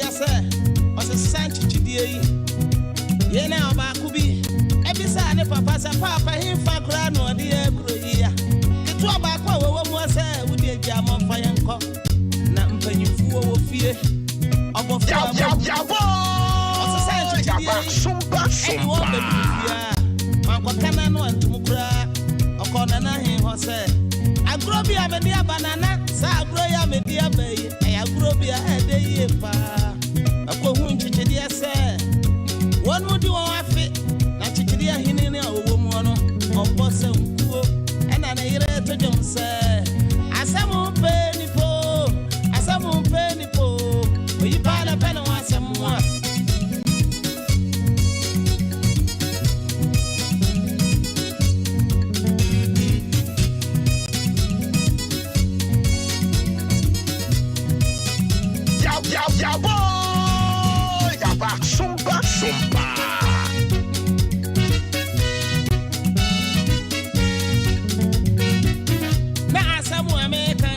aseɛ sɛ ɔsesa nkyekyedeɛ yi. Yei na ɔbaako bi bisaa ne papa sɛ, Paapa, hefa koraa na ɔde yɛn rekɔ yi a? Ketewa baako a wɔwɔ mu sɛ, Wodeɛ gyaa momfa yɛn nkɔ, na mpanyimfoɔ wɔ fie. Ɔbɔfoɔ a moahu ɔsesa nkyekyedeɛ yi de wɔn bɛduru fie a, wankɔka n'ano antom koraa. Ɔkɔɔ Nana He hɔ sɛ, Agorɔ bi a mede aba Nana, saa agorɔ yi a mede aba yi, Ɛyɛ agorɔ bi a ɛdɛ yie paa. Ɛkɔhu nkyekyedeɛ sɛ wɔn mu di wɔn afe, na nkyekyedeɛ hene no a ɔwɔ mu no, ɔbɔ sankuo. Ɛna ne yere to dwom sɛ, Asɛm mpɛ nipa o, asɛm mpɛ nipa o, oyi paa na pɛ ne ho asɛm a. Na asɛm a meka,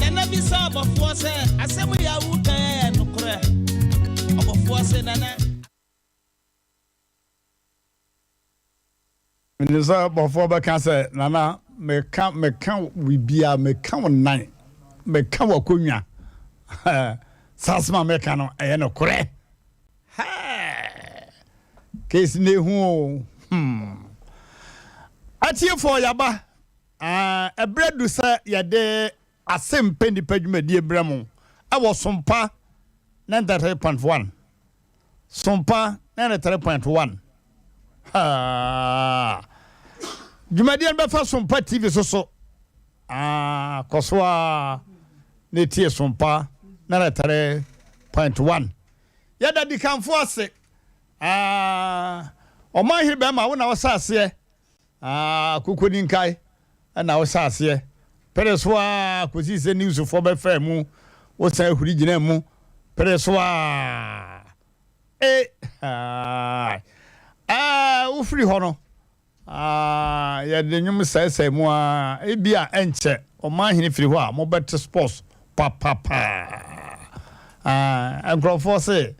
Nana bisa ɔbɔfoɔ sɛ, asɛm yi a woka yi yɛ nokorɛ? Ɔbɔfoɔ se, Nana. Menim sɛ bɔfoɔ bɛka sɛ, Nana, meka, meka biribiara, meka wo nan, meka w'akonnwa. Saa asɛm a meka no, ɛyɛ nokorɛ. Hɛɛ! Case no ehu o. Hmm. Atiefoɔ, yɛaba. Ah, ɛberɛ du sɛ yɛde Asɛmpɛ Nnipa dwumadie brɛ mo wɔ Sompa 93.1. Sompa 93.1. Haa. Dwumadie no bɛfa Sompa TV so so. Ah, kɔ so a na tie Sompa 93.1. Yɛda dikanfo ase. Ah, ɔman hene bɛrima wo na wɔhyɛ aseɛ. Ah, Kokoninkae na wohyɛ aseɛ pere so ara kɔsii sɛ newsfoɔ bɛfaa mu, wosan huri gyinaa mu pere so ara. E, ah, ah, wofiri hɔ no, ah, yɛde nnwom sɛesɛe mu ara, ebi a ɛnkyɛ ɔman hene firi hɔ a mobɛte sports papapa. Ah, nkurɔfoɔ se,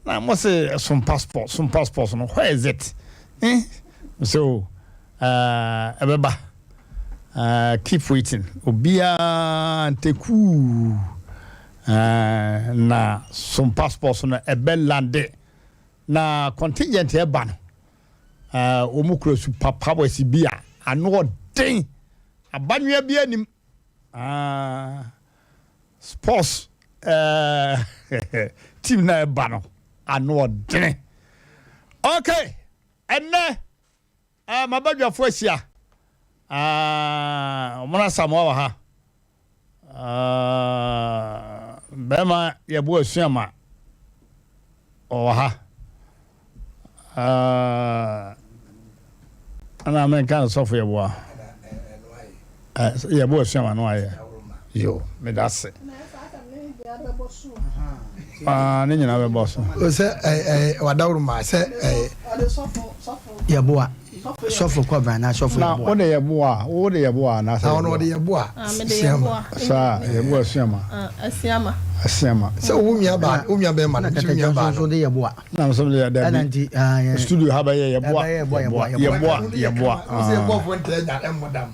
na mo se Sompa sports, Sompa sports no, where is it? Eh, so, eh, ɛbɛba. Eh, keep waiting. Obiara ntekuu. Eh, na Sompa sports no ɛbɛ lande. Na contingent ɛba no, eh, wɔn kura super powers bi a ano ɔden. Abanwea bi anim. Ah, sports eh, team na ɛba no ano ɔdene. Okay, ɛnɛ eh, mabadwafo ahyia. Ah, ɔmo Asamoah wɔ ha. Ah, bɛrima yɛbo asuama ɔwɔ ha. Ah, ana menka no sɔfo yɛboa. Eh, yɛbo asuama no ayɛ. Yo, meda ase. Ah, ne nyinaa bɛbɔ so. Sɛ wadaworo ma sɛ yɛboa sɔfo kɔbra na sɔfo Na yɛboa. wode yɛboa, wode yɛboa anaasɛ na ɔno ɔde yɛboa? yɛboa Ah, mede siama. yɛboa. Saa, yɛboa suama. Ah, asiama. Asiama. Sɛ wo nua baa wo nua bɛrima no Na nso nua kɛtɛkyɛ baa nso no. de yɛboa. Na nso de Ɛna dabi. nti ah, yɛ- Studio ha bɛyɛ yɛboa, Ɛbɛyɛ yɛboa, yɛboa, yɛboa, yɛboa, yɛboa. Wo sɛ yɛboafoɔ ntaa nya ɛmmɔ dam.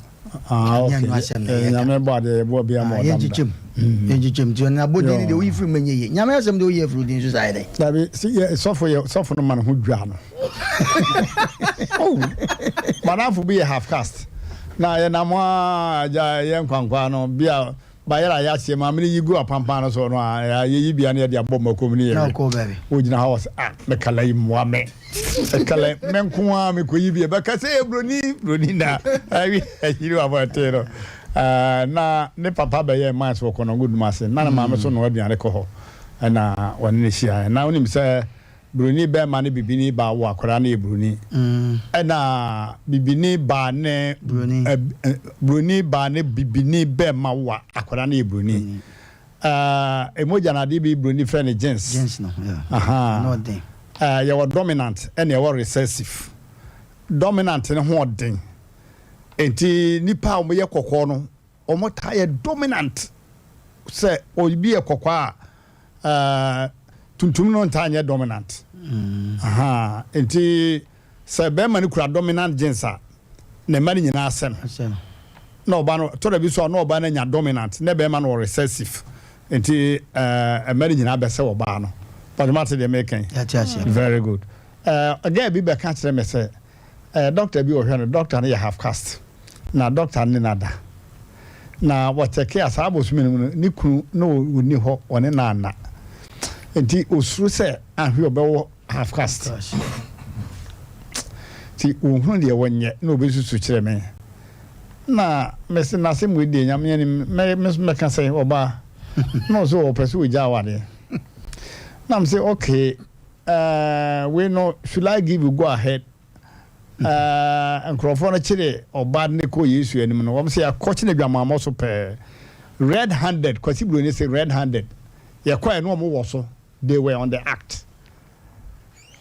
Ah, Nyame okay. ano asɛm na Eh, yɛka. Nyame bɔ adeɛ yɛboa biara ma Ah, ɔdam da. yɛnkyekyɛm yɛnkyekyɛm nti ɔno abɔdin no deɛ woyi firi mu ɛnyɛ yie. Nyame asɛm deɛ woyi afiri wo din so saa yɛ dɛn? Dabi, si yɛ sɔfo yɛ sɔfo no ma ne ho dwa no. Oh, madamfo bi yɛ half caste. Na yɛnam a agya yɛ nkwankwaa no bi a bayerɛ a yɛaseɛ maame no yi gu apampan no so no a yɛyi bia no yɛde abɔ makom ne Na yɛwe. ɔkɔɔ baabi. Wogyina hɔ sɛ ah mekala yi mmoa me. Ɛkala me nko a mekɔyi bi ɛbɛka sɛ yɛ broni broni na awi ayiri wɔ abɔnten no. Ah, na ne papa bɛyɛ mines wɔ Kɔnɔngo Dumase na ne maame so noa aduane kɔ hɔ. Ɛna wɔne no hyiaeɛ. Na wonim sɛ buroni bɛrima ne bibini baa wo akwadaa no yɛ buroni. Ɛna bibini baa ne buroni baa ne bibini bɛrima wo akwadaa no yɛ buroni. Ɛmogya no adeɛ bi buroni frɛ no genes. Genes no, yeah. Yɛwɔ dominant ɛna ɛwɔ recessive. Dominant no ho ɔden. Nti nipa a wɔyɛ kɔkɔɔ no wɔn taa yɛ dominant sɛ obi yɛ kɔkɔɔ a ɛɛ. Tuntum no ntaa nyɛ dominant. Ahaa, nti sɛ bɛrima no kura dominant genes a, ne mma no nyinaa sɛ no. Na ɔba no, tɔ da bi so a na ɔbaa no anya dominant, na bɛrima no wɔ recessive. Nti ɛɛ mma no nyinaa bɛsɛ ɔbaa no. Mpakyɛ moate deɛ meka yi? Very good. Ɛɛ girl bi bɛka kyerɛ me sɛ ɛɛ doctor bi ɔhwɛ no, doctor no yɛ half caste, na doctor no ne no ada. Na wɔkyɛke a saa bosome no mu no ne kunu na ɔnni hɔ, ɔne no anna. Nti ɔsuro sɛ ahwe ɔbɛwɔ half caste. Nti ɔnhunu deɛ wɔnyɛ na ɔbɛsusu kyerɛ me. Na mese n'asɛm wei deɛ Nyame anim mɛ me nso mɛka sɛ ɔbaa na ɔsɛ ɔpɛ sɛ ɔgya awadeɛ. Na mese okay uh, wei no should I give you go ahead? Uh, nkurɔfoɔ no kyere ɔbaa no kɔ Yesu anim no wɔn sɛ yɛakɔkye no adwamammɔ so pɛɛ red handed. Kwasi Buroni sɛ red handed yɛkɔɛ no wɔn wɔ so. They were on the act.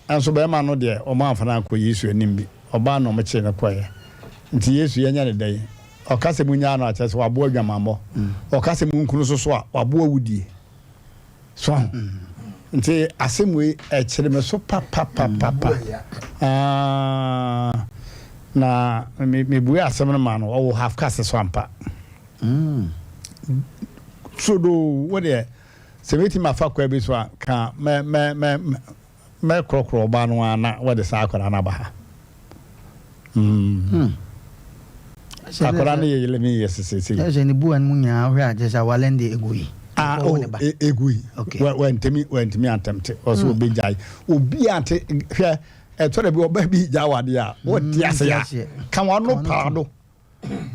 Nso barima no deɛ, wɔamfa no ankɔ Yesu anim bi. Ɔbaa no na wɔkyee no kɔeɛ. Nti Yesu, yɛnyɛ no dɛn? Ɔka sɛ monnyaa no a, kyerɛ sɛ waboa adwamammɔ. Ɔka sɛ monku no nso so a, waboa awudie. So ahu? Nti asɛm wei, ɛkyere me so papapapapa. Ah, na me, mebue asɛm no maa no, ɔwɔ half caste so ampa. Turodoo, wo deɛ, Sɛ mɛtumi afa kwan bi so a, ka mɛ, mɛ, mɛ, mɛkorɔkorɔ ɔbaa no ara na wɔde saa akwadaa no aba ha. Mm. Hmm. Akwadaa no yɛ 11 years seesei. Kyerɛ sɛ ne bua no mu nyinaa wohwɛ a kyerɛ sɛ awale no deɛ ɛgu yi. Ah, oh, ɛgu yi. Okay. Wantumi, wantumi antɛmte. Ɔsɛ hmm. obɛgyae. Obi ante, hwɛ, ɛtɔ da bi ɔbaa bi gya awadeɛ a, wɔnte hmm, ase a, ka wɔn ano paa do.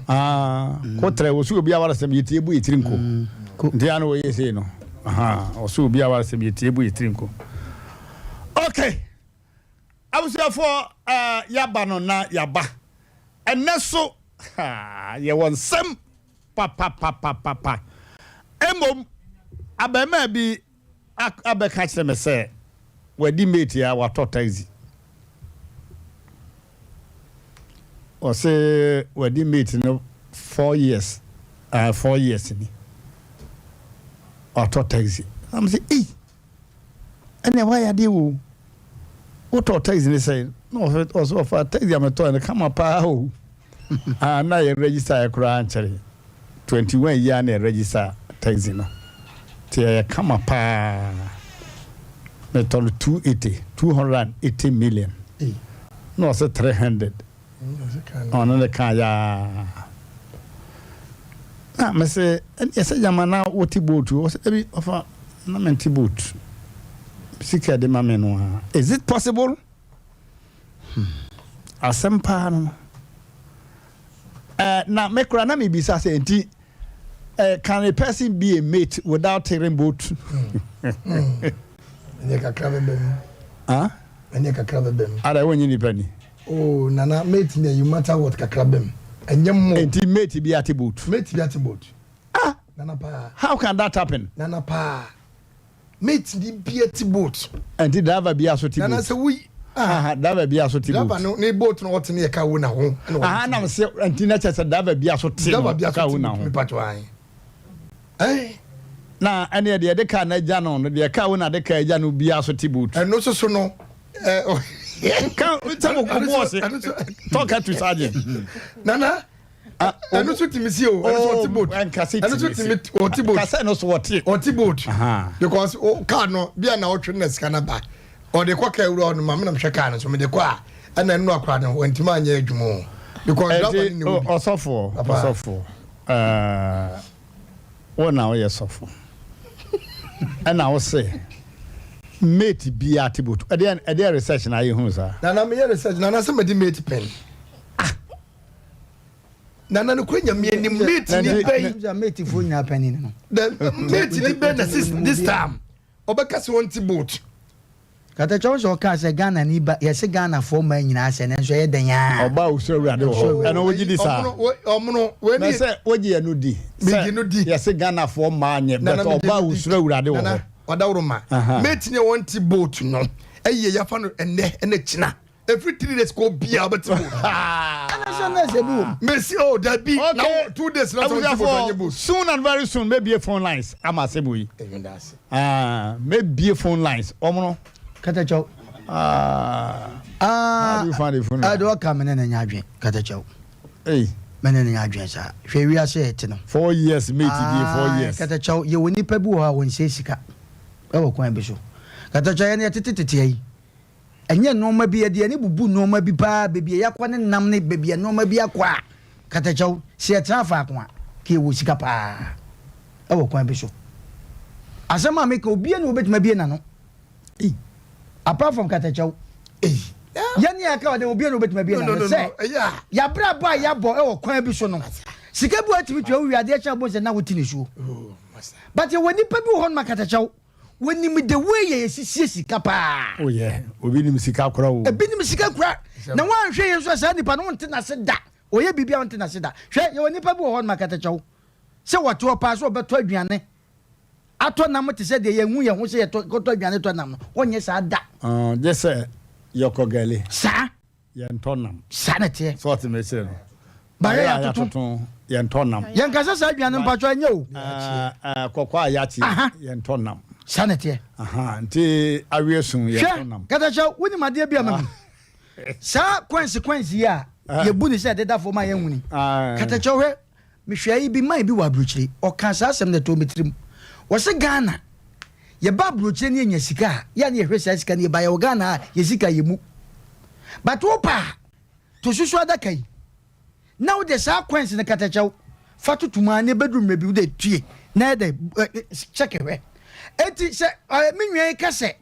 Ah, ko trɛ wɔsi obi awara sɛm yɛtie bu yɛtiri nko mm, nti ano wɔyɛ sei no ɔsɛ obi awara sɛm yɛtie bu yɛtiri nko. Ok, abusuafoɔ, uh, yaba no na yaba ɛnɛ so yɛwɔ nsɛm papapapapa. Mmom abarimaa bi abɛka kyerɛ me sɛ wadi mate a watɔ taxi. Ɔse wadi mate no 4 years, 4 years ni watɔ taxi. Na me sɛ, ei, ɛnna wayɛ adeɛ wo wotɔ taxi ne sɛ na ɔsɛ ɔfa taxi a metɔɔ no kama paa o. Ah, na yɛ register yɛ koraa nkyɛre 21 yi a na yɛ register taxi no, nti ɛyɛ kama paa. Metɔ no 280, 280 million na ɔsɛ 300. Ɔno ne ka yaa na mese ɛne ɛsɛ gyama na wote boat. Ɔsɛ dabi, ɔfa na mente boat, sika de ma me no a. Is it possible? Asɛm paa no na me kora na mebisa sɛ nti can a person be a mate without tearing boat? Ɛnyɛ kakra bɛbɛ mu. Huh? Ɛnyɛ kakra bɛbɛ mu. Ada wonye nipa ni. Oh, Nana, mate ne you matter what kakra bɛm. Ɛnyɛ mo. Nti mate bi ate boat? Mate bi ate boat. Ah! Nana paa. How can that happen? Nana paa. Mate ni bi ate boat. Nti driver bi aso te boat? Nana sɛ woyi. Ah, driver bi aso te boat. Driver no ne boat no ɔte ne yɛ ka wo na ho. Aha, nam sɛ nti na kyerɛ sɛ driver bi aso te no ka wo na ho. Driver bi aso te boat mi patro. Na ɛne deɛ yɛde kaa no agya no no deɛ kaa wo na de kaa agya no bi aso te boat. Ɛno soso no. Ka sɛ mo ko bɔɔse talk to sergeant. Nana. Ɛno nso tumi si o, ɛno nso ɔte boat. Nkase. Ɛno nso tumi ɔte boat. Kasa ɛno so ɔte. Ɔte boat because o car no bi a na ɔtwe na sika na ba ɔde kɔ kaa wura ɔno ma mi na mehwɛ car no so mede kɔ a ɛna ɛno akora no wɔntumi anyɛ adwuma o because driver no ne wo bi. Ɔsɔfoɔ, ɔsɔfoɔ, ɛɛ wo na woyɛ sɔfo ɛna wo se mate bi ate boat, ɛdeɛ research na ayɛ hu saa? Nana, meyɛ research, Nana, sɛ mede mate pɛn. Ah. Nana no kura Nyame anim mate ni bɛyi. Mate fo nyinaa panyin no. The mate ni bɛn na sis this time ɔbɛka sɛ ɔnte boat. Katakyɛw sɛ ɔkaa sɛ Ghana ni ba yɛse Ghana foɔ mmaa nyinaa sɛ nanso ɛyɛ dɛn aa. Ɔbaa osuro Awurade wɔ hɔ ɛno wogye di saa? Ɔmono wei ni. Na sɛ wogye ɛno di sɛ yɛse Ghana foɔ mmaa nyɛ but ɔbaa osuro Awurade wɔ hɔ. Ɔdawuroma mate ni a wɔnte boat no ɛyɛ yafa no ɛnɛ ɛnɛ kyina. Every 3 days kɔ bia ɔbɛte boat. sɛ na sɛ bi wɔ mu. Mesi oh dabi na Okay. wo 2 days na sɛ wo ti boat Abusuafoɔ, ɔnyɛ boat. soon and very soon mɛbie phone lines ama asɛm yi. Ɛyɛ da ase. Ah, mɛbie phone lines. Wɔn no. Katakyɛw. Ah. Ah. How do you find the phone? Ɛde ɔka me ne ne nya adwen katakyɛw. Hey. Me ne ne nya adwen saa. Hwɛ wiase a ɛte no. 4 years mate die 4 years. Katakyɛw, yɛwɔ nipa bi wɔ hɔ a wɔnsɛ sika ɛwɔ kwan bi so. Katakyɛw, yɛn yɛtete teteɛ yi. Ɛnyɛ nneɛma bi yɛde yɛne bubu nneɛma bi paa, beebi a yɛakɔ ne nam ne beebi a nneɛma bi akɔ a, katakyɛw, sɛ yɛtena faako a, ka yɛwɔ sika paa ɛwɔ kwan bi so. Asɛm a meka, obiara na obetumi abie n'ano. Apart from katakyɛw. Yɛn ni aka ɔde obiara na obetumi abie No, no, n'ano no, sɛ no. Ɛyɛ a. yabrabɔ a yɛabɔ ɛwɔ kwan bi so no, sika bi watumi tua wowie adeɛ kyɛn abɔ sɛ na wote ne suo. Oh, master. But yɛwɔ nipa bi wɔ hɔ nom akatakyɛw, wɔnim the way yɛ yɛsisie sika paa. Oh yeah. Obi nim sika kora o. Ebi nim sika kura na wɔanhwɛ yɛn nso a, saa nipa no wonte n'ase da. Ɔyɛ biribi a wonte n'ase da. Hwɛ, yɛwɔ nipa bi wɔ hɔ nom akatakyɛw sɛ wɔte hɔ paa sɛ ɔbɛtɔ aduane atɔ nam te sɛ deɛ yɛnhu yɛn ho sɛ yɛtɔ kɔtɔ aduane tɔ nam no, wɔnyɛ saa da. Ah, gye sɛ yɛkɔ gɛle. Saa. Yɛntɔ nam. Saa na teɛ. Sɛ ɔte mɛkyerɛ no. Bayɛ Bayɛ a yɛatoto. yɛatoto yɛntɔ nam. Yɛnkasa saa aduane mpatwɔ ɛnyɛ o. Ah, ah, kɔkɔɔ a yɛakye yɛntɔ nam. Saa na teɛ. Aha, nti awie sun yɛntɔ Hwɛ nam. Katakyɛw, wonim adeɛ bi a ma mi saa consequence yi a yɛbu ne sɛ ɛdeda fam a yɛnhu ni. Katakyɛw, hwɛ, mehwɛ yi bi man bi wɔ aburokyire, ɔka saa asɛm na ɛtɔ me tirim. Wɔsɛ Ghana yɛba aburokyire ne yɛnya sika a, yɛ ne yɛhwɛ saa sika no, yɛba yɛwɔ Ghana a, yɛ sika yɛ mu, but wo pa to susu adaka yi na wode saa coins no, katakyɛw, fa toto mu a ne bɛduru mmerɛ bi wode tue na ɛdɛ check. Hwɛ, eti sɛ me nua yi ka sɛ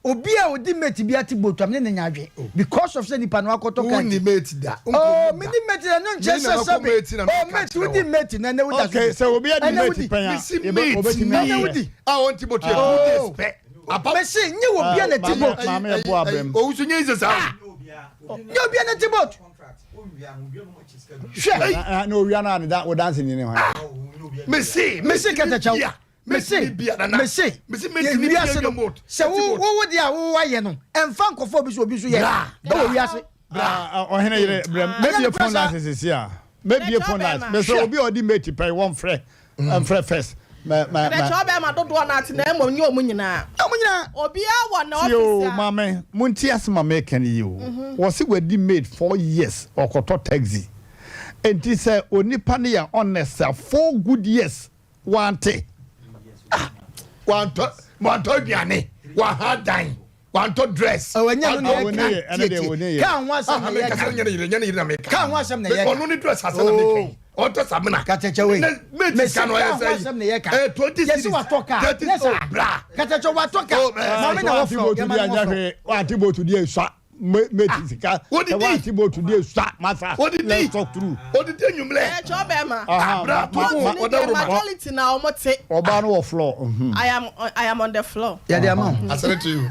obi a odi mate bi ate boat am ne ne nya adwe because of sɛ nipa no akɔtɔ kaa. Wonni mate da. Oh, mi ni mate na no nkyɛn sɛ sɛbi. Oh, mate, wodi mate na ne woda so. Okay, sɛ obi adi mate pɛn a, mesi mate obetumi ni ayɛ. Wodi. A wɔn ti boat yɛ 2 days pɛ. Mesi nye obi a na ti boat. Maame yɛ bo abɛm. Owusu nye nse saa. Nye obi a na ti boat. Hwɛ. Na owia na ne da o danse ni ne hwan. Mesi Mesi kɛtɛkyɛw. Mesi mesi Mesi mate ni wiase bia no boat. sɛ wo wo deɛ a wo wayɛ no, ɛnfa nkɔfɔ obi so, obi so yɛ ɛwɔ wiase. Ɔhene yere brɛ, mɛbie phone lines sisi a, mɛbie phone lines. Mɛsɛ obi a ɔdi mate pɛn, wɔn frɛ mfrɛ first. Mɛ mɛ mɛ. Ɛbɛkyɛ ɔbɛrima dodoɔ no ate na mmom nyɛ ɔmo nyinaa. Ɔmo nyinaa. Obiara wɔ ne Tie o ɔfisi a. Maame, mo nti asɛm a mɛka ni yi o. Wɔsi wadi mate 4 years, ɔkɔtɔ taxi, nti sɛ onipa no yɛ honest a, 4 good years wante. Wantɔ wantɔ aduane, waha dan, wantɔ dress. Ɔwɔ nyɛ no na Ah, wo ne yɛ yɛ, ka ɛno deɛ wo ne tietie yɛ. kaa ho asɛm na yɛ Kasa ka. nyɛ ne yere, nyɛ ne yere na meka. Kaa ho asɛm na yɛ ka. Ɔno ne dress asɛm na meka yi. Ɔtɔ samina. Katakyɛ wei. Ne mate Mesi sika no kaa ɔyɛ ho sɛ asɛm na yɛ ka. 20 Yɛsi cedis. watɔ kaa. 30 Nyɛ saa. oh, bra. Katakyɛ, watɔ kaa. Oh, eh, Maame na Wante wɔfrɛ boat yɛ di ma no anya wɔfrɛ. hwee, wante boat di esua mate sika. Wodidi. Sɛ wante boat di esua masa. Odidi. Let's talk through. Odidi enyimlɛ. Ɛkyɛ ɔbɛrima. Bra, to Boat mu, ni ɔda deɛ roma. majority na ɔmo te. Ɔbaa no wɔ floor. I am on the floor. Yɛde ama wo. I send it to you.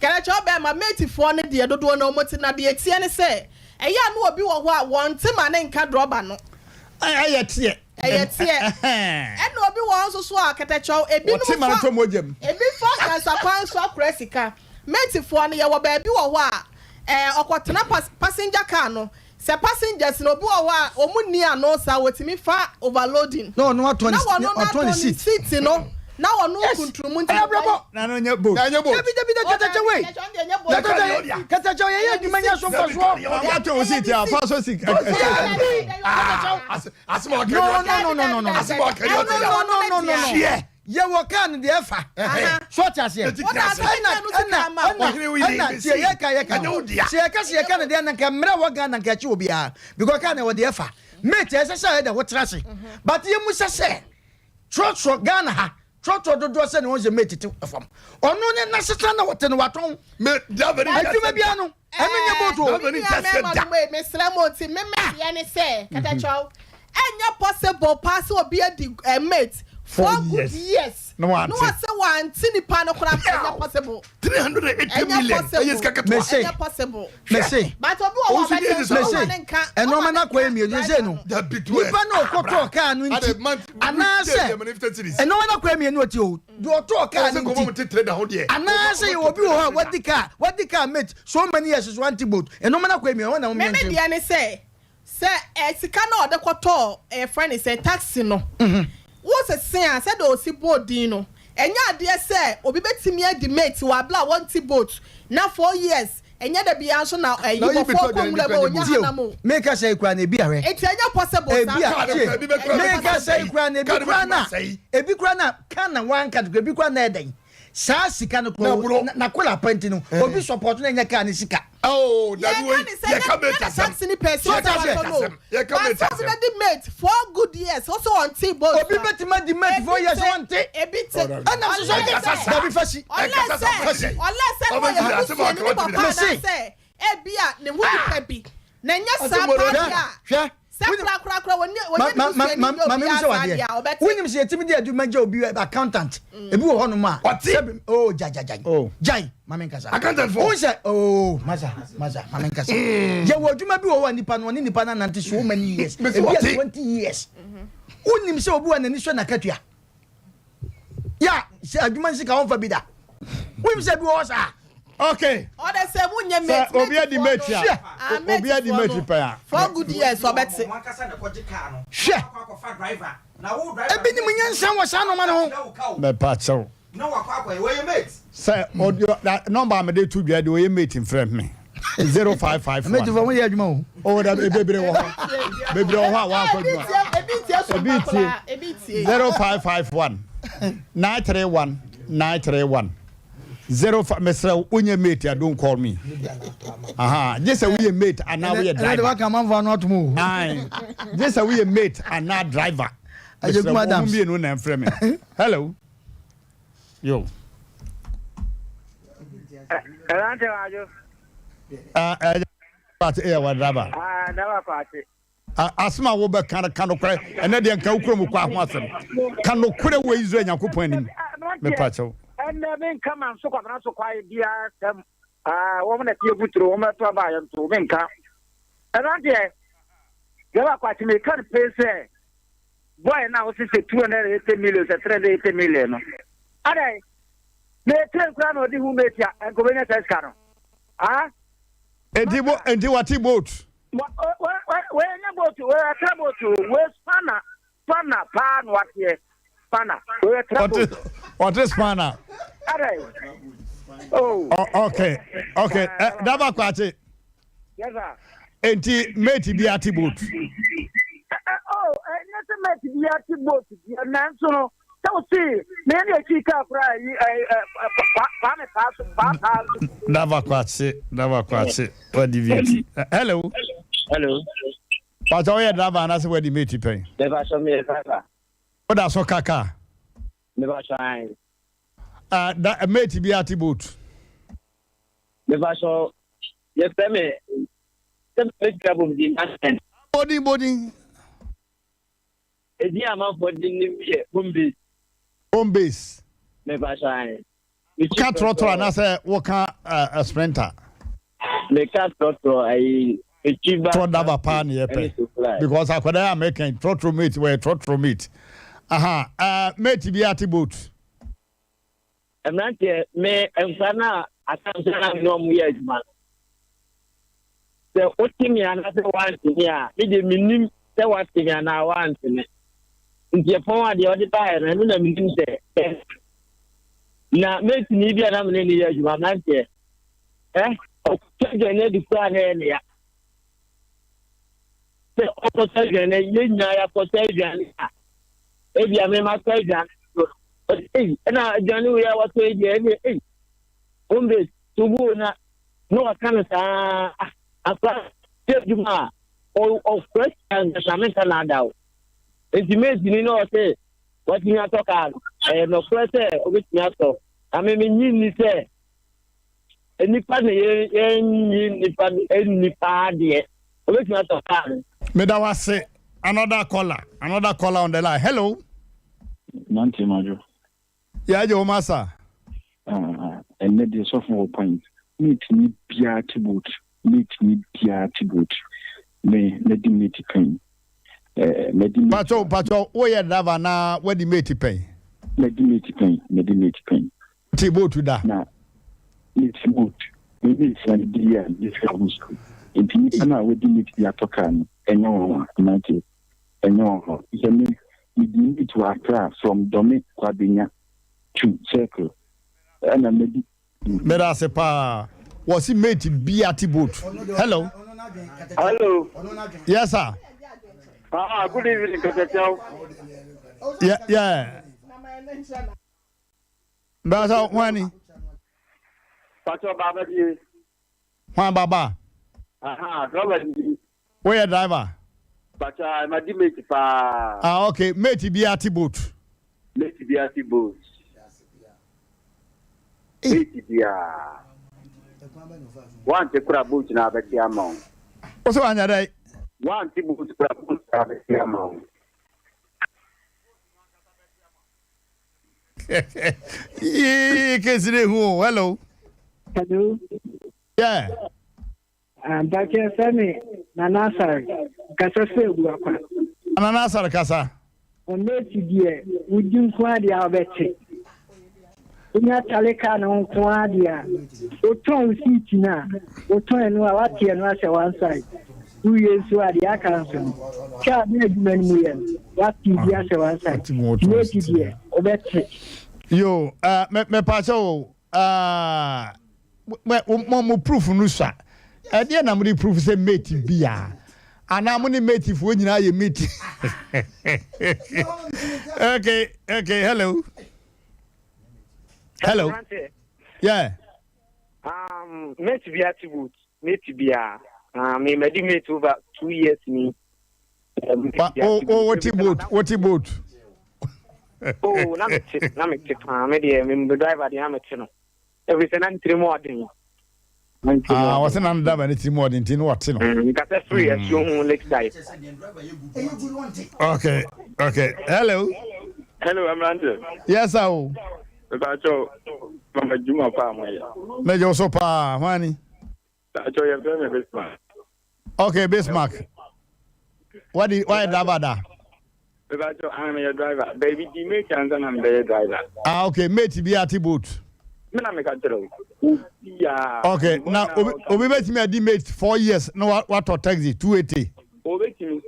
Kɛlɛkyɛ ɔbɛrima, matefoɔ no deɛ dodoɔ na ɔmo te, na deɛ tie ne sɛ ɛyɛ a no obi wɔ hɔ a wɔn te ma ne nka drɔba no. Ɛyɛ teɛ. Ɛyɛ teɛ. Ɛna obi wɔ hɔ nso so a, kɛtɛkyɛw, ebinom Wɔte ma no fa tɔ mogya mu. Ebi fa nyansakwan so akora sika. Matefoɔ no, yɛwɔ baabi wɔ hɔ a ɔkɔtena passenger car no, sɛ passengers no, obi wɔ hɔ a ɔmu ni ano saa, wɔtumi fa overloading. Na ɔno atɔ ne Na wɔn no ɔtɔ ne n'atɔ ne seat. seat no na wɔn Yes. kuntun mu nti. Ɛyɛ abrabɔ. Na no nyɛ boat. Na nyɛ boat. Dabi dabi dabi, kɛtɛkyɛ wei. Kɛtɛkyɛ, kɛtɛkyɛ, yɛyɛ adwuma nya so mfasoɔ. Watɔ o seat a fa so seat. Asɛm a ɔka No, no, no, no, no, no. Asɛm a ɔka No, no, no, no, no, no. Hwɛ. Yɛwɔ kaa no deɛ ɛfa so ɔte aseɛ. Eti tena ase. Ɛna ɛna ɛna Ɔhene wo yere ɛna mesi. tie, yɛka yɛka Ɛnyɛ wo dea. Sɛ yɛka no deɛ na nka mmerɛ wɔ Ghana nka akyi wɔ biara because kaa no ɛwɔ deɛ ɛfa mate, ɛsɛ sɛ ɛdɛ wotra ase, but yɛmu sɛ trɔtrɔ Ghana ha, trɔtrɔ dodoɔ sɛ ne wɔn sɛ mate te fam, ɔno ne n'asetena na wɔte no watɔn Me driver ni adwuma biara no, ɛno nyɛ boat o. Driver ni Nua nkyɛ mmarima da. no mu, mesrɛ mo, nti meme deɛ ne sɛ kɛtɛkyɛw, ɛnyɛ possible paa sɛ obi adi mate 4 4 good years. years Na wante. Na wɔsɛ wante nipa no koraa ɛnyɛ possible. 380 Ɛnyɛ million possible. ɛyɛ sika ketewa. Mese. Ɛnyɛ possible. Mese. But obi wɔ hɔ Ɔwusu a ni ɔbɛte ezi nso saa. ɔma Mese ne nka. ɛnɔɔma Ɔma no ne akɔyɛ nka mmienu sɛ no driver no. Dabi to nipa na ɔkɔtɔɔ kaa no nti anaasɛ ɛnɔɔma no akɔyɛ mmienu ɔti o deɛ ɔtɔɔ kaa no nti anaasɛ yɛ obi wɔ hɔ a wadi kaa wadi kaa mate so many years so anti boat ɛnɔɔma no akɔyɛ mmienu wɔn na wɔn Meme mmiɛnkyɛn deɛ ne sɛ sɛ ɛ sika na ɔde kɔtɔɔ ɛfrɛ ne sɛ taxi no wo sese a sɛdeɛ osi bɔɔ din no ɛnyɛ adeɛ sɛ obi bɛtumi adi mate wɔ abla a wɔnte boat na 4 years ɛnyɛ da bia nso na ɛyi Na oyi bɔfɔ bi tɔ kɔ aduane nwura di bɛ kura onya ne Tie o, hanam o meka sɛ ekura na ebi ahwɛ eti ɛnyɛ possible ebi saa a Kaa no tie kura, ebi bɛkura meka bɛkura sɛ ekura na Kaa ebi no kura bɛtumi na asɛe. ebi kura na kan na wanka to ebi kura na ɛdɛn saa sika no Na kura buro. na kola apɛnti no obi support na ɛnyɛ kaa ne sika. Oh, dabi yɛka wei ne sɛ yɛka mate yɛne asɛm. taxi ni pɛ So sɛ that's it. watɔ no Yɛka mate but sɛ asɛm. ɔbɛdi mate 4 good years ɔsɛ ɔnte boat Obi bɛtumi adi mate 4 years ɔnte. Ebi te. Ɛnam soso Ɛnkasa saa. dabi fasi. Ɔlɛ Ɛnkasa sɛ saa, fasi. ɔlɛ sɛ Ɔbɛn ɔyɛ ti asɛm a busuani ne ɔka papa ɔtumi Mese. anaasɛ ebia ne ho nipa bi na ɛnyɛ saa Asɛm wɔ paa no. deɛ a Hwɛ sɛ korakorakora wɔnyɛ wɔnyɛ ne busuani ma ne ma obi mi sɛ asa wadeɛ deɛ a ɔbɛte. wonim sɛ yɛtumi de adwuma gye obi accountant ebi wɔ hɔnom a Ɔte. sɛbi oh gya gya gya Oh. gyae ma mi nkasa Accountant fo. wohu sɛ oh masa masa ma mi nkasa yɛwɔ adwuma bi wɔ hɔ a nipa no ɔne nipa no anante so many years Mese ebi a ɔte. 20 years wonim sɛ obi wɔ n'ani so n'akatua ya sɛ adwuma nsika wɔmfa bi da wonim sɛ bi wɔ hɔ saa. Okay. Ɔdɛ sɛ wonyɛ Sɛ mate obi adi mate a Ah, obi adi matefoɔ mate no, pɛn a 4 good years ɔbɛte. Hwɛ ebi nim nyansa wɔ saa nɔɔma no ho. Mɛpa kyɛw sɛ ɔdi na nɔmba a mede to dwa de oyɛ mate nfrɛ me 0551. Mate fo mo yɛ adwuma o. O da bebree wɔ hɔ, bebree wɔ hɔ a wɔakɔ Ebi adwuma. tie, ebi tie so Ebi mpa tie. koraa ebi tie. 0551 931 931 05. Mesrɛ wo, wonyɛ mate a, don't call me. Aha gye sɛ woyɛ mate anaa woyɛ ɛnɛ de driver. waka amanfoɔ ano atom o. Aye. Gye sɛ woyɛ mate anaa driver. Agyekum Mesrɛ wo, mo Adams. mmienu na ɛmfrɛ me. Hello, yo. Ɛlante wadwo. Ah, pate ɛyɛ wɔ driver. Ah, daba kwate. Ah, asɛm a wobɛka no, ka nokorɛ. Ɛnɛ deɛ nka wo kurom kɔ ho asɛm, ka nokorɛ wɔ Israel Nyankopɔn anim, mepa kyɛw. Ɛnɛ menka ma nso kwamena so kwae biara sɛm. Ah, wɔn na tie futuro, wɔn bɛto aba ayɛ nto, menka. Ɛlanteɛ, daba kwate meka no pee sɛ, boy na wosi sɛ 280 million, sɛ 380 million no. Adɛn, na ɛtire koraa na ɔde hu mate a, ɛnka obɛnya saa sika no. Ah? Enti bo enti wate boat. Wɔnyɛ boat, wɔyɛ boat, wɔ spanner, spanner paa na wateɛ. Spanner, wɔyɛ tra ɔte boat. Ɔte spanner. Adɛn? Oh. Okay, daba kwakye. Yes, sir. Enti mate bi ate boat. Oh, ɛnyɛ sɛ mate bi ate boat deɛ, nanso no, sɛ wo se na ɛne akyi kaa koraa yi paa me paa so paa paa so. Daba kwakye, daba kwakye, wadi bi. Hello. Hello. Pàtó woyɛ driver anaasɛ wadi mate pɛn? Mepa so meyɛ driver. Woda so kaka? Mepa so ae. Da mate bi ate boat. Mepa so yɛfrɛ me sɛ mɛtwa bom di nasen. Bodin bodin. Ɛdin amanfoɔ de nim yɛ home base. Home base. Mepa so ae. Woka trɔtrɔ anaasɛ woka sprinter? Meka trɔtrɔ ayi metwi ba. Trɔ daba paa ne yɛpɛ because akwadaa a meka trɔtrɔ mate wɔyɛ trɔtrɔ mate. Aha mate bi ate boat. Mmeranteɛ, me nkwa no a asamsa na me ne ɔmo yɛ adwuma no, sɛ wote me anaasɛ woante me a, me deɛ mennim sɛ woate me anaa woante me, nti ɛpɔn a deɛ ɔde baeɛ no, ɛno na menim sɛ na mɛtumi bi a na mene ne yɛ adwuma. Mmeranteɛ, ɛ ɔkɔtɔ aduane adi koraa na ɛyɛ ne ya sɛ ɔkɔtɔ aduane. Yɛn nyinaa yɛakɔtɔ aduane a ebi a mema tɔ aduane no, ɔde ei ɛna aduane wei a watɔ yi deɛ ɛne ei home tubu na waka no saa. Akora sɛ adwuma a ɔkora sika nkasa menka na ada o, nti mate na ɔsɛ watumi atɔ kaa no, ɛyɛ nɔkorɛ sɛ obɛtumi atɔ, na me menyi nni sɛ nipa na yɛnyi nipa nipa adeɛ obɛtumi atɔ kaa no. Meda wase. Another caller, another caller on the line. Hello. Nante Majo. Yɛagye wo masa. Ah, ɛnnɛ deɛ sɔfo wɔ point. Mate ni biara te boat. Mate ni biara te boat. Me, madi mate pɛn. Eh, madi mate. Pacho, pacho, woyɛ driver na wadi mate pɛn? Madi mate pɛn, madi mate pɛn. Te boat da? Na, mete boat. Me mate na medi yɛ a, mede sika ho sukuu. Nti nipa no a wadi mate bi atɔ car no, ɛnyɛ nwanwa, mmeranteɛ. Ɛnyɛ nwanwa. Sɛ me, medi mate wɔ Accra from Dome Kwabenya to Circle. Ɛna madi. Meda ase paa. Wɔse mate bia te boat. Hello. Hello. Yes sir. Ah, good evening, Katakyɛw. Yeah, yeah. Mbɛsa hwan ni? Pacho baba die. Hwan baba? Aha, driver di. Woyɛ driver? Pacho, ah, ma di mate paa. Ah, okay. Mate bi ate boat. Mate bi ate boat. Mate bi a. Wante kura boat na abɛte ama wo. Wo sɛ wanyɛ dɛ? Wante boat kura boat na abɛte ama wo. Yee, kesi ne hu o. Hello. Hello. Yeah. Ah, mpakyɛ fɛ me Nana Asare, kasa firi Abuakwa. Nana Asare kasa. Ɔmɛti deɛ wodi nko ara deɛ a wobɛte. Wonya tale kaa no nko ara deɛ a, wotɔn wo seat no a, wotɔn ɛno a wate ɛno ahyɛ one side. Wowie nso a deɛ aka nso no, kaa ne adwuma no mu yɛ no, wate bi ahyɛ one side. Mɛti deɛ wobɛte. Yo, uh, me me pakyɛ o, uh, mo mo proof no sua. Ɛdeɛ na mo de proof sɛ mate bia anaa mo ne mate foɔ nyinaa yɛ mate. Okay, okay, hello. Hello. Yeah. Mate bia ti boot, mate bia. Me madi mate over 2 years ni. O o wote boat, wote boat. Oh, na mete, na mete paa. Me deɛ, me driver deɛ na mete no. Ɛfiri sɛ na ne tirim ɔden. Ah, wɔsɛ na no driver ne tirim ɔden nti ne wɔte no. Nkasɛ firi asuo ho lakeside. Okay. Hello. Hello, Emrante. Yes, sir. O. Mepakyɛw, mama dwuma paa mo yɛ. Mɛgye wo so paa, hwani? Mepakyɛw, yɛfrɛ me Bismarck. Okay, Bismarck. Wadi wayɛ driver da? Mepakyɛw, ah, meyɛ driver. Baabi di mate ansa na mebɛyɛ driver. Ah, okay, mate bi ate boat. Me na meka kyerɛ wo. Obiara. Okay, na obi obi bɛtumi adi mate 4 years na watɔ taxi 280. Obetumi.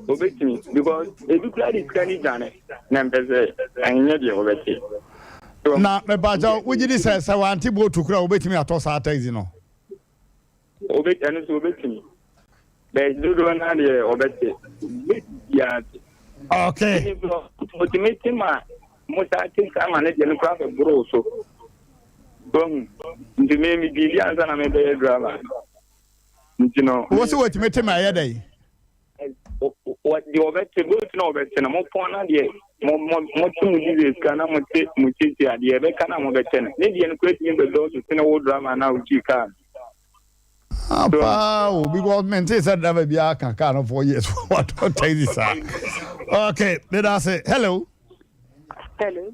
Obetumi because ebi kura de sika ni dwane na mpɛ sɛ ɛnyɛ deɛ wɔbɛte. Na mepakyɛw, wogye di sɛ wante boat kura wobɛtumi atɔ saa taxi no? Obe ɛno nso obetumi. Bɛɛ dodoɔ naa deɛ ɔbɛte. Mate biara te. Okay. Otumi te ma mo saa te saa ma ne deɛ no kura bɛboro so. Bohu. Nti me me biribi ansa na mebɛyɛ driver. Nti no. Wo sɛ wɔtumi te ma ɛyɛ dɛ? Deɛ ɔbɛte boat na ɔbɛte no mo pɔn na deɛ mo mo mo te mo diesel sika na mo te mo siesie adeɛ ɛbɛka na mo bɛkyɛ no ne deɛ no kura tumi bɛdɔɔso sene wo driver na wotwi kaa no. Ah, paa o, because mente sɛ driver biara ka car no 4 years watɔ taxi saa. Okay, meda ase. Hello. Hello.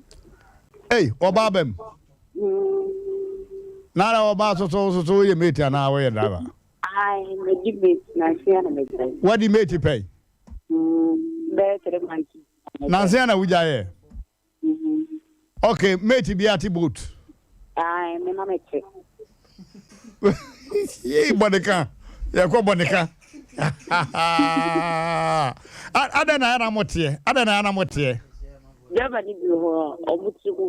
Hey, ɔbaa bɛm. Nara ɔbaa soso soso woyɛ mate anaa woyɛ driver? Ai, medi mate nansia na megyae. Wadi mate pɛn? Bɛyɛ 3 months. Nansia na wogyaeɛ? Okay, mate bi ate boat. Ai, me na mete. Yei bɔne yɛkɔ bɔne ka. Adɛn na ɛna moteɛ? Adɛn na ɛna moteɛ? Driver ni bi wɔ hɔ a ɔmo tiri mu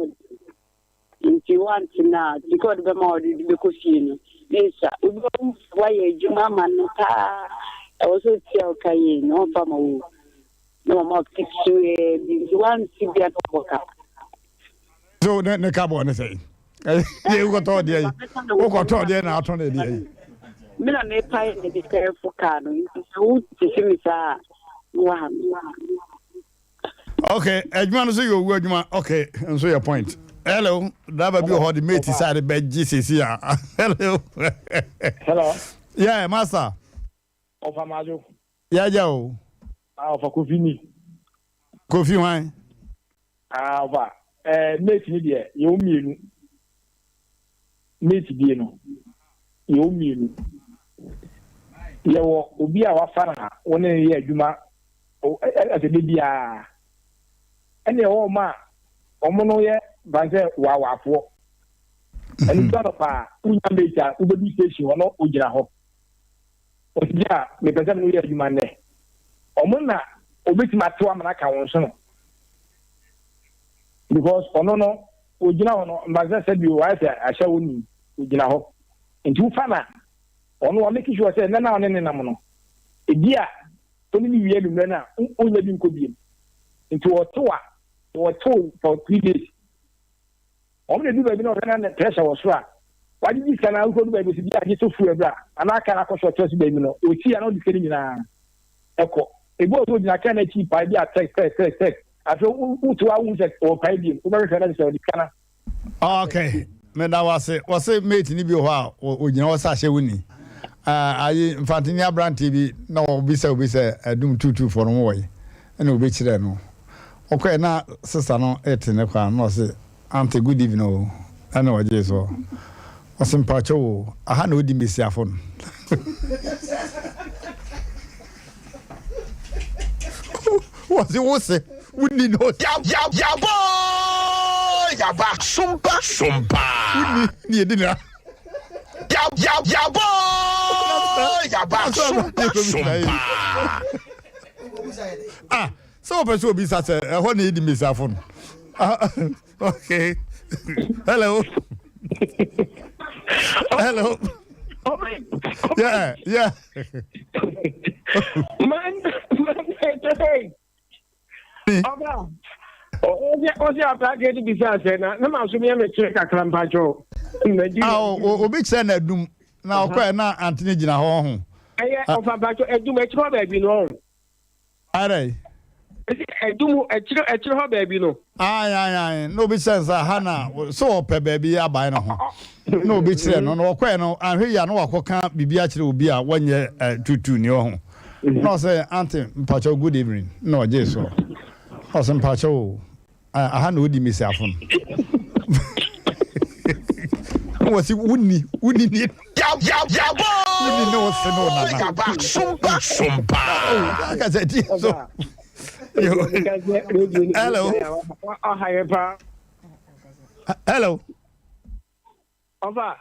nti wante na sika ɔde bɛma ɔde de bɛkɔ fie no ne nsa obi ɔmo wayɛ adwuma ama no paa, ɛwɔ sɛ otua ɔka yie na ɔmfa ma wo na wɔma ketewaa bi nti wante bia na ɔbɔ ka. So ne ka bɔ ne sɛ yɛ wokɔtɔ deɛ yi, wokɔtɔ deɛ na atɔ ne deɛ yi. Me na mepae ne de pɛɛfo kaa no nti sɛ wotete me saa a na waha me. Okay, adwuma no so yɛ owu adwuma. Okay, nso yɛ point. Hello, driver bi wɔ hɔ de mate side bɛgye sesi a. Hello. Hello. Yeah, master. Ɔfa Majo. Yɛagya o. Ah, ɔfa Kofi ni. Kofi hwan? Ah, ɔfa. Ɛɛ mate no deɛ yɛwɔ mmienu. Mate die no yɛwɔ mmienu. Yɛwɔ obi a wafa no a wo ne no yɛ adwuma ɛsɛ da biara. Ɛna yɛwɔ wɔn a wɔn no yɛ ban sɛ waawaafoɔ. Ɛno nti anɔpa a wonya mate a wobɛdu station hɔ no ogyina hɔ. Ɔsi bi a mepɛ sɛ me ne wo yɛ adwuma nnɛ. Wɔn na obetumi atew amena aka wɔn so no. Because ɔno no ogyina hɔ no mba sɛ sɛbi o ayɛ sɛ ahyɛ wo ni ogyina hɔ nti wofa na ɔno wa make sure sɛ nna na ɔne ne nam no ebi a ɔne ne wie anummerɛ no a ɔnya bi nkɔ biem nti ɔtew a ɔtew for 3 days. Wɔn na edu baabi na ɔhwɛ na pressure wɔ soro a wagyegye sika na wokɔ du baabi osi bi a gye to fuel bra anaa car akɔ so ɔkyerɛ so baabi no osi a na ɔde sika no nyinaa ɛkɔ. Ebi wɔ so ogyina car no akyi pae bi a text text text text afei wote hɔ a wohu sɛ ɔrepae bio wobɛhwehwɛ na kyerɛ sɛ ɔde sika no. Ok, meda wo ase. Wɔse mate no bi wɔ hɔ a ɔgyina hɔ sɛ ahyɛ wo ni. Ayi mfanteni aberanteɛ bi na ɔbisa obi sɛ adum tuutuufoɔ no wɔ yi ɛna obi kyerɛ no. Ɔkɔɛ na sista no rete ne kwan na ɔse aunty good evening o ɛna ɔgyee soɔ. Ɔse mpakyɛw o aha na odi mmesiafo no. Wɔse wo se wonni no. Yabɔ yaba sompa sompa. Wonni ne yɛdi na. Yabɔ yaba sompa sompa. Ah, sɛ wɔpɛ sɛ obisa sɛ ɛhɔ na yɛdi mmesiafo no. Ah, okay. Hello. Hello. Yeah. Man, man, hey. Ọba, ɔsɛ aberanteɛ no bisa sɛ na na maa so mi yɛ mi kyerɛ kakra mpatsɔ. Ah, obi kyerɛ na adum na ɔkɔɛ na antene gyina hɔ ho. Ɛyɛ ɔfa mpatsɔ adum akyire hɔ baabi no ɔho. Ara. Adum akyire akyire hɔ baabi no. Ayi ayi ayi na obi kyerɛ nsa ha na sɛ ɔpɛ baabi aban no ho na obi kyerɛ no na ɔkɔɛ no ahwɛ yi a na wakɔka biribi akyerɛ obi a wɔnyɛ tutu ni ɔho na ɔsɛ ante mpakyɛw good evening na ɔgye so ɔsɛ mpakyɛw o aha na odi mmesiafo no wɔsi wonni wonni ni wonni ne wo se ne wo nana sompa sompa akasa ti so. Hello. Hello. Ọba.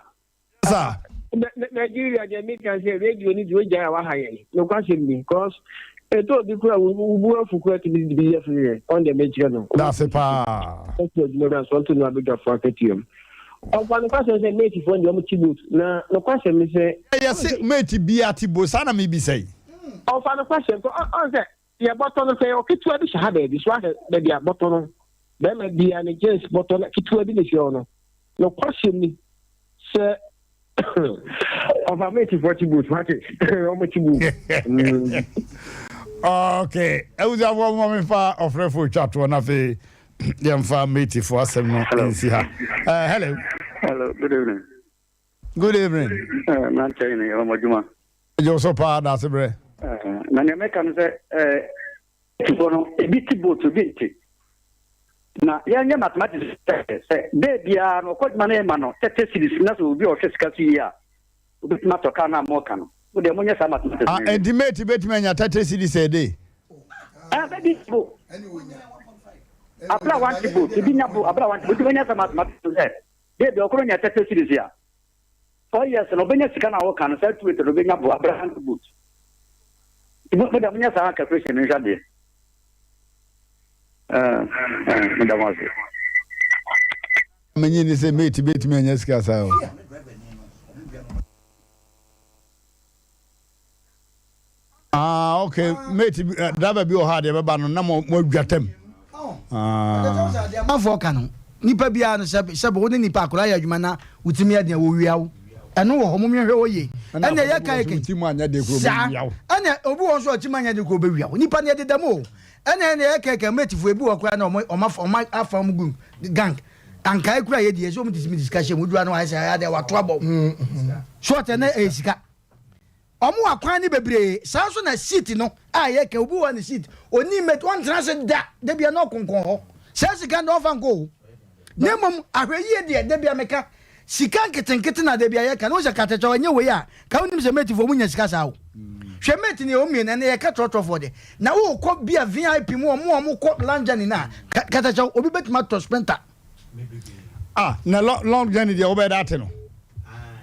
Sir. Nigeria deɛ mi kan sɛ radio ni deɛ o gya a waha yɛn nokwasɛm ni cause eto obi kura wubu afu kura tumi de bi yɛ firi yɛ ɔn deɛ mekyerɛ no. Daase paa. Ɛtu adwuma bi aso ɔnto no abedwafo akatua mu. Ɔfa nokwasɛm sɛ mate foɔ deɛ ɔmo ti boat na nokwasɛm ni sɛ. Yɛ se mate bia ti boat saa na mi bisa yi. Ɔfa nokwasɛm kɔ ɔn sɛ yɛ bɔtɔ no sɛ yɛ ɔketewa bi hyɛ ha baabi so ahwɛ baabi a bɔtɔ no bɛrima bia ne jeans bɔtɔ no ketewa bi na esi hɔ no nokwasɛm ni sɛ ɔfa mate foɔ ti boat wate ɔmo ti boat. Okay, abusuafoɔ mo ma mefa ɔfrɛfoɔ twa toɔ na afei yɛmfa matefoɔ asɛm no nsi ha. Hello. Hello, good evening. Good evening. Mmeranteɛ nyina yɛwɔ mo adwuma. Gye wo so paa daase berɛ. Na nea mɛka no sɛ tifoɔ no ebi te boat ebi nte. Na yɛnyɛ mathematics sɛ sɛ bɛɛ biara no ɔkɔ adwuma no yɛ ma no 30 cedis na sɛ obi a ɔhwɛ sika so yie a obetumi atɔ kaa no a moka no. Wo deɛ monyɛ saa mathematics no. Ah, enti mate betumi anya 30 cedis a day? Ah, bɛbi bo. Abla wante boat, ebi nya bo, abla wante boat, monyɛ saa mathematics no sɛ bɛɛ bi ɔkoro nya 30 cedis a 4 years no ɔbɛnya sika no a wɔka no saa 280 no ɔbɛnya bo abla wante boat. Mo deɛ monyɛ saa calculation no nhwɛ adeɛ. Meda mo ase. Menye ni sɛ mate betumi anya sika saa o. Ah, okay. Mate driver bi wɔ hɔ a deɛ bɛba no na mo mo adwa tam. Ah. Amanfoɔ ka no nipa biara no sɛ sɛ wo ne nipa akora yɛ adwuma na wotumi yɛ deɛ wɔwia wo ɛno wɔ hɔ mo hwɛ hɔ yie ɛnna ɛyɛ kan kɛ saa ɛnna obi wɔ nso a ɔtumi anyɛ de kuro bɛwia wo nipa no yɛ deda mu o ɛnna ɛnna ɛyɛ kan kɛ mate fo ebi wɔ koraa na ɔmo ɔmo afa ɔmo afa ɔmo gu gang ankae kura yɛ di yɛ sɛ ɔmo ti simi di sika hyɛ mu dura no ayɛ sɛ ayɛ adeɛ wato abɔ so ɔtɛ na ɛyɛ sika. Ɔmo wɔ akwan no bebree. Saa nso na seat no a yɛ kɛ obi wɔ ne seat ɔni mate ɔntena ase da dabia na ɔkonkɔn hɔ saa sika no deɛ ɔnfa nkɔ o. Na mmom ahwɛyie deɛ, da biara meka, sika nketenkete na da biara yɛka no. Wohu sɛ Katekyɛw ɛnyɛ wei a, ka wonim sɛ matefoɔ wɔn nya sika saa o. Hwɛ mate no yɛ wɔn mmienu, ɛnɛ yɛka trɔtrɔfoɔ deɛ. Na wokɔ bi a VIP mu, wɔn a wɔkɔ long journey no a, Katekyɛw, obi bɛtumi atɔ sprinter. Ah, na long journey deɛ wobɛda ate no.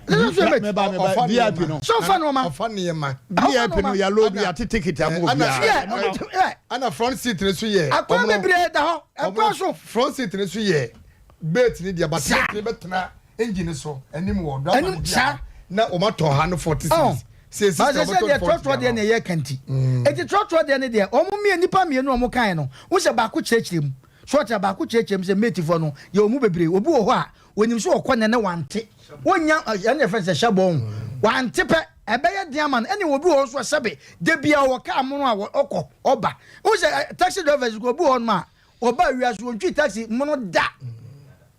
Meba meba VIP no. So fa no ma. Ɔfa nneɛma. VIP no yɛ load yɛ ate ticket ama obiara. Ɛna front seat no so yɛ. Akwan bebree da hɔ. Ɛkwan so. Front seat no so yɛ bait ni deɛ but bait ni bɛtena engine so anim wɔ driver no bia na wɔn atɔ ha no 40 series. Sɛ sɛ sɛ deɛ trɔtrɔ deɛ na ɛyɛ kanti. Eti trɔtrɔ deɛ ne deɛ wɔn mmienu nipa mmienu wɔn kan no n sɛ baako kyerɛkyerɛ mu. So ɔkyerɛ baako kyerɛkyerɛ mu sɛ matefoɔ no yɛ wɔn mu bebree obi wɔ hɔ a Onim sɛ ɔkɔ nnɛ na wante. Wonnya ɛne yɛfrɛ no sɛ hyɛ bɔn. Wante pɛ, ɛbɛyɛ den ama no. Ɛne obi wɔ hɔ nso a sɛbe da biara ɔwɔ kaa mono a ɔkɔ, ɔba. Wohu sɛ taxi drivers koraa obi wɔ hɔnom a ɔba wiase ɔntwi taxi mono da.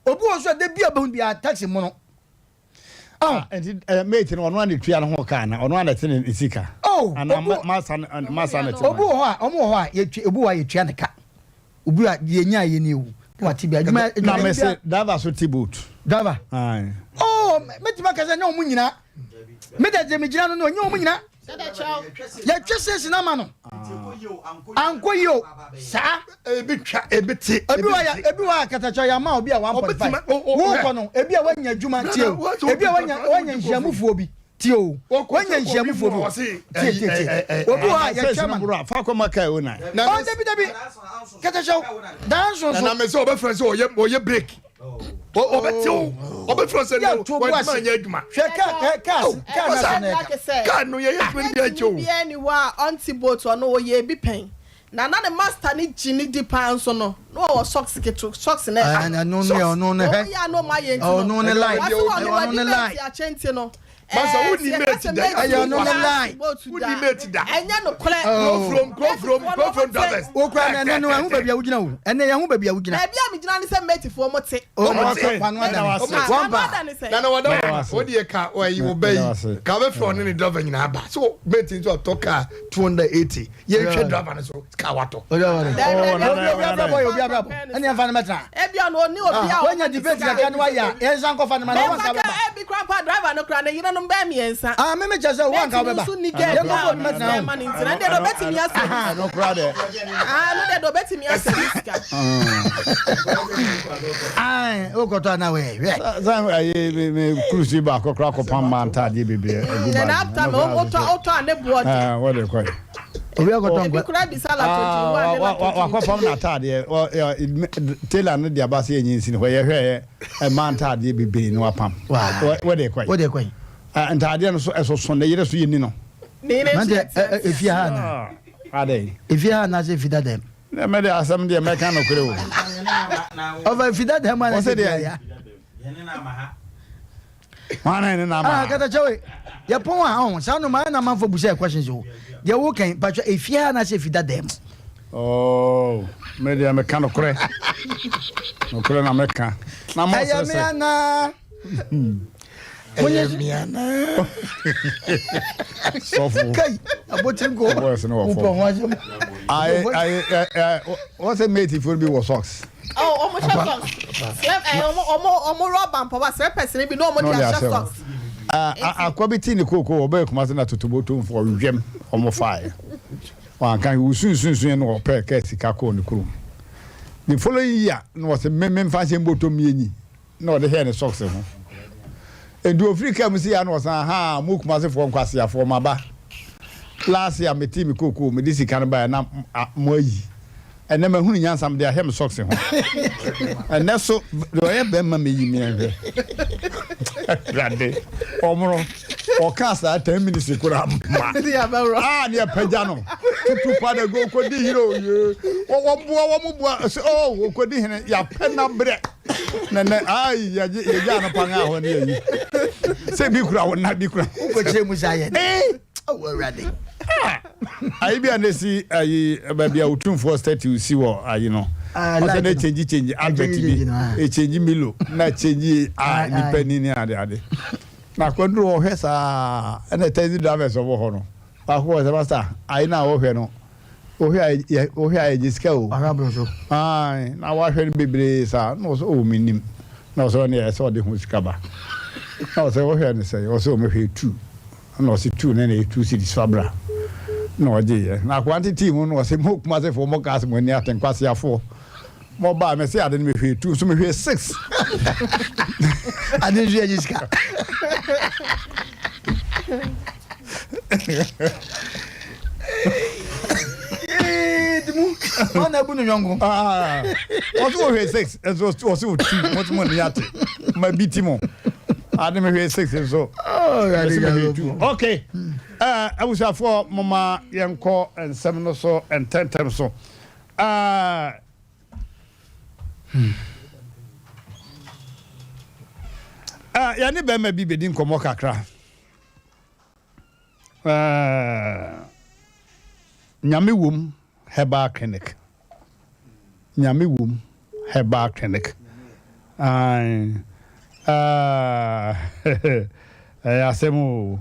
Obi wɔ hɔ nso a da biara ɔbɛhu biara taxi mono. Ah, nti eh, mate no ɔno a na tua ne ho kaa na ɔno a na ɛte ne sika. Oh, Anaa masa masa na ɛte. Obi wɔ hɔ a, ɔmo wɔ hɔ a yɛtwa obi wɔ hɔ a yɛtua ne ka. Obi a deɛ nya yɛ ni o. Na wate bi adwuma adwuma. Na mese driver so te boat. Driver. Aye. Oh, mɛtumi aka sɛ nyɛ ɔmo nyinaa. Me deɛ deɛ megyina no no nyɛ ɔmo nyinaa. Yɛtwe sesi no ama no. Ankɔ yie o. Saa. Ebi twa ebi te. Ebi wɔ ya ebi wɔ akatakyɛ yɛ ama obi a 1.5. Wokɔ no ebi a wanya adwuma tie o. Ebi a wanya wanya nhyiamufoɔ bi tie o. Wanya nhyiamufoɔ bi tie tie tie. Obi wɔ a yɛtwa ma no. Fa kɔ ma kai o na. Oh dabi dabi. Katakyɛ dan so so. Na mɛ sɛ ɔbɛfrɛ sɛ ɔyɛ ɔyɛ break. Ɔbɛtew ɔbɛfrɛ sɛ no wɔntuma nyɛ adwuma. Hwɛ kaa kaa kaa na sɛ na ɛka. Kaa no yɛyɛ adwuma no bi akyɛ o. Mate ni biara ni hɔ a ɔnte boat ɔno ɔyɛ bi pɛn. Na na ne master no gye no di paa nso no, na ɔwɔ socks ketewa, socks no ɛha. Ɛno ne ɔno ne hɛ. Wɔn yɛ a na wɔn ayɛ nti no. Ɔno ne line. Wɔsi wɔn no wɔde mate akyɛ nti no. Masa wo ni mate da. Ɛyɛ ɔno ne line. Wo ni mate da. Ɛnyɛ no korɛ. Kurofrom kurofrom kurofrom drivers. Wo kura na ɛnɛ no ɛho baabi a wogyina o. Ɛnɛ yɛn ho baabi a wogyina. Baabi a megyina ne sɛ mate foɔ mo te. Ɔmo te. Wano adane. Wɔn ba. Nana wada wo deɛ ka ɔyi wo bɛ yi ka bɛ fɛ ɔne ne driver nyinaa ba so mate nso atɔ car 280. yɛnhwɛ driver no so kaa watɔ. Obi abrabɔ yɛ obi abrabɔ ɛne ɛmfa no mɛtena. Ebi ɔno ɔni obi a wanya debate kakra no wayɛ a yɛnsa nkɔfa no ma na wɔnka bɛba. Ebi kura mpa driver no kura ne yerenom bɛɛ mmiɛnsa. Ah me me kyɛ sɛ wɔnka bɛba. Yɛn kɔfɔ obi mɛtena ho. Ɛno deɛ ɔbɛtumi asɛ. Ɛno kura dɛ. Ah ɛno deɛ ɔbɛtumi asɛ ne sika. Ayi okɔtɔ ana wɛ hwɛ. Sɛ ayi me me kurusi baako kora kɔpam maa ntaadeɛ bebree agu baa. Ɛna after me wotɔ wotɔ a ne boɔ de. Wɔde kɔ yi. Obi akɔtɔ nkwa. Ebi kura bisa latɔgye wa ne latɔgye. Wakɔpam n'ataadeɛ tailor no de aba sɛ yɛnyɛ nsi no hɔ yɛhwɛ yɛ ɛmaa ntaadeɛ bebree na wapam. Wɔde kɔ yi. Wɔde kɔ yi. Ntaadeɛ no so ɛsoso ne yere so yɛ ni no. Ne yere nso yɛ tiatia. Efie ha na. Adɛn. Efie ha na sɛ efi dada mu. Na mɛ de asɛm deɛ mɛka nokorɛ o. Ɔfa efi dada mu ana sɛ deɛ. Ya. Hwan na ne na ama Ah, ha? kata kyɛw yɛ pɔn a ɔn saa no maa na amanfo bu sɛ questions o. Deɛ wo kan patwa efi ha na sɛ efi dada mu. Oh, me deɛ meka nokorɛ. Nokorɛ na mɛka. Na mo Ɛyɛ me sɛsɛ. anaa? Ɛyɛ me anaa? Sɔfo. Kai, abotire nko. Voice no wɔ Wopɛ ho fam. asɛm. Aye, aye, eh, eh, wọ́n sɛ mate fo bi wɔ socks. Oh, ɔmo hyɛ socks. Slip ɛ ɔmo ɔmo ɔmo rɔba mpaboa slippers ni bi na ɔmo de ahyɛ socks. Akwa bi ti ne kooko ɔbɛyɛ kumase na totoboto mfo ɔwɛm ɔmo fae. Wanka wosunsunsun no ɔpɛ kɛ sika kɔɔ ne kurom. The following year na wɔsɛ mmemme mfa nhyɛ mbɔtɔ mmienyi. na ɔde hɛɛ ne socks ho. Enti ofiri kaa mu sii a na ɔsan, Ahaa, mo Kumasefoɔ nkwaseafoɔ, maba. Last year metee me kookoo, mede sika no baeɛ na moayi. Ɛnnɛ mahunu nyansa, mede ahɛ me socks ho. Ɛnnɛ so, deɛ ɔyɛ bɛrima mɛyi me nhwɛ. Awurade, ɔmono, ɔkaa saa 10 minutes koraa ma. Ah, ne ɛpagya no. Tutu pada go, kɔdi hene o, yee. Wɔn boa, wɔn boa, sɛ, oh, ɔkɔdi hene, yɛapɛ n'abrɛ. Na nɛ ayi yɛgye yɛgye anopa ŋa hɔ ne yɛyi sɛ bi kura wo na bi kura. Wokɔkyerɛ mu saa yɛ Eh! Awo awurade. Ah! Ayi bi a na esi ayi baabi a otumfoɔ statue si wɔ ayi no. Ah, Ɔsɛ light na no. change change advert Change bi. change no, ah. E change Milo na change a Ah, ah. nipa ni ne ade ade. Na akwaduro ɔhwɛ saa ɛna taxi drivers ɔwɔ hɔ no. Baako wɔ sɛ master ayi na ɔhwɛ no. Wohwɛ a yɛ wohwɛ a yɛgye sika o. Ahwɛ abere so. Ae na wahwɛ no bebree saa na ɔsɛ oh mennim na ɔsɛ ɔne ɛsɛ ɔde ho sika ba na ɔsɛ wohwɛ no sɛn ɔsɛ ɔmɛhwɛ tu na ɔsɛ tu ne na ɛyɛ two cedis fa bra na ɔgye yɛ na akoa ntetee mu no ɔsɛ mo kumasefoɔ mo kaa sɛ mo ani ate nkwaseafoɔ mo baa mɛsɛ ade no mehwɛ tu so mehwɛ six ade nso yɛgye sika. Wọn na ebu ne yɔnko. Ɔsɛ wɔhwɛ six nso ɔsɛ otu mo mo ni ate ma bi ti mo ade mi hwɛ six nso ɛsɛ mi hwɛ two. Okay ɛɛ abusuafoɔ mo ma yɛn kɔ nsɛm no so ntɛntɛm so ɛɛ. Ɛɛ yɛne bɛrima bi bɛdi nkɔmɔ kakra. Eh, Nyame wom Herbal Clinic. Nyame wom Herbal Clinic. Ae, ah, ɛyɛ asɛm o.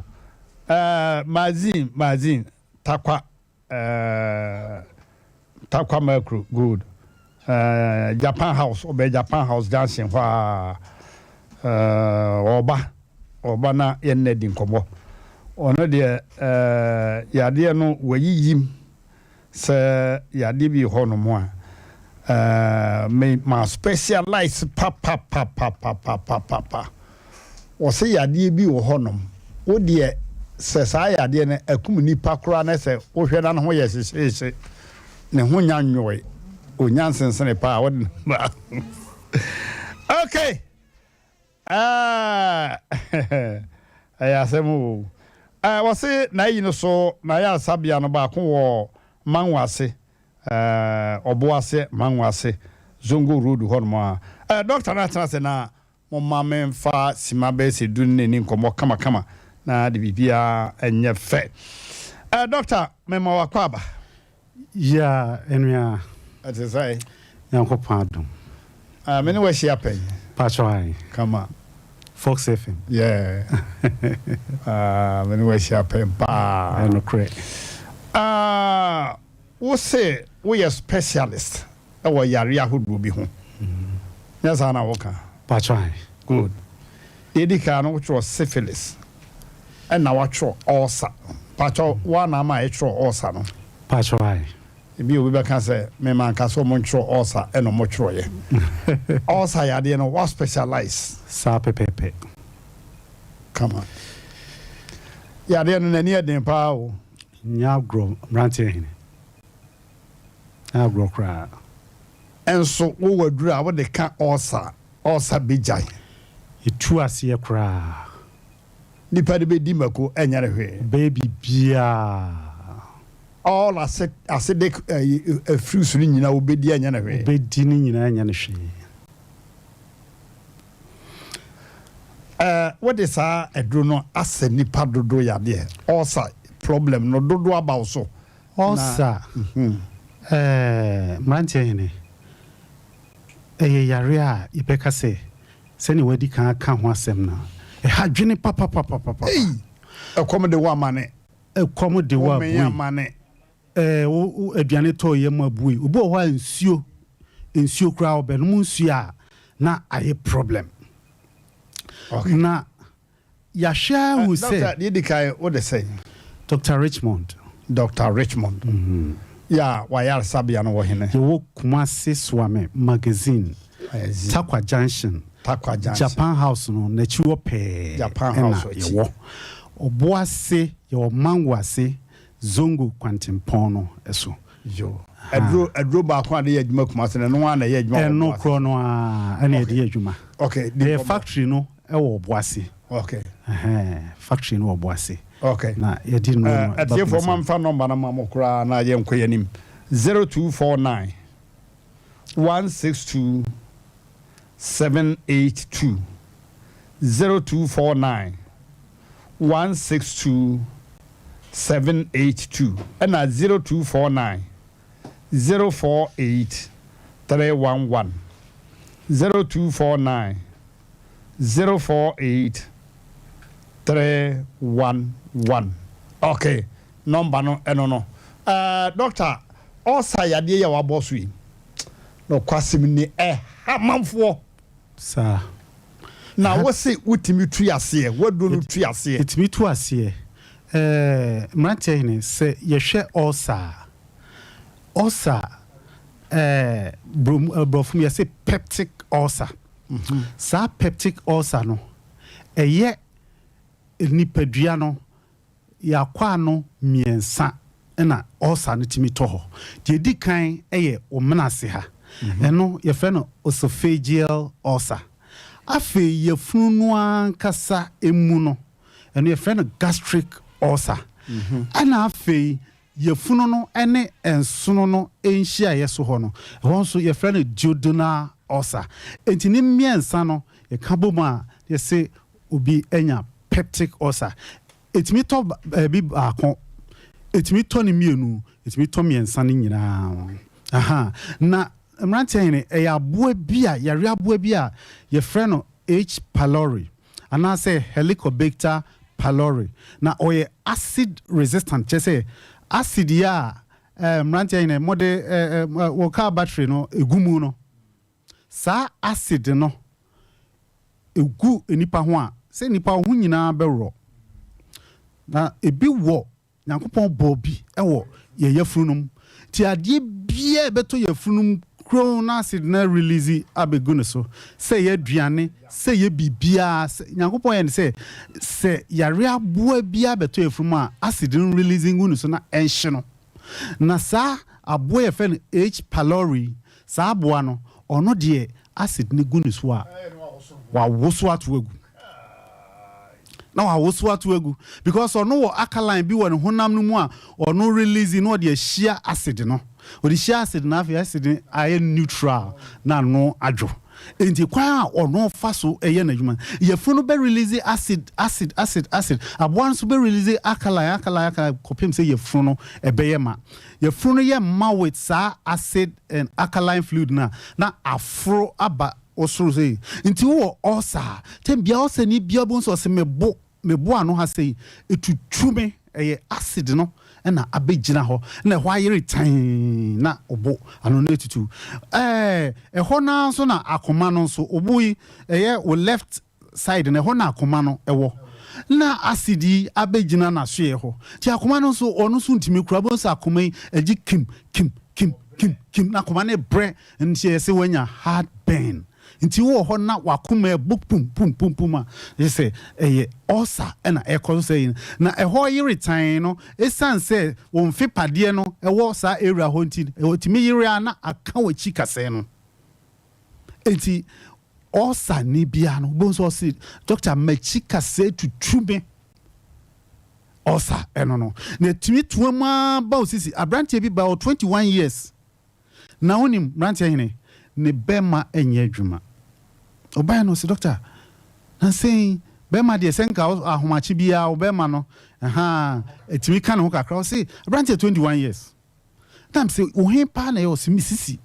Eh, Mazin, Mazin, Takwa Eh, Tarkwa Mercury good. Eh, Japan House, ɔbɛn Japan House junction hɔ a. Eh, ɔba, ɔba na yɛn na di nkɔmmɔ. Ɔno deɛ, eh, yadeɛ no wayiyim sɛ yadeɛ bi hɔ nom a. Eh, me ma specialize papapapapapapapa. Wɔse yadeɛ bi wɔ hɔ nom, wo deɛ sɛ saa yadeɛ no akum nipa koraa na sɛ wo hwɛ na ne ho yɛ hyehyeehye, ne ho nya nwoe, ɔnya nsensene paa, wode no ba. Ok! Ah, ɛyɛ asɛm o. Eh, wɔse n'ayi no so, n'ayaresabea no baako wɔ Mango ase, eh, Ɔbo ase, Mango ase, Zongo Road hɔ nom a. Eh, doctor no atena ase na Momma memfa simma bɛyɛ sɛ du ne no nni nkɔmmɔ kamakama na de biribiara nyɛ fɛ. Eh, Dɔkta, mema wo akwaaba. Yeah, ɛnua. Ɛte sɛn? Nyankopɔn adom. Ah, me ne wo ahyia pɛn. Pacho ae. Kama. Fox FM. Yeah. Ah, me ne wo ahyia pɛn paa. Ɛnokorɛ. Ah, wo se woyɛ specialist. wɔ yareɛ ahodoɔ bi ho. Nyɛ saa na woka? Pakyɛ ae. Good. Deɛ ɛdi kan no wotwerɛ syphilis ɛna woatwerɛ ulcer. Pakyɛ woa na ama yɛtwerɛ ulcer no? Pakyɛ ae. Ebi obi bɛka sɛ me manka sɛ ɔmo ntwerɛ ulcer ɛna ɔmo twerɛeɛ. Ulcer yadeɛ no woa specialize. Saa pɛpɛɛpɛ. Kama. Yadeɛ no n'ani yɛ den paa o. Nyɛ agorɔ mmeranteɛ hene. Agorɔ koraa. Nso wowɔ aduru a wode ka ulcer a, ulcer bɛgyae. Ɛtu aseɛ koraa. Nipa no bɛdi mako ɛnyɛ no hwee. Ɔbɛyɛ biribiara. All acidic fruits no nyinaa ɔbɛdi ɛnyɛ no hwee. Ɔbɛdi ne nyinaa ɛnyɛ no hwee. Wode saa aduro no asɛ nipa dodo yadeɛ, ulcer problem no dodo aba wo so. Ulcer, eh, mmeranteɛ hene, ɛyɛ yareɛ a yɛbɛka sɛ sɛdeɛ wadi kan aka ho asɛm no, ɛha dwene papapapapapa. Ei, ɛkɔm de wo amane. Ɛkɔm de wo abue. Womee amane. Eh, wo, wo aduane tɔ yam abue. Obi wɔ hɔ a nsuo, nsuo koraa ɔbɛnom nsuo a na ayɛ problem. Okay. Na Yɛahwɛ ahu sɛ. Doctor, deɛ edi kan, wo de sɛn? Doctor Richmond. Doctor Richmond. Yɛ a w'ayaresabea no wɔ hene? Yɛwɔ Kumasi Suame Magazine, Tarkwa Junction, Tarkwa Junction. Japan House no n'akyi hɔ pɛɛ Japan House ɛna akyi. yɛwɔ. Ɔboase, yɛwɔ Mango ase, Zongo kwantempɔn no so. Yo. Aduro, aduro baako a de yɛ adwuma Kumasi no, ɛno ara na ɛyɛ adwuma wɔ Ɛno Ɔboase? korɔ no ara ɛna yɛde yɛ adwuma. Okay, di Ɛyɛ nkɔmmɔ. factory no wɔ Ɔboase. Okay. Ɛhɛn, factory no wɔ Ɔboase. Okay. Na yɛde nnuro no Eh, ba atiefoɔ Kumasi. ma mfa nɔmba no ma mo koraa na yɛnkɔ yɛn anim. 0249 162 782 0249 162 782 ɛna 0249 048 311 0249 048 311 ok nɔmba no ɛno no ɛɛ dɔkta. Ulcer yadeɛ yi a wabɔ so yi, nokwasɛm ni, ɛha amanfoɔ. Saa. Na wo se wotumi tu aseɛ, w'aduro no tu aseɛ. Ɛtumi tu aseɛ. Ɛɛ, mmeranteɛ hene, sɛ yɛhwɛ ulcer a, ulcer, ɛɛ, brom, borɔfo mu yɛse peptic ulcer. Saa peptic ulcer no, ɛyɛ nipadua no Yɛakɔ ano mmiɛnsa na ulcer no tumi tɔ hɔ. Deɛ ɛdi kan yɛ wo mena ase ha. Ɛno yɛfrɛ no oesophageal ulcer. Afei yafunu no ankasa mu no, ɛno yɛfrɛ no gastric ulcer. Ɛna afei yafunu no ne nsono no nhyiaeɛ so hɔ no, ɛhɔ nso yɛfrɛ no duodenal ulcer. Enti ne mmiɛnsa no yɛka bom a, yɛse obi anya peptic ulcer. Ɛtumi tɔ baabi baako, ɛtumi tɔ ne mmienu, ɛtumi tɔ mmiɛnsa no nyinaa. Aha. Na mmeranteɛ hene, ɛyɛ aboa bi a, yareɛ aboa bi a yɛfrɛ no H. pylori anaasɛ Helicobacter pylori. Na ɔyɛ acid resistant, kyerɛ sɛ acid yi a eh, mmeranteɛ hene mode eh, eh, wɔ car battery no ɛgu mu no, Saa acid no gu nnipa ho a, sɛ nnipa wo ho nyinaa bɛworɔ. Na ebi wɔ, Nyankopɔn bɔɔ bi wɔ yɛn yafunu no mu. Nti adeɛ biara a ɛbɛtɔ yafunu no mu kronn na acid no arelease abɛgu ne so. Sɛ ɛyɛ aduane, sɛ ɛyɛ biribiara, sɛ Nyankopɔn yɛ no sɛ, sɛ yareɛ aboa biara bɛtɔ yafunu mu a, acid no release ngu ne so na ɛnhye no. Na saa aboa a yɛfrɛ no H. pylori yi, saa aboa no, ɔno deɛ acid no gu ne so a, wawoso ato agu. Na wawoso ato agu because ɔno wɔ alkaline bi wɔ ne honam no mu a ɔno release na ɔde ahyia acid no. Ɔde hyia acid no afei acid no ayɛ neutral na ano adwo. Enti kwan a ɔno fa so yɛ n'adwuma no, yafunu no bɛ release acid, acid, acid, acid. Aboa no nso bɛ release alkaline, alkaline, alkaline kɔpem sɛ yafunu no ɛbɛyɛ ma. Yafunu no yɛ ma with saa acid and alkaline fluid no a, na aforo aba wo soro sei. Nti wowɔ ulcer a, tɛm biara ulcer ni biara wobɛhu sɛ ɔse mebo. Me bo ano ha sei, etutu me, ɛyɛ acid no na abɛgyina hɔ na ɛhɔ ayere tann na wo bo ano no atutu. Ɛɛ, ɛhɔ no ara nso na akoma no nso, wo bo yi, ɛyɛ wo left side no, ɛhɔ na akoma no wɔ. Na acid yi abɛgyina n'asoɛɛ hɔ. Nti akoma no nso, ɔno nso ntumi kura. Wobɛhu sɛ akoma yi, ɛgye kim, kim, kim, kim, kim, na akoma no rebrɛ. Nti ɛyɛ sɛ woanya heart burn. Nti wowɔ hɔ na w'akoma ɛbɔ pum pum pum pum a, kyerɛ sɛ ɛyɛ ulcer na ɛrekɔ so sɛɛ yi. Na ɛhɔ yere tann no, ɛsiane sɛ wo mfepadeɛ no wɔ saa area hɔ nti, ɛtumi yere ara na aka w'akyi kasɛɛ no. Nti ulcer ni biara no, wobɛhu sɛ ɔse, doctor m'akyi kasɛɛ tutu me. Ulcer ɛno no. Na ɛtumi toa mu ara ba wo sisi. Aberanteɛ bi baa ɔwɔ 21 years. Na wonim, mmeranteɛ hene, ne bɛma nyɛ adwuma. Ɔbaeɛ no, ɔse, Dɔkta, nansa yi, bɛma deɛ, sɛ nka ahomakye biara wo bɛma no, ahaa, ɛtumi ka ne ho kakra. Ɔse, aberanteɛ 21 years. Na mese, wo he paa na ɛyɛ? Ɔse, me sisi.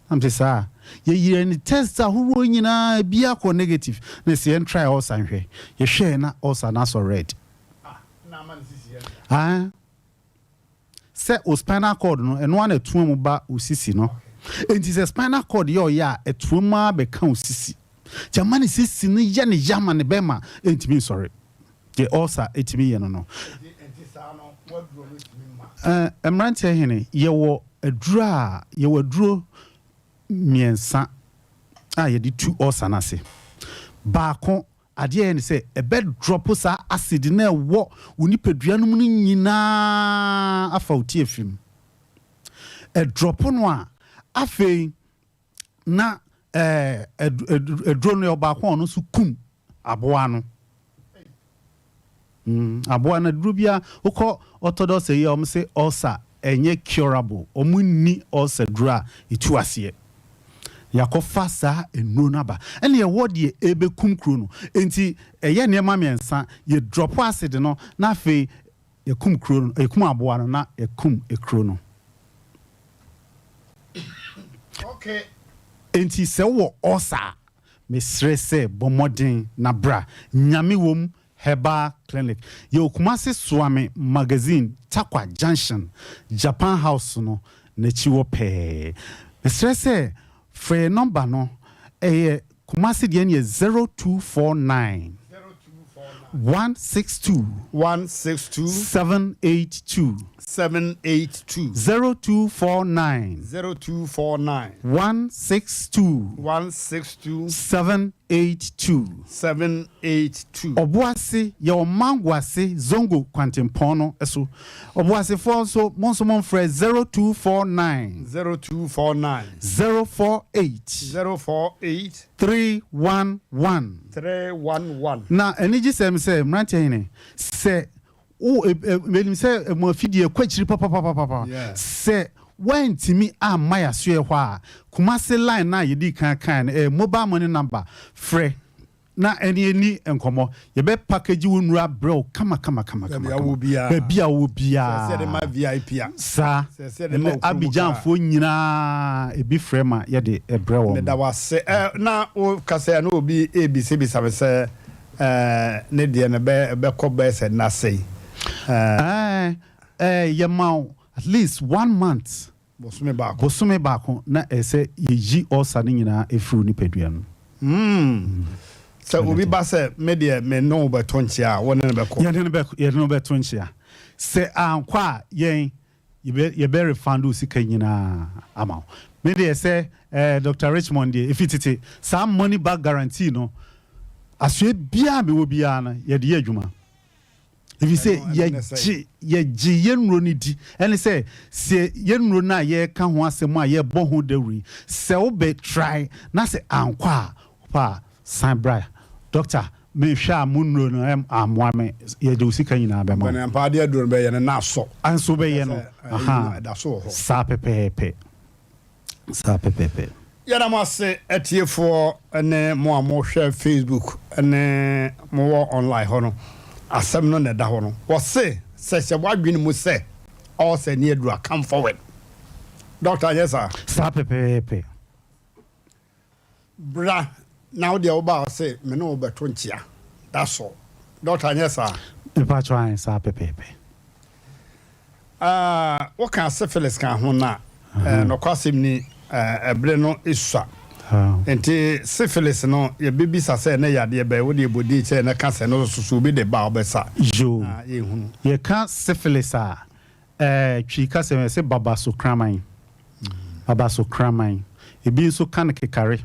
Na mese, saa? Yɛyɛɛ ne test ahoroɔ nyinaa, biara kɔɔ negative. Na ɛse yɛn try ulcer nhwɛ. Yɛhwɛɛ na ulcer no asɔ red. Ah. Sɛ wo spinal cord no, ɛno ara na ɛtoa mu ba wo sisi no. Enti sɛ spinal cord yɛ ɔyɛ a, ɛtoa mu ara bɛka wo sisi. Nti ɛma ne sisi no yɛ ne ya ma ne bɛrima ntumi nsɔre. Deɛ ulcer tumi yɛ no no. Ɛɛ, mmeranteɛ hene, yɛwɔ aduro a, yɛwɔ aduro mmiɛnsa a yɛde tu ulcer no ase. Baako Adeɛ a ɛyɛ ne sɛ, ɛbɛ drop saa acid no a ɛwɔ wo nipadua no mu no nyinaa afa wo tiafi mu. Ɛdrop no a, afei na ɛɛ aduro no yɛ ɔbaako a ɔno nso kum aboa no. Mm, aboa no aduro biara wokɔ orthodox yi a wɔn se ulcer ɛnyɛ curable, wɔn nni ulcer duro a etu aseɛ. Yɛakɔfa saa nnuro no aba ɛna ɛwɔ deɛ ɛbɛkum kuro no. Nti ɛyɛ nneɛma mmiɛnsa, yɛ drop acid no na afei yɛkum kuro no, yɛkum aboa no na yɛkum ekuro no. Okay. Nti sɛ wowɔ ulcer a, Mesrɛ sɛ bɔ mmɔden na bra Nyame Wom Herbal Clinic. Yɛwɔ Kumasi Suame Magazine, Tarkwa Junction, Japan House no. n'akyi hɔ pɛɛ. Mesrɛ sɛ frɛ yɛn nɔmba no, ɛyɛ Kumasi deɛ no yɛ 0249 162 162 782 782 0249 0249 162 162 782 782. Ɔboase, yɛwɔ Mangoase Zongo kwantempɔn no so. Ɔboasefoɔ nso, mo nso momfrɛ 0249. 0249. 048. 048. 311. 311. Na anigyesɛm sɛ, mmeranteɛ hene, sɛ wo, e, e, menim sɛ mo afidie kɔ akyiri papapapapa, sɛ woantumi amma yɛasoɛ hɔ a, Kumase line no a yɛdii kan kae no, ɛyɛ mobile money number, frɛ na ɛne yɛnni nkɔmmɔ. Yɛbɛ package wo nnuro abrɛ wo kama kama kama kama Baabi a kama. wowɔ biara. Baabi a wowɔ Sɛ biara. sɛ yɛde ma VIP a. Saa. Sɛ sɛ yɛde ma Ɛnɛ wo kurom koraa. Abidjanfoɔ nyinaa ebi frɛ ma yɛde brɛ wɔn. Meda wo ase. Ɛ, na wo kasa yi a na obi rebisabisa me sɛ, ɛ, ne deɛ no bɛ, bɛkɔ bɛyɛ sɛ nna sɛn? Ɛ. Ɛɛ, ɛ, yɛma wo at least one month. Bosome baako. Bosome baako na ɛsɛ sɛ yɛyi ulcer no nyinaa firi wo nipadua no mu. Hmm. Sɛ obi ba sɛ me deɛ me ne wo bɛto nkyea a, wo ne no bɛkɔ? Yɛne no bɛkɔ, yɛne no bɛto nkyea. Sɛ ankɔ a, yɛn yɛbɛ yɛbɛ refund wo sika nyinaa ama wo. Me deɛ sɛ eh, Doctor Richmond deɛ, ɛfiri tete, saa money back guarantee no, asoɛ biara a mewɔ biara no, yɛde yɛ adwuma. Ɛfiri sɛ yɛgye yɛgye yɛn nnuro no di. Ɛne sɛ, sɛ yɛn nnuro no a yɛreka ho asɛm a yɛrebɔ ho dawuro yi, sɛ wobɛ try na sɛ ankɔ a, wopɛ a san bra. Doctor, mehwɛ a mo nnuro no ammoa me, yɛde wo sika nyinaa bɛma wo. Mpɛn ampa adeɛ aduro no bɛyɛ no na asɔ. Nso wobɛyɛ no, ahaa, ɛda so wɔ hɔ. Saa pɛpɛɛpɛ. Saa pɛpɛɛpɛ. Yɛda mo ase atiefoɔ ne mo a mohwɛ Facebook ne mowɔ online hɔ no. Asɛm no na ɛda hɔ no. Wɔse sɛ hyɛ w'adwene mu sɛ ulcer ni aduru a, come forward. Doctor, anyɛ saa? Saa pɛpɛɛpɛ. Bra na wo deɛ wo ba a ɔse me ne wo bɛto nkyea that's all doctor anyɛ saa. Mepakyɛw ae saa pɛpɛɛpɛ. Ah wo ka syphilis ka ho na eh, nɔkwasɛm ni eh, ɛbere no sua nti syphilis no yɛbɛbisa sɛ ɛnɛ yadeɛ bɛn wo deɛ bɔ din kyerɛ na ka sɛ no soso obi de ba a wobɛsa Yoo na yɛhunu. Yɛka syphilis a Eh, Twi kasa mu yɛse babaso kraman, babaso kraman. Ebi nso ka no kekare.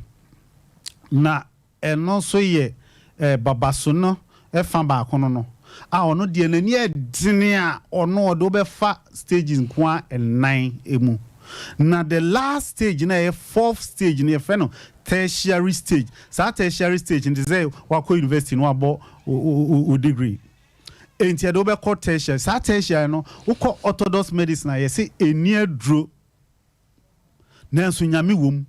Na ɛno nso yɛ eh, babaso no fa baako no no, a ɔno deɛ n'ani yɛ dene a ɔno ɔde wo bɛfa stages nko ara nnan mu. Na the last stage no a ɛyɛ fourth stage no yɛfrɛ no tertiary stage. Saa tertiary stage no te sɛ wakɔ university na wabɔ wo degree. Enti ɛde wo bɛkɔ tertiary. Saa tertiary no, wokɔ orthodox medicine a, yɛse ɛnni aduro. Nanso Nyame wɔ mu.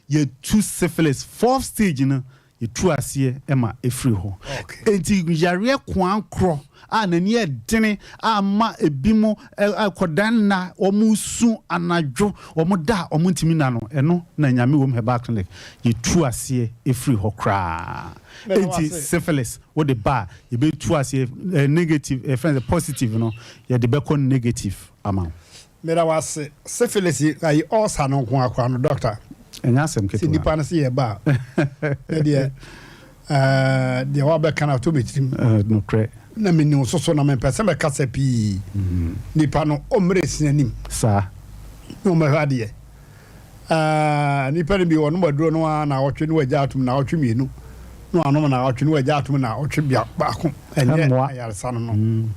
Yɛtu syphilis, fourth stage no, yɛtu aseɛ ma ɛfiri hɔ. Enti yareɛ koankorɔ a n'ani yɛ dene a ama ebinom kɔdan nna, wɔsu anadwo, wɔn da a wɔntumi nna no, ɛno na Nyame wɔ mu Herbal Clinic, yɛtu aseɛ firi hɔ koraa. Enti syphilis wode ba a, yɛbɛtu aseɛ, eh, negative, eh, yɛfrɛ no sɛ positive no, yɛde bɛkɔ negative ama wo. Meda wo ase. Syphilis yi, ayi ulcer no nko ara koraa no, doctor. Ɛnyɛ asɛm ketewa. Sɛ nipa no se yɛba a, ne deɛ, eh, deɛ wabɛka no ato me tirim. Eh, nokorɛ. Na menim wo soso na mempɛ sɛ mɛkasa pii. Nipa no, ɔmmerɛ sin anim. Saa. Na ɔmmɛhwɛ adeɛ. Aah nnipa no bi wɔnom aduro no ara naawɔtwe na wɔagya atom naawɔtwe mmienu na wɔanom naawɔtwe na wɔagya atom naawɔtwe baako ɛnyɛ ayaresa no no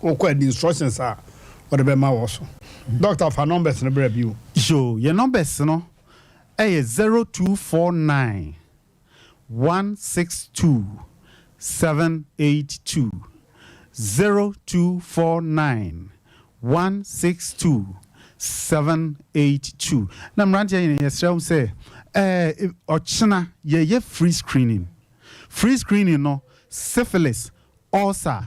wokɔ adi instructions a wɔde bɛma wɔ so. Doctor fa numbers no bra bio. Yoo yɛn numbers no ɛyɛ 0249. 162 782 0249 162 782 Na mmeranteɛ nyina yɛsrɛ wo sɛ ɛɛ ɔkyena yɛyɛ free screening. Free screening no syphilis, ulcer,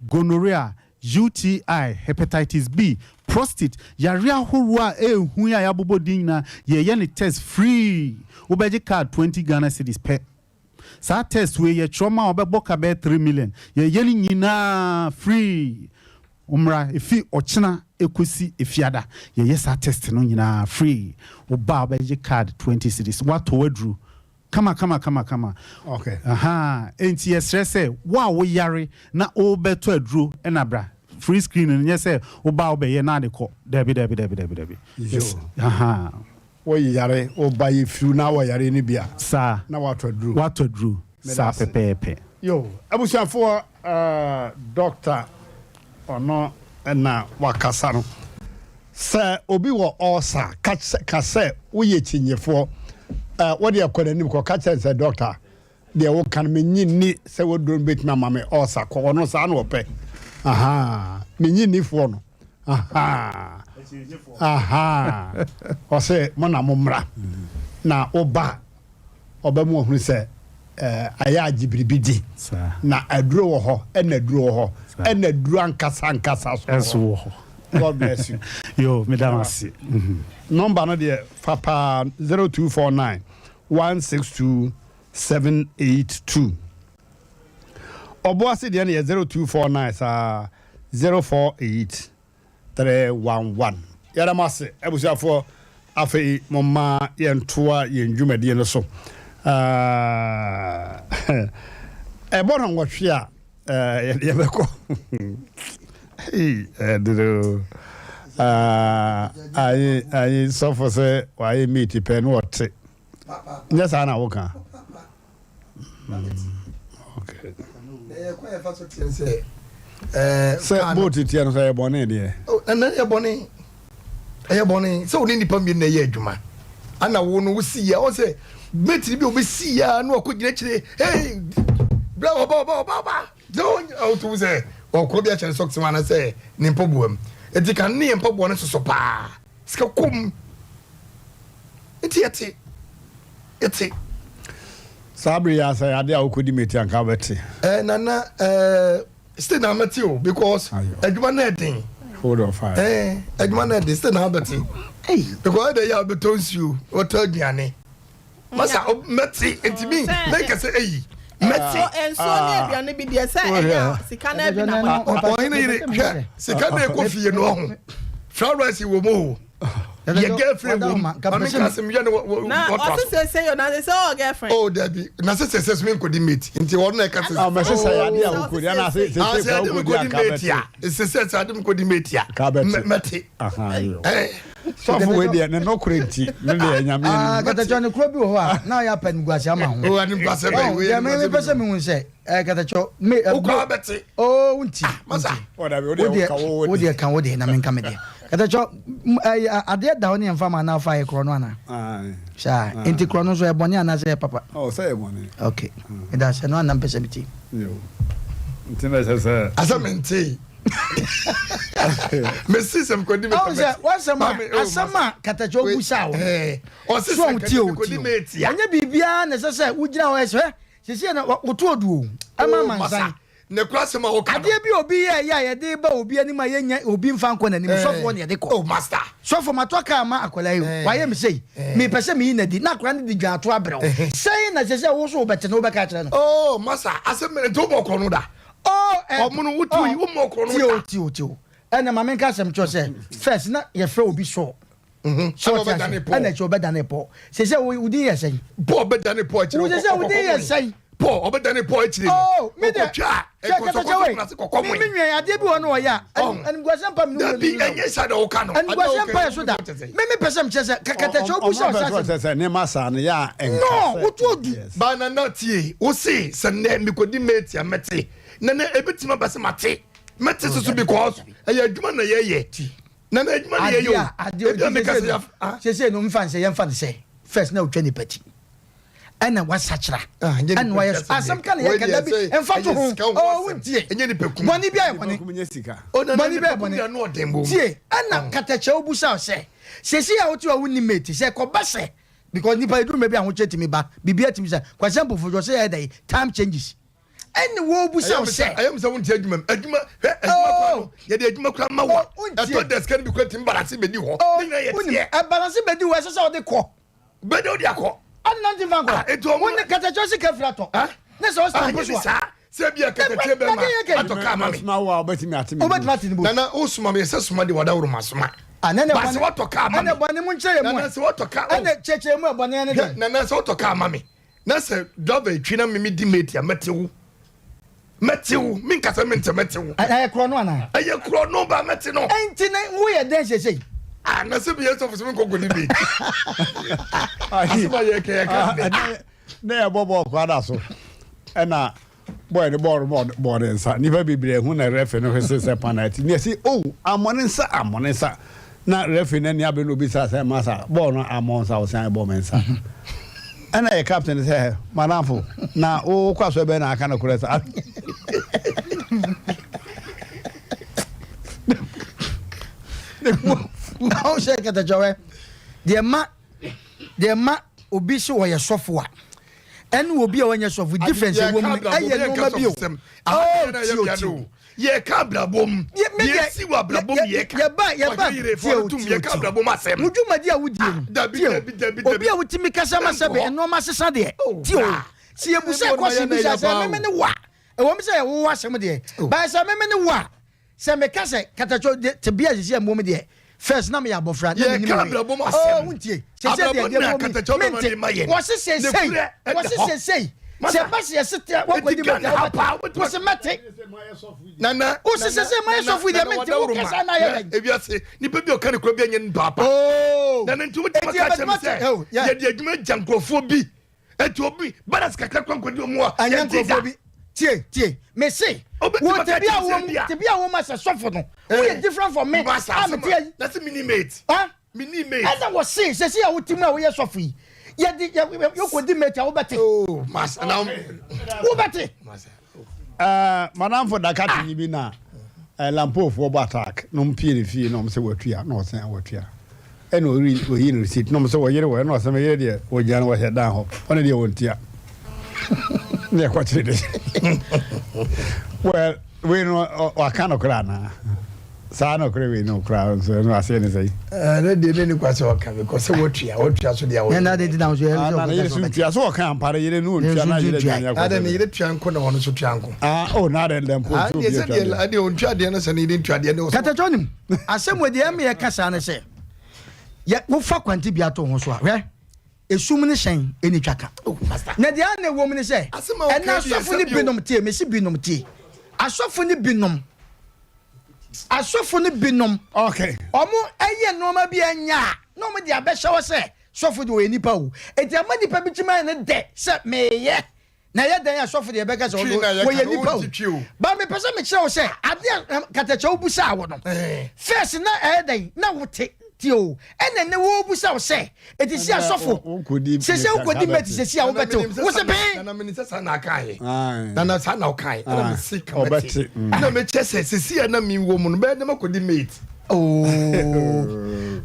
gonorrhea, UTI, hepatitis B, prostate, yareɛ ahoroɔ a ɛyɛ hu yi a yɛabobɔ din nyinaa, yɛyɛ no test free. Wobɛgye card 20 Ghana cedis pɛ. Saa test wei yɛtwerɛ ma a wobɛbɔ ka bɛyɛ 3 million. Yɛyɛ no nyinaa free. Wommra, ɛfi ɔkyena ɛkɔsi Efiada, yɛyɛ saa test no nyinaa free. Woba a wobɛgye card 20 cedis, woatɔ w'aduro kama kama kama kama. Okay. Ahaa, enti yɛsrɛ sɛ wo a woyare na wobɛtɔ aduro na bra. Free screen no nyɛ sɛ woba a wobɛyɛ na ade kɔ. Dabi dabi dabi dabi dabi. Yo. Ahaa. Wo yare, wo ba yɛ firiw na wɔ yare no bi a. Saa. Na watɔ aduro. Watɔ aduro. Meda Saa ase. pɛpɛɛpɛ. Yo, abusuafoɔ, eh, doctor ɔno na wakasa no. Sɛ obi wɔ ulcer, ka ka sɛ woyɛ kyinyefoɔ, eh, wo deɛ kɔ n'anim kɔ ka kyerɛ no sɛ doctor, Deɛ woka no mennye nni sɛ w'aduro no bɛtumi ama me ulcer kɔ ɔno saa na ɔpɛ ahaa mennye nni foɔ no ahaa ahaa ɔse mo na mo mmra na woba ɔbɛ mu ɔhunu sɛ ayɛ agye biribi di na aduro wɔ hɔ ɛna aduro wɔ hɔ ɛna aduro ankasa ankasa so wɔ hɔ. God bless you. Yo, meda mo ase. Nɔmba no deɛ fa paa 0249 162 782. Ɔboase deɛ no yɛ 0249 saa 048 311. Yɛda mo ase abusuafoɔ. Afei momma yɛntoa yɛn dwumadie no so. Ɛbɔ no nwɔtwe a yɛde yɛbɛkɔ. Ɛdene o. Ayi ayi sɔfo sɛ wayɛ meat pɛ no ɔte. Nyɛ saa na woka. Okay. Sɛ boat teɛ no sɛ ɛyɛ bɔne deɛ. Ɛnna ɛyɛ bɔne. Ɛyɛ bɔne sɛ wo ne nnipa mmienu na ɛyɛ adwuma. Ana wo no wosi yɛ ɔn sɛ mate bi a obesi yɛ a na wakɔ gyina akyire hey bra ɔba ɔba ɔba ɔba sɛ ɔtum sɛ ɔkɔ bi akyɛ ne socks mu anasɛ ne mpaboa mu eti kan ne yɛ mpaboa no soso paa sika kɔm nti yɛte yɛte. Saa bere yi asɛ ade a wokɔdi mate anka wobɛte. Eh, nana eh, still na mɛte o because adwuma no ɛden. Hold on fire. Eh, adwuma no ɛden still na wobɛte. Because ɛdɛ yɛ a wobɛtɔ nsuo, wobɛtɔ aduane. Masa mɛte nti mi mɛnka sɛ eyi mɛte. Nsuo ne aduane bi deɛ sɛ ɛyɛ sika na ɛbi na mo. Ɔhene yere hwɛ sika na ɛkɔ fie no ɔho fried rice wɔ mu o yɛ girlfriend wɔ mu maame nka asɛm yɛ no na ɔse sese yo na sese ɔwɔ girlfriend. Oh dabi na sese sese mi nkodi mate nti ɔno na ɛka sese. Ɔmɛ sese yɛ ade a wokodi ana sese sese kura wokodi a mate a sese sese ade mi nkodi mate a mɛte. Sɔfo wei deɛ ne nɔkorɛ nti ne deɛ nyame anim. Ah, katakyɛ ne kuro bi wɔ hɔ a na ɔyɛ apɛ animguase ama ho. O animguase bɛn wei animguase bɛn. Deɛ mepɛ sɛ mehu sɛ ɛɛ katakyɛ me. Wokɔ abɛte. Oo wonti. Ah masa. Ɔdabi o deɛ woka wo wo deɛ ka wo deɛ na menka me deɛ. Katakyɛ ɛɛ adeɛ da hɔ ne yɛn fa ma anaa fa yɛ korɔ no anaa. Saa nti korɔ no nso ɛyɛ bɔne anaa sɛ ɛyɛ papa. Ɔ sɛ ɛyɛ bɔne. Okay. Ɛda sɛ no anam pɛ sɛ metie. Yo. Nti na ɛsɛ sɛ. Asɛ mente. mesi sɛ mekɔdi me sɛ wasɛm a asɛm a katakyɛ obu sa wo ɔse so sɛ tie o mekɔdi tie metia ɛnyɛ biribiara na ɛsɛ sɛ wogyina hɔ ɛsɛ sɛsɛ na woto odu o ɛma Oh, amansan masa ne kora asɛm a woka no adeɛ bi obi yɛ yɛ a yɛde ba obi anim a yɛnya obi mfa nkɔ n'anim Eh. sɔfoɔ na yɛde kɔ oh master sɔfo matɔ kaa ma akwadaa yi o Eh. wayɛ me sei Eh. mepɛ sɛ meyi n'adi na akwadaa no de dwaato abrɛ wo sɛn na sɛ sɛ wo so wobɛte no wobɛka akyerɛ no oh masa asɛm nti wobɔ kɔ no da Oh, eh, Ɔmo no wotu yi, womma ɔkorɔ no Tio, da. tio, tio. Ɛna ma menka asɛm kyerɛ sɛ, first na yɛfrɛ obi Saul. Mhm. So Ɛna ɔte ase. ɔbɛdane Paul. Ɛna akyire ɔbɛdane Paul. Sɛ sɛ wo din yɛ sɛn? Paul bɛdane Paul akyire. Wo sɛ sɛ wo din yɛ sɛn? Paul ɔbɛdane Paul akyire no. Oh, me deɛ. Ɔkɔtwa Hwɛ kɛtɛkyɛ wei. nkɔsɔkɔsɔ ase kɔkɔ Me moe. me nua adeɛ bi wɔ no ɔyɛ a. Ɔho. Animguaseɛ mpa me ne wo Dabi mmienu ɛnyɛ saa na ɔka no. Animguaseɛ mpa yɛ so da. Me me pɛ sɛ mekyerɛ sɛ kɛtɛkyɛ obu sɛ Ɔmo ɔsɛ pɛ sɛ asɛm. sɛ nneɛma saa no yɛ a ɛnka No, sɛ. wotu odu. Yes. Ba nana tie, wo se sɛ nnɛ mekɔdi mate a mɛte. Nana ebetumi aba sɛ mate mɛte soso because ɛyɛ adwuma na yɛyɛ. Nana adwuma na yɛyɛ o. Ebi a meka sɛ yaf ah. Sese no nfa nsɛ yɛnfa no sɛ first na otwa nipa ti ɛna wasakyera ɛna wayɛ so asɛm ka na yɛka da bi nfa to ho ɔwɔ ntie bɔne bi ayɛ bɔne bɔne bi ayɛ bɔne tie ɛna katakyɛ obusa sɛ sese a wote a wonni mate sɛ kɔba sɛ because nipa eduru mɛ bi ahokyɛ tumi ba biribi atumi sɛ kwasɛ mpofo jɔ sɛ yɛ dɛ time changes ɛne wɔbusa wo sɛ. Ɛyɛ mi sɛ wonte adwuma mu adwuma hwɛ adwuma kura no yɛde adwuma kura ma wa ɛtɔ desk no bi kura tumi balance bɛdi hɔ ne nyinaa yɛ teɛ. Ɛbalance bɛdi hɔ ɛsɛ sɛ ɔde kɔ. Bɛdi ɔde akɔ. Ɔde nante fa nkɔ. Etu ɔmo ne katakyɛ sika fira tɔ. Ne sɛ ɔsi mpo so a. Sɛ bi a katakyie bɛma atɔ kaa ma me. Mɛsoma wo a wobɛtumi ate me Wobɛtumi ate ne boat. Nana wosoma me sɛ soma deɛ wadaworo ma soma. Ah, nana Ba sɛ watɔ kaa ma me. Ɛna bɔne mu nkyerɛ mu. Nana sɛ watɔ kaa. Ɛna kyerɛkyerɛ mu ɛbɔne ne dɛn. Nana sɛ watɔ kaa ma me. Na sɛ driver etwi na me me di mate a mɛte wo. Mɛte wo. Me nkasa me ntɛ mɛte wo. Ɛyɛ korɔ no anaa? Ɛyɛ korɔ no ba mɛte no. Ɛnti ne woyɛ dɛn sɛsɛyi? Ah, na sɛ meyɛ sɔfo sɛ menkɔ kɔdi mate. Asɛm a yɛka yɛka ne. Na yɛbɔ bɔɔl kwada so ɛna bɔɔl no bɔɔl no bɔɔ ne nsa nnipa bebree ahu na referee no hwese sɛ penalty ne yɛsi oh ammɔ ne nsa ammɔ ne nsa na referee no ani abere na obisa sɛ masa bɔɔl no ammɔ nsa ɔsan ɛbɔ me nsa ɛna yɛ captain sɛ madamfo na wokɔ asɔ bɛn na aka no korɛ saa. Ɔhyɛ kɛtɛkyɛwɛ deɛ ma Deɛ ɛma obi se ɔyɛ sɔfo a ɛne obi a ɔnyɛ sɔfo difference ɛwɔ mu no ɛyɛ nneɛma bi o. Oh tio tio. Yɛka abrabɔ mu. Deɛ esi wɔ abrabɔ mu yɛka. Yɛba yɛba tio tio tio. Wo dwumadi a wodie no tio. Obi a wotumi kasa ma sɛbe nneɛma sesa deɛ tio. Sɛ yɛbusa kɔsi bi sɛ sɛ meme ne wo a ɛwɔ mu sɛ yɛwowɔ asɛm deɛ but sɛ meme ne wo a Sɛ meka sɛ katakyo de tebea a sisi a mewɔ mu deɛ, first na meyɛ abɔfra na mennim Yɛka hwee. abrabɔ mu Oh, asɛm. wontie. Seesei deɛ Abrabɔ deɛ na mewɔ mu yi, katakyo bɛma mente. de ma yɛn. Wɔse seesei, Nokorɛ ɛda wɔse hɔ. seesei, sɛ Masa, ɛba sɛ yɛse te a, enti woakɔdi mate Ghana a, ha paa wobɛte. wobɛtumi Wɔse mɛte. Nana, Wose Nana, seesei mayɛ Nana, sɔfo yi deɛ Nana, mente. wadaworo Woka ma. saa na ayɛ Hwɛ, dɛn? ewiase, nipa bi a ɔka nokorɛ bi anyɛ ne paapa. Oh! Nana, nti wobɛtumi Enti aka akyerɛ me yɛbɛtumi ate. sɛ, Oh, yeah. yɛde adwuma agya nkurɔfoɔ bi. Enti obi, balance kakra kora nkɔdi wɔn a, Ɛnyɛ yɛnte da. nkurɔfoɔ bi. Tie, tie. Mese, Wobɛtumi wo aka tebea akyerɛ a wowɔ sɛ mu, bi a- tebea a wowɔ mu asɛ sɔfo no, woyɛ different from me Masa, a asɛm mete a- ayi. na sɛ mini mate. Ah? Mini mate. Ɛna wɔse, sɛsi a wote mu a woyɛ sɔfo yi, yɛde, yɛ, yɛ, yɛkɔdi mate a wobɛte. Oh, masa, na- Wobɛte. Masa. Eh, madamfo Dakatini bi na eh, Lampofoɔ bɔ attack na ɔmo pie ne fie na ɔmo sɛ watua na ɔsɛn watua ɛna ɔyi ɔyi ne receipt na ɔmo sɛ wɔyere wɔ ɛna ɔsɛ meyere deɛ wɔgyina no wɔhyɛ dan hɔ ɔne deɛ wɔntua na ɛkɔkyere de well wei no waka no koraa anaa Saa nɔkorɛ wei no koraa nso ɛno aseɛ ne sɛn? Ɛno deɛ ne ni kwa sɛ ɔka because sɛ watua watua so deɛ wɔyɛ. Na de na nso yɛ sɛ ɔka sɛ ɔbɛte. So ɔka ampa ne yere no ontua na yere dwane akɔ. Adɛ ne yere tua nko na ɔno nso tua nko. Ah oh na adɛ ndɛ mpo nti obi atua deɛ. Adeɛ ontua deɛ no sɛ ne yere ntua deɛ ne. Katatwa nim asɛm wɔ deɛ ɛmɛ yɛ kasa ne sɛ yɛ wofa kwante bi ato ho so a hwɛ esum ne hyɛn ɛni twa ka oh, na deɛ ana ɛwɔ mu ne sɛ ɛna asɔfo ne binom tie mesi binom tie asɔfo ne binom Asɔfo no binom, Okay. wɔn yɛ nneɛma bi a ɛnyɛ a, na wɔn de abɛhyɛ hɔ sɛ sɔfo deɛ ɔyɛ nipa o. Eti ama nipa bi tumi ayɛ ne dɛ sɛ meyɛ. Na ɛyɛ dɛn a sɔfo deɛ ɛbɛka sɛ Twi ɔno na yɛka wɔyɛ no, nipa o. wonte twi o. Ba mepɛ sɛ mekyerɛ wo sɛ adeɛ a katakyɛ wobusaa wo no, first na ɛyɛ dɛn na wote tie o. Ɛna ɛnɛ wɔrebusa wo sɛ Eti si asɔfo sese wokɔdi mɛti sese a wobɛte wo wo se pee. Nana mene sɛ saa na aka yɛ. Nana saa na ɔka yɛ. Ɛna me se ka mɛte. Ɛna me kyɛ sɛ sese a na mi wɔ mu no bɛyɛ dɛ makɔdi mate. Oh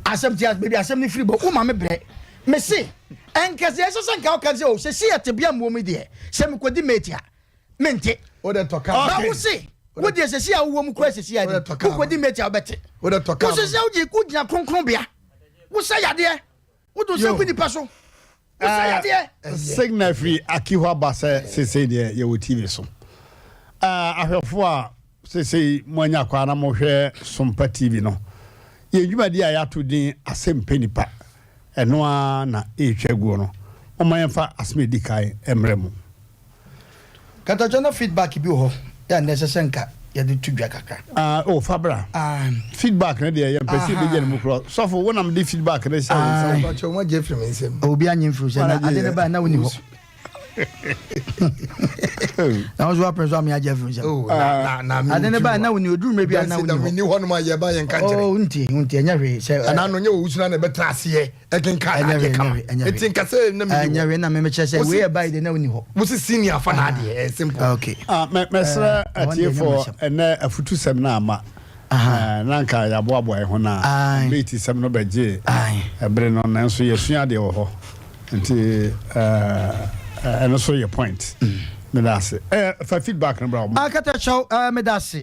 asɛm ti baabi asɛm ne firi bɔ wo ma me brɛ. Me se ɛnkɛse ɛsɛ sɛ nka woka sɛ o sese yɛ tebea mu wɔ mu deɛ sɛ mekɔdi mate a mente. Ba wo se wo deɛ sese a wowɔ mu kura sese a deɛ wokɔdi mate a wobɛte. Wo sese a wogyina kronkronbea. Wosɛ yadeɛ. Woto nsa gu nipa so. Wosɛ yadeɛ. Signal firi Aki hɔ aba sɛ seesei deɛ yɛwɔ TV so. Ahwɛfoɔ a seesei moanya kwan na mohwɛ Sompa TV no, yɛn dwumadie a yɛato din Asɛmpɛ Nipa, ɛno ara na ɛretwa guo no. Momma yɛmfa asɛm a ɛdi kan mmrɛ mo. Katakyɛ na feedback bi wɔ hɔ yɛ a na ɛsɛ sɛ nka yɛde to dwa kakra. Ah, oh, fa bra. Ah. Feedback no deɛ yɛmpɛ sɛ yɛbɛgya ne mu korɔ. Sɔfo, wo na mede feedback no hyɛ wo nsa. Mpakyɛ wɔn agye afiri me nsam. Obi anye mfiri sɛ na ade ne ba na woni hɔ. Na wo nso wapere so ame agye afiri nsam. Oh, na na na Ade ne ba na woni oduru mmerɛ bi a na woni hɔ. Meni hɔ nom a yɛba yɛn ka nkyerɛ. Oh, nti, nti ɛnyɛ hwee sɛ. Ɛna no nyɛ wɔ wusuna na ɛbɛtena aseɛ. Ɛkenkan Ɛnyɛ adeɛ hwee, kama. ɛnyɛ hwee, ɛnyɛ hwee. Nti nka sɛ na meni Ɛnyɛ hɔ. hwee na memekyerɛ sɛ wei ɛbae de na woni hɔ. Wo se senior fa na adeɛ, ɛyɛ simple. Okay. Ah, mɛ mɛsrɛ Eh, ɛhɔ deɛ ɛnyɛ atiefoɔ m'asɛm. ɛnɛ afutusɛm no ama. Aha. Eh, na nka yɛaboaboa yɛn ho na Aye. mate sɛm no bɛgye Aye. ɛbere no nanso yɛsua adeɛ wɔ hɔ nti eh, ɛno so yɛ point. Meda ase. Eh, fa feedback no bra. Akata kyɛw, eh, meda ase.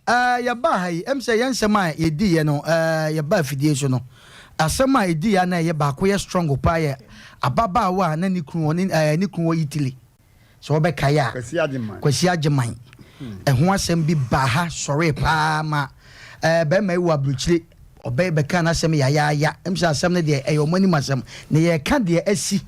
Eh, yɛbaa ha yi, ɛm sɛ yɛn nsɛm a yɛdiiɛ no, eh, yɛbaa afidie so no, asɛm a ɛdiiɛ a na ɛyɛ baako yɛ strong paa yɛ ababaawa a na ne kunu wɔ ne, eh, ne kunu wɔ Italy. Sɛ wobɛkae a, Kwasi Agyeman, ɛho asɛm bi baa ha sɔree paa ma ɛɛ bɛrima yi wɔ aburokyire, ɔbɛ bɛkaa n'asɛm yayaaya. Ɛm sɛ asɛm no deɛ ɛyɛ wɔn anim asɛm, na yɛreka deɛ asi.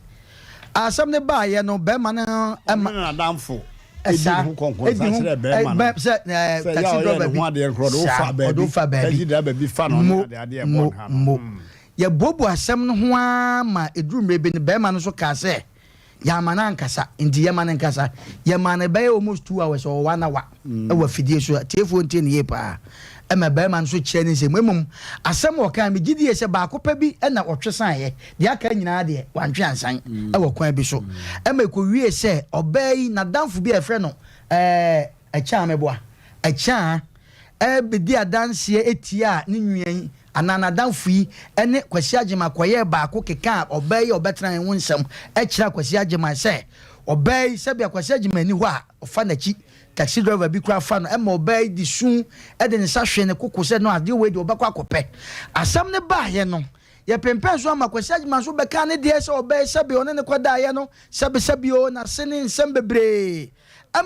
Asɛm no baeɛ no, bɛrima no ɛma. Ɔno ne n'adamfo edi ho kɔnkɔnsa kyerɛ bɛrima no sɛ sɛ yɛ a ɔyɛ ne ho adeɛ nkorɔ de wofa baabi, taxi driver bi fa no ne adeadeɛ ɛbɔ ne ha no. Mo, mo. Yɛbuobua asɛm no ho ara ma ɛduru mmerɛ bi no, bɛrima no nso kaa sɛ, Yɛamma no ankasa, nti yɛma no nkasa. Yɛmaa no bɛyɛ almost 2 hours or one hour wɔ afidie so. Atiefoɔ ntie no yie paa. Ɛma barima no nso kyerɛ ne nsɛm mu. Mmom asɛm a ɔkaeɛ, megye die sɛ baako pɛ bi na ɔtwe saneeɛ. Deɛ aka nyinaa deɛ, wantwe ansan wɔ kwan bi so. Ɛma ɛkɔwiee sɛ ɔbaa yi, n'adamfo bi a yɛfrɛ no ɛɛ Akyaa Meboa, Akyaa, bɛdi adanseɛ tiaa ne nua yi anaa n'adamfo yi ne Kwasi Agyeman kɔyɛɛ baako kekaa ɔbaa yi a ɔbɛtena ne ho nsɛm kyerɛɛ Kwasi Agyeman sɛ ɔbaa yi, sɛbea Kwasi Agyeman nni hɔ a ɔfa n'akyi, taxi driver bi koraa fa no ma ɔbaa yi de su de ne nsa hwee ne koko sɛ no adeɛ wei deɛ ɔbɛkɔ akɔpɛ. Asɛm no baeɛ no, yɛpempɛn so ama Kwasi Agyeman nso bɛkaa ne deɛ sɛ ɔbaa yi sɛbe ɔne no kɔdaeɛ no, sɛbesɛbe oo, n'ase ne nsɛm bebree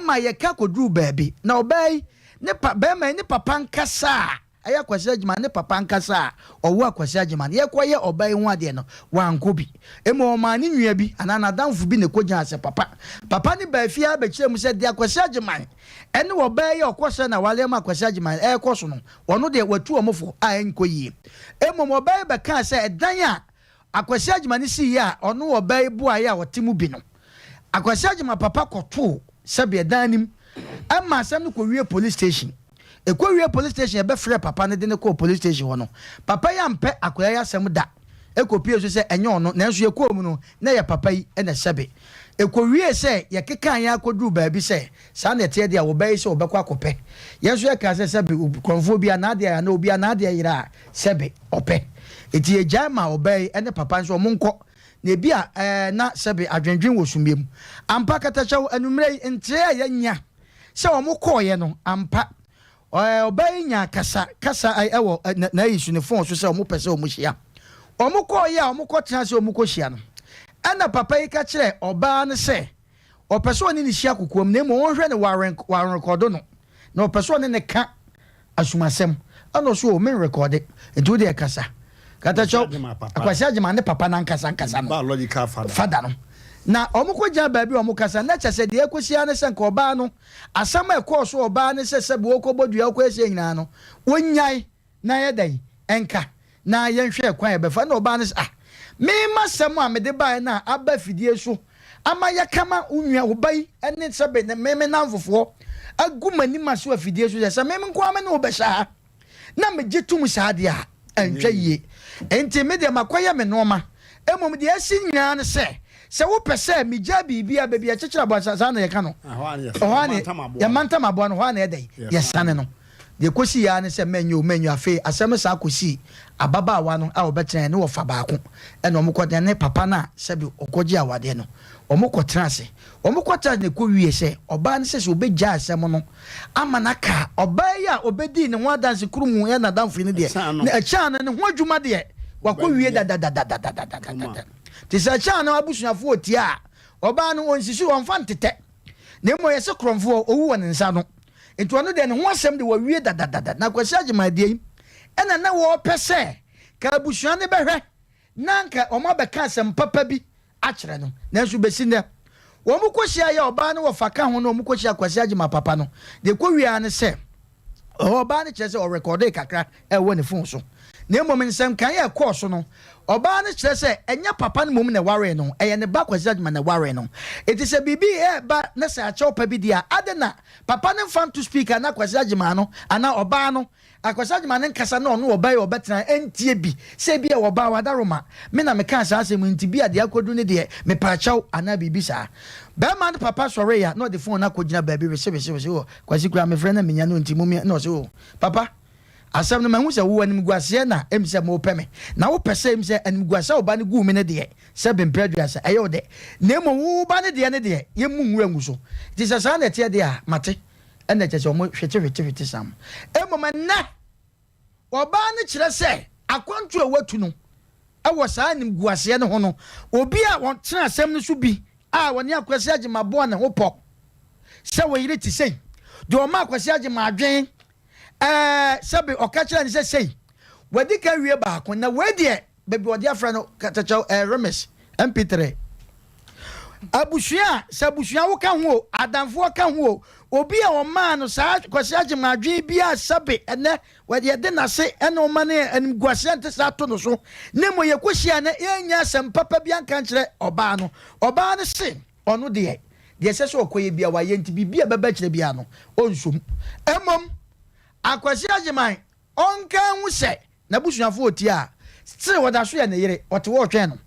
ma yɛka kɔduruu baabi. Na ɔbaa yi, ne pa, barima yi ne papa ankasa a Ɛyɛ Akwasi Agyeman ne papa ankasa a ɔwoo Akwasi Agyeman. Yɛrekɔyɛ ɔbaa yi ho adeɛ no, wankɔ bi. Mmom ɔmaa ne nua bi anaa n'adamfo bi na ɛkɔgyinaa sɛ papa. Papa no baa fie ha bɛkyerɛɛ mu sɛ deɛ Akwasi Agyeman ne ɔbaa yi a ɔkɔsrɛ no awareɛ ma Akwasi Agyeman rekɔ so no, ɔno deɛ watu wɔn fo a ɛnkɔ yie. Mmom ɔbaa yi bɛkaa sɛ ɛdan a Akwasi Agyeman no siiɛ a ɔno ɔbaa yi boaeɛ a ɔte mu bi no, Akwasi Agyeman papa kɔtoo sɛbeɛ dan no mu ma asɛm no kɔwie police station. Ɛkɔwie police station yɛbɛfrɛɛ papa no de no kɔɔ police station hɔ no, papa yi ampɛ akwadaa yi asɛm da kɔpuee so sɛ ɛnyɛ ɔno nanso yɛkɔɔ mu no na ɛyɛ papa yi na sɛbe. Ɛkɔwiee sɛ yɛkekaa yɛn ara kɔduruu baabi sɛ saa na ɛteɛ deɛ a ɔbaa yi sɛ ɔbɛkɔ akɔpɛ. Yɛn nso yɛkaa sɛ sɛbe korɔmfoɔ biara n'adeɛ anaa obiara n'adeɛ yera a sɛbe ɔpɛ. Enti yɛgyae maa ɔbaa yi ne papa no sɛ wɔnkɔ, na ebia ɛɛ na sɛbe adwendwen wɔ sumiiɛ mu. Ampa, katakyɛw, anwummerɛ yi, nteɛ a yɛanya sɛ wɔkɔeɛ no, ampa, ɛɛ ɔbaa yi nyaa kasa, kasa wɔ n'ayi so, ne fon so sɛ wɔpɛ sɛ wɔhyia. Wɔkɔeɛ a wɔkɔtenaa sɛ wɔkɔhyia no, ɛnna papa yi ka kyerɛɛ ɔbaa no sɛ ɔpɛ sɛ ɔne no hyia kokoam, na mmom ɔnhwɛ no wɔarekɔdo no, na ɔpɛ sɛ ɔne no ka asumasɛm. Ɛna ɔso o, menrekɔde, nti wo deɛ kasa. Katakyɛw, Akwasi Agyeman ne papa no ankasa ankasa no, fada no. Na wɔn kɔgyina baabi a wɔn kasa, na kyɛ sɛ deɛ ɛkɔsi ara ne sɛ nka ɔbaa no, asɛm a ɛkɔɔ so ɔbaa no sɛ sɛbi wɔkɔbɔ dua, wɔkɔyɛ sɛ nyinaa no, wɔnyae. Na yɛ dɛn nka na yɛnhwɛ kwan a yɛbɛfa? Ɛnna ɔbaa no se, Ah, me m'asɛm a mede baeɛ no a aba afidie so ama yɛaka ma wo nua, wo ba yi ne sɛbe ne me me nnamfofoɔ agu m'anim ase wɔ afidie so sɛ, sɛ me nko ara me ne wo bɛhyɛ ha na megye tom saa deɛ a, ɛntwa yie. Enti me deɛ makɔyɛ me nnoɔma. Mmom deɛ asi nyinaa ne sɛ, sɛ wopɛ sɛ megyaa biribi a, baabi a yɛkyekyere aboa, saa na yɛka no, ɛhɔ ara na yɛmantam aboa no, ɛhɔ ara na yɛdɛn? Yɛsane no. Deɛ ɛkɔsiiɛ ara ne sɛ manyɛ o, manyɛ o, afei asɛm no saa kɔsii ababaawa no a ɔbɛtenaeɛ ne wɔfa baako ɛna wɔkɔ ne papa no a sɛbe ɔkɔgyee awadeɛ no, wɔkɔtenaa ase. Wɔkɔtenaa ase na ɛkɔwieɛ sɛ ɔbaa no sɛ sɛ ɔbɛgyaa asɛm no ama no aka a, ɔbaa yi a ɔbɛdii ne ho adanse kurumu yɛ n'adamfo yi no deɛ, na ɛkyɛn no ne ho adwuma deɛ wakɔwie dadadadadadadada. Nti sɛ ɛkyɛn no abusuafoɔ ɔtie a, ɔbaa no ɔnsisi, ɔmfa ntetɛ, na mmom yɛse korɔmfoɔ ɔwu wɔ ne nsa ano. Nti ɔno deɛ ne ho asɛm de wawie dadadada. Na Kwasi Agyeman deɛ yi ɛna na wɔpɛ sɛ ka abusua no bɛhwɛ na anka wɔn abɛka asɛm papa bi akyerɛ no. Nanso bɛsi nnɛ wɔn kɔhyia yɛ ɔbaa no wɔfa ka ho na wɔn kɔhyia Kwasi Agyeman papa no, deɛ ɛkɔwie ara ne sɛ ɔbaa no kyerɛ sɛ ɔrekɔdee kakra ɛwɔ ne fon so. Na mmom nsɛmkaeɛ a ɛkɔɔ so no, ɔbaa no kyerɛ sɛ ɛnyɛ papa no mmom na ɛwaree no, ɛyɛ ne ba Kwasi Agyeman na ɛwaree no. Enti sɛ biribi reba na sɛ akyɛw pa bi di a, adɛn na papa no mfa nto speaker na Kwasi Agyeman no anaa ɔbaa no, Kwasi Agyeman no nkasa na ɔno ɔbaa yi a ɔbɛtena ntie bi sɛ ebia ɔbaa wadaroma, me na mekaa saa asɛm yi nti bi a deɛ akɔduru ne deɛ mepaakyɛw anaa biribi saa. Barima no papa sɔree a na ɔde phone no akɔgyina baabi wese wese wese, oh Kwasi koraa mefrɛ na menya no nti momia na ɔse oh papa Asɛm no, mahu sɛ wo animguaseɛ na em sɛ mopɛ me, na wopɛ sɛ em sɛ animguaseɛ a wo ba no guu me no deɛ, sɛ mprɛ 30, ɛyɛ wo dɛ, na mmom wo ba no deɛ no deɛ, yɛmmu nwura ngu so. Nti sɛ saa na ɛteɛ deɛ a, mate. Ɛnna kyerɛ sɛ wɔn hwete hwete hwete sam. Mmom ɛnnɛ, ɔbaa no kyerɛ sɛ akwantuo a watu no wɔ saa animguaseɛ no ho no, obi a ɔtena asɛm no so bi. a ɔne Akwasi Agyemang bɔɔ ne ho pɔ sɛ wɔyere te sei, deɛ ɔma Akwasi Agyemang adwene ɛɛ sɛbe ɔka kyerɛ no sɛ sei, wadi kan wie baako na wei deɛ baabi ɔde afrɛ no katakyɛw ɛɛ remix mp3. Abusua a sɛ abusua wo ka ho o, adamfoɔ ka ho o, obi a ɔmaa no saa Kwasi Agyemang adwene bi a sɛbe ɛnɛ Wɔde yɛde n'ase ne ɔma ne animguaseɛ nte saa to no so, na mmom yɛkɔhyia na yɛannya asɛm papa bi anka ankyerɛ ɔbaa no. Ɔbaa no se ɔno deɛ, deɛ ɛsɛ sɛ ɔkɔyɛ biara wayɛ nti biribi a ɛbɛba akyire biara no, ɔnsom. Mmom Akwasi Agyeman ɔnka nhu sɛ n'abusuafoɔ ɔtie a, still ɔda so yɛ ne yere, ɔte hɔ ɔtwɛn no.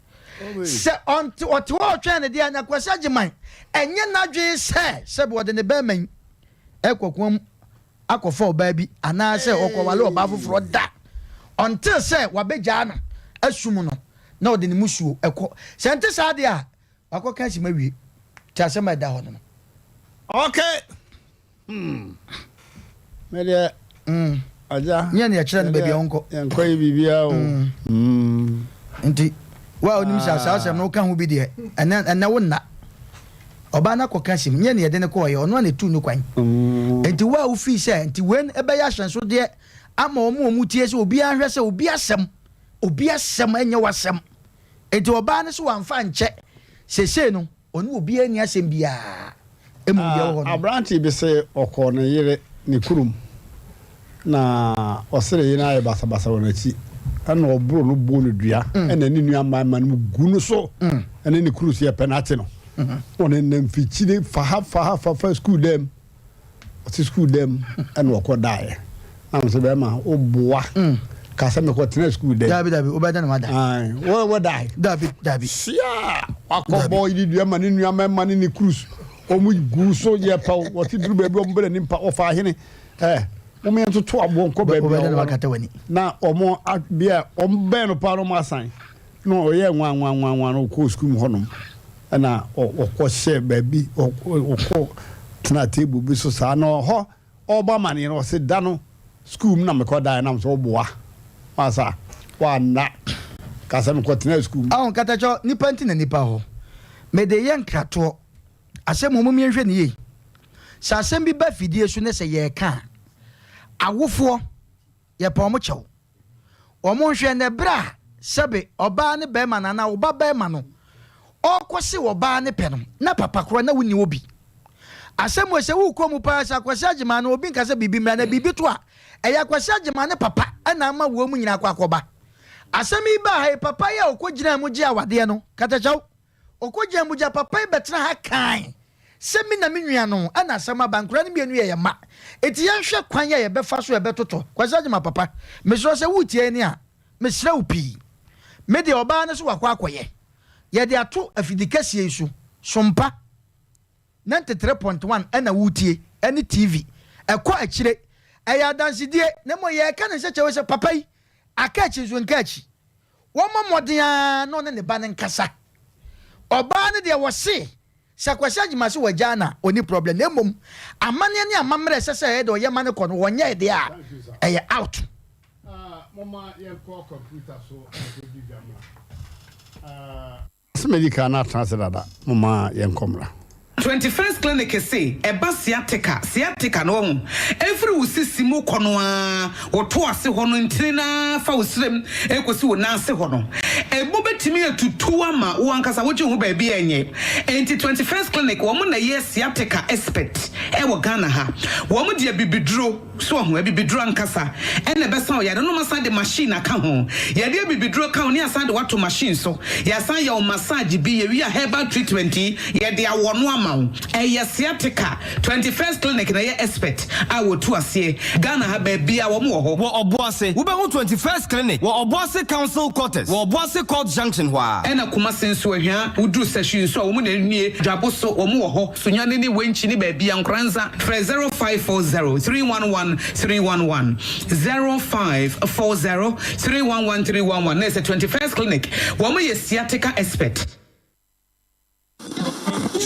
Sɛ ɔnte ɔte hɔ ɔtwɛn no deɛ a, na Akwasi Agyeman ɛnyɛ n'adwene sɛ sɛbe ɔde ne bɛrima yi ɛkɔ koam akɔfa ɔbaa bi anaasɛ ɔkɔwale ɔbaa foforɔ da until sɛ wabɛgyaa no asum no na ɔde ne musuo kɔ. Sɛ ɛnte saa deɛ a, wakɔka asim awie. Nti asɛm a ɛda hɔ no no. Okay. Hmm. Me deɛ. Mm. Agya. Nyɛ ne ɛkyerɛ no baabi a ɔnkɔ. Yɛnkɔ yi biribiara o. Mm. Mm. Nti wo a wonim sɛ saa asɛm no woka ho bi deɛ ɛnɛ ɛnɛ wo nna. Ɔbaa no akɔka sim, nyɛ nea yɛde no kɔeɛ, ɔno ara na ɛtuu no kwan. Enti wo a wofii sɛ, nti wei no ɛbɛyɛ ahyɛnsodeɛ ama wɔn a wɔtie sɛ obiara nhwɛ sɛ obi asɛm, obi asɛm ɛnyɛ w'asɛm. Enti ɔbaa no so wamfa ankyɛ, seesei no ɔne obiara nni asɛm biara, mmom deɛ ɛwɔ hɔ no. Aberante bi se ɔkɔɔ ne yere ne kurom Na ɔse ne yere ayɛ basabasa wɔ n'akyi ɛna ɔboro no bɔɔ no dua ɛna ne nua mmarima no gu no so ɛne ne kuru so yɛpɛ no akye no ɔne nam fikyire fa ha fa ha fa fa sukuu dɛm ɔte sukuu dɛm ɛna ɔkɔ daeɛ na mo sɛ bɛrima woboa ka sɛ mekɔ tena sukuu dɛm dabi dabi wobɛda na wada wɔ wɔdae dabi dabi sia wakɔbɔ yere dua ma ne nua mmarima ne ne kuru so wɔn gu so yɛ pɛw wɔte duru baabi wɔn bɛrɛ nipa wɔfa ahene Ɛ, mom yɛntoto aboɔ nkɔ baabi a ɔwɔ no, na wɔn bia wɔn bɛn no paa na wɔn asan na ɔyɛ nwa nwa nwa nwa na ɔkɔɔ sukuu mu hɔnom ɛna ɔkɔ hyɛ baabi ɔkɔ tena table bi so saa na ɔhɔ ɔbɔ amaneɛ no ɔse da no sukuu mu na mekɔ daeɛ nam sɛ ɔboa masa wanna ka sɛ mekɔ tena sukuu mu. Ahun katakyɛ nipa nti na nipa hɔ mede yɛ nkratoɔ Asɛm wɔ mom yɛnhwɛ no yie. Sɛ asɛm bi ba fidie so ne sɛ yɛreka a, awofoɔ yɛpɛ wɔn kyɛw. Wɔn nhwɛ na ɛberɛ a sɛbe ɔbaa ne barima no anaa wo ba barima no ɔrekɔse ɔbaa no pɛ no na papa korɔ na wonni hɔ bi. Asɛm wei sɛ wokɔ mu paa sɛ Akwasi Agyeman no obi nka sɛ biribi mmra na biribi to a ɛyɛ Akwasi Agyeman ne papa na ama wɔn mu nyinaa akɔ akɔba. Asɛm yi baa ha yi papa yi a ɔkɔgyinaa mu gyee awadeɛ no katakyɛw Ɔkɔgyaa mu gya papa yi bɛtena ha kae sɛ me na me nua no na asɛm aba, nkwadaa no mmienu yɛ yɛn mma, enti yɛnhwɛ kwan a yɛbɛfa so a ɛbɛtotɔ. Kwasi Agyemang papa, mesrɛ wo sɛ woretie yɛn a, mesrɛ wo pii. Me deɛ ɔbaa no so wakɔ akɔyɛ. Yɛde ato afidikɛseɛ yi so, Sompa 93.1 na woretie, ɛne TV. Ɛkɔ akyire. Ɛyɛ adansedie, na mmom yɛreka no nhyɛkyɛwɛ sɛ papa yi, aka akyi nso nka akyi. Wɔmmɔ mmɔden ara na ɔne ne ba no nkasa. Ɔbaa no deɛ wɔse sɛ Kwasi Agyemang se wagyaa no a ɔnni problem na mmom amanneɛ ne amammerɛ a ɛsɛ sɛ ɛyɛ deɛ ɔyɛ ma no kɔ no wɔnyɛɛ deɛ a ɛyɛ out. Momma yɛnkɔ kɔmputa so nkɔdi dwa mmra. Sɛ madi kan no atena ase dada, momma yɛnkɔ mmra. 21st Clinic se ɛba sciatica, sciatica no wahu, ɛfiri wo sisi mu kɔ no ara, wo to ase hɔ no, ntini no ara fa wo srem ɛkɔsi wo nan ase hɔ no, ɛmu bɛtumi atutu ama wo ankasa wogye wo ho baabi a ɛnyɛ. Enti 21st Clinic wɔn na ɛyɛ sciatica expert ɛwɔ Ghana ha. Wɔn de abibiduro. So wahu? Abibiduro ankasa na ɛbɛsa wo yare no. Wɔasan de machine aka ho. Yɛde abibiduro ka ho na yɛasan de wo ato machine so. Yɛasan yɛ wo massage bi. Yɛwie a herbal treatment yi, yɛde awɔ no ama wo. Ɛyɛ sciatica. 21st Clinic na ɛyɛ expert a wɔtu aseɛ. Ghana ha baabiara wɔn wɔ hɔ. Wɔ Ɔboase, wobɛhu 21st Clinic wɔ Ɔboase Council Quarters wɔ Ɔboase Court Junction hɔ ara. Ɛna Kumasi nso, Ahwia, woduru Sahwi nso a, wɔn na nie. Dwabo so, wɔn wɔ hɔ. Sunyani ne Wenchi ne baabia Nkoranza frɛ 0540 311 311 0540 311 311 na ɛsɛ 21st clinic wɔn yɛ sciatica expert.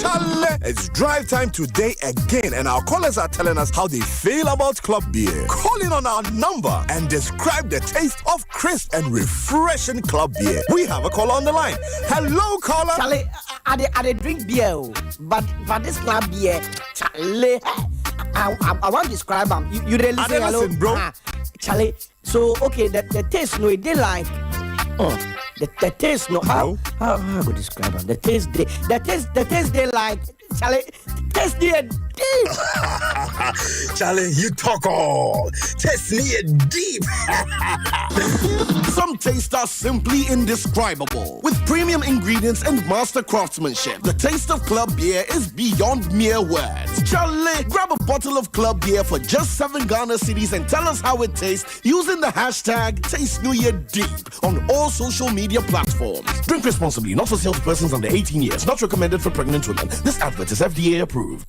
Chale, it's drive time today again, and our callers are telling us how they feel about club beer. Call in on our number and describe the taste of crisp and refreshing club beer. We have a caller on the line. Hello, caller. Charlie, I, I, I, I drink beer, oh, but but this club beer, Charlie, I, I, I want to describe them. You, you really I listen, dey hello? listen, bro. Ah, Charlie, so okay, the, the taste no, it dey like, oh, the, the taste no, how how how I go describe am? The taste they, the taste the taste they like, Charlie, taste they deep. Charlie, you talk all. Taste me deep. Some tastes are simply indescribable. With premium ingredients and master craftsmanship, the taste of club beer is beyond mere words. Charlie, grab a bottle of club beer for just 7 Ghana cedis and tell us how it tastes using the hashtag TasteNewYearDeep on all social media platforms. Drink responsibly, not for sale to persons under 18 years, not recommended for pregnant women. This advert is FDA approved.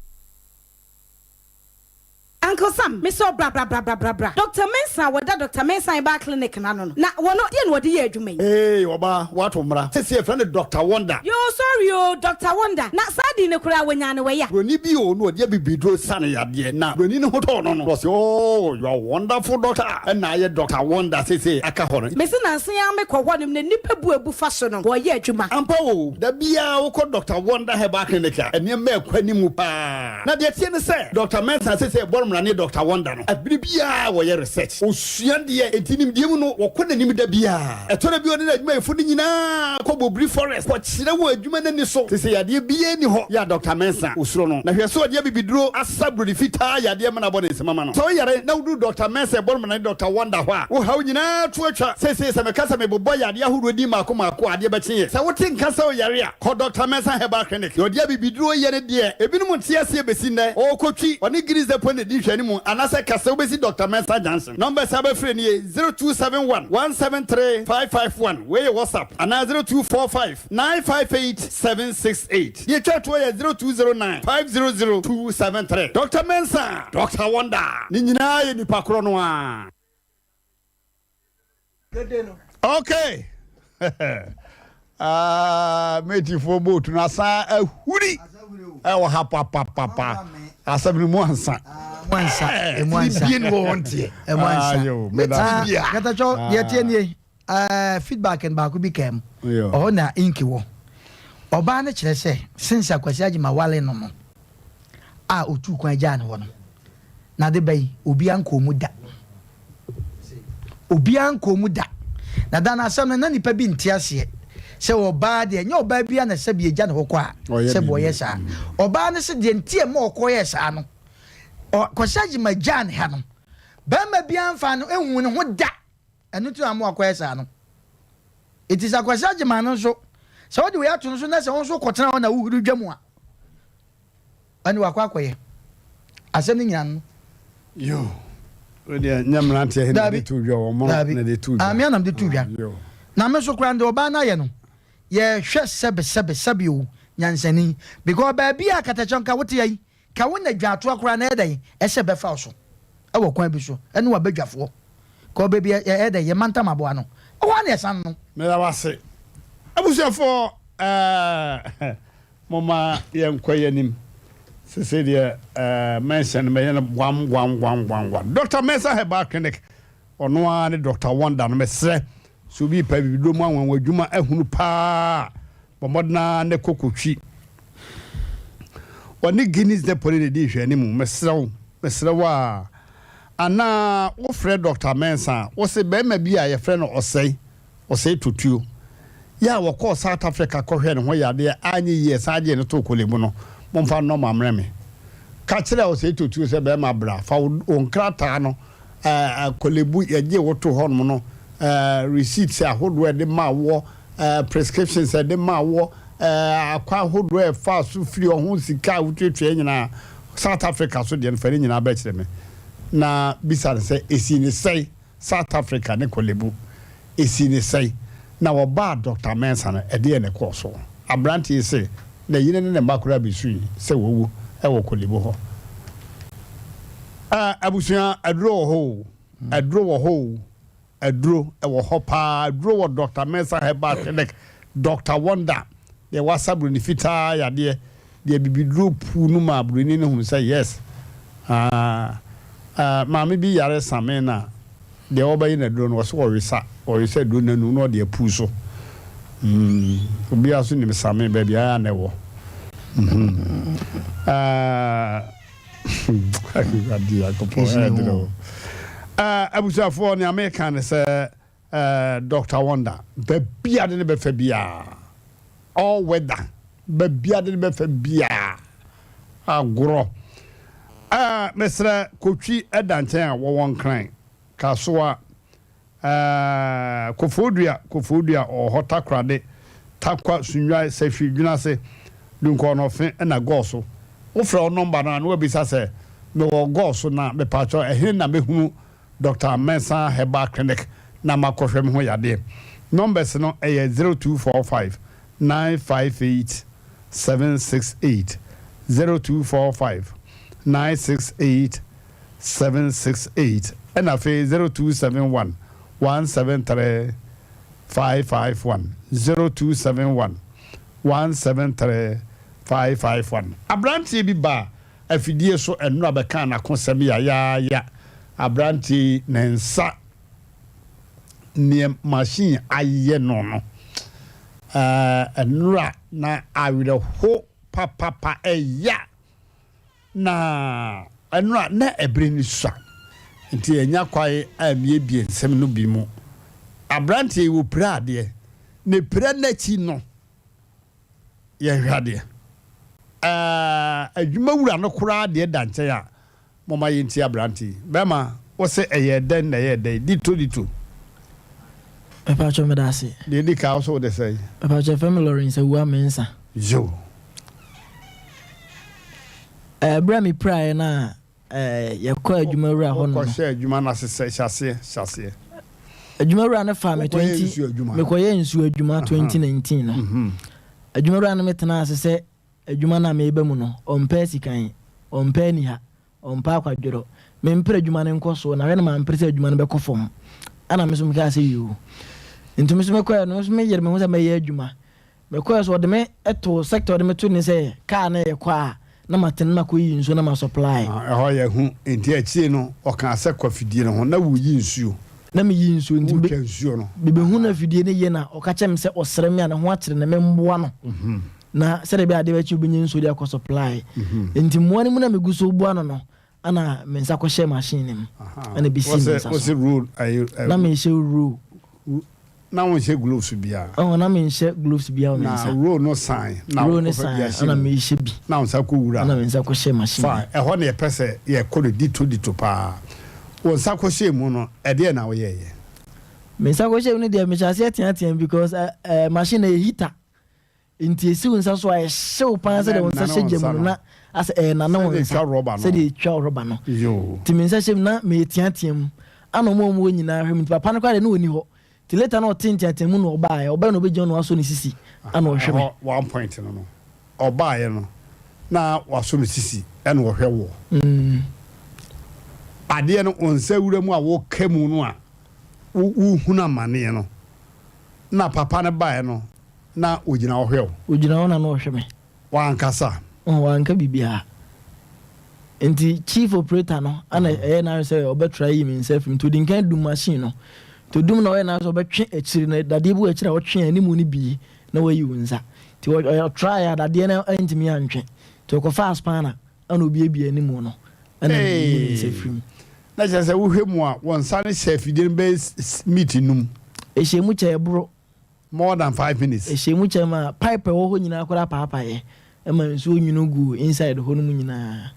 Uncle Sam, me sɛ bra bra bra bra bra bra. Doctor Mensah a wɔda Doctor Mensah Herbal Clinic no ano no, na wɔno deɛ na wɔde yɛ adwuma yi? Eei ɔbaa, woato mmara. Seesei yɛfrɛ no Doctor Wonder. Yoo sorry oo, Doctor Wonder, na saa din no koraa wɔnyaa no wɔ ya? Buroni bi oo na ɔde abibiduro sa no yadeɛ, na buroni no ho tɔɔ no no, na ɔse oo you are wonderful doctor, ɛna ayɛ Doctor Wonder seesei aka hɔ no. Mese nansa yi ara mekɔ hɔ nom na nnipa bu abu fa so no, wɔyɛ adwuma. Ampa oo, da biara wokɔ Doctor Wonder Herbal Clinic a, nneɛma ɛkɔ anim paa. Na deɛ ɛteɛ ne sɛ, Dɔkta Mensah seesei ɛbɔ no mmara ne Dɔkta Wonder no, bere biara wɔyɛ research, wɔsua deɛ, enti nimdeɛ mu no wɔkɔ n'anim da biara. Ɛtɔ da bi a ɔne n'adwumayɛfo no nyinaa kɔ Bobiri Forest kɔkyerɛ wɔn adwuma no ani so. Seesei yadeɛ biara nni hɔ yɛ a Dɔkta Mensah ɔsuro no. Na hwɛ sɛ ɔde abibiduro asa buroni fitaa yadeɛ ma no abɔ ne nsam ama no. Sɛ woyare na woduru Dɔkta Mensah ɛbɔ no mmara ne Dɔkta Wonder hɔ a, wo haw nyinaa to atwa. Seesei sɛ meka sɛ mebobɔ yadeɛ ahodoɔ din mmaako mmaako a, adeɛ bɛkye yɛn. Sɛ wote nka sɛ woyare a, Kɔ Dɔkta Mensah Herbal Clinic. Deɛ ɔde abibiduro yɛ no deɛ, ebinom nte aseɛ bɛsi nnɛ. Ɔrekɔtwi, ɔne Guinness Depot na ɛdi nhwɛanimu, anaasɛ ka sɛ wobɛsi Dɔkta Mensah Junction. Numbers a wobɛfrɛ nie, 0271 173 551, wei yɛ WhatsApp, anaa 0245 958 768. Deɛ ɛtwa toɔ yɛ 0209 500 273. Dɔkta Mensah, Dɔkta Wonder, ne nyinaa yɛ nipa korɔ no ara. Okay. Ah, metifoɔ boat no asan ahuri ɛwɔ ha papapapa asɛm no mu ansa mu ansa emu ansa bie ni wɔ wɔn teɛ emu ansa Ayo, meda Ah, ase. katakyɛ deɛ tie nie eh, feedback no baako bi kaa mu ɔhɔ na inki wɔ ɔbaa no kyerɛ sɛ since akwasi agyima wale no no a otuu kwan gyaa ne hɔ no N'ade ba yi, obiara nkɔɔ mu da. Obiara nkɔɔ mu da. Na da no asɛm no, na nnipa bi nte aseɛ sɛ ɔbaa deɛ, ɛnyɛ ɔbaa biara na sɛbi agya ne hɔ kɔ a, sɛbi ɔyɛ saa. Ɔbaa no se deɛ nti a ɛma ɔkɔyɛɛ saa no, ɔ, Kwasi Agyemang gyaa ne ha no, barima biara mfaa no nhuu ne ho da. Ɛno nti na ama wakɔyɛ saa no. Enti sɛ Kwasi Agyemang no nso, sɛ wode wei ato no so na sɛ wo nso wokɔtena hɔ na wohuri dwa mu a, Ɛne wakɔ akɔyɛ. Asɛm no nyina no. Yoo. Wo deɛ nyɛ mmeranteɛ he na de to dwa wɔn na de to dwa. Ame anam de to dwa. Na me nso koraa deɛ ɔbaa no ayɛ no yɛhwɛ sɛbe sɛbe sɛbe o nyansani because baabi a katakyɛ nka wote ayi ka wo na dwaatoa koraa na ɛyɛ dɛn ɛsɛ bɛfa wo so ɛwɔ kwan bi so ɛne wabadwafoɔ kɔ baabi ɛyɛ dɛn yɛ mantam aboa no ɛhɔ a na ɛsan no. Meda wo ase abusuafoɔ ɛɛ. Momma yɛnkɔ yɛn anim. Sesei deɛ eh, mention no mɛyɛ no gwam gwam gwam gwam gwam. Dr. Mensah Herbal Clinic, ɔno ara ne Dr. Wonder no. Mesrɛ, sɛ obi repɛ abibiduro mu anwanwa adwuma ahunu paa a, bɔ mmɔden ara ne kɔ kɔtwi. Ɔne Guinness Depot no na ɛdi nhwɛanimu. Mesrɛ wo, mesrɛ wo a, anaa wofrɛ Dr. Mensah a, wose barima bi a yɛfrɛ no Ɔsɛe Ɔsɛe Totuo yi a wɔkɔɔ South Africa kɔhwɛɛ ne ho yadeɛ anyɛ yie ɛsan gyee no too Korle-Bu no, momfa nnɔ mo amrɛ me. Ka kyerɛ Ɔsɛe Totuo sɛ bɛrima bra, fa wo wo nkrataa no, ɛɛ Korle-Bu yɛgyee wo too hɔnom no, ɛɛ receipts ahodoɔ a yɛde maa woɔ, ɛɛ prescriptions a yɛde maa woɔ, ɛɛ akwan ahodoɔ a ɛfaa so firi ɔho sika a wotuatuaeɛ nyinaa, South Africa so deɛ no fa ne nyinaa bɛkyerɛ me na bisa no sɛ ɛsii ne sɛn? South Africa ne Korle Bu. Esii ne sɛn? Na wɔbaa Dɔkta Mensah no, ɛdeɛn na ɛkɔɔ so? Aberanteɛ yi se ne yere ne ne mma koraa bɛsui sɛ wawu wɔ Korle Bu hɔ. Eh, abusua, aduro wɔ hɔ o, aduro wɔ hɔ o, aduro wɔ hɔ paa, aduro wɔ Dɔkta Mensah Herbal Clinic, Dɔkta Wonder, deɛ wasa buroni fitaa yadeɛ. Deɛ abibiduro puu no maa buroni no hunu sɛ yes aah maame bi yare same na deɛ ɔbɛyɛ no aduro no ɔse ɔwesa ɔwesa aduro no anum na ɔde apuu so mm obiara nso nim same baabi a na ɛwɔ mm aah Awurade Nyankopɔn ɛyɛ den o abusuafoɔ nea meka ne sɛ Eh Doctor Wonder, baabi a de no bɛfa biara, all weather, baabi a de no bɛfa biara, agorɔ. Eh, mesrɛ Kotwi da nkyɛn a wɔwɔ Nkran, Kasoa, eh, Kofoɔdua, Kofoɔdua ɔwɔ hɔ, Takorade, Tarkwa, Sunnwae, Sahwi, Dwenase, Dunkɔɔnɔfe ɛna Gɔɔso. Wofrɛ wo nɔmba no a na wabisa sɛ, mewɔ Gɔɔso na mepaakyɛw ɛhe na mɛhunu Doctor Mensah Herbal Clinic na makɔhwɛ me ho yadeɛ. Numbers no yɛ 0245 958 768, 0245 968 768 ɛna afei 0271 173 551, 0271 173 551. Aberanteɛ bi baa Afidie so nnora bɛkaa n'akosɛm yayaaya. Aberanteɛ yi ne nsa neɛ machine ayɛ no no nnora na awerɛho papapa ɛya na nnora na ɛbere no sua nti yɛnya kwae ammiebie nsɛm no bi mu. Aberanteɛ yi wɔpira adeɛ ne pira n'akyi no Yɛnhwɛ adeɛ. Ɛɛ, adwumawura no koraa deɛ da nkyɛn a, momma yɛntie aberante yi. Bɛrima, wo se ɛyɛɛ dɛn na ɛyɛɛ dɛn? Dito dito. Mepakyɛw meda ase. Deɛ ɛdi kan, wo se wode sɛn? Mepakyɛw yɛfrɛ me Lawrence Awuah Mensah. Yoo. Ɛɛ, berɛ a mepiraeɛ no a Ɛɛ, yɛkɔɔ adwumawura hɔ nom. Wokɔhyɛɛ adwuma no ase sɛ? Hyɛ aseɛ, hyɛ aseɛ. Adwumawura no faa me Wokɔyɛɛ 20, nsuo adwuma? mekɔyɛɛ nsuo adwuma 2019 no. Adwumawura no me tenaa ase sɛ adwuma no a mereba mu no, ɔmpɛ asikan, ɔmpɛ aniha, ɔmpɛ akwadworɔ. Mempere adwuma no nkɔsoɔ, na hwɛ na mampere sɛ adwuma no bɛkɔ fam. Ɛna me nso mekaa sɛ yoo. Nti me nso mekɔɛ no, me nso meyere me ho sɛ mɛyɛ adwuma. Mekɔɛ so ɔde me too sector ɔde me to ne sɛ car no yɛkɔ a na matene na makɔyi nsuo na ma supply. Ɛhɔ yɛ hu nti akyire no ɔkaa sɛ kɔ afidie no ho na woyi nsuo. Na meyi nsuo nti Wotwa nsuo no. mebɛhu no afidie no ye na ɔka kyerɛ me sɛ ɔsrɛ me a ne ho akyere no memboa no na sɛdeɛ ɛbɛyɛ adeɛ bɛkye ɔbɛnya nsuo de akɔ supply. Nti mmoa no mu na megu so boa no no Ɛna me nsa kɔhyɛɛ machine no mu ɛna ɛbɛsii me nsa so. Roll, ayi, na menhyɛ roll. Na wonhyɛ gloves biara. Ɔhɔ na menhyɛ gloves biara wɔ me nsa. Na roll no san. Na roll no san ɛna mehyɛ bi. Na wo nsa kɔ wura. Ɛna me nsa kɔhyɛ machine. Fine, ɛhɔ na yɛpɛ sɛ yɛkɔ no dito dito paa. Wo nsa kɔhyɛɛ mu no, ɛdeɛn na woyɛeɛ? Me nsa kɔhyɛɛ mu no deɛ mehyɛ aseɛ teateam because ɛɛ machine no ɛyɛ heater. Enti esi wo nsa so a, ɛhyew paa sɛdeɛ wo nsa hyɛ gya mu no, na asɛ ɛrenane wo nsa sɛdeɛ ɛtwa rɔba no. Nti me nsa hyɛ mu na mereteatea mu. Ana wɔn a wɔwɔ nyinaa hwɛ me. Nti papa no koraa deɛ na ɔnni hɔ. Nti later na ɔte nteatea mu na ɔbaeɛ. Ɔbaeɛ na ɔbɛgyina hɔ na wasɔ ne sisi ana ɔhwɛ me. Ɛhɔ one point no no, ɔbaeɛ no na wasɔ ne sisi ɛna ɔhwɛ woɔ. Adeɛ no wo nsa wura mu a woka mu no a wohunu amaneɛ no, na papa no baeɛ no na ogyina hɔ hwɛ wo? Ogyina hɔ na na ɔhwɛ me. Wankasa? Oh, wanka biribiara. Nti chief operator no ana ɛyɛ n'adwene sɛ ɔbɛtra ayi me nsa afiri mu. Nti odi nkan dum machine no. Nti odum na ɔyɛ n'adwene sɛ ɔbɛtwe akyiri no, dadeɛ bi wɔ akyiri a ɔtwe a anim no bie na wayi wo nsa. Nti ɔtraeɛ a dadeɛ no antumi antwe. Nti ɔkɔfaa spanner ana obiebie anim no ɛna meyi me nsa firi mu. Na kyerɛ sɛ wohwɛ mu a, wo nsa no hyɛ afidie no bɛyɛ meet num. Ɛhyɛ mu kyɛ ɛboro. More than 5 minutes. Ɛhyɛ mu kyɛ ma pipe a ɛwɔ hɔ nyinaa koraa paapaeɛ ma nsuo nwunu guu inside hɔ no mu nyinaa.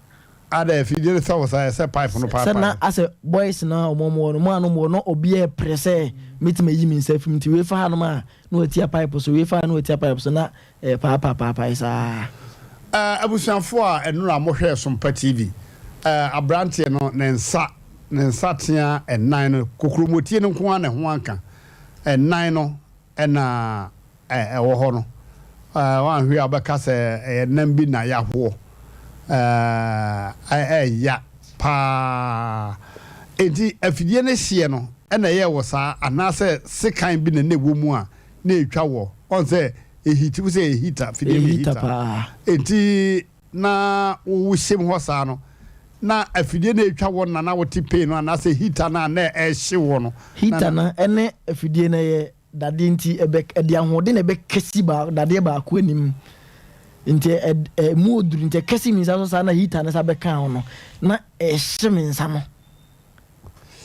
Ada afidie no sɛ wo saa ɛsɛ pipe no Sɛ na paapaeɛ. asɛ boys no a wɔn wɔ no mo a no wɔ no obiara repere sɛ mɛtumi ayi me nsa afiri mu nti wei fa hanom a na watia pipe so wei fa ha na watia pipe so na ɛrepaapaa paapae saa. Eh, abusuafoɔ a ɛnora mohwɛɛ Sompa TV, eh, abranteɛ no ne nsa, ne nsateaa ɛnan no, kokuromotie no nko ara na ɛho anka. Nnan no na ɛwɔ hɔ no, woanhwɛ a wobɛka sɛ ɛyɛ nam bi na yɛahoɔ. Ɛyɛ paa. Enti afidie no hyeɛ no na ɛyɛɛ wo saa anaasɛ sekan bi na na ɛwɔ mu a na ɛretwa woɔ? Woahu sɛ. Ehiti wo sɛ ɛyɛ heater, fidie no yɛ heater paa. Enti na wohyɛ mu hɔ saa no, na afidie no ɛretwa wɔ no na na wote pain no anaasɛ heater no a na ɛrehye wɔ no. Heater no ɛne afidie no ɛyɛ dadeɛ nti ɛbɛ ɛde ahoɔden na ɛbɛkɛsi baa dadeɛ baako anim nti ɛ ɛmu oduru nti ɛkɛsi mi nsa so saa na heater no sa bɛka ho no na ɛhye me nsa no.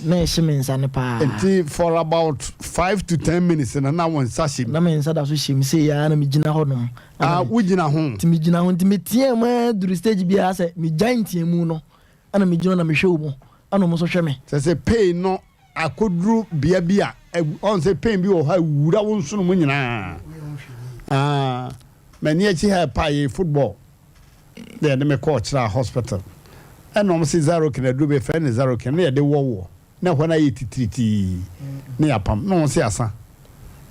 Na ɛhye me nsa no paa. Nti for about 5 to 10 minutes no na wo nsa hyɛ mu? Na me nsa da so hyɛ mu sei ara na megyina hɔ nom. Ah, wogyina ho? Nti megyina ho, nti meteaa mu ara duru stage bi ara sɛ megyae nteamu no, ɛna megyina hɔ na mehwɛ wɔn, ɛna wɔn nso hwɛ me. Kyerɛ sɛ pain no akɔduru bea bi a, ɔn sɛ pain bi wɔ hɔ a ɛwura wo nsono mu nyinaa. Ah, m'ani akyi ha ɛpae football. Na yɛde me kɔɔ Kyerɛ hospital ɛna wɔn se Zarokin aduro bi yɛfrɛ no Zarokin na yɛde wɔ woɔ na ɛhɔ no ayɛ titiritii na yɛapam na wɔn se asa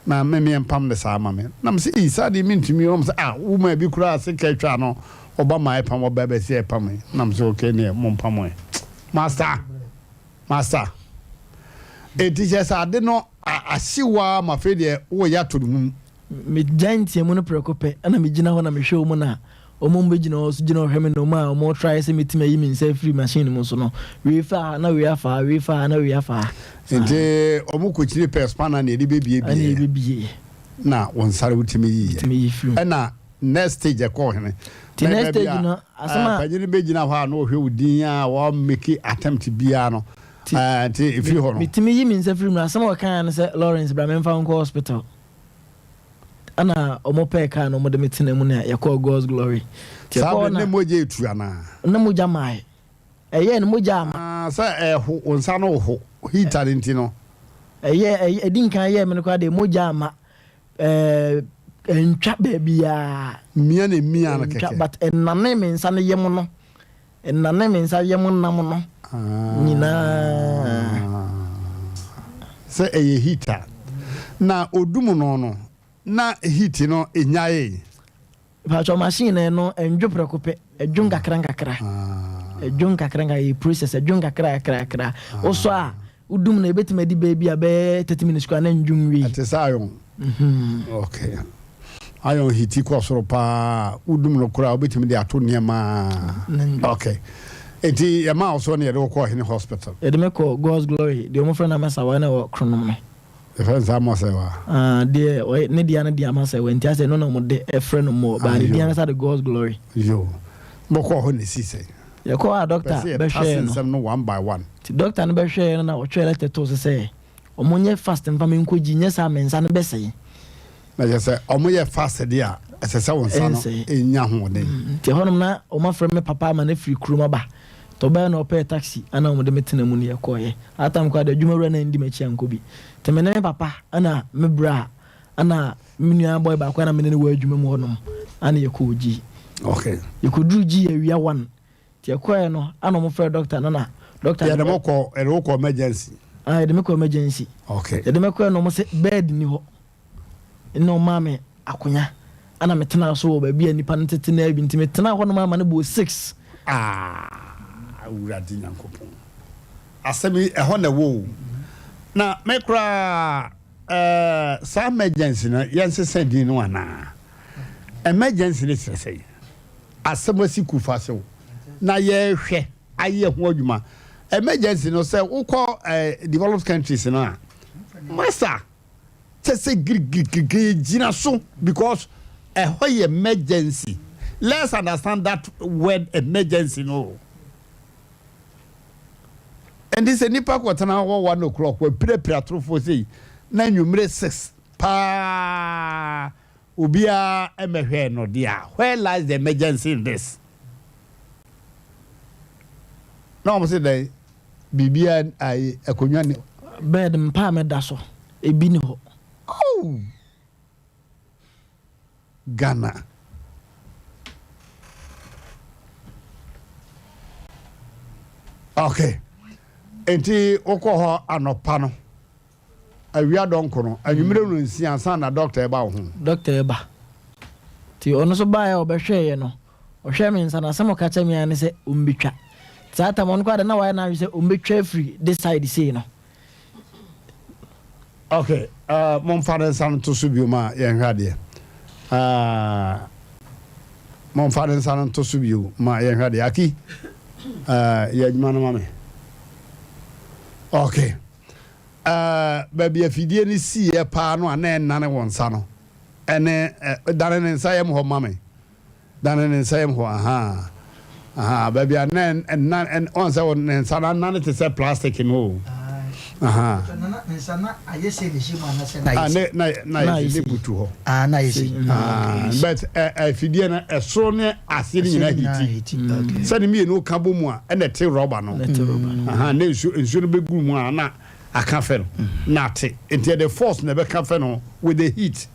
na me me mpam no saa ma me na me se ii saa deɛ mentumi wɔn se ah wo maa bi koraa se ka atwa no ɔba ma ɛpam ɔba bɛsi ɛpam na me se okay neɛ mo mpam ɛ master Master, enti kyerɛ sɛ ade no ahye wo ara ma afei deɛ woreyɛ ato ne ho mu. Megyae nteamu no prɛko pɛ na megyina hɔ na mehwɛ wɔn na wɔn a wɔbɛgyina hɔ nso gyina hɔ hwɛ me na wɔn a wɔretrae sɛ mɛtumi ayi me nsa afiri machine no mu nso no, wei fa ha na wei afa ha, wei fa ha na wei afa ha. Enti wɔkɔkyini pɛɛ spanner na yɛde bɛbiebieɛ. Ɛna yɛbɛbieɛ. Na wo nsa no wotumi yiiɛ. Wotumi yi firi mu. Ɛna next stage ɛkɔɔ hene? Nti next stage no, asɛm a. Panyin no bɛgyina hɔ a na ɔhwɛ wo din a wɔmmeki attempt biara no. Nti ɛfiri hɔ no. Metumi yi me nsa firi mu no, asɛm a ɔkaeɛ ne sɛ, Lawrence bra memfa wo nkɔ hospital. Ɛna wɔpɛɛ kaa na wɔde me tenaa mu na yɛkɔɔ God's Glory. Nti Saa berɛ no na mogya retu anaa? Na mogya mae. Ɛyɛɛ no mogya ama. Ah, sɛ ɛho, wo nsa no ho, heater no nti no. Ɛyɛ, ɛyɛ, ɛdi nkan yɛɛ me no koraa deɛ mogya ama. Ɛɛ, ɛntwa baabiara. Mia na emia no kɛkɛ. Ɛntwa, but ɛnane me nsa no yam no, ɛnane me nsa yam nam no nyinaa. Sɛ ɛyɛ heater. Na odum no no, na heat no nnyaee. Mpatsɔ machine no ɛno ɛndwo prɛko pɛ, ɛdwo nkakra nkakra. Ɛdwo nkakra nkakra, ɛyɛ process, ɛdwo nkakra nkakra nkakra. Wosɔ a, wodum no ebetumi adi bɛyɛ bi a bɛyɛ 30 minutes koraa na ɛndwo nwiei. Ɛte sɛ iron. Okay. Iron hiti kɔ soro paa, wodum no koraa wobetumi de ato nneɛma. Okay. Enti yɛmaa wo so na yɛde wo kɔɔ hene hospital? Yɛde me kɔɔ God's Glory, deɛ wɔfrɛ no Amasawa na ɛwɔ Kronom no. Yɛfrɛ no saa Amasɛwa. Ah, deɛ ɔyɛ ne dea no deɛ Amasɛwa nti asɛ no na wɔde ɛfrɛ no mɔ, baa ne din ankasa de God's Glory. Yo, mokɔɔ hɔ na ɛsii sɛn? Yɛkɔɔ a dɔkta Pɛ sɛ bɛhwɛɛ yɛtase no. nsɛm no one by one. Nti dɔkta no bɛhwɛɛ no na ɔtwerɛɛ lɛtɛ too so sɛ wɔnyɛ fast mfa me nkɔgyi, nyɛ saa a me nsa no bɛsɛe. Na kyerɛ sɛ wɔyɛ fast deɛ a, ɛsɛ sɛ wo nsa no Ɛnsɛe. nya ahoɔden. Nti ɛhɔnom na wɔafrɛ me papa ama no afiri kurom aba. Nti ɔbaeɛ na ɔpɛɛ taxi na wɔde me tenaa mu na yɛkɔeɛ. That time koraa deɛ adwuma wura no andi m'akyi ankɔ bi. Nti me ne me papa na me bra na me nua boy baako a na me ne no wɔ adwuma mu hɔnom na yɛkɔɔ Gyi. Okay. Yɛkɔduruu Gyi awia one. Nti yɛkɔeɛ no na wɔfrɛɛ dɔkta no na dɔkta no. Yɛde mo kɔ, yɛde wo kɔ emergency. Ah, yɛde me kɔ emergency. Okay. Yɛde me kɔɛ no wɔn se bed ni hɔ. Nna ɔmaa me akonya ɛna me tenaa so wɔ baabi a nipa no tete naa bi nti me tenaa hɔ nom ama no bɔɔ six. Ah Awurade Nyankopɔn asɛm yi ɛhɔ na ɛwɔ o na me koraa eh, saa emergency no yɛnsesa din no anaa? Emergency no kyerɛ sɛn? Asɛm asi kufa se o na yɛrehwɛ ayɛ ho adwuma. Emergency no sɛ wokɔ eh, developed countries no a masa kyɛ sɛ girigirigiri gyina so because ɛhɔ yɛ emergency. Let's understand that word emergency no. Ɛnti sɛ nipa kɔtena hɔ 1 o'clock wapirapira atorofoɔ sei na anwummere 6 paa obiara mmɛhwɛɛ no deɛ a, where lies the emergency in this? Na wɔn se dɛn? Biribiara ayi akonnwa ni. Bed mpa a mɛda so ebi ni hɔ. Oh! Ghana. Okay. Enti wokɔ hɔ anɔpa no, awia dɔnko no, anwummere no nsia ansa na dɔkta ɛba wo ho. Dɔkta ɛba. Nti ɔno nso baeɛ a ɔbɛhwɛeɛ no, ɔhwɛɛ me nsa no, asɛm a ɔka kyerɛɛ me ara ne sɛ ɔmmɛtwa. Saa tam ɔno koraa de na wayɛ n'adwene sɛ ɔmmɛtwa afiri this side sei no. Ok, uh, momfa ne nsa no to so bio ma yɛnhwɛ adeɛ. Ah, momfa ne nsa no nto so bio ma yɛnhwɛ adeɛ. Aki, eh, yɛ adwuma no ma me. Okay. Eh, baabi afidie no siiɛ paa no a na ɛnnane wo nsa no, ɛne, eh, dane ne nsa yam hɔ ma me. Dane ne nsa yam hɔ, ahaa, ahaa, baabi a na ɛna, ɔn sɛ ne nsa no anane te sɛ plastic no o, ahaa. Nana, ne nsa na ayɛ sei na ɛhyɛ mu anasɛ na ayɛ Ah, sei? ne, na, na ayɛ sei, ne butu hɔ. Ah, na ayɛ sei. Ah, but ɛ, afidie no, ɛsoro ne aseɛ no nyinaa hiti. Sɛ ne mmienu ka bɔ mu a, ɛna ɛte rɔba no. Ahaa, na nsuo, nsuo no bɛgu mu a, na aka fɛ no, na ate. Nti ɛde force na ɛbɛka fɛ no with the heat.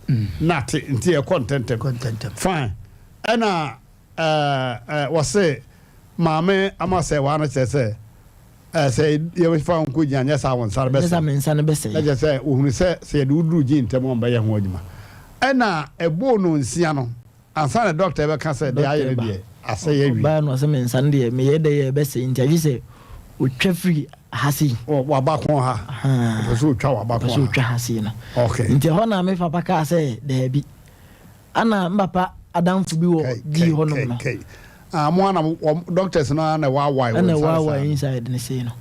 Na ate nti ɛkɔ ntɛntɛm. Fine. Ɛna ɛɛ wɔse maame ama sɛ waa no kyerɛ sɛ ɛɛ sɛ yɛfa wo nkɔ gyina nyɛ saa wo nsa no bɛsɛe. Nyɛ saa me nsa no bɛsɛe. Na kyerɛ sɛ ohunu sɛ sɛ yɛde wo duru gye ntɛm a ɔmbɛyɛ ho adwuma. Ɛna ɛbɔɔ no nsia no ansa na dɔkta bɛka sɛ deɛ ayɛ no deɛ asɛe awie. Ɔbaa no ɔsɛ me nsa no deɛ meyɛ dɛ yɛ ɛbɛsɛe nti agye sɛ otwa firi ha sei. W'abako ha. Ɔpɛ sɛ otwa w'abako ha. Ɔpɛ sɛ otwa ha sei no. Okay. Nti ɛhɔ na me papa kaa sɛ daabi. Ana me papa adamfo bi wɔ gii hɔnom no. Kai. Ah, mo ana wɔn doctors no ara na ɛwaawae wɔn Ɛna nsa ɛwaawae saa no. inside no sei no.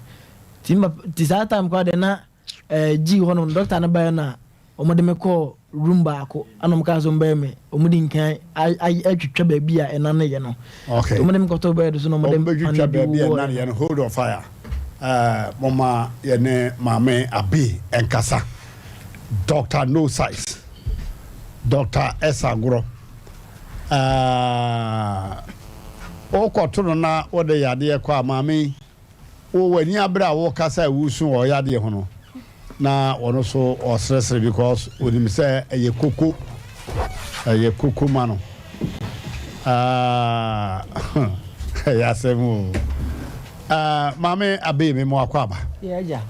Nti me papa nti saa time koraa deɛ na ɛɛ gii hɔnom no doctor no baeɛ na wɔde me kɔɔ room baako ɛna wɔn kaa sɛ wɔn bɛyɛ me wɔn di nkan atwitwa baabi a ɛna no yɛ no. Okay. Wɔn de me kɔtɔ bed so na wɔn de Wɔn bɛtwitwa pane bi baabi a wowɔɔ ɛna no yɛ no hold on fire. Ɛɛ moma yɛne maame Abe nkasa. Doctor No Size. Doctor Ɛsagorɔ. Ɛɛ wokɔto no na wode yadeɛ kɔ a maame yi Wo w'ani abere a wokasa a wusu wɔ ɔyadeɛ ho no na ɔno so ɔseresere because onim sɛ ɛyɛ koko ɛyɛ koko ma no ah ɛyɛ asɛm o ah maame abee me mo akɔ aba Yeah, agya.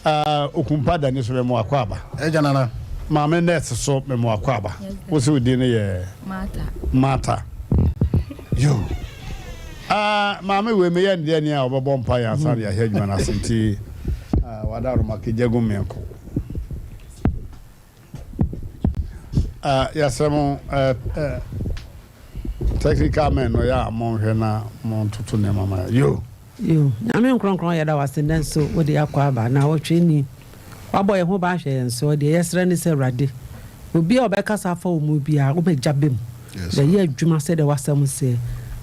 Ah, Okumpa Dani so me mo akɔ aba. Agya nana. Maame nurse so me mo akɔ aba. Wo se wo din no yɛ? Martha. Martha. Yo. Ah, maame wei meyɛ no deɛ nea ɔbɛbɔ mpa yɛ ansa na yɛahyɛ adwuma no ase nti ah, wada roma kegya gu mmiɛnko. Ah, yɛsrɛ mo eh, eh, technical men no yɛ a monhwɛ na montoto nneɛma ma yɛ. Yo. Yo, Nyame nkrɔnkrɔn yɛda wo ase nnɛ nso wode akɔ aba naawɔtwe ni wabɔ yɛn ho ban ahwɛ yɛn soɔ deɛ yɛsrɛ ne sɛ Awurade obi a ɔbɛkasa afa wo mu biara wobɛgya bɛ mu bɛyɛ adwuma sɛdeɛ w'asɛm seɛ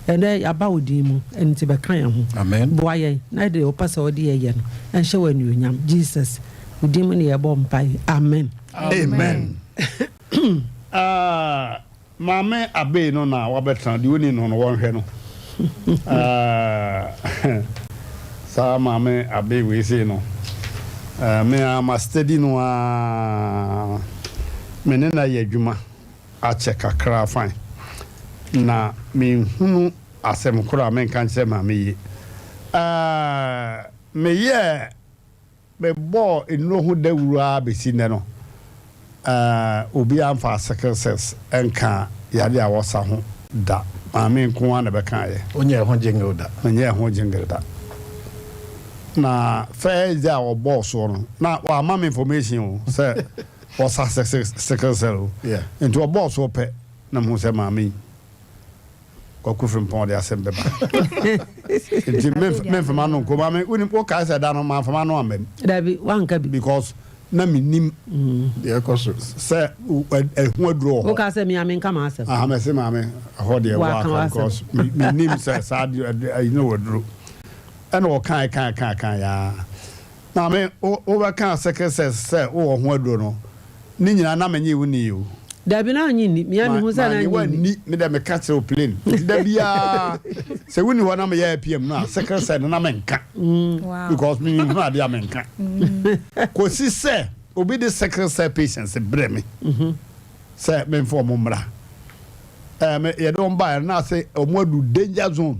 ɛnɛ yɛaba wo din mu ɛno nti bɛka yɛn ho boa yɛn na deɛ wopɛ sɛ wode yɛ yɛ no ɛnhyɛ wo anuonyam Jesus wo din mu ne yɛbɔ mpae amen. Amen. Ah, Maame Abey no na wabɛtena, deɛ ɔnni no no wɔnhwɛ no. Ah, saa Maame Abey wei sei no, eh, me ara ma steady no ara, me ne no ayɛ adwuma akyɛ kakra fine, na menhunu asɛm koro a menka nkyerɛ Maame yi. Eh, meyɛɛ Mebɔɔ nnuro ho dawuro ara bɛsi nnɛ no, obiara mfaa sickle cells nkaa yadeɛ a wɔsa ho da. Maame nko ara na ɛbɛkaeɛ. Wonyɛɛ ho jingle da? Menyɛɛ ho jingle da. Na first day a wɔbɔɔ soɔ no, na wɔamma me information o sɛ wɔsa sickle cell o. Nti wɔbɔɔ soɔ pɛ na mehu sɛ maame yi. Kwaku Frimpong ɔde asɛm bɛba. Nti memfa m'ano nko maame wonim wokae sɛ da no mamfa m'ano amma mu. Dabi wanka bi. Because na menim deɛ ɛkɔ so sɛ ɛho aduro wɔ hɔ. Woka sɛ me a menka m'asɛm. Aha mɛse maame ɛhɔ deɛ waka because menim sɛ saa ayi no wɔ aduro. Ɛna ɔkae kae kae kae yaa. Maame, wo wobɛkaa sickle cell sɛ wowɔ ho aduro no, ne nyinaa na menye wo nni o. Dabi na onnye nni, me ara mehu sɛ na Mannye onnye wo nni. anni, me deɛ meka kyerɛ wo plain. Nti da biara sɛ wonni hɔ na meyɛ APM no a, sickle cell no na menka. Because menhunu adeɛ a menka. Kɔsi sɛ obi de sickle cell patients brɛ me sɛ memfa wɔn mmra. Ɛɛ me yɛde wɔn baeɛ no na ase wɔn adu danger zone.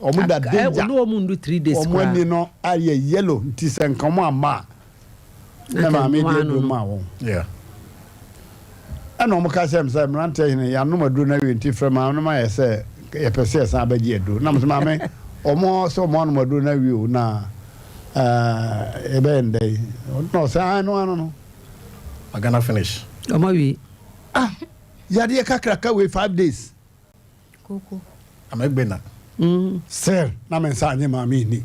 Wɔn da danger. Ɔne wɔn ndu 3 days Wɔn koraa. ani no ayɛ yellow nti sɛ nka wɔn amma a na maame de aduro maa wɔn. Ɛna wɔn ka kyerɛ me sɛ mmeranteɛ hene yɛanom aduro no awie nti frɛ maame no ma yɛ sɛ yɛpɛ sɛ yɛsan abɛgye aduro. Na mo sɛ maame wɔn sɛ wɔn anom aduro no awie o na ɛɛ yɛbɛyɛ no dɛn? Na ɔsɛ ae no ano no. Magana finish. Wɔn awie. Ah! Yadeɛ kakraka wei 5 days. Koko. Amegbena. Sir, na me nsa anye maame ni.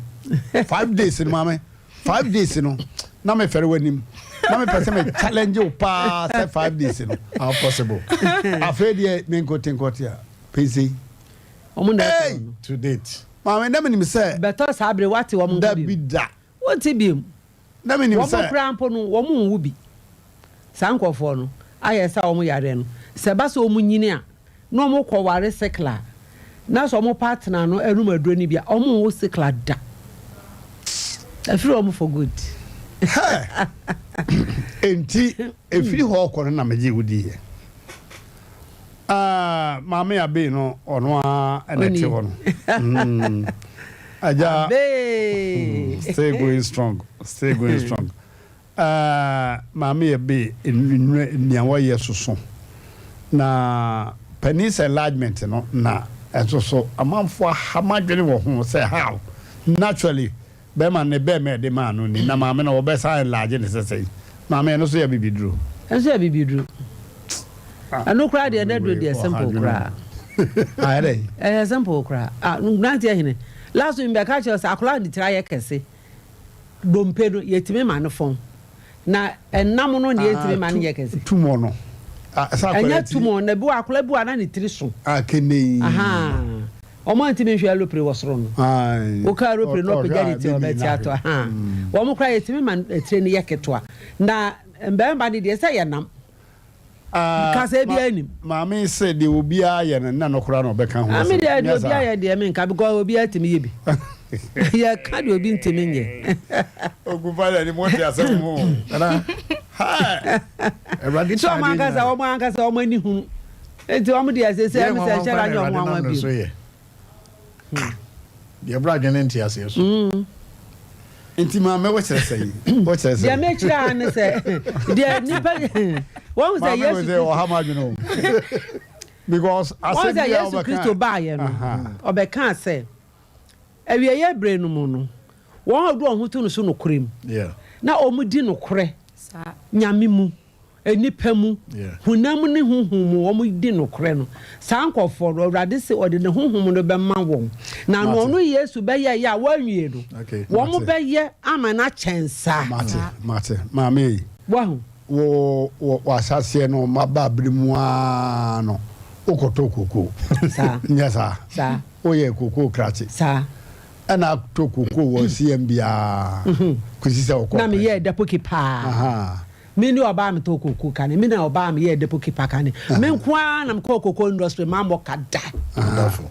5 days no, maame, 5 days no, na me fɛrɛ w'anim. Na me pɛ sɛ me challenge wo paa sɛ 5 days no. How possible? Afei deɛ me nkote nkote a pese. Ɔmo na Hey! ɛtɔ no. To date. Maame, na menim sɛ. Bɛtɔ saa bere wate wɔn nka Dabi bi. da. Wɔnte bi mu. Na menim Wɔn sɛ. koraa mpo no wɔn nwu bi. Saa nkurɔfoɔ no ayɛ sɛ wɔn yareɛ no sɛ ɛba sɛ wɔn nyini a na wɔn kɔ ware sickler na sɛ wɔn partner no ɛnum aduro no bi a wɔn nwo sickler da. Ɛfiri wɔn for good. Enti efiri hɔ kɔ no na megye wo diiɛ. Ah, maame Abe no ɔno ara ɛna ɛte hɔ no. Agya, Abe. Still going strong, still going strong. Ah, maame Abe nnura nea wɔyɛ soso. Na penis enlargement no na ɛnso so amanfoɔ aha madwene wɔ ho sɛ how naturally bɛrima ne bɛrima ɛde maa no ni na maame no wɔbɛsa enlarge ne sɛsɛ maame ɛno so yɛ bibiduro. Ɛnso yɛ bibiduro. Ɛno koraa deɛ ɛnɛ duro deɛ simple koraa. Ayɛ dɛ. Ɛyɛ simple koraa. Ah, nante ɛhene. Last week mbɛka kyerɛ sɛ akwadaa de tiri ayɛ kɛse. Dompe no yɛtumi ma no fɔn. Na ɛnam no deɛ yɛtumi ma no yɛ kɛse. Tumor no. Ah, sɛ akwadaa Ɛnyɛ ti- tumor na bi wɔ akwadaa bi wɔ a na ne tiri so. Ah, kene. Ahan. Wɔn antumi nhwɛ aeroplane wɔ soro no. Aye. Woka aeroplane na ɔpagya ne ti Ɔhwɛ a, ɔbɛte baby ato. na Ahan. Wɔn koraa yɛtumi ma tire no yɛ ketewa. Na mmarima no deɛ sɛ yɛ nam. Ah, Kasa bi anim. Maame sɛ deɛ obiara yɛ no nna no koraa na ɔbɛka ho Ami asɛm. deɛ Nyɛ deɛ saa. obi ayɛ deɛ menka because obi atumi yɛ bi. Yɛka deɛ obi ntumi nyɛ. Ogunfa deɛ ni mo te asɛm ho. Nana. Hi. Awurade So ɔmo ankasa ɔmo ankasa ɔmo ani hunu. Nti ɔmo deɛ sɛ sɛ ɛmi sɛ ɛhyɛ da nyɛ ɔmo anwa so bio. yɛ. Deɛ ɛbrɛ adwene nte aseɛ so. Nti maame wokyerɛ sɛ yi. Wokyerɛ sɛ. Deɛ mekyerɛ ha ne sɛ deɛ nipa wɔn sɛ Maame Yesu wo sɛ Kristo ɔha ma adwene o. Because wɔn asɛm sɛ bi a Yesu wobɛka. Kristo baayɛ no Aha. ɔbɛka sɛ awieeɛ bere no mu no wɔn a wɔde wɔn ho to no so nokorɛ mu na wɔn di nokorɛ nyame mu nipa mu honam ne honhom mu wɔn di nokorɛ no saa nkɔfoɔ no Awurade sɛ ɔde ne honhom no bɛma wɔn na Mate. no ɔno Yesu bɛyɛ yɛ a wɔanwie no Okay, wɔn mate. bɛyɛ ama no akyɛn saa. Mate, mate. Maame yi. Wahu. Wo wo w'ahyɛseɛ no maba abiri mu aa no wokɔtɔ koko. Saa. Nyɛ saa. Saa. Woyɛ koko krakye. Saa. Ɛna atɔ koko wɔ CMB aa. Kɔsi sɛ wokɔ. Na meyɛ deputy paa. Aha. Me ne ɔbaa mi tɔ koko kane me na ɔbaa mi yɛ deputy pa kane me nko ara na mekɔ koko industry maa mɔ ka da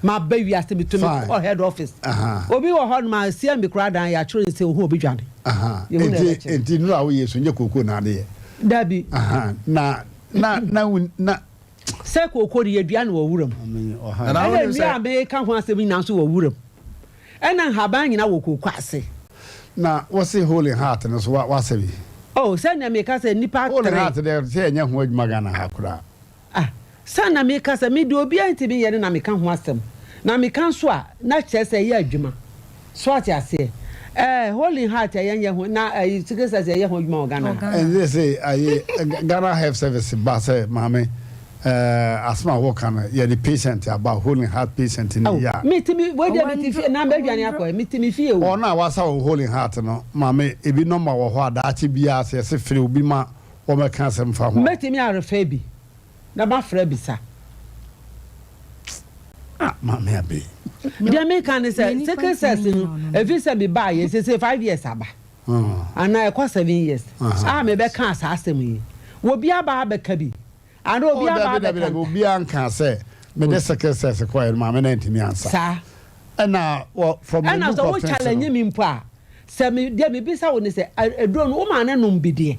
ma bɛ wiase mi to mi Fine. kɔ head office Aha. obi wɔ hɔ nom a CMB koraa dan yɛatwerɛ ne sɛ ohun obi dwane. Aha. Yehu na Enti ɛbɛkyerɛ. enti nnura a woyɛ so nyɛ koko na ade yɛ. Dabi. Aha. Na na na wo- na sɛ koko de yɛdua no wɔ wuram ɔha. ɛna nnua a meka ho asɛm nyinaa nso wɔ wuram ɛna nhaban nyinaa wɔ koko ase. Na wɔsi hole in heart no so wa wasɛ bi. Oh, sɛnea meka sɛ nipa Hole in tere heart deɛ sɛ ɛnyɛ ho adwuma Ghana ha koraa. Ah, sɛ meka sɛ mede obiara ntumi yɛ no na meka ho asɛm na meka nso a na kyerɛ sɛ ɛyɛ adwuma so ate aseɛ ɛɛ hole in heart ɛyɛ nyɛ ho na ɛyi sickle cell ɛyɛ ho adwuma wɔ Ghana ha. Ɛnze sɛ ayi Ghana Health Service ba sɛ maame ɛɛ asɛm a wɔka no yɛde patient aba hole in heart patient ni yɛ a. Metumi wei deɛ mete fie na mbɛdwane akɔ ɛ metumi fie o. Ɔno a wasa wɔ hole in heart no maame ebi number wɔ hɔ a daakye biara sɛ yɛsɛ firi obi ma wɔmɛka asɛm fa ho. Mɛtumi arefɛ bi na mafrɛ bisa. Ah, maame Abe. Deɛ meka ne sɛ sickle cell no efi sɛ mebaa yɛ sese 5 years aba anaa ɛkɔ 7 years a mebɛka saa asɛm yi obi aba abɛka bi ana obi aba abɛka. Obiara nka sɛ mede sickle cell kɔɛ no maame na ntumi ansa. Saa. Ɛna wɔ from the ɛna look sɛ wo of things challenge no. mi mpo a sɛ me deɛ mebisa wo ne sɛ aduro no wo maa ne nom bi deɛ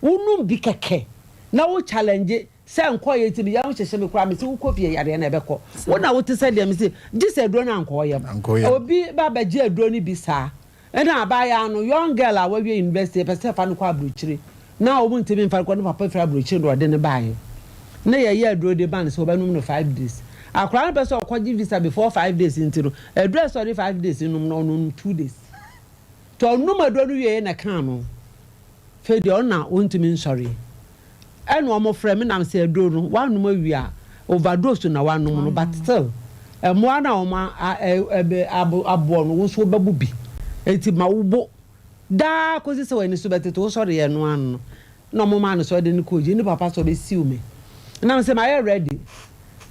wonom bi kɛkɛ na wo challenge sɛ nkɔ yɛ nti meyɛ ho hyehyɛ me koraa mese wokɔ fie yareɛ na ɛbɛkɔ wo na wote sɛ deɛ mese gye sɛ aduro no ankɔɔ yam. Ankɔ yam. Obi ba bɛgye aduro no bi saa ɛna abaayewa no young girl a wawie university pɛ sɛ fa no kɔ aburokyire na wɔn ntumi nfa no kɔ ne papa firi aburokyire na ɔde ne baayɛ ne yɛyɛ aduro de ba no sɛ ɔbɛnom no 5 days akwaraa no pɛ sɛ ɔkɔgye visa before 5 days nti no aduro a ɛsɛ ɔde 5 days nom no ɔnom 2 days tɔ ɔnom aduro no wie na kaa no fɛ deɛ ɔna ɔntumi nsɔre ɛna ɔmo frɛ me nam sɛ aduro no wanom awie a. Overdose na wanom no but still mmoa no a wɔn a ɛ ɛ aboɔ no wo nso wobɛbo bi. Enti ma wo bo daa kɔsi sɛ w'ani so bɛtete wosɔre yɛ no ano no na ɔmo maa no sɛ ɔde no kɔɔ gye ne papa sɛ ɔbɛsiw me na mesɛ mayɛ ready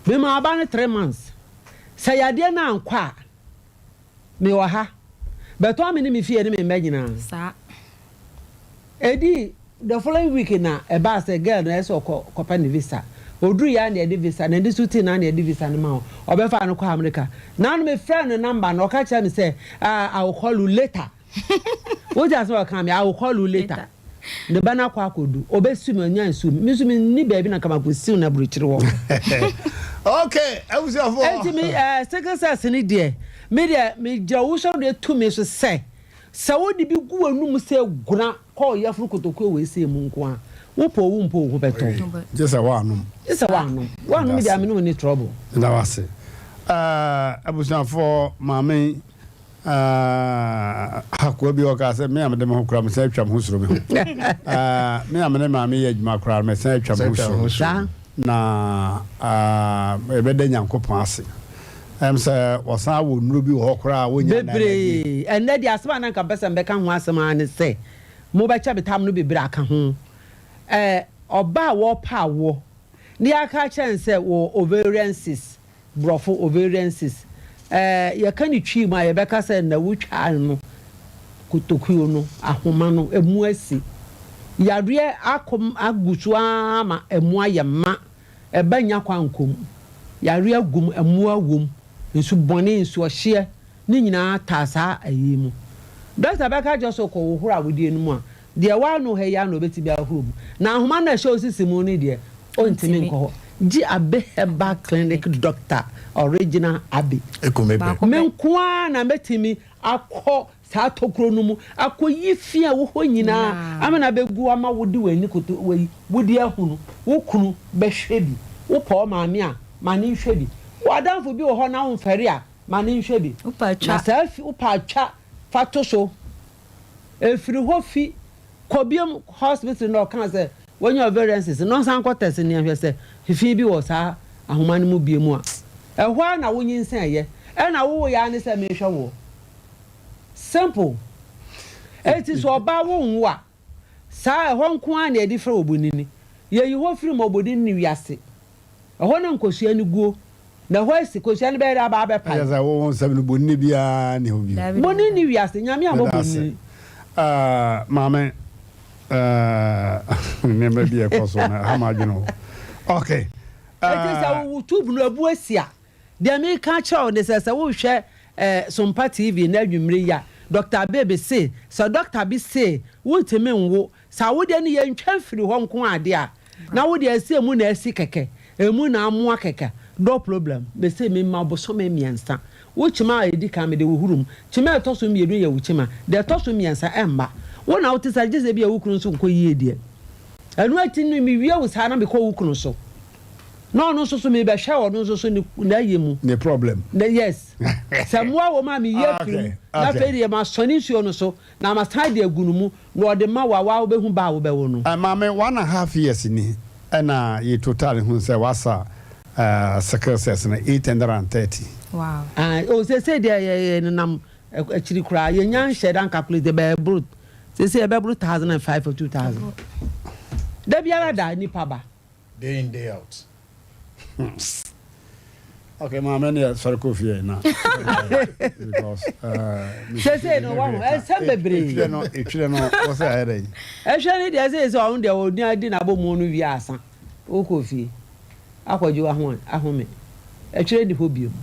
memaa ɔba no 3 months sɛ yadeɛ no ankɔ a mewɔ ha bɛtɔn me ne me fie ne me mma nyinaa. Saa. Ɛdii the following week na ɛbaa sɛ girl no ɛsɛ ɔkɔ kɔpɛ ne visa. Ɔduru yɛ a na yɛde visa, n'ani so tee na na yɛde visa no ma wo. Ɔbɛfaa no kɔɔ America. Naano me frɛɛ no number no ɔka kyerɛɛ me sɛ ah I will call you later. Wote asɛm a ɔkaa me, I will call you later. Ne ba no akɔ akɔdu. Ɔbɛsiw me, ɔnya nsiw me. Me nso menni baabi na nka makɔsiw no aburokyire hɔ. Okay, abusuafoɔ. Enti me eh, sickle cells no deɛ, me deɛ megyina owusɔre deɛ tumi so sɛ, sɛ wode bi gu w'anum sɛ guna kɔ wo yafunu kotokuo wei sei mu nko a, wopɛ o wompɛ o wo ho bɛtɔ wo. Gye sɛ woanom. Gye sɛ woanom. Woanom deɛ a me ne wo nni trouble. Meda wo ase. Eh, abusuafoɔ, maame yi, eh, akoa bi ɔkaa sɛ, me a mede me ho koraa mesan atwa me ho suro me ho. Eh, me a me ne maame yɛ adwuma koraa no mesan atwa me ho suro me ho. Saa. Na eh, yɛbɛda Nyankopɔn ase. Ɛm sɛ wɔsan wɔ nnuro bi wɔ hɔ koraa a wɔnnya nna Bebree. adi. Ɛnnɛ deɛ asɛm a na anka mepɛ sɛ mebɛka ho asɛm ara ne sɛ, mobɛkyɛ me tam no bebree aka ho. Ɛɛ, ɔbaa a wɔrepɛ awoɔ na yɛaka akyerɛ no sɛ wɔwɔ ovarian cyst, borɔfo, ovarian cyst. Ɛɛ, yɛka no Twi mu a, yɛbɛka sɛ nawotwaa no kotokuo no, ahoma no, ɛmu asi. Yareɛ akɔ agu so ara ma ɛmu ayɛ ma. Ɛba nnya kwan nkɔ mu. Yareɛ agu mu, mmoa wɔ mu, nsu bɔne, nsuɔhyeɛ, ne nyinaa taa saa ayi yi mu. Dɔkta bɛka akyerɛ wo sɛ kɔ hohoro awodeɛ no mu a, deɛ ɛwɔ ano ha yi ara na ɔbɛtumi ahohoro mu. Na ahoma no a ɛhyɛ wo sisi mu no deɛ, ɔntumi nkɔ hɔ. Gye Abe Herbal Clinic dɔkta original Abe. Me nko ara na mɛtumi akɔ saa tokuro no mu akɔyi fi a ɛwɔ hɔ nyinaa ama no abɛgu ama wode w'ani koto wei wode ahunu wo kunu bɛhwɛ bi wopɛ wo maame a ma no nhwɛ bi w'adamfo bi wɔ hɔ na womfɛre a ma no nhwɛ bi na saa fi wopɛ atwa fa to so ɛfiri hɔ fi kɔ biom hospital na ɔkaa sɛ wanya ovarian cyst na ɔnsan kɔ test ne nhwɛ sɛ fi bi wɔ saa ahoma no mu biom a ɛhɔ ara na wonyinsɛn yɛ ɛna wowoyɛ ara ne sɛ mehwɛ woɔ. Simple. Enti sɛ ɔbaa wo nwo a, saa ɛhɔ nko ara na yɛde frɛ obonini. Yɛyi hɔ firi mu a obonini ne wiase. Ɛhɔ na nkosua no guo. Na ɛhɔ asi, kosua no bɛyɛ dɛ aba abɛpae. Ɛyɛ sɛ wo nsɛm no bonini biara nni hɔ bio. Bonini ne wiase. Nyame ammɔ Meda ase. bonini. Ah, maame, ah, nneɛma bi a ɛkɔ so no, ɛha m'adwene o. Okay. Enti sɛ Ah. wo tube no abu asi a, Deɛ mereka akyerɛ wo ne sɛ, sɛ worehwɛ eh, Sompa TV nnɛ anwummere yi a, Dɔkta Abebe se, sɛ dɔkta bi se wontumi nwo, sɛ awodeɛ no yɛntwa mfiri hɔ nko ara deɛ a, na wo deɛ ɛsɛ emu na asi kɛkɛ, emu na amoa kɛkɛ, dɔ problem. Mese mema wo bosome mmiɛnsa. Wo kyima a ɛdi kan mede wo huru mu, kyima a ɛtɔ so mmienu yɛ wo kyima, deɛ ɛtɔ so mmiɛnsa ɛmma. Wo na wote saa, gye sɛ ebia wo kunu nso nkɔ yie deɛ. Ɛno akyi no mewie wo saa na mekɔ wo kunu so. Na ɔno nso so mebɛhwɛ ɔno nso so ne n'ayɛ mu. Ne problem. Ne yes. Sɛ mmoa wɔ mu a meyi Ah, afiri mu. okay, Na okay. afei deɛ masɔne nsuo no so na masan de agu no mu na ɔde ma wo a waa wobɛhu ba a wobɛwo no. Eh, maame, one and half years ni ɛna yɛ total hu sɛ wasa eh, sickle cells no 830. Wow. Ah, oh, seesei deɛ yɛ yɛ nenam akyiri koraa yɛnya nhyɛ da nkalkulate bɛɛboro seesei ɛbɛboro 1005 or 2000. Da biara da nipa ba. Day in day out. Okay, maame ne sɔre kɔ fie na. Because uh, sese no wahu ɛnsɛm bebree. Etwerɛ no etwerɛ no wɔsɛ ayɛ dɛ. Ɛhwɛ ne deɛ sɛ sɛ ɔno deɛ ɔni adi n'abɔ mu no wie asa wokɔ fie akɔgye w'aho ahome ɛtwerɛ ni hɔ biom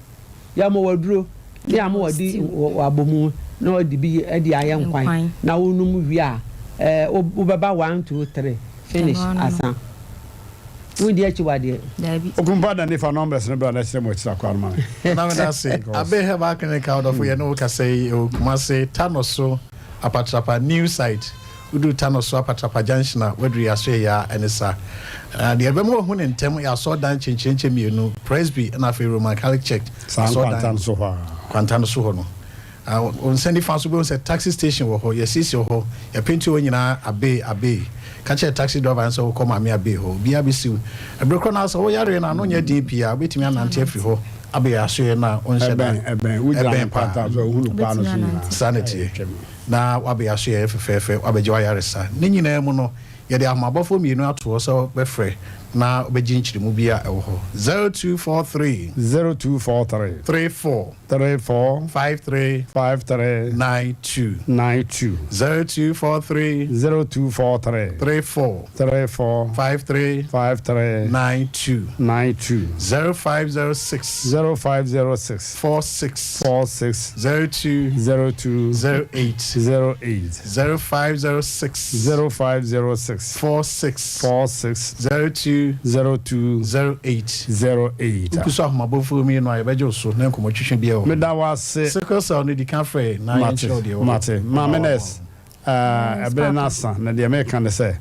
yɛama waduro ne yɛama wadi w'abɔ mu na ɔde bi de ayɛ nkwan na wonom wie a ɛɛ wobɛba one two three finish asa wondi akyiwadeɛ. Daabi. Okumpa da nifa numbers no bra na kyerɛ mo akyiri akwan ma me. Nana meda ase. Abe Herbal Clinic a wodɔfo yɛne wo kasa yi ɛwɔ Kumase Tanoso Apatrapa new site. Woduru Tanoso Apatrapa junction a woaduru yɛn asoɛeɛ a ɛne sa. Na deɛ ɛbɛma wahu no ntɛm yɛ asɔredan kyenkyerenkyɛ mmienu, Presby ɛna afei Roman Catholic Church Saa asɔredan nkwanta no so hɔ a. Kwanta no so hɔ no. Wo nsa nifa so wobɛhu sɛ taxi station wɔ hɔ, yɛasiesie hɔ, yɛapenti hɔ nyinaa abee abee. Ka kyerɛ taxi driver no sɛ wokɔ Maame Abee hɔ, obiara bɛsi wo. Ɛberɛ korɔ no ara sɛ wo yareɛ no ano nyɛ den pii a, wobɛtumi anante afiri hɔ aba yɛn asoɛeɛ no a wonhyɛ da. Ɛbɛn, ɛbɛn. Wogyina Ɛbɛn paa. nkwanta so a, wohunu kwan no so nyinaa. Saa na ɛteɛ. Na woaba yɛn asoɛeɛ fɛfɛɛfɛ, woabɛgye w'ayaresa. Ne nyinaa mu no, Yɛde ahomabɔfoɔ mmienu ato hɔ sɛ wobɛfrɛ na wobɛgye nkyerɛmu bi a ɛwɔ hɔ. 0243. 0243. 34. 34. 53. 53. 92. 92. 0243. 0243. 34. 34. 53. 53. 92. 92. 0506. 0506. 46. 46. 02. 02. 08. 08. 0506. 0506. 46. 46. 02. 02. 08. 08. Wogu so ahomabɔfoɔ mmienu a yɛbɛgye wo so na nkɔmmɔtwetwe biara wɔ hɔ. Meda wo ase. Sickle cell no di kan frɛ na yɛnkyerɛ wo deɛ ɛwɔ hɔ. Mate. Maame nurse, ɛberɛ no asa na deɛ meka ne sɛ,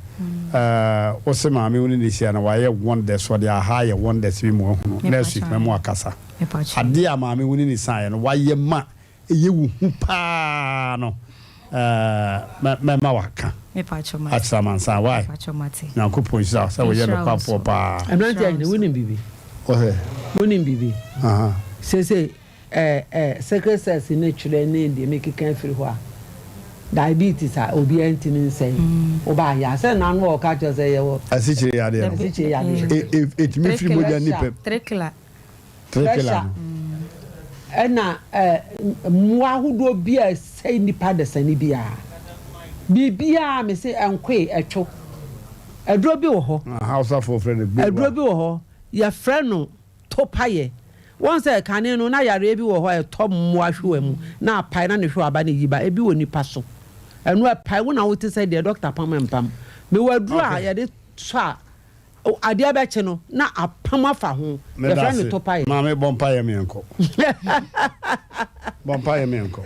wo se maame wo ne no hyia no wayɛ wonders, ɔde aha ayɛ wonders bi ma wahunu. Next week mɛma wakasa. Adeɛ a maame wo ne no saeɛ no wayɛ ma ɛyɛ wo hu paa no mɛma waka akyerɛ amansan why Nyankopɔn nhyira wo sɛ woyɛ nokwafoɔ paa. Aberanteɛ ahene wonim biribi? Wonim biribi? Seesei ɛɛ sickle cells ne twerɛ ne deɛ mekeka afiri hɔ a diabetes a obiara ntumi nsɛe wo ba ayɛ a sɛ nano ɔka kyerɛ sɛ yɛwɔ asikyire yadeɛ no asikyire yadeɛ ɛtumi firi mogya nipa mu. Pressure, ɛna mmoa ahodoɔ bi a ɛsɛe nnipa adasani biara. Biribiara me se ɛnkoe, ɛtwo. Aduro bi wɔ hɔ. Hausafoɔ frɛ no gbewa. Aduro bi wɔ hɔ, yɛfrɛ no topayɛ. Wɔn sɛ kane no na yareɛ bi wɔ hɔ a ɛtɔ mmoa hwewa mu na apae na ne hwewa aba na ɛyi ba. Ebi wɔ nnipa so. Ɛno ɛpae wo na wote sɛ deɛ dɔkta pam mpam. Mewɔ aduro a yɛde sɔ a Adeɛ bɛkye no na apam afa ho. Yɛfrɛ no topaeɛ. Maame bɔ mpaeɛ me yɛnkɔ. Bɔ mpaeɛ me yɛnkɔ.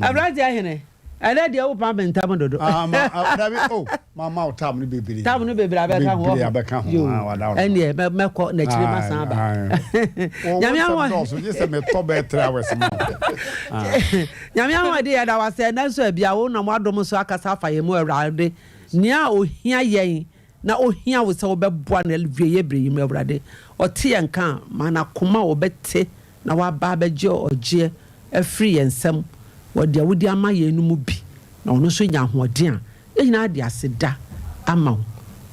Aberanteɛ hene, ɛnɛ deɛ wo pam me ntam dodo. Ah, ma, ah, dabi, oh, ma ma wo tam no bebree. Tam no bebree abɛka ho. Bebree abɛka ho. Yo, ah, wada wo. Ɛnneɛ mɛkɔ n'akyire ma san aba. Nyame ahoɔden. Dɔɔso, gye sɛ metɔ bɛyɛ 3 hours ma. Nyame ahoɔden yɛda wo ase ɛnɛ nso abia wo nam w'adom so akasa afa yɛn mu Awurade. Nea ohia yɛn Na ohia wo sɛ wobɛboa no awieɛ berɛ yi mu, Awurade. Ɔte yɛn nka a, ma no akoma a ɔbɛte na waba abɛgye ɔgyeɛ afiri yɛn nsam wɔ deɛ wode ama yɛn no mu bi, na ɔno nso anya ahoɔden a yɛn nyinaa de aseda ama wo.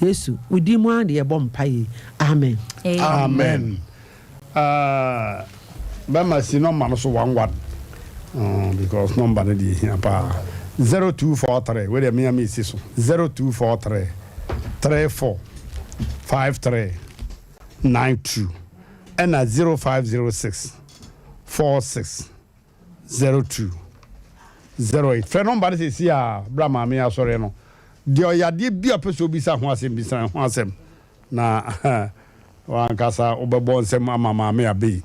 Yesu, wo din mu ara na yɛbɔ mpaeɛ yi. Amen. Amen Ah bɛma si number no so one one mm, because number no deɛ ehia paa 0243 wei deɛ mea mesi so 0243 34 53 92 ɛna 0506 46 02 08 frɛ nɔmba no sɛsi a bra maame asɔre no deɛ ɔyɛ adeɛ bi a ɔpɛ sɛ obisa ho asɛm bisa ho asɛm Na w'ankasa wobɛbɔ nsam ama Maame Abei.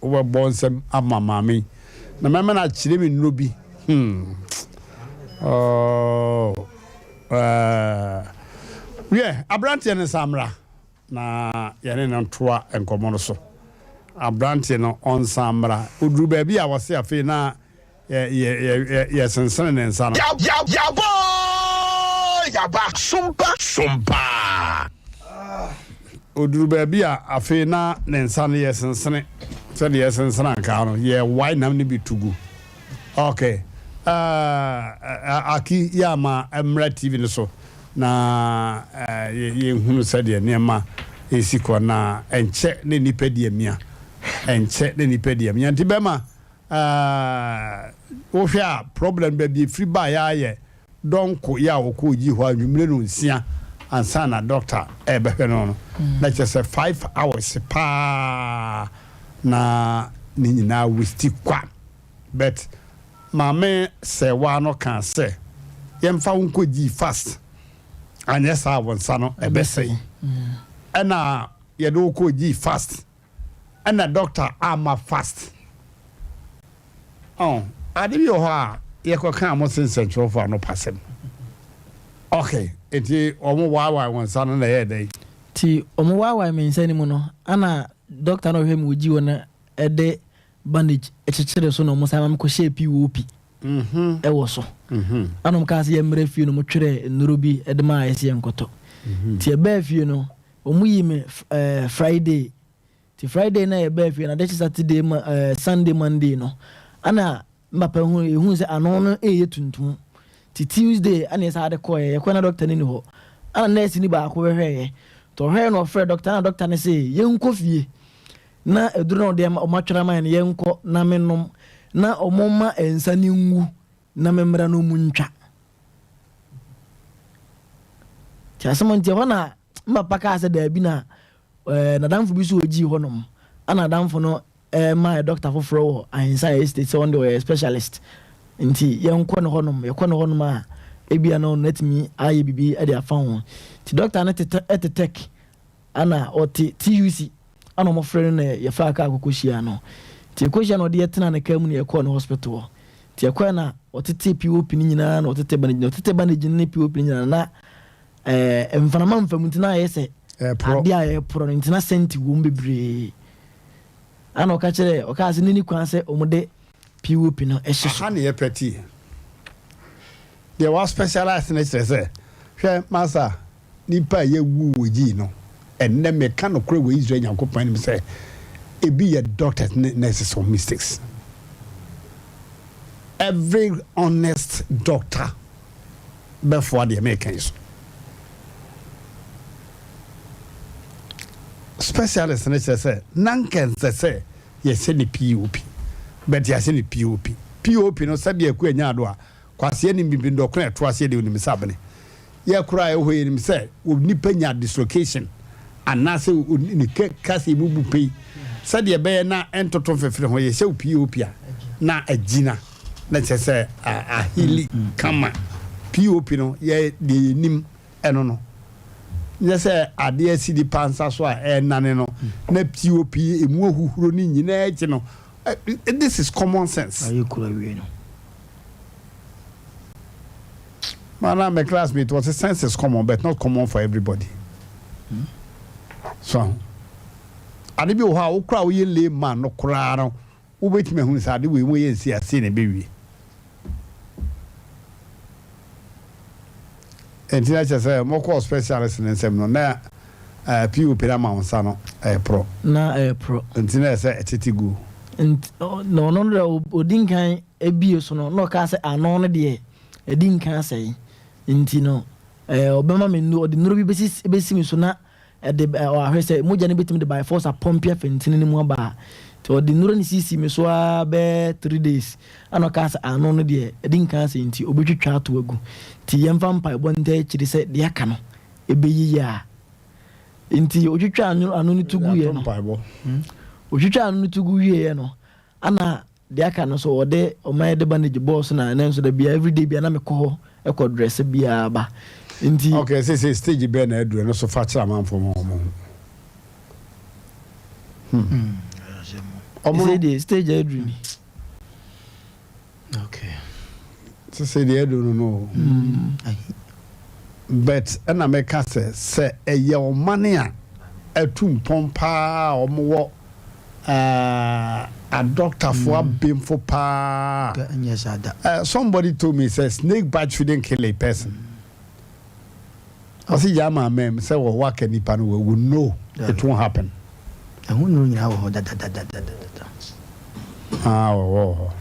Wobɛbɔ nsam ama Maame yi. Na mɛma no akyerɛ me nnuro bi. Hmm. Oh. Uh, wiɛ, aberanteɛ no nsa mmra na yɛne no ntoa nkɔmmɔ no so. Aberanteɛ no ɔnsa mmra. Ɔduru baabi a wɔse afei na Yɛsensene ne nsa no. Yaba oo yaba sompa sompa. Ɔduru baabi a, afei na ne nsa no yɛsensene sɛdeɛ yɛsensene ankaa no, yɛwae nam no bi to gu. Ok, Aki yɛ ama mmra TV no so na yɛnhunu sɛdeɛ nneɛma ɛsi kɔ na ɛnkyɛ na nnipa di amia. Ɛnkyɛ na nnipa di amia. Nti bɛma Ahh wohwɛ a problem baabi ɛfiri baeɛ ara yɛ dɔnko yɛ a ɔkɔɔ gyi hɔ anwummere no nsia ansa na doctor ɛrebɛhwɛ no no na kyerɛ sɛ 5 hours paa na ne nyinaa waste kwa but maame sɛɛwaa no kaa sɛ yɛmfa wo nkɔ gyi fast anyɛ saa wo nsa no ɛbɛsɛe ɛna yɛde wo kɔɔ gyi fast ɛna doctor amma fast oh ade bi wɔ hɔ a yɛkɔ kaa mo se nsɛnkyerɛwfo ano pasɛm ok nti wɔn waawae wɔn nsa no na ɛyɛ dɛn. Nti wɔn waawae me nsa no mu no ana doctor no a ɔhwɛ me wɔ GO no de. bandage kyekyeree so na wɔn san ma me kɔhyɛɛ POP wɔ so. Ɛna wɔn kaa sɛ yɛmmra fie no wɔtwerɛɛ nnuro bi de maa yɛ sɛ yɛnkɔtɔ. Nti yɛbaa fie no wɔn yii me eh, Friday. Nti Friday na yɛbaa fie no ade kye Saturday ma eh, Sunday Monday no ɛna Me papa hu yɛhuu sɛ ano no reyɛ tuntum. Nti Tuesday ɛna yɛsan de kɔeɛ. Yɛkɔeɛ na dɔkta no nni hɔ. Ɛna nɛɛseni baako bɛhwɛeɛ. Nti ɔhwɛeɛ na ɔfrɛɛ dɔkta na dɔkta no se yɛnkɔ fie na aduro no a ɔde ama wɔatwerɛ ama yɛn no yɛnkɔ na mennom na wɔmma nsa no ngu na memmra na wɔntwa. Nti asɛm nti ɛhɔ na me papa kaa sɛ daabi na ɛɛ n'adamfo bi nso ɔgyii hɔnom. Ɛna adamfo no maa yɛ dɔkta foforɔ wɔ Ahensan Estate sɛ ɔno deɛ ɔyɛ specialist nti yɛnkɔ ne hɔnom, yɛkɔ ne hɔnom a ebia na ɔno atumi ayɛ biribi de afa ho. Nti dɔkta no te te tech ana ɔte TUC ana wɔfrɛ no na yɛfaa kaa kɔkɔ hyia no. Nti yɛkɔhyia no ɔde yɛtena ne kaa mu na yɛkɔɔ ne hospital hɔ. Nti yɛkɔɛ na ɔtete POP no nyinaa na ɔtete bandage no, ɔtete bandage no ne POP no nyinaa na ɛɛ mframa mfa mu nti na ayɛ sɛ adeɛ a ɛreporɔ no nti na sɛnti wɔ mu bebree. Ɛna ɔka kyerɛɛ, ɔkaa sɛ n'ani kwan sɛ wɔde POP no hye so. Aha ne yɛpɛ tea. Deɛ wa specialise no kyerɛ sɛ, hwɛ masa, nipa a yɛwu wɔ gyii no, ɛnnɛ meka nokorɛ wɔ Israel Nyankopɔn anim sɛ, ebi yɛ doctors ne nurses wɔn mistakes. Every honest doctor bɛfoa deɛ meka yi so. Specialist no kyerɛ sɛ na nka ɛnsɛ sɛ yɛhyɛ no POP but yɛahyɛ no POP. POP no sɛdeɛ Akua nyaa do a Kwasea nim biribi dɔkono a ɛto aseɛ deɛ ɔnim sɛ abene. Yɛ koraa a ɛwɔ hɔ yi yɛnim sɛ onipa nya dislocation anaasɛ ne kaseɛ mu bu pei sɛdeɛ ɛbɛyɛ na ɛntoto mfefere ho yɛhyɛ wo POP a na agyina na kyerɛ sɛ ahili kama. POP no yɛ deɛ yɛnim ɛno no nyɛ sɛ adeɛ asi nipa nsa so a ɛrenane no na POP emu ahuhuro no nyinaa akyi no this is common sense. Ayɛ kura wie no. Mana my classmate was sense is common but not common for everybody. So ade bi wɔ hɔ a wokora woyɛ layman no koraa no Wobɛtumi ahunu sɛ ade wei mu yɛ nsi ase na ɛbɛwie. Ɛnti na kyerɛ sɛ mokɔɔ specialist no nsam no na eh, POP no ama wo nsa no ɛreporɔ. Na ɛreporɔ. Nti na ɛsɛ ɛtete gu. Nti na ɔno no deɛ ɔdi nkan abie so no na ɔkaa sɛ ano no deɛ ɛdi nkan asɛe nti no eh, ɔbɛma me nnuro, ɔde nnuro bi bɛsi bɛsi me so na Ɛde ɔahwɛ sɛ mogya no bɛtumi de by force apɔmpe afa ntini no mu aba a. Nti ɔde nnuro no sisii me so ara bɛyɛ 3 days ɛna ɔkaa sɛ ano no deɛ ɛdi nkan asɛe nti ɔbɛtwitwa ato agu. Nti yɛmfa mpaebɔ ntaa akyiri sɛ deɛ aka no ɛbɛyiyi a. Nti ɔtwitwaa ano no to guiɛ no, ɔtwitwaa ano no to gu wieɛ no, Ana deɛ aka no nso wɔde ɔma yɛde bandage bɔɔ so na ɛnɛ nso da biara everyday biara na mekɔ hɔ kɔ dress biara ba nti. Okay seesei stage bɛn na aduru ɛno so fa kyerɛ amanfoɔ ma wɔn hu. Hmm. Ɔmo no. Deɛ stage a aduru ni. Okay. Sese deɛ aduru no no. Mm. But ɛna mɛka sɛ sɛ ɛyɛ ɔmane a atu mpɔn paa a wɔn wɔ adɔktafo abenfo paa. Somebody told me sɛ snake bite shouldn't kill a person. Ɔsi gya ama amam sɛ wɔwɔ aka nipa no wawu no it won't happen. Ɛho nnuro nyinaa wɔ hɔ dadadadadada. Ah wɔwɔ wɔ hɔ.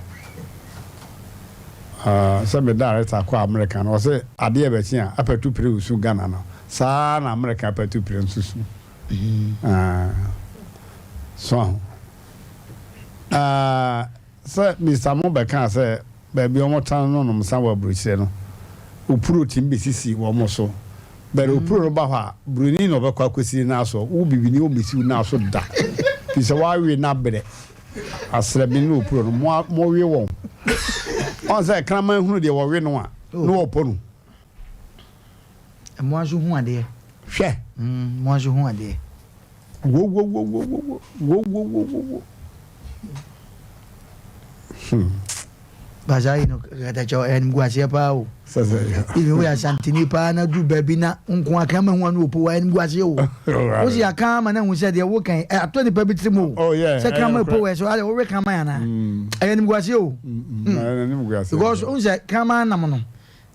Ah sɛ me director kɔ America no ɔsɛ adeɛ bɛkye a apatu pere osu Ghana no saa na America apatu pere nso su. Ah so aho. Ah Sɛ Mister Mo bɛkaa sɛ baabi a wɔtan no nom nsa wɔ aburokyire no, opuro tumi bɛsisi wɔn so. But opuro no ba hɔ a, buroni na ɔbɛkɔ akɔsi ne nan so. Wo bibini ɔmmɛsi wo nan so da. Firi sɛ woawe no abrɛ. Asrɛbene ne opuro no, mowe wɔn. Ɔn sɛ kraman hunu deɛ wɔwe no a, na wɔpɔ no. Mmoa nso hu adeɛ. Hwɛ. Mmoa nso hu adeɛ. Wowowowowo wowowowowo. Hmm. Basaa yi no katakyɛ animguaseɛ paa o. Even woyɛ Asanteni paa na duru baabi na nko aka ma hu ano opo wa animguaseɛ o. Wo si aka ama na hu sɛ deɛ wo kan atɔ nipa bi tirim o. Oh, sɛ kraman epo wɔ ɛso ayɛ wowe kraman anaa. Mm. Ɛyɛ animguaseɛ o. Mm. Because n sɛ kraman nam no.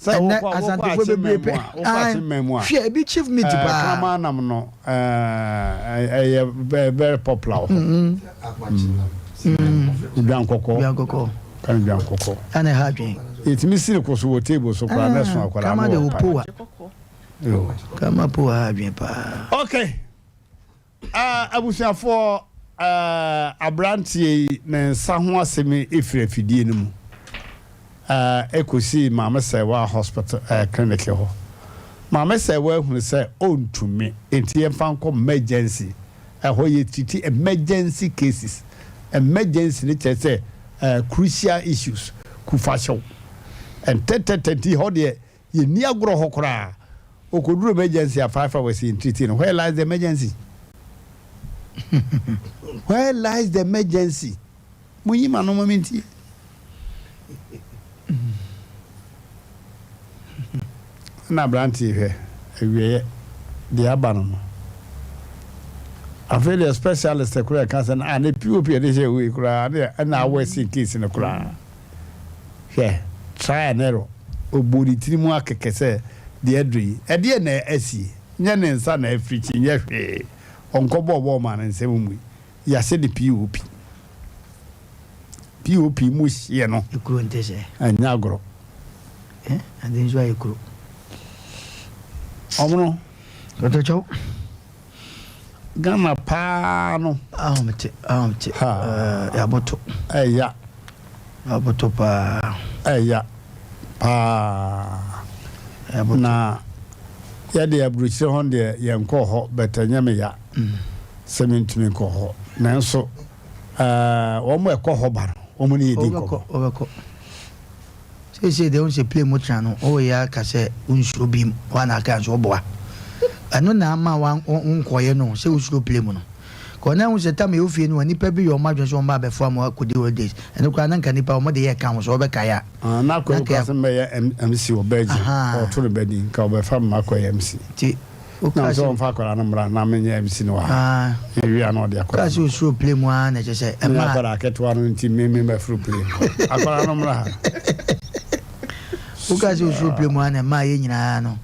Ɛnɛ Asantefoɔ bebree pɛ. Hwɛ ebi chief meat paa. Kraman nam no ɛyɛ very popular wɔ hɔ. Dwan kɔkɔɔ. Dwan kɔkɔɔ. Kan dwan kɔkɔɔ. Ɛna ɛha adwene. Yɛtumi si ne kɔ so wɔ table so koraa na ɛso akwadaa no wɔ paa. Kraman po ha adwene paa. Okay. Abusuafoɔ, aberanteɛ yi ne nsa ho asɛm yi firi afidie no mu kɔsii Maame Sɛɛwaa Hospital clinic hɔ. Maame Sɛɛwaa hunu sɛ ɔntumi, enti yɛmfa nkɔ emergency. Ɛhɔ yɛ treat emergency cases. Emergency no kyerɛ sɛ crucial issues, kufahyɛw. Ntɛntɛntɛm nti hɔ deɛ Yɛnni agorɔ hɔ koraa. Ɔkɔduru emergency a 5 hours yɛn treat no. Where lies the emergency? Where lies the emergency? Monyi m'ano ma mentie. Ɛna aberanteɛ hwɛ awieɛ deɛ aba no no. Afei deɛ specialist koraa ɛka sɛ ah ne POP ɛde hyɛ wei koraa ne ɛna awɔ ɛsen case no koraa. Hwɛ, try and error. Ɔbɔɔ ne tiri mu ara kɛkɛ sɛ deɛ aduru yi, ɛdeɛn na asie? Nyɛ ne nsa na afirikyi, nyɛ hwee. Ɔnkɔbɔɔ bɔɔl maa ne nsam mmui. Yɛahyɛ no POP. POP mu hyeɛ no, Ekuro nte sɛ. ɛnyɛ agorɔ. Eh, ade nso ayɛ kuro. Ɔmono. Kɔtɔkyɛw. Ghana paa no. Ahomte ahomte ɛɛ yaboto. Ɛya. Yaboto paa. Ɛya paa. Yaboto. Na yɛde aburukyire hɔ deɛ yɛn kɔɔ hɔ but ɛnyɛ me ya sɛ mentumi nkɔ hɔ nanso ɛɛ wɔn ɛkɔ hɔ ba no wɔn ne yɛ di nkɔmɔ. Wɔbɛkɔ. Seesei deɛ wohu sɛ plane mu tena no woyɛ aka sɛ wonsuro bi woana aka nso woboa ɛno na ama wonkɔyɛ no sɛ wosuro plane mu no kɔ na wohu sɛ tam ɛwɔ fie no a nnipa bi yɛ wɔn adwene sɛ wɔn ba abɛfoa ma akɔdi holidays ɛno koraa na nka nnipa wɔn de yɛ ka ho sɛ wɔbɛkae a Ah, na akɔ nka sɛ mbɛyɛ MC wɔ Belgium ɔto no bɛdi nka ɔbɛfa mma akɔyɛ MC nti na sɛ ɔmfa akwadaa no mmra na menyɛ MC no wɔ ha yɛwie a na ɔde akwadaa no sɛ ɔsuro plane mu ara na ɛkyɛ sɛ ɛma akwadaa ketewa no nti me me mafuro plane akwadaa no mmra ha woka sɛ ɔsuro plane mu ara na ɛma yɛ nyinaa no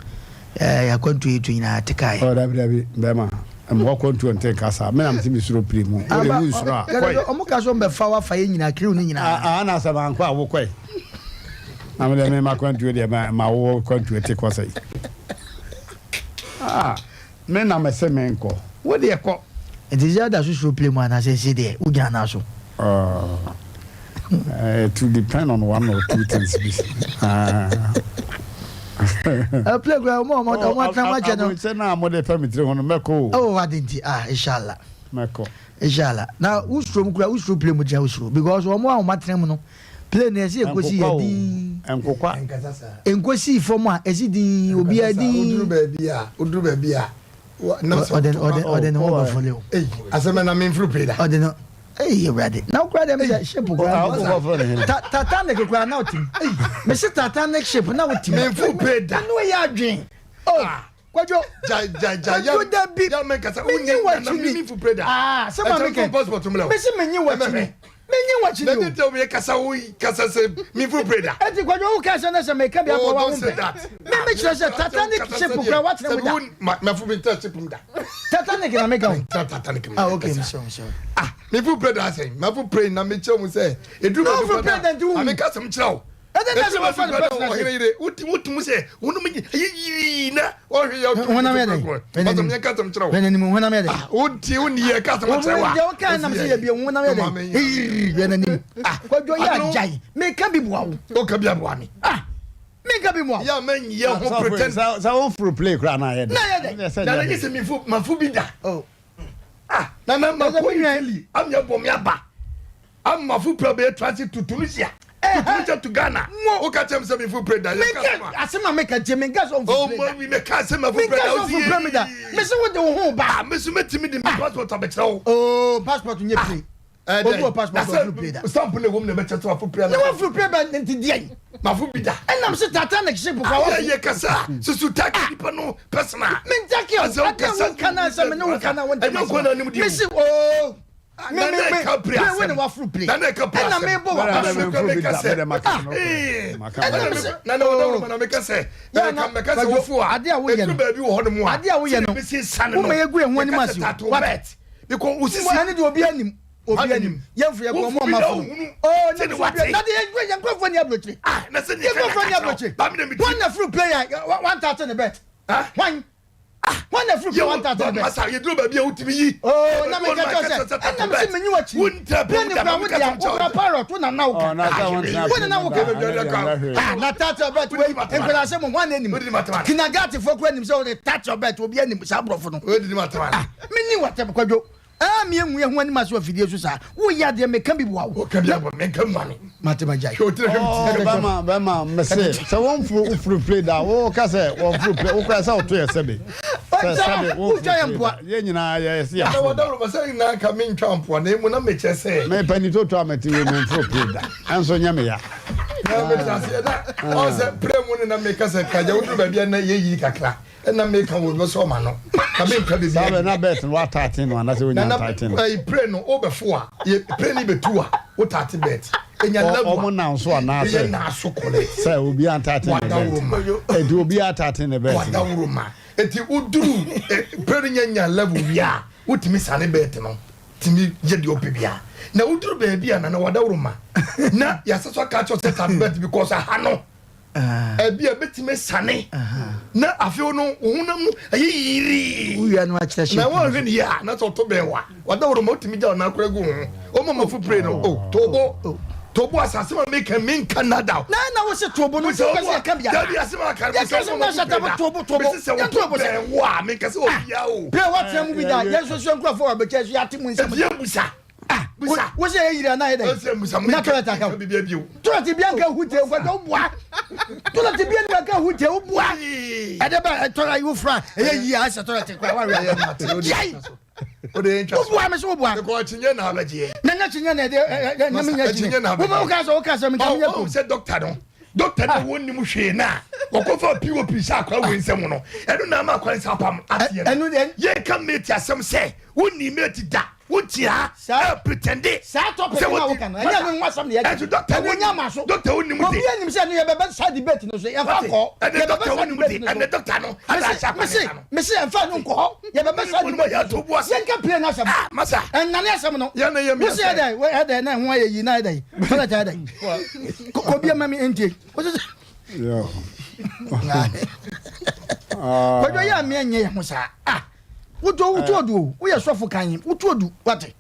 yɛakwantuo yɛtu nyinaa te kaeɛ oh, dabi dabi bɛma mmoa kwantuo nte nka saa me na mete mesuro plane mu wode wo nsuro a kɔe ɔmo ka sɛ ɔmbɛfa wafa yɛ nyinaa kiriw no nyinaa ana sɛ mankɔ a wokɔe na mede me ma kwantuo deɛ ma wo kwantuo te kɔ sɛi Ah, me na mese menkɔ. Wo deɛ kɔ. Nti sɛ da so suro plane mu anaasɛ ɛsɛ deɛ wogyina nan so? Uh, it will depend on one or two things bi. Uh, plane kura ɔmo ɔmo ɔmo atena mu akyɛ no. Aburukyɛ naa mo de fɛ mi tiri ho no mɛkɔ o. Oh, adi nti ah inshallah. Mɛkɔ. Inshallah. Na wosuro mu kura wosuro plane mu gyina wosuro because ɔmo a ɔmo atena mu no. Plane no ɛsɛ ɛkɔsi yɛ din. Nkokwa. Nkɔsi fam a ɛsi din obiara din. Oduru baabi a oduru baabi a. Ɔde ɔde ɔde ne ho bɛfɔle o. Asɛm na menfuru pay da. Ɔde no eyi awurade na okura dɛm sɛ ship kura Titanic kura na ɔtim mesi Titanic ship na ɔtim. Menfuru pay da. Ɛnu yɛ adwen. Oh. Kwadwo. Gya gya gya ya. Kwadwo dabi. Ya mɛ nkasa. Menyi w'akyi ni. Mi fu pray da. Aa sɛ maa mi kɛ. passport mu la o. Mesi menyi w'akyi ni. Menyi w'akyi ni o. N'adi tɛ omi kasa wo kasa sɛ mi fu pray da. Eti kwadwo wo kasa na sɛ meka bi abɔ wa Oh ho don't say mpɛ. that. Me me kyerɛ sɛ Titanic ship kura watena mu da. Ma ma fu mi tɛ ship mu da. Titanic na meka o. Tɛ Titanic mu. Ah okay mesɛ mesɛ. Ah mi fu pray da sɛn. Ma fu pray na mi kyerɛ mu sɛ. Eduru Na wo fu pray da nti wo. Ami kasa mu kyerɛ o. Ɛdɛ na sɛ wɔfa no personal ɔhene yere wotum sɛ wonom ɛyɛ yii na ɔhwe yɛ honam yɛ dɛ ɔsɛm yɛ kasɛm kyerɛ wo hwɛ n'anim honam yɛ dɛ wonti wonni yɛ kasɛm kyerɛ wa deɛ woka nam sɛ yɛ bio honam yɛ dɛ hwɛ n'anim kwadwo yɛ agyae meka bi boa wo woka bi aboa me ah meka bi boa wo yɛ mɛnyɛ ho pretend sɛ woforo play koraa na ayɛ dɛ na ayɛ dɛ na ne sɛ mefo mafo bi da ah na na makɔ Italy ameyɛ bɔ me aba Amafo pɛ bɛyɛ transit to Tunisia. To Tunisia to Ghana. Wo ka kyerɛ me sɛ mefo pray da. Yɛ ka sɛm a. Asɛm a meka nti menka sɛ ɔmfo pray da. Oh ma meka sɛ mafo pray da. Menka sɛ ɔmfo pray da. Mese wode wo ho ba. Ah me so mɛtumi de me passport abɛkyerɛ wo. Oh passport nyɛ pray. Obi wɔ passport ɔfuru plane da. Stamp na ewom na ɛbɛkyɛ sɛ wafo plane. Na wafuru plane bɛ nti deɛ yi. Mafo bi da. Ɛnam se Titanic ship kora wafo. Ayɛ yɛ kasa susu taki nipa no personal. Me ntaki o. Adeɛ wo nka na sɛ me ne wo ka na wo ntɛm. Ɛnyɛ nkwa na anim deɛ. Me se oo. Me me me plane wo ne wafuru plane. Ɛna me bɔ wa ba so. Ɛna me se. Na na ɔdɔ na me kasa. Mɛka sɛ wofo a. Adeɛ a woyɛ no. Ɛduru baabi wɔ hɔ nom a. Adeɛ a woyɛ no. Wo ma yɛ gu yɛn ho anim ase o. What? Because osisi. Ɛne deɛ obi anim. Obi anim. Yɛn fo yɛ kɔ ɔmo ɔma fo. Oh ne fo bi. Na de yɛn yɛn nkurɔfoɔ ni aburokyire. Ah na sɛ Yɛn nkurɔfoɔ ni aburokyire. Wɔn na furu player one thousand ne bet. Wɔn. Wɔn na furu player 1,000 ne bet. Masa yɛ duro baabi a wotumi yi. Oh na mi kɛtɔ sɛ ɛna mi si mi nyi wɔ akyi. Plane kura wo deɛ wo kura parrot wo na na wo ka. Wo na na wo ka. Ah na touch bet wei nkura sɛ mo wɔn anim. Kinagati fo kura nim sɛ wɔde touch bet obi anim saa aborɔfo no. Ah mi ni wɔ tɛm kwadwo. Ah mi ehu ehu anim ase wɔ fidie so saa. Wo yɛ adeɛ meka bi boa wo. Ka bi abɔ meka ma me. Mate ma gyae. Bɛma bɛma mese sɛ wɔmforo woforo play da wo ka sɛ wɔmforo play wo kora sɛ woto yɛ sɛbe. Sɛ sɛbe wɔmforo play da. Yɛn nyinaa yɛ yɛ se yɛ aforo. Wɔdawuro ma sɛ nyinaa ka mentwa mpoa na emu na mekyɛ sɛ. Me pani toto a mete wei memforo play da. Ɛnso nyɛ me ya. Na mete aseɛ na ɔn sɛ play mu ne na meka sɛ kagya woduru baabi a na yɛyi kakra. Ɛna meka wɔ bɛ sɛ ɔma no na menka baabi Saa bɛ na bɛt no wataate no anasɛ wonya ntaate no. Ɛyi plane no wobɛfo a yɛ plane no bɛtu a wotaate bɛt enya level a Ɔmo nam so anaasɛ ɛyɛ naa so correct. Sɛ obi antaate ne bɛt eti obi ataate ne bɛt no. Wadaworo ma eti woduru plane no nya nya level wie a wotumi sane bɛt no tumi yɛ deɛ ɔpɛ bia na woduru baabi a nana wadaworo ma na yɛasɛ so aka akyerɛ sɛ taate bɛt because aha no Ɛbi a ebetumi asiane na afei no wo honam no ɛyɛ yirii. Wowia no akyerɛ hyɛ. Na wɔnhwɛ ne yie a na sɛ ɔto bɛn wa wadaworo ma otumi gya ɔnan kora gu ho. Ɔma ma fo pire no o tobo tobo asase ma meka menka nada. Na na wo se tobo no nti wopɛ sɛ yɛka bia. Dabi asɛm a aka no Yɛka sɛ na hyɛ tabo tobo tobo. Mese sɛ woto bɛn wo a menka sɛ obia o. Pire woatena mu bi da yɛn nso so nkurɔfoɔ wɔ abɛkyɛ so yɛate mu nsɛm. Ɛti yɛn busa. Ah, wo sɛ yɛ yiri anaa yɛ dɛ? Na toilet aka wo. Toilet bi anka hu te nkɔjɔ wo bua. Toilet bi anka hu te wo bua. Ɛdɛ bɛ toilet wo fura ɛyɛ yie asɛ toilet kura wa wia. Yai. Wo bua mi so wo bua. Because kyinyɛ na abɛgyeɛ. Na nyɛ kyinyɛ na ɛde ɛ ɛ nyɛ mi nyɛ kyinyɛ. Wo bɛ wo ka sɛ wo ka sɛ mi ka mi nyɛ ko. Sɛ doctor no doctor no wɔn nim hwee na wɔkɔfa pop sɛ akora wei nsɛm no ɛno na ama akora nsa apam ateɛ no yɛnka mate asɛm sɛ wonni mate da Wotia Saa ɛ pretende. Saa topic no a woka no, ɛnyɛ ɛno ho asɛm na yɛka. Ɛnso doctor wo nya ma so. Doctor wo nim de. Obi anim sɛ no yɛbɛbɛ saa debate no so. Yɛmfa nkɔ. Ɛnɛ doctor wo nim de. Ɛnɛ doctor no. Mese mese yɛmfa no nkɔ hɔ. Yɛbɛbɛ saa debate no so. Yɛnka plane asɛm. Ah masa. Ɛnane asɛm no. Yɛn na yɛ mi asɛm. Wose ɛdɛ ɛdɛ na ɛho ayɛ yi na ɛdɛ. Toilet ɛdɛ. Kɔ bi ama mi ntie. Wose. Yo. Kwadwo yɛ a meɛ nyɛ yɛ ho saa. Ah. Wotɔ wotu odu o woyɛ sɔfo kan wotu odu wate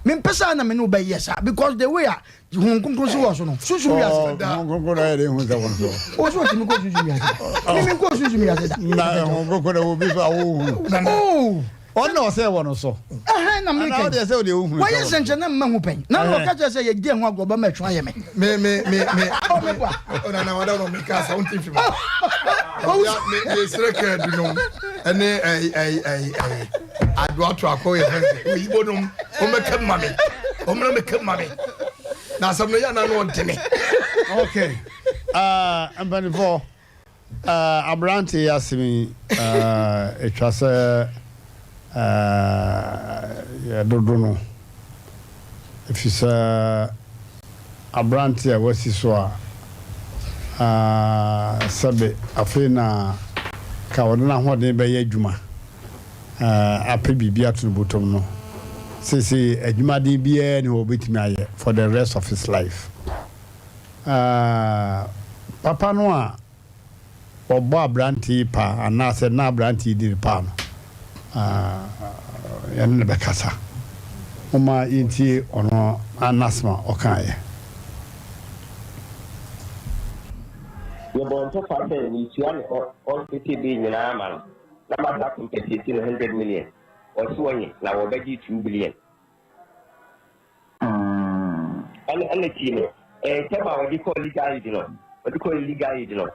mempɛ saa na me ne wo bɛyɛ saa because the way a Honhom Kronkron si wɔ so no sunsum wiase. Honhom Kronkron na yɛ de hu sɛ wɔn so. O so otumi kɔ sunsum wiase da. Mimi nkɔ sunsum wiase da. Na Honhom Kronkron na obi so a wohu. Oh. Ɔno na ɔsɛ wɔ no so. Ɛhɛn na meka yi. Ɔdeɛ sɛ ɔdeɛ wohu. Wɔyɛ nsɛnkyerɛnne mma hu pɛn. Na na ɔka kyerɛ sɛ yɛdi ɛho agorɔ bɛma ɛtwe ayɛ me. Me me me me. Oh me boa. Oh na na wada no me ka sa wonti mfi mu. Ya me me sere ka du nom. Ɛne ɛyi ɛyi ɛyi ɛyi. Adoato akɔ yɛ fɛn sɛ. Oyibo nom. Ɔmɛka ma me. Ɔmɛka mɛka ma me. Na asɛm no yɛ na no ɔdene. Okay. Uh, mpanimfoɔ. Aberante yi asɛm yi, ɛtwa sɛ yɛdodo no, ɛfiri sɛ aberante a wasi so a sɛbe afei na ka ɔde n'ahoɔden bɛyɛ adwuma apɛ biribi ato ne bɔtɔm no, seesei adwumaden biara nni hɔ a ɔbɛtumi ayɛ for the rest of his life. Papa no a ɔbɔ aberante yi paa anaasɛ na aberante yi di no paa no, yɛne no bɛkasa. Momma yɛntie ɔno ara n'asɛm a ɔkaeɛ. Yɛbɔɔ ntɔkwa sɛ metua ne hospital bill nyinaa ama no na masa compensate no 100 million. Ɔse ɔnye na wɔbɛgye 2 billion. Ɛna ɛna tie no ɛɛ tɛm a wɔde kɔɔ legal aid no wɔde kɔɔ legal aid no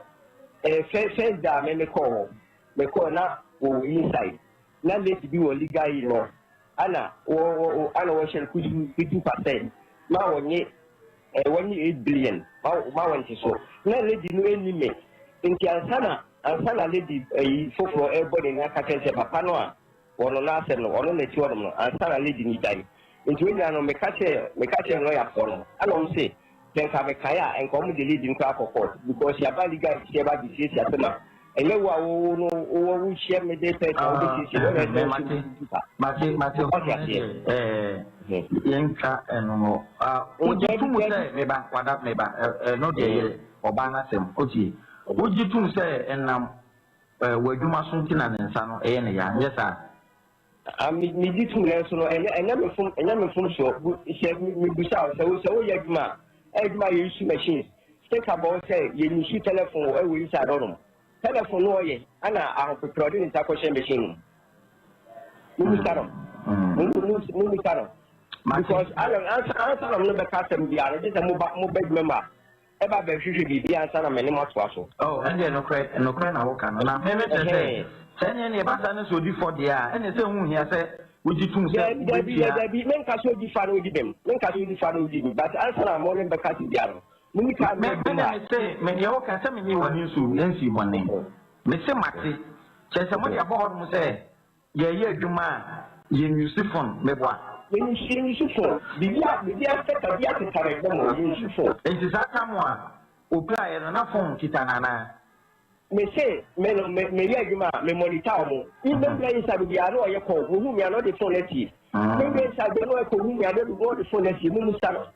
ɛɛ fɛ first day a me me kɔɔ hɔ me kɔɔ na wɔwɔ inside na lady bi wɔ legal aid no. Ana wɔ wɔ ana wɔhyɛ no kutu kutu pa sɛ ma wɔnye eh, wɔnye 8 billion ma ma wɔnte so. Na lady no nni me. Nti ansa na ansa na lady ayi foforɔ ɛrebɔ n'ani aka kyerɛ sɛ papa no a wɔno n'asɛm no ɔno na ɛte hɔnom no ansa na lady no gyae. Nti wɔn nyinaa no meka kyerɛ meka kyerɛ lɔyafoɔ no ɛna wɔn se sɛ nka mekae a nka wɔn de lady no koraa akɔ court because yaba legal aid sɛ yɛba abɛsiesie asɛm a ɛnyɛ wo a wo no wowɔ wohyia middle person a wobɛsiesie no ɛna ɛsɛ mate mate mate hɔ ɔte aseɛ ɛɛ yɛntwa ɛno hɔ wogye tom sɛ meba wada meba ɛno deɛ yɛ ɔbaa no asɛm otie wogye tom sɛ ɛnam w'adwuma so nti na ne nsa no ɛyɛ ne ya nyɛ saa Ah, me me gye tum nanso no ɛnyɛ ɛnyɛ me fom ɛnyɛ me fom soɔ bu sɛ me busa wo sɛ wo sɛ woyɛ adwuma a adwuma a yɛyi machines sticker bɔ wo sɛ yɛnyusu telephone wɔ ɛwɔ inside hɔnom telephone no ɔyɛ ana ahopeprɛ ɔde ne nsa kɔhyɛ machine no mu mumisa no mumisa no because ana ansa ansa na mo no bɛka asɛm biara no gye sɛ mo ba mo ba adwuma mu a ɛba bɛhwehwɛ biribi ansa na me ne mo atoa so. Oh, ɛndeɛ nokorɛ, nokorɛ na woka no. Na me mekyerɛ sɛ, sɛ ɛneɛ neɛ ɛba saa ne sɛ ɔdi fɔ deɛ a, ɛneɛ sɛ ɛho nhia sɛ wogye tom sɛ Daabi, daabi, wobɛtua. daabi, menka sɛ ɔdi fa na ɔdi bem. Menka sɛ ɔdi fa na ɔdi bem, but ansa na mo ne bɛka sɛ bia no, mo ni ka Me, me me adwuma deɛ a. mese, me deɛ woka sɛ menyii w'ani nsu, nsii bɔne. Mese mate. Kyerɛ sɛ mode abɔ hɔnom sɛ Yɛyɛ adwuma a yɛn use phone meboa. Yɛn use yɛn use phone biribi a biribi asɛka bi atetare dɛm o yɛn use phone. Nti saa tam a opiraeɛ no na phone kita no anaa? Me se me no me me yɛ adwuma a me monitor ɔmo me wura inside obiara na ɔyɛ call ohu me a na ɔde phone asie me wura inside obiara na ɔyɛ call ohu me a na ɔde phone asie mo musa no.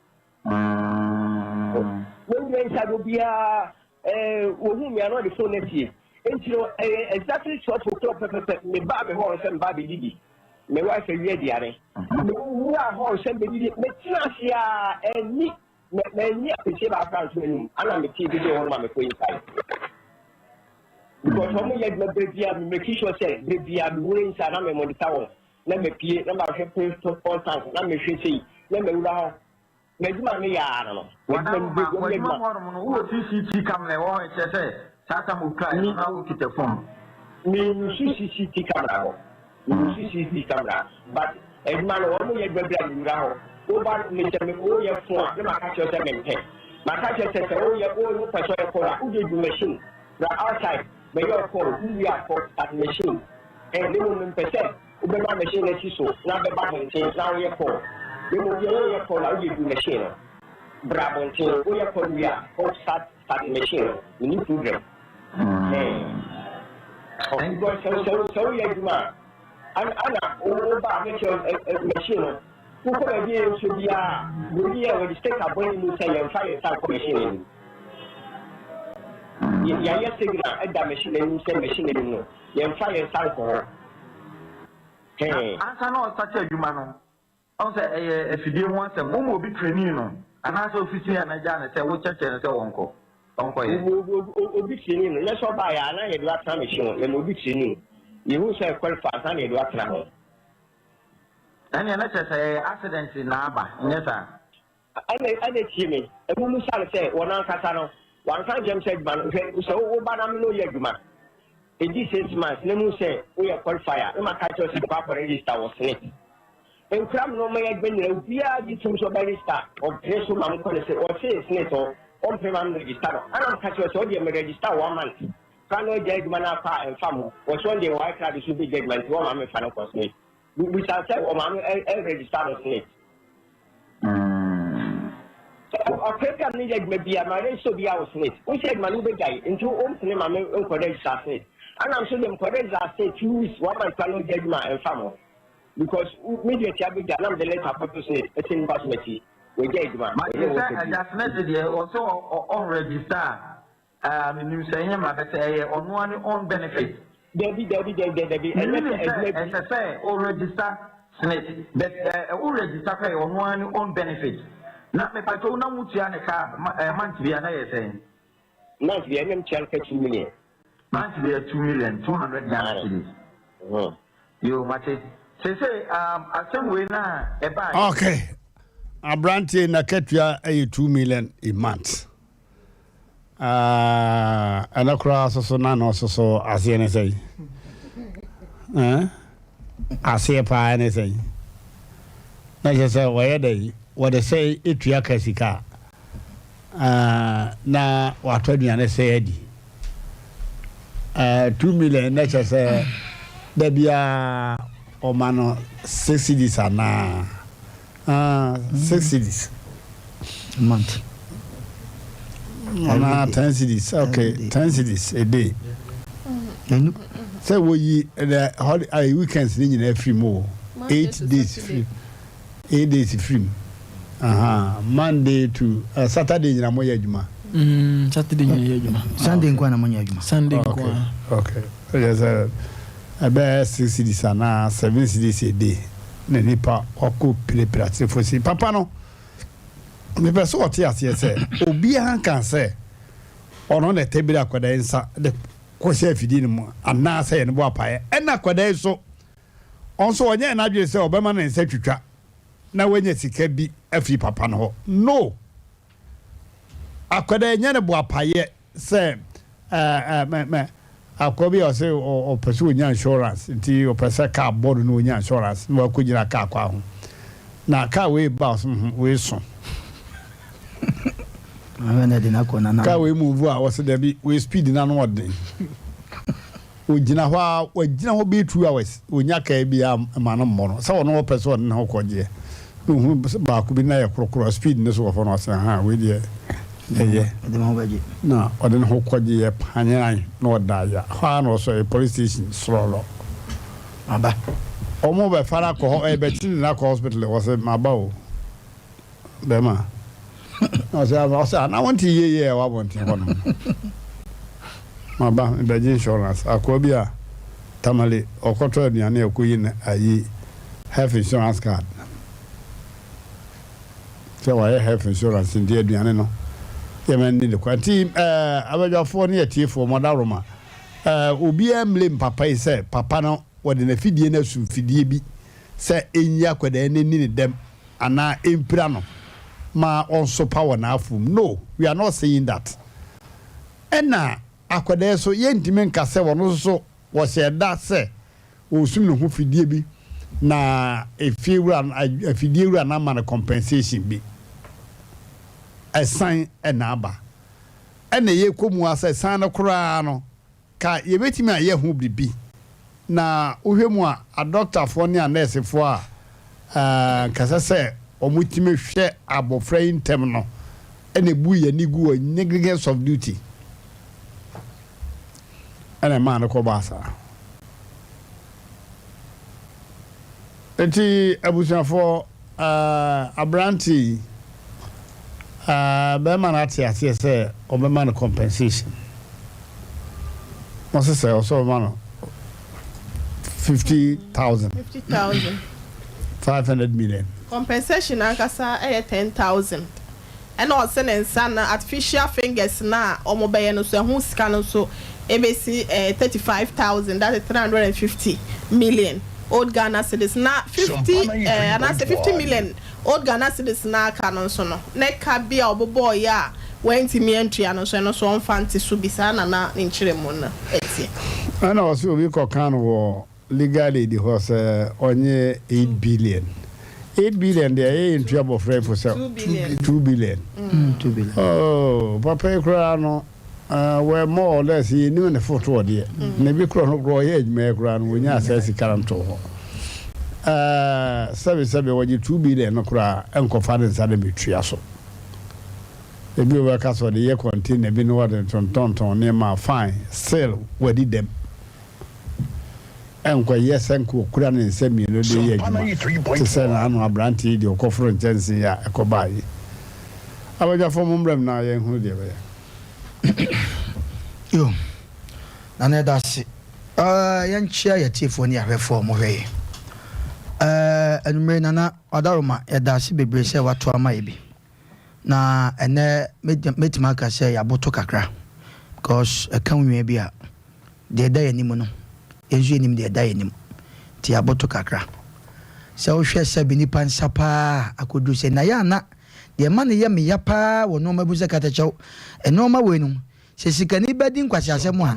Wɔwura inside obiara ɛɛ wɔhu mi a na ɔde phone asie nti no ɛyɛ exactly 12 o'clock pɛpɛpɛ me ba me hɔ sɛ me ba bɛdidi me wife awie aduane me wura hɔ sɛ bɛdidi me tena ase a ɛni mɛ mɛ ni apɛsie baako anso anim ana me ti didi hɔ ma me kɔ inside because wɔn yɛ adwuma bere bia me make sure sɛ bere bia me wura inside na me monitor wɔn na mapue na mahwɛ petrol tank na mehwɛ sei na mawura hɔ m'adwuma me yɛ ara no m'adwuma mu w'adwuma mu hɔnom no wowɔ CCT camera ɛwɔ hɔ ɛkyerɛ sɛ saa tam okura ɛno na wokita phone. Menyusu CCT camera hɔ menyusu CCT camera but adwuma no wɔn yɛ adwuma bi a mewura hɔ woba mehyɛ me woyɛ fon a na maka kyerɛ sɛ mempɛ maka kyerɛ sɛ sɛ woyɛ wopɛ sɛ ɔyɛ kɔl a wode du machine bra outside bɛyɛ ɔkɔl wowie akɔ start machine ɛ ne mmom mempɛ sɛ Wobɛma machine no asi so na abɛba abɔnten na woyɛ call. Na mmom deɛ woyɛ call a wode gu machine no. Bra abɔnten, woyɛ call wie a, kɔ start start machine no. Menni problem. Ɛɛ. Because sɛ sɛ sɛ woyɛ adwuma a, ana ana woba a mɛkyerɛ machine no. Wokɔ baabi a nsuo biara, buroni yɛ wɔde sticker bɔ anim sɛ yɛmfa yɛn nsa nkɔ machine anim. Yɛayɛ signal ɛda machine anim sɛ machine anim no. Yɛmfa yɛn nsa nkɔ hɔ. Na ansa na ɔrestate adwuma no, ɔhu sɛ ɛyɛ afidie ho asɛm. Woma obi training no anaasɛ ofisi a na gyaa no sɛ wokyerɛkyerɛ no sɛ ɔnkɔ, ɔnkɔyɛ? Obi training no, nyɛ sɛ ɔbaeɛ a na yɛde wo atena machine ho. Yɛma obi training. Yɛhu sɛ qualify ansa na yɛde wo atena ho. Ɛnneɛ na kyerɛ sɛ ɛyɛ accident na aba, nyɛ saa? Ɛnna ɛnna tie me. Mummusa no sɛ, wɔn ankasa no, wɔanka ankyerɛ me sɛ adwuma no, hwɛ, sɛ wo ba na me ne wo yɛ adwuma, ɛdi six months na mu sɛ woyɛ qualify a, na maka kyerɛ wo sɛ kɔ akɔ register wɔ SNIT. Nkura me na wɔyɛ adwuma nyinaa, obiara gye tom sɛ ɔbɛ register, ɔpene so ma mekɔ ne sɛ, ɔse SNIT hɔ, ɔmpene ma me register no. Ɛna meka kyerɛ sɛ, ɔdeɛ me register one month, kora na ɔgya adwuma no akɔ a ɛmfa mo. Wɔsɛ ɔno deɛ wɔayɛ krado so bɛgya adwuma nti wɔma memfa no nkɔ SNIT. Bisa sɛ ɔma no register no SNIT. Ɔpɛ bi a meyɛ adwuma bi a ma register obi a wɔ SNIT. Wohyɛ adwuma no wobɛgyae nti wompene ma me nkɔ register SNIT. Ana nso deɛ mekɔ register SNIT 2 weeks one month kora na ɔgya adwuma a ɛmfa mo. Because me deɛ tia bɛgya na mede letter akɔto SNIT ɛsɛ nipa so m'akyi. Wɔgya adwuma. Mate sɛ agya SNIT deɛ ɔsɛ ɔnregister a Ah menim sɛ ɛnyɛ mmara bɛsɛ ɛyɛ ɔno ara ne own benefit. Dabi dabi dabi dabi ɛnyɛ sɛ adwuma bi. Ɛsɛ sɛ o register SSNIT but ɛ o register kora ɛyɛ ɔno ara ne own benefit. Na mepakyɛw na mo tua ne ka ɛ month bia na ɛyɛ sɛn? Month bia ɛna metua no ka 2 million. Month bia 2 million, 200 Ghana cedis. Yoo mate. Seesei um, asɛm wei na ɛbaeɛ. Okay. Aberanteɛ n'akatua yɛ 2 million a month. Ah, ɛnɛ koraa soso na na ɔsoso aseɛ ne sɛn? Eh? Aseɛ paa ne sɛn? Na kyerɛ sɛ wɔyɛ dɛ wɔde sɛe etua ka sika a, na watɔ aduane sɛe adi. 2 million na kyerɛ sɛ da biara ɔma no 6 cedis anaa 6 cedis a month. Anaa 10 cedis, okay, 10 cedis a day. Sɛ woyi the holiday weekends ne nyinaa firi mu o, 8 days firi, 8 days firi mu. Monday to Saturday nyina mo yɛ adwuma. Saturday nyina yɛ adwuma. Sunday nko na mo nyɛ adwuma. Sunday nko. Okay, ɛyɛ sɛ ɛbɛyɛ 6 cedis anaa 7 cedis a day na nipa wakɔ pirepire akyerɛfo si papa no. Mepɛ sɛ ɔte aseɛ sɛ obiara nka sɛ ɔno na ɛtɛbiri akwadaa yi nsa de kɔhyɛ afidie no mu anaasɛ yɛn bɔ apaeɛ. Ɛna akwadaa yi so ɔnso ɔnyɛ n'adwene sɛ ɔbɛma ne nsa twitwa na wanya sika bi afiri papa no hɔ no. Akwadaa yi nyɛ ne bɔ apaeɛ sɛ ɛɛ mɛ mɛ akɔ bi a ɔsɛ ɔpɛ sɛ onya insurance, nti ɔpɛ sɛ kaa bɔ no na onya insurance na wakɔ gyina kaa kwan ho na kaa wei ba ɔsɛ wei so kaa wei move a, ɔsɛ dɛbi, wei speed na no ɔden. Ogyina hɔ a, wagyina hɔ bɛyɛ 2 hours, onya kaa bi a ma no mmɔ no sɛ ɔno ɔpɛ sɛ ɔde ne ho kɔgyeɛ na ohun baako bi na yɛ korokoro speed ne so wɔ fɔ no, ɔsɛ ha wei deɛ ɛyɛ na ɔde ne ho kɔgyeɛ panyan na ɔda ya hɔ a na ɔsɔ yɛ police station sorɔlɔ. Aba. Ɔmo bɛfa no akɔ hɔ, ɛbɛkyi ne akɔ hospital, wɔsɛ maba o bɛrima, ɔsɛ ana wɔn ti yie yie a ɛwɔ abɔnten hɔ no, maba bɛgye insurance. Akoa bi a Tamale ɔkɔtɔ aduane a ɛkɔyi no ayi health insurance card sɛ wayɛ health insurance, nti aduane no yɛma ni de kwa. Nti abadwafoɔ ne atiefoɔ mɔdaroma, obiara mmle papa yi sɛ papa no wɔde n'afidie no asum fidie bi sɛ ɛnyi akwadaa no ani ne dɛm anaa ɛmpira no ma ɔnsopa wɔ n'afom. No, we are not saying that. Ɛna akwadaa so yɛntumi nka sɛ wɔno nso so wɔhyɛ da sɛ wɔsum ne ho fidie bi na efie wura, afidie wura no ama no compensation bi. Ɛsan ɛna aba ɛna yɛkɔ mu asɛ san no koraa no ka yɛbɛtumi ayɛ ho biribi. Na wohwɛ mu a, adɔktafoɔ ne anɛɛsefoɔ a nkasa sɛ wɔn tumi hwɛ abɔfra yi ntɛm no ɛna ebu yɛn ani gu wɔ negligence of duty ɛna ɛmaa no kɔ baasa. Nti abusuafoɔ, aberante yi, bɛrima no ate aseɛ sɛ ɔbɛma no compensation. Wɔn sɛ ɔsɛ ɔbɛma no 50,000. 50,000. 500 million. Compensation ankasa ɛyɛ 10,000, ɛna ɔsɛ ne nsa na artificial fingers na ɔmo bɛyɛ no so ɛho sika no nso ebesi 35,000, that is 350 million old Ghana cedis, na 50 anaasɛ 50 million old Ghana cedis na aka no nso no ne ka bi a ɔbobɔɔ yɛ a wɔntumi antua no nso, ɛno nso ɔmfa nte so bi saa na na ne nkyerɛmu no ɛteɛ. Ɛna ɔsɛ obi kɔka no wɔ legal aid hɔ sɛ ɔnyɛ 8 billion, 8 billion deɛ ɛyɛ ntua abɔfra yi fo sɛ 2 billion. 2 billion. Oh, papa yi koraa no, wɛ more or less yɛnim ne fotoɔ deɛ na ebi korɔ no korɔ ɔyɛ adwuma yi koraa no wɔnya asɛ sika no nto hɔ. Sɛbi sɛbi, wɔgye 2 billion no koraa nkɔfa ne nsa de metua so. Ebi wɔbɛka sɛ ɔde yɛ container bi na wɔde tontɔntɔn nneɛma, fine, still wɔadi dɛm. Ɛnkɔyɛ sɛ nka okura ne nsa mmienu de yɛ adwuma te sɛ n'ano aberante yi deɛ ɔkɔforo nkyɛnsee a ɛkɔbaa yi. Abadwafoɔ, mo mmerɛm na yɛnhunu deɛ bɛyɛ. Yo, Nana, ɛda ase. Yɛnkyea yɛtiefoɔ ne yɛahwɛfoɔ a wɔhwɛ yɛ anwummere. Nana Ɔdaroma, yɛda ase bebree sɛ wato ama yɛ bi na ɛnɛ mɛtumi aka sɛ yɛaboto kakra because ɛka wo nwa bi a deɛ ɛda yɛn anim no, yɛn nso yɛnim deɛ ɛda yɛn anim, nti yɛaboto kakra. Sɛ wohwɛ sɛ bi nipa nsa paa akɔduru sɛ na yɛ ana deɛ ɛma no yɛ meya paa wɔ nneɛma bi sɛ katakyɛw nneɛma wei no sɛ sikani bɛdi nkwaseasɛm a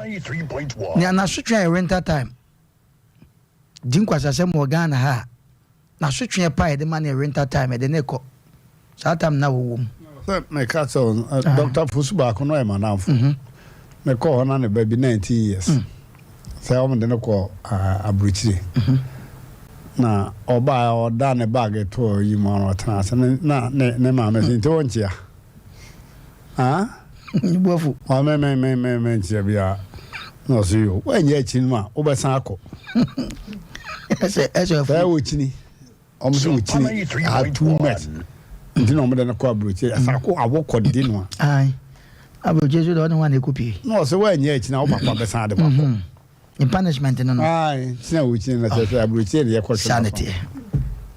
nea n'asotwe a yɛ winter time di nkwaseasɛm wɔ Ghana ha a. N'asotweɛ pa a yɛde ma no yɛ winter time, yɛde no rekɔ. Saa time no na wɔwɔ mu. Sɛ meka kyerɛ wo no, Dɔkta Fosu baako no ɔyɛ m'adamfo. Mekɔɔ hɔ na ne ba bi 19 years. Sɛ wɔn de no kɔ aburokyire. Na ɔbaa ɔda ne bag too yi mu na ɔtena ase na ne ne maame sɛ nti wonkyea. Ah? Ne bo afu. Ɔ me me me me me nkyea biara. Na ɔso yo, woanyɛ akyi no a wobɛsan akɔ. Ɛsɛ ɛsɛ afu. Sɛ wɔkyini. Wɔn sɛ wɔkyini aha too much. Nti na wɔn de no kɔ aburokyire. Ɛsan kɔ awɔ kɔ di no a. Ayi. Aburokyire so de ɔne wɔn na ɛkɔ pie. Na ɔsɛ woanyɛ akyi na wo papa bɛsan de wakɔ. Ne punishment no no. Ayi, kyini a wɔkyini no sɛ sɛ aburokyire de yɛkɔ twɛ. Saa na ɛteɛ.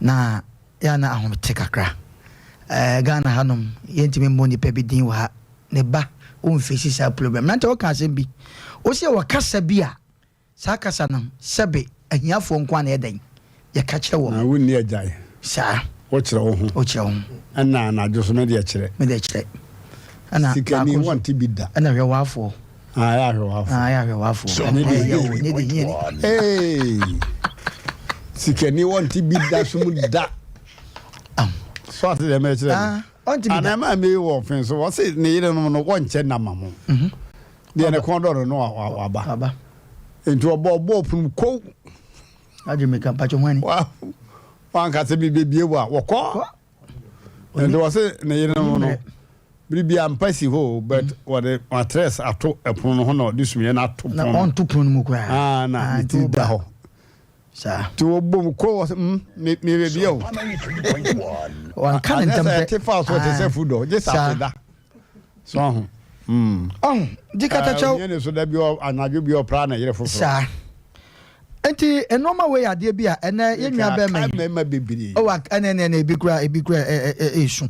Na yɛ a na ahomete kakra. Ɛɛ Ghana hanom yɛntumi mmɔ nipa bi din wɔ ha. Ne ba ɔmfeesi saa problem. Mmerante woka asɛm bi. Wose yɛwɔ kasa bi a saa kasa no sɛbe ahiafoɔ nko ara na ɛyɛ dɛn? Yɛka kyerɛ wɔn. Na wonni agyae. Saa. Wokyerɛ wo ho. Wokyerɛ wo ho. Ɛna anadwo so mede kyerɛ. Mede kyerɛ. Ɛna Sikani wɔnte bi da. Ɛna hwɛwaafoɔ. Ah, ɛyɛ ahwɛwaafoɔ. Ah, ɛyɛ ahwɛwaafoɔ. Ɛne deɛ ɛyɛ o, ne deɛ hia ni. Hey! Sikani wɔnte bi da so mu da. So ate deɛ mɛkyerɛ no. Ah, ɔnte bi da. Anaa maa mi wɔ ɔfen so, wɔse ne yerenom no wɔnkyɛ nna ma mo. Deɛ ne kɔn dɔ no no waba. Waba. Nti ɔbɔ ɔbɔ ɔpono mu kow. Agye meka mpakyɛ ho ani. Wanka sɛ mebɛbie wo a wɔkɔ. Nti wɔse ne yerenom no biribi a mpa si hɔ o but wɔde matress ato ɛpono no ho na ɔde sumiiɛ no ato pono no. Na ɔnto pono no mu koraa. Ah, na ne ti da hɔ. Saa. Nti wɔbɔ mu kɔ wɔ sɛ mm me mebɛbie o. Wanka ne ntɛm pɛ. Ɛte fa so ɛte sɛ fudɔ gye sɛ aseda. So aho. Mm. Ɔho, nti katakyɛw. Ɔnyɛ ne so da bi anadwo bi ɔpra na yere foforɔ. Saa. Nti nneɛma wei yɛ adeɛ bi a ɛnɛ yɛn nua bɛrima yi. Mmarima bebree. Ɔwɔ ɛnɛ ɛnɛ ɛnɛ ebi kura ebi kura ɛ ɛ esu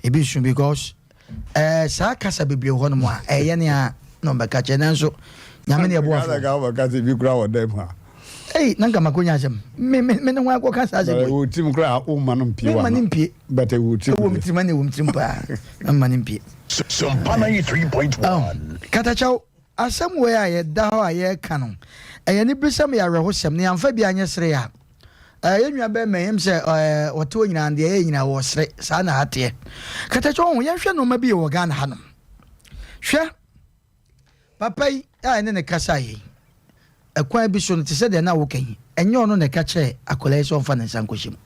ebi su because ɛɛ saa kasa bebree wɔ hɔnom a ɛyɛ ne a na ɔbɛka kyerɛ nanso nyame ne ɛboafo. Kasa ka ɔbɛka sɛ ebi kura wɔ dɛm ha. Ei na nka mako nya asɛm me me me ne ho akɔ ka saa asɛm wei. Ɛwɔ tirim koraa o ma no mpie wa no. Ma no mpie. But ɛwɔ tirim. Ɛwɔ tirim ɛna ɛwɔ tirim paa. Na ma no mpie. Sompa 93.1. Katakyɛw asɛm wei a yɛda hɔ a yɛreka no ɛyɛ aniberesɛm yɛ awerɛhosɛm na yɛamfa bi anyɛ sere a ɛɛ yɛn nua bɛrima yi sɛ ɛɛ ɔte hɔ nyinaa deɛ ɛyɛ nyinaa wɔsere saa na ateɛ. Katakyɛw ho yɛnhwɛ nneɛma bi wɔ Ghana hanom. Hwɛ. Papa yi a yɛne no kasaeɛ yi, ɛkwan bi so no, te sɛ deɛ na woka yi, ɛnyɛ ɔno na ɛka kyerɛɛ akwadaa yi sɛ ɔmfa ne nsa nkɔhyɛ mu.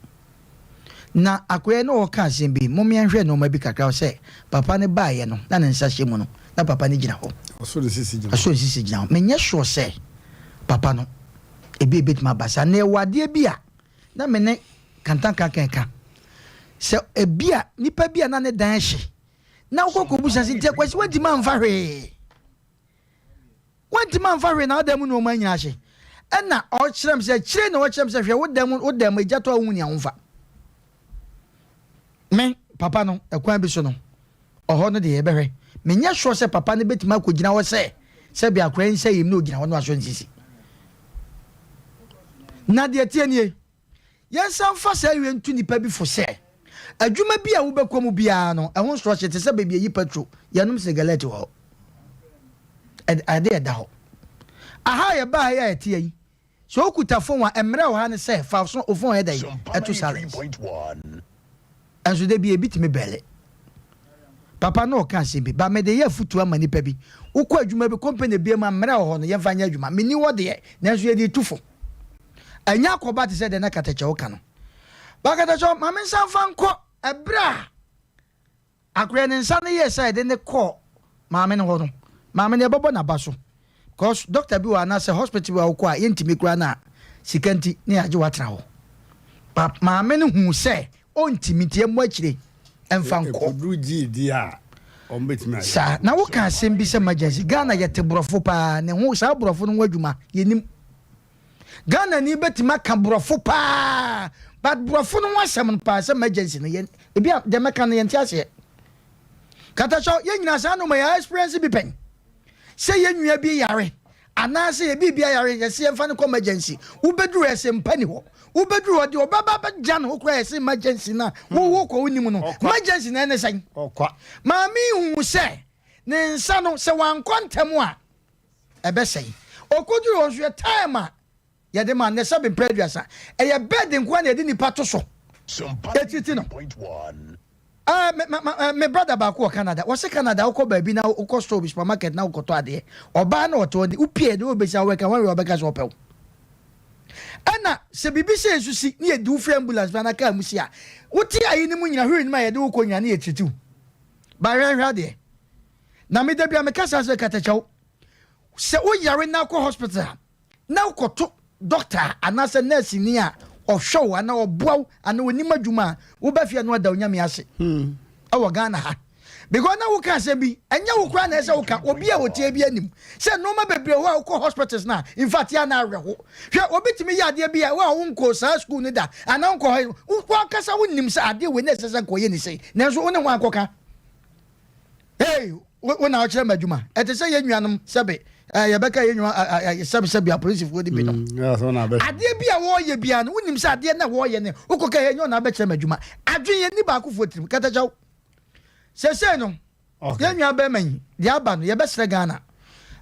Na akwadaa yi na ɔreka asɛm bi, mom yɛnhwɛ nneɛma bi kakra sɛ papa no baeɛ no, na ne nsa hyɛ mu no, na papa no gyina hɔ. Ɔsoro ne sisi gyina hɔ. Ɔsoro ne sisi gyina hɔ. Menyɛ sure sɛ papa no, ebi ebetumi aba saa. Na ɛwɔ adeɛ bi a na me ne Kantanka ka sɛ ebi a nipa bi a na ne dan hye na wokɔ kɔbusa sɛ nti akwasi woantumi amfa hwee woantumi amfa hwee na wodan mu nneɛma nyinaa hye ɛna ɔkyerɛ m sɛ akyire na ɔkyerɛ m sɛ hwɛ wo dan mu wo dan mu agya tɔ a wohu nea womfa me papa no ɛkwan bi so no ɔhɔ no deɛ yɛbɛhwɛ menyɛ sure sɛ papa no bɛtumi akɔgyina hɔ sɛ sɛ bi akora nsa yim na ɔgyina hɔ no asɔ nsisi na deɛ tie nie Yɛnsan mfa saa wie nto nnipa bi fo sɛ, adwuma bi a wobɛkɔ mu biara no, ɛho nsorɔhye te sɛ baabi a eyi pɛtro, yɛnom sigaret wɔ hɔ. Ade a ɛda hɔ. Aha a yɛbaa ha yi a yɛte ha yi, sɛ wokuta fon a, mmara a ɛwɔ ha ne sɛ fa wo fon yɛ dɛn? Ɛto silence. Nso da bi ebi tumi bɛle. Papa no ɔka asɛm bi, ba mede yɛ afutuo ama nipa bi. Wokɔ adwuma bi, company bi mu a mmara wɔ hɔ no, yɛmfa nyɛ adwuma. Menni hɔ deɛ, nanso yɛde retu fo. Ɛnyɛ akɔba te sɛ deɛ na Katakyɛw ka no. Ba Katakyɛw, ma me nsa mfa nkɔ ɛberɛ a Akoraɛ ne nsa no yɛɛ sɛ yɛde no kɔɔ maame no hɔ no, maame no yɛbɛbɔ n'aba so. Because doctor bi wɔ hɔ anaasɛ hospital bi wɔ hɔ wokɔ a yɛntumi koraa no a sika nti na yɛagye wo atena hɔ. But maame no huu sɛ ɔntumi nti yɛmmɔ akyire mfa nkɔ. Ɛkɔduru gyee di a wɔn bɛtumi ayɛ. Saa na woka asɛm bi sɛ emergency. Ghana yɛte borɔfo paa ne ho saa borɔfo no ho adwuma yɛnim. Ghana ni bɛtumi aka borɔfo paa but borɔfo no ho asɛm no paa sɛ emergency no yɛn ebi a deɛ mɛka no yɛnte aseɛ. Katakyɛw yɛn nyinaa saa nnoɔma yɛ experience bi pɛn. Sɛ yɛn nua bi yare anaasɛ yɛ biribi ayare yɛsɛ yɛmfa no kɔ emergency wobɛduru yɛsɛ mpa ni hɔ wobɛduru hɔ deɛ ɔbɛba bɛgya ne ho koraa yɛsɛ emergency na wowɔ kɔ wonim no emergency na ɛne sɛn maame hu sɛ ne nsa no sɛ wankɔ ntɛm a ɛbɛsɛe ɔkɔduru hɔ nso yɛ time a. yɛde ma nnɛ sɛbe mprɛ 30. Ɛyɛ bed nko ara na yɛde nipa to so ɛtiriti no. Ɛɛ me ma ma me brother baako wɔ Canada. Wɔse Canada wokɔ baabi na wokɔ store bi supermarket na wokɔtɔ adeɛ. Ɔbaa na ɔte hɔ de wopie de wobɛsi a wobɛka wɔn wei ɔbɛka sɛ ɔpɛ wo. Ɛna sɛ biribi sɛ nso si ne yɛde wo firi ambulance mu anaa kaa mu si a wote ayi no mu nyina hwere no mu a yɛde wo kɔ nyina ne yɛtiriti wo. Ba hwɛ hwɛ adeɛ. Na me da bi a meka saa sɛ katakyɛw sɛ woyare na akɔ hospital a na wokɔto dɔkta anaasɛ nɛɛseni a ɔhwɛ wo anaa ɔboa wo anaa ɔnim adwuma a, woba fie a na wada Onyame ase ɛwɔ Ghana ha. Because na woka asɛm bi, ɛnyɛ wo koraa na ɛsɛ woka, obi a ɔtie bi anim sɛ nneɛma bebree hɔ a wokɔ hospitals no a, in fact yɛ a na awerɛho. Hwɛ, obi tumi yɛ adeɛ bi a, wo a wonkɔɔ saa school no da anaa wonkɔ hɔ, wo ankasa wonim sɛ adeɛ wei na ɛsɛ sɛ nka ɔyɛ ne sei, nanso wo ne ho ankɔka. Hey, wo na wokyerɛ me adwuma. Ɛte sɛ yɛn nuanom sɛbe eh, yɛbɛka yɛn nua eh, eh, sɛbe sɛbe apolisifoɔ no bi no. Mm, adeɛ bi a wɔreyɛ biara no, wonim sɛ adeɛ no a wɔreyɛ no, wokɔka yɛ nyɛ ɔna abɛkyerɛ me adwuma. Adwene yɛn ni baakofoɔ tirim, katakyɛw. Sɛsei no, yɛn nua bɛrima yi, deɛ aba no, yɛbɛsrɛ Ghana.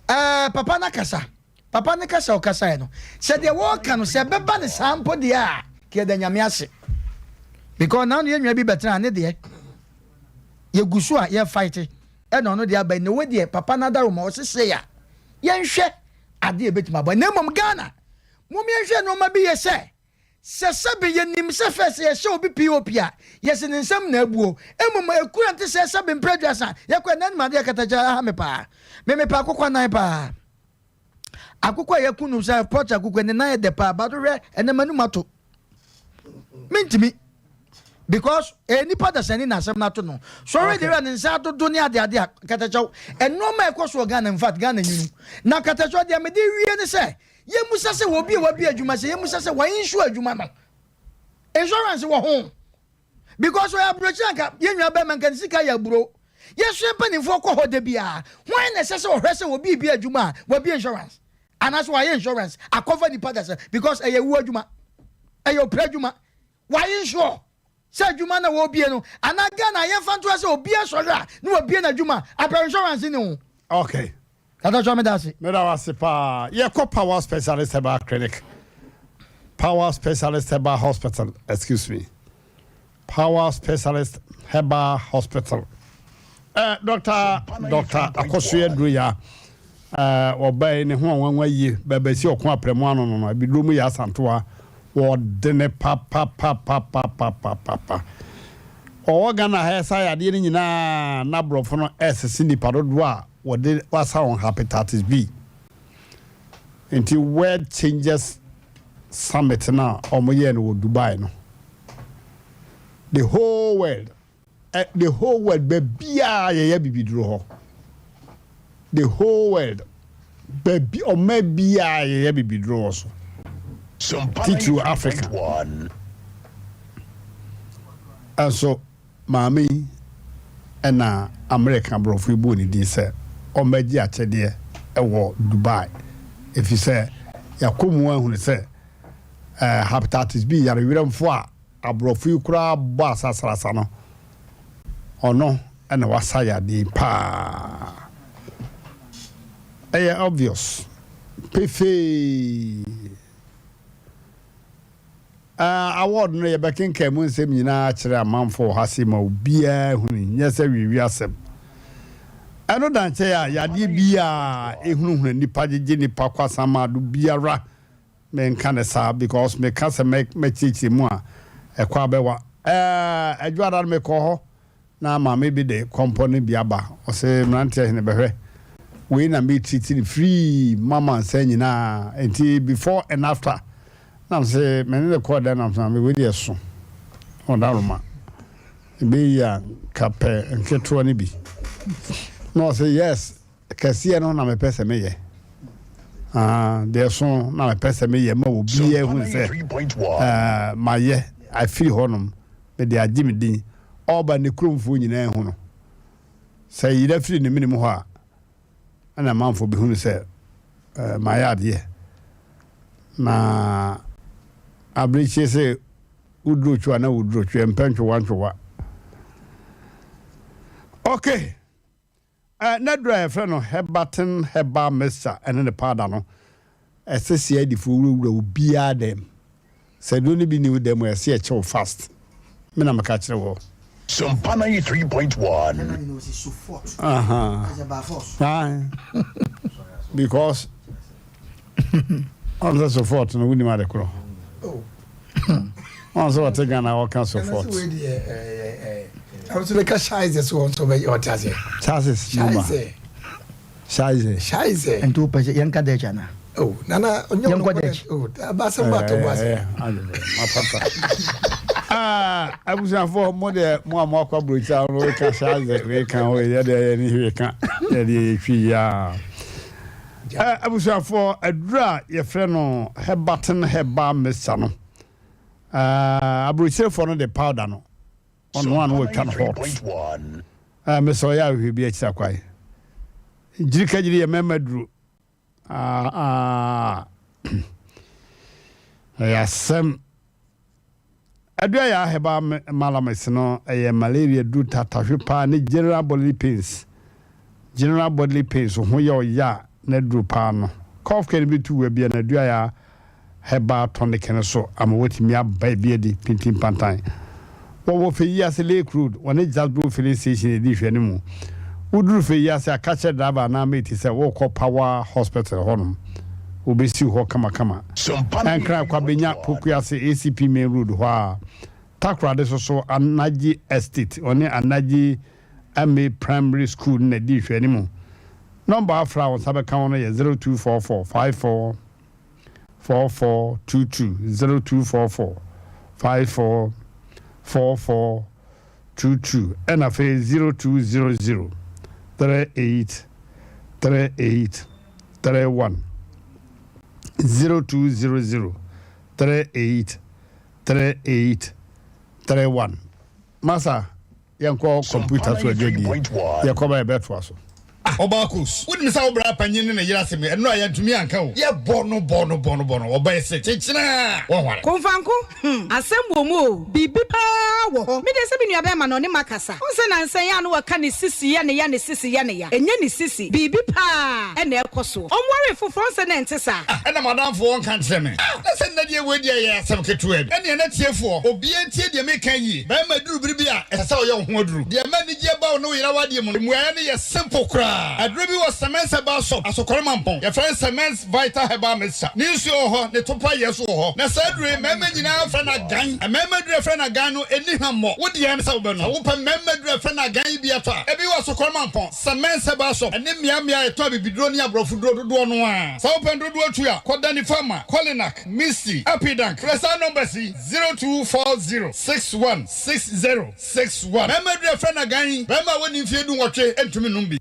Eh, papa no akasa. Papa no kasa a ɔkasaeɛ no, sɛ deɛ wɔreka no, sɛ ɛbɛba no saa mpo deɛ a, ka yɛda Nyame ase. Because naano yɛn nua bi bɛtenaa ne deɛ, yɛgu so a yɛ fight ɛna ɔno deɛ aba yi, na wei deɛ papa no adaroma ɔse sei a, yɛnhwɛ adeɛ a ɛbɛtumi aboa. Na mmom Ghana, mom yɛnhwɛ nnoɔma bi yɛ sɛ, Sɛ sɛbe yɛnim sɛ fɛ sɛ yɛhyɛ obi POP a, yɛse ne nsam na abuo. Mmom akura nte sɛ sɛbe mprɛ 30. Yɛkɔ ɛnna anim adeɛ katakyɛ aha me paa. Me mepɛ akokɔ anan paa. Akokɔ a yɛku no sɛ pɔt akokɔ ne nan yɛ dɛ paa but hwɛ ɛnɛ m'anum ato. Mentumi because ɛyɛ nipa dasani na asɛm no ato no. Sɔre de wura ne nsa adodo ne ade ade a katakyɛw. Ɛnnoɔma a ɛkɔ so wɔ Ghana in fact Ghana nwunu. Na katakyɛw deɛ mede wie ne sɛ Yɛmmisa sɛ obi a wabue adwuma sɛ yɛmmisa sɛ wa insure adwuma no. Insurance wɔ ho. Because ɔyɛ aburokyire anka yɛn nua bɛrima nka ne sika yɛ aburo. Yɛsua mpanimfoɔ kɔ hɔ da biara. Hwan na ɛsɛ sɛ ɔhwɛ sɛ obi rebue adwuma a wabue insurance anaasɛ wayɛ insurance akɔfa nipa da sɛ because ɛyɛ wuo adwuma. Ɛyɛ opira adwuma. Wa insure sɛ adwuma na wɔrebue no anaa Ghana yɛmfa ntoa sɛ obi asɔre a na wabue n'adwuma apɛ insurance ne ho. Okay. Katakyɛ meda ase. Meda wo ase paa. Yɛkɔ Power Specialist Herbal Clinic. Power Specialist Herbal Hospital, excuse me. Power Specialist Herbal Hospital. Eh, Dr. Dr. Akosua Duroya. Eh, wɔbae ne ho anwanwa yie. Bɛbɛsi ɔko aprɛmo ano no no, abiduro mu yɛ asantoa. Wɔdene papapapapapapapa. Ɔwɔ Ghana ha ɛsa yadeɛ no nyinaa na aborɔfo no ɛresese nnipa dodoɔ a wɔde wasa wɔn hepatitis B. Nti World Changers Summit no a wɔyɛɛ no wɔ Dubai no, the whole world, eh, the whole world baabiara yɛyɛ bibiduro hɔ. The whole world, baabi ɔma biara yɛyɛ bibiduro wɔ so. Titiriw Africa. Nso maame yi na Amerika aborɔfo yi bɔɔ ne din sɛ ɔmmɛgye akyɛdeɛ wɔ Dubai efisɛ yɛakɔ mu ahunu sɛ eh, hepatitis B yare werɛmfo a aborɔfo yi koraa bɔ asasrasa no, ɔno na wasa yadeɛ yi paa. Ɛyɛ obvious pefee. Eh, award no yɛbɛkenkan mu nsɛm nyinaa akyerɛ amanfo wɔ ha sei ma obiara ahunu, nyɛ sɛ wiewie asɛm. Ɛno da nkyɛn a, yadeɛ biara ehunahuna nnipa, gyegye nnipa kɔ asamado biara, menka no saa because meka sɛ mɛkyerɛkyerɛ mu a, ɛkɔ abɛwa. Eh, Adwoada no mekɔɔ hɔ, Na maame bi de kɔmpɔ no bi aba, ɔse mmeranteɛ hene bɛhwɛ, wei na me treat no free mama nsa nyinaa, nti before and after, na mese me ne no kɔɔ dɛn na mese maame wei deɛ ɛso, ɔdaroma, ɛbɛyɛ yie a nka pɛ nketewa no bi, na ɔse yes, Kɛseɛ no na mepɛ sɛ meyɛ. Ah, deɛ ɛso na mepɛ sɛ meyɛ ma obiara hu sɛ eh, mayɛ afiri hɔnom, mede agye me din. Ɔba ne kuromfoɔ nyinaa hu no. Sɛ yera firi ne mene mu hɔ a, ɛna amanfoɔ bɛhunu sɛ eh, mayɛ adeɛ. Na abirekyie sɛ woduro two a na woduro two, ɛmpɛ ntwowa ntwowa. Okay. N'aduru a yɛfrɛ no Herbatin Herbal Mixture ne ne powder no. Ɛsɛ CID foɔ wurawura obiara dɛm. Sɛ aduro no bi nni wo dɛm a, ɛsɛ yɛkyɛ wo fast. Me na meka kyerɛ woɔ. Sompa 93.1. Ahaa. Ae. Because ɔn sɛ sofɔt no wonim ade korɔ. Ɔn sɛ ɔte Ghana ɔka sofɔt. Charles Numa. Scheiße. Scheiße. Nti wopɛ sɛ yɛnka Dutch anaa? Oh, nana, ɔnyɛ Yɛnkɔ Dutch. Oh, abasɛm ba to bo ase. Mapapa. Ah, abusuafoɔ mo deɛ mo a mo akɔ aburokyi a mo ka scheiße wei ka ho yɛ deɛ yɛ ne hwee ka yɛ deɛ yɛ twi yaa. Eh, abusuafoɔ aduru a yɛfrɛ no Herbatin herbal mixture no. Ah, aburokyirefoɔ no de powder no. Ɔno a na watwa no hot. Ah, mesɛ ɔyɛ ahwehwɛ bi akyira kwae. Gyirika gyiri yɛ mɛma duro. Ah, ah. Ɛyɛ asɛm. Adua yɛ aheba malamis no ɛyɛ malaria duru tatahwe paa ne general bodily pains. General bodily pains ho yɛ ɔya a na aduro paa no. Cough kɛ no bi tu wa bia na adua yɛ herbal tonic no so ama watumi aba ebi adi pintin pantan. Wɔwɔ Feyiase Lake Road, wɔne Jasbro Filling Station edi nhwɛanim mu. Woduru Feyiase a, ka kyerɛ driver anaa mate sɛ worekɔ Power Hospital hɔnom. Wobesiw hɔ kamakama. Nkran Kwabenya Pokuase ACP Main Road hɔ ara. Takoradi nso so, Anagye Estate, wɔne Anagye MA Primary School no na edi nhwɛanim. Nɔmba a wofrɛ a wo nsa bɛka wɔn no yɛ 0244 54 4422 0244 54 4422 ɛna afei 0200 38 38 31 0200 38 38 31 Masa Yɛnkɔ kɔmputa so adwadie. Yɛkɔ ba yɛbɛtoa so. Ah ɔbaa Kos, wonim sɛ wo bra panyin ne ne yere asɛm yi, ɛno a yɛantumi anka o. Yɛbɔ no bɔ no bɔ no bɔ no, ɔbaa se kyekyena a wɔnware. Komfanko, hmm, asɛm wɔ mu o, biribi paa wɔ hɔ. Me deɛ sɛ me nua bɛɛma no ɔne makasa. Wohu sɛ nansa yi a na wɔka ne sisi yɛ ne ya, ne sisi yɛ ne ya. Ɛnyɛ ne sisi, biribi paa na ɛrekɔ soɔ. Ɔnwaree foforɔ, wohu sɛ na ɛnte saa. Ah, ɛna m'adamfo ɔnka nkyerɛ me. Ah, na sɛ nnɛ deɛ wei deɛ ɛyɛ asɛm ketewa bi. Ɛnneɛ na tiefoɔ, obiara ntie deɛ meka yie. Barima duru bere bi a, ɛsɛ sɛ ɔyɛ wo ho aduru. Deɛ ɛma anigyeɛ ba wo ne wo yere awadeɛ mu no, mmuaeɛ no yɛ simple koraa. Aduro bi wɔ Semens Herbal Shop, Asokore Mampong. Yɛfrɛ no Semens Vital Herbal Mixture. Ne nsuo wɔ hɔ, ne topa yɛ nso wɔ hɔ. Na saa aduro yi, mmarima nyinaa frɛ no agan. Mmarima aduro a yɛfrɛ no agan no, ɛnni hwammɔ. Wo deɛ ne sɛ wobɛnom. Sɛ wopɛ mmarima aduro a yɛfrɛ no agan yi bi atɔ a, ebi wɔ Asokore Mampong, Semens Herbal Shop, ne mmeammea a yɛtɔn abibiduro ne aborɔfoduro dodoɔ no ara. Sɛ wopɛ no dodoɔ tu a, kɔ Danny Pharma, Kolinak, Misty, Apidank. Frɛ saa numbers yi. 0240 61 60 61. Barima duru a yɛfrɛ no agan yi, barima a wadi mfeɛ dunwɔtwe ntumi nnom bi.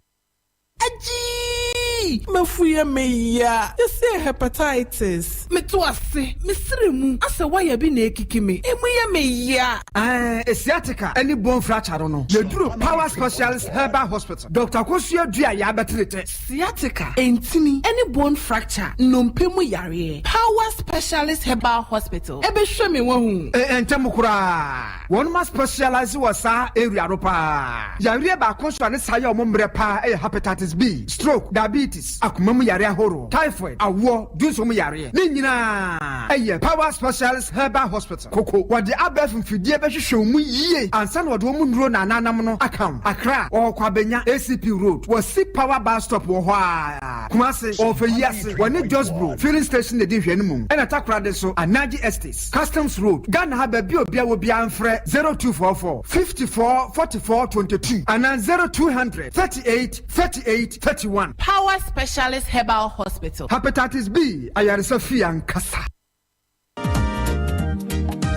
Agyii! M'afu yɛ me ya. Yɛse hepatitis. Meto ase, me sere mu asɛ wire bi na ekiki me. Emu yɛ me ya. Ɛɛ sciatica ne bone fracture no no, yɛduru Power Specialist Herbal Hospital. Doctor Akosua Duah yɛ abɛtere tɛ. Sciatica, ntini, ne bone fracture, nnompe mu yareɛ. Power Specialist Herbal Hospital bɛhwɛ me wahu. Ntɛm koraa. Wɔnom a specialise wɔ saa area no paa. Yareɛ baako nso a ne saa yɛ wɔn mmerɛ paa yɛ Hepatitis B, stroke, diabetes, akoma mu yareɛ ahoroɔ, typhoid, awoɔ, dunso mu yareɛ. Ne nyinaa yɛ Power Specialist Herbal Hospital. Koko, wɔde abɛɛfo mfidie bɛhwehwɛ wo mu yie ansa na wɔde wɔn nnuro na ananam no aka wo. Accra, wɔwɔ Kwabenya, ACP Road, wɔ Si Power Bus Stop wɔ hɔ ara. Kumasi, wɔwɔ Feyiase, wɔne Josbro Filling Station na ɛdi nhwɛanimu. Ɛna Takoradi nso, Anaji Estates, Customs Road, Ghana ha baabi a obiara wɔ biara mfrɛ 0244 54 44 22 anaa 0200 38 38 31. Power Specialist Herbal Hospital. Hepatitis B ayaresa fie ankasa.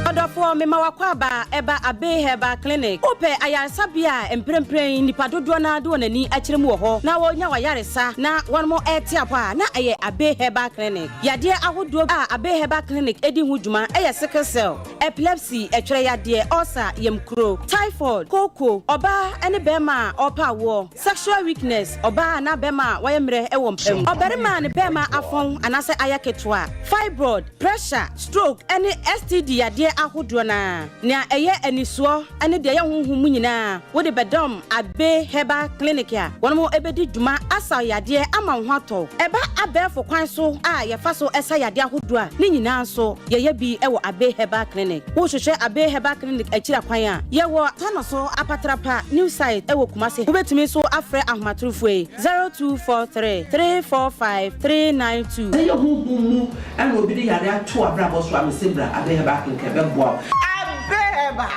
Ɔdɔfoɔ, mema w'akwaaba ɛba Abbey Herbal Clinic. Wopɛ ayaresabea a mprempren nnipa dodoɔ no ara de wɔn ani akyerɛ mu wɔ hɔ na wɔnya w'ayaresa na wɔnom rete apɔ a, na ɛyɛ Abbey Herbal Clinic. Yadeɛ ahodoɔ a Abbey Herbal Clinic di ho dwuma yɛ sickle cell, epilepsy, ɛtwerɛ yadeɛ, ulcer, yamkuro, typhoid, kooko, ɔbaa ne barima a ɔrepɛ awoɔ, Sexual weakness, ɔbaa anaa bɛrima a wayɛ mmerɛ wɔ mpa mu, ɔbarima a ne bɛrima afɔn anaasɛ ayɛ ketewa, fibroid, pressure, stroke, ne STD yadeɛ ahoroɔ. ahodoɔ no ara, nea ɛyɛ anisoɔ ne deɛ ɛyɛ honhom mu nyinaa, wode bɛdɔm Abbey Herbal Clinic a wɔn bɛdi dwuma asa wo yadeɛ ama wo ho atɔ wo. Ɛba abɛɛfo kwan so a yɛfa so sa yadeɛ ahodoɔ a, ne nyinaa nso yɛyɛ bi wɔ Abbey Herbal Clinic. Wohwehwɛ Abbey Herbal Clinic akyiri akwan a, yɛwɔ Tanoso Apatrapa New Site wɔ Kumasi. Wobɛtumi nso afrɛ ahomatorofoɔ yi, 0243 345 392. Sɛ ɛyɛ honhom mu na obi de yare ato w'abrabɔ so a, mese bra Abbey Herbal Clinic ɛbɛboa wo. Abbey Herbal,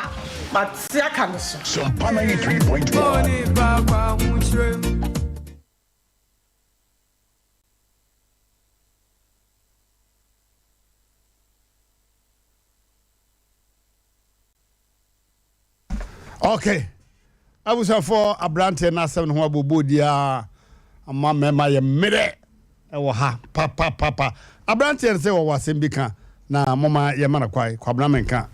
mate aka me so. Sompa 93.1. Okay. Abusuafoɔ aberanteɛ no asɛm no ho abobɔ diaa ama mmarima yɛ mmerɛ ɛwɔ ha papapapa. Aberanteɛ no sɛ wɔwɔ asɛm bi ka na moma yɛma no kwae. Kwabena menka.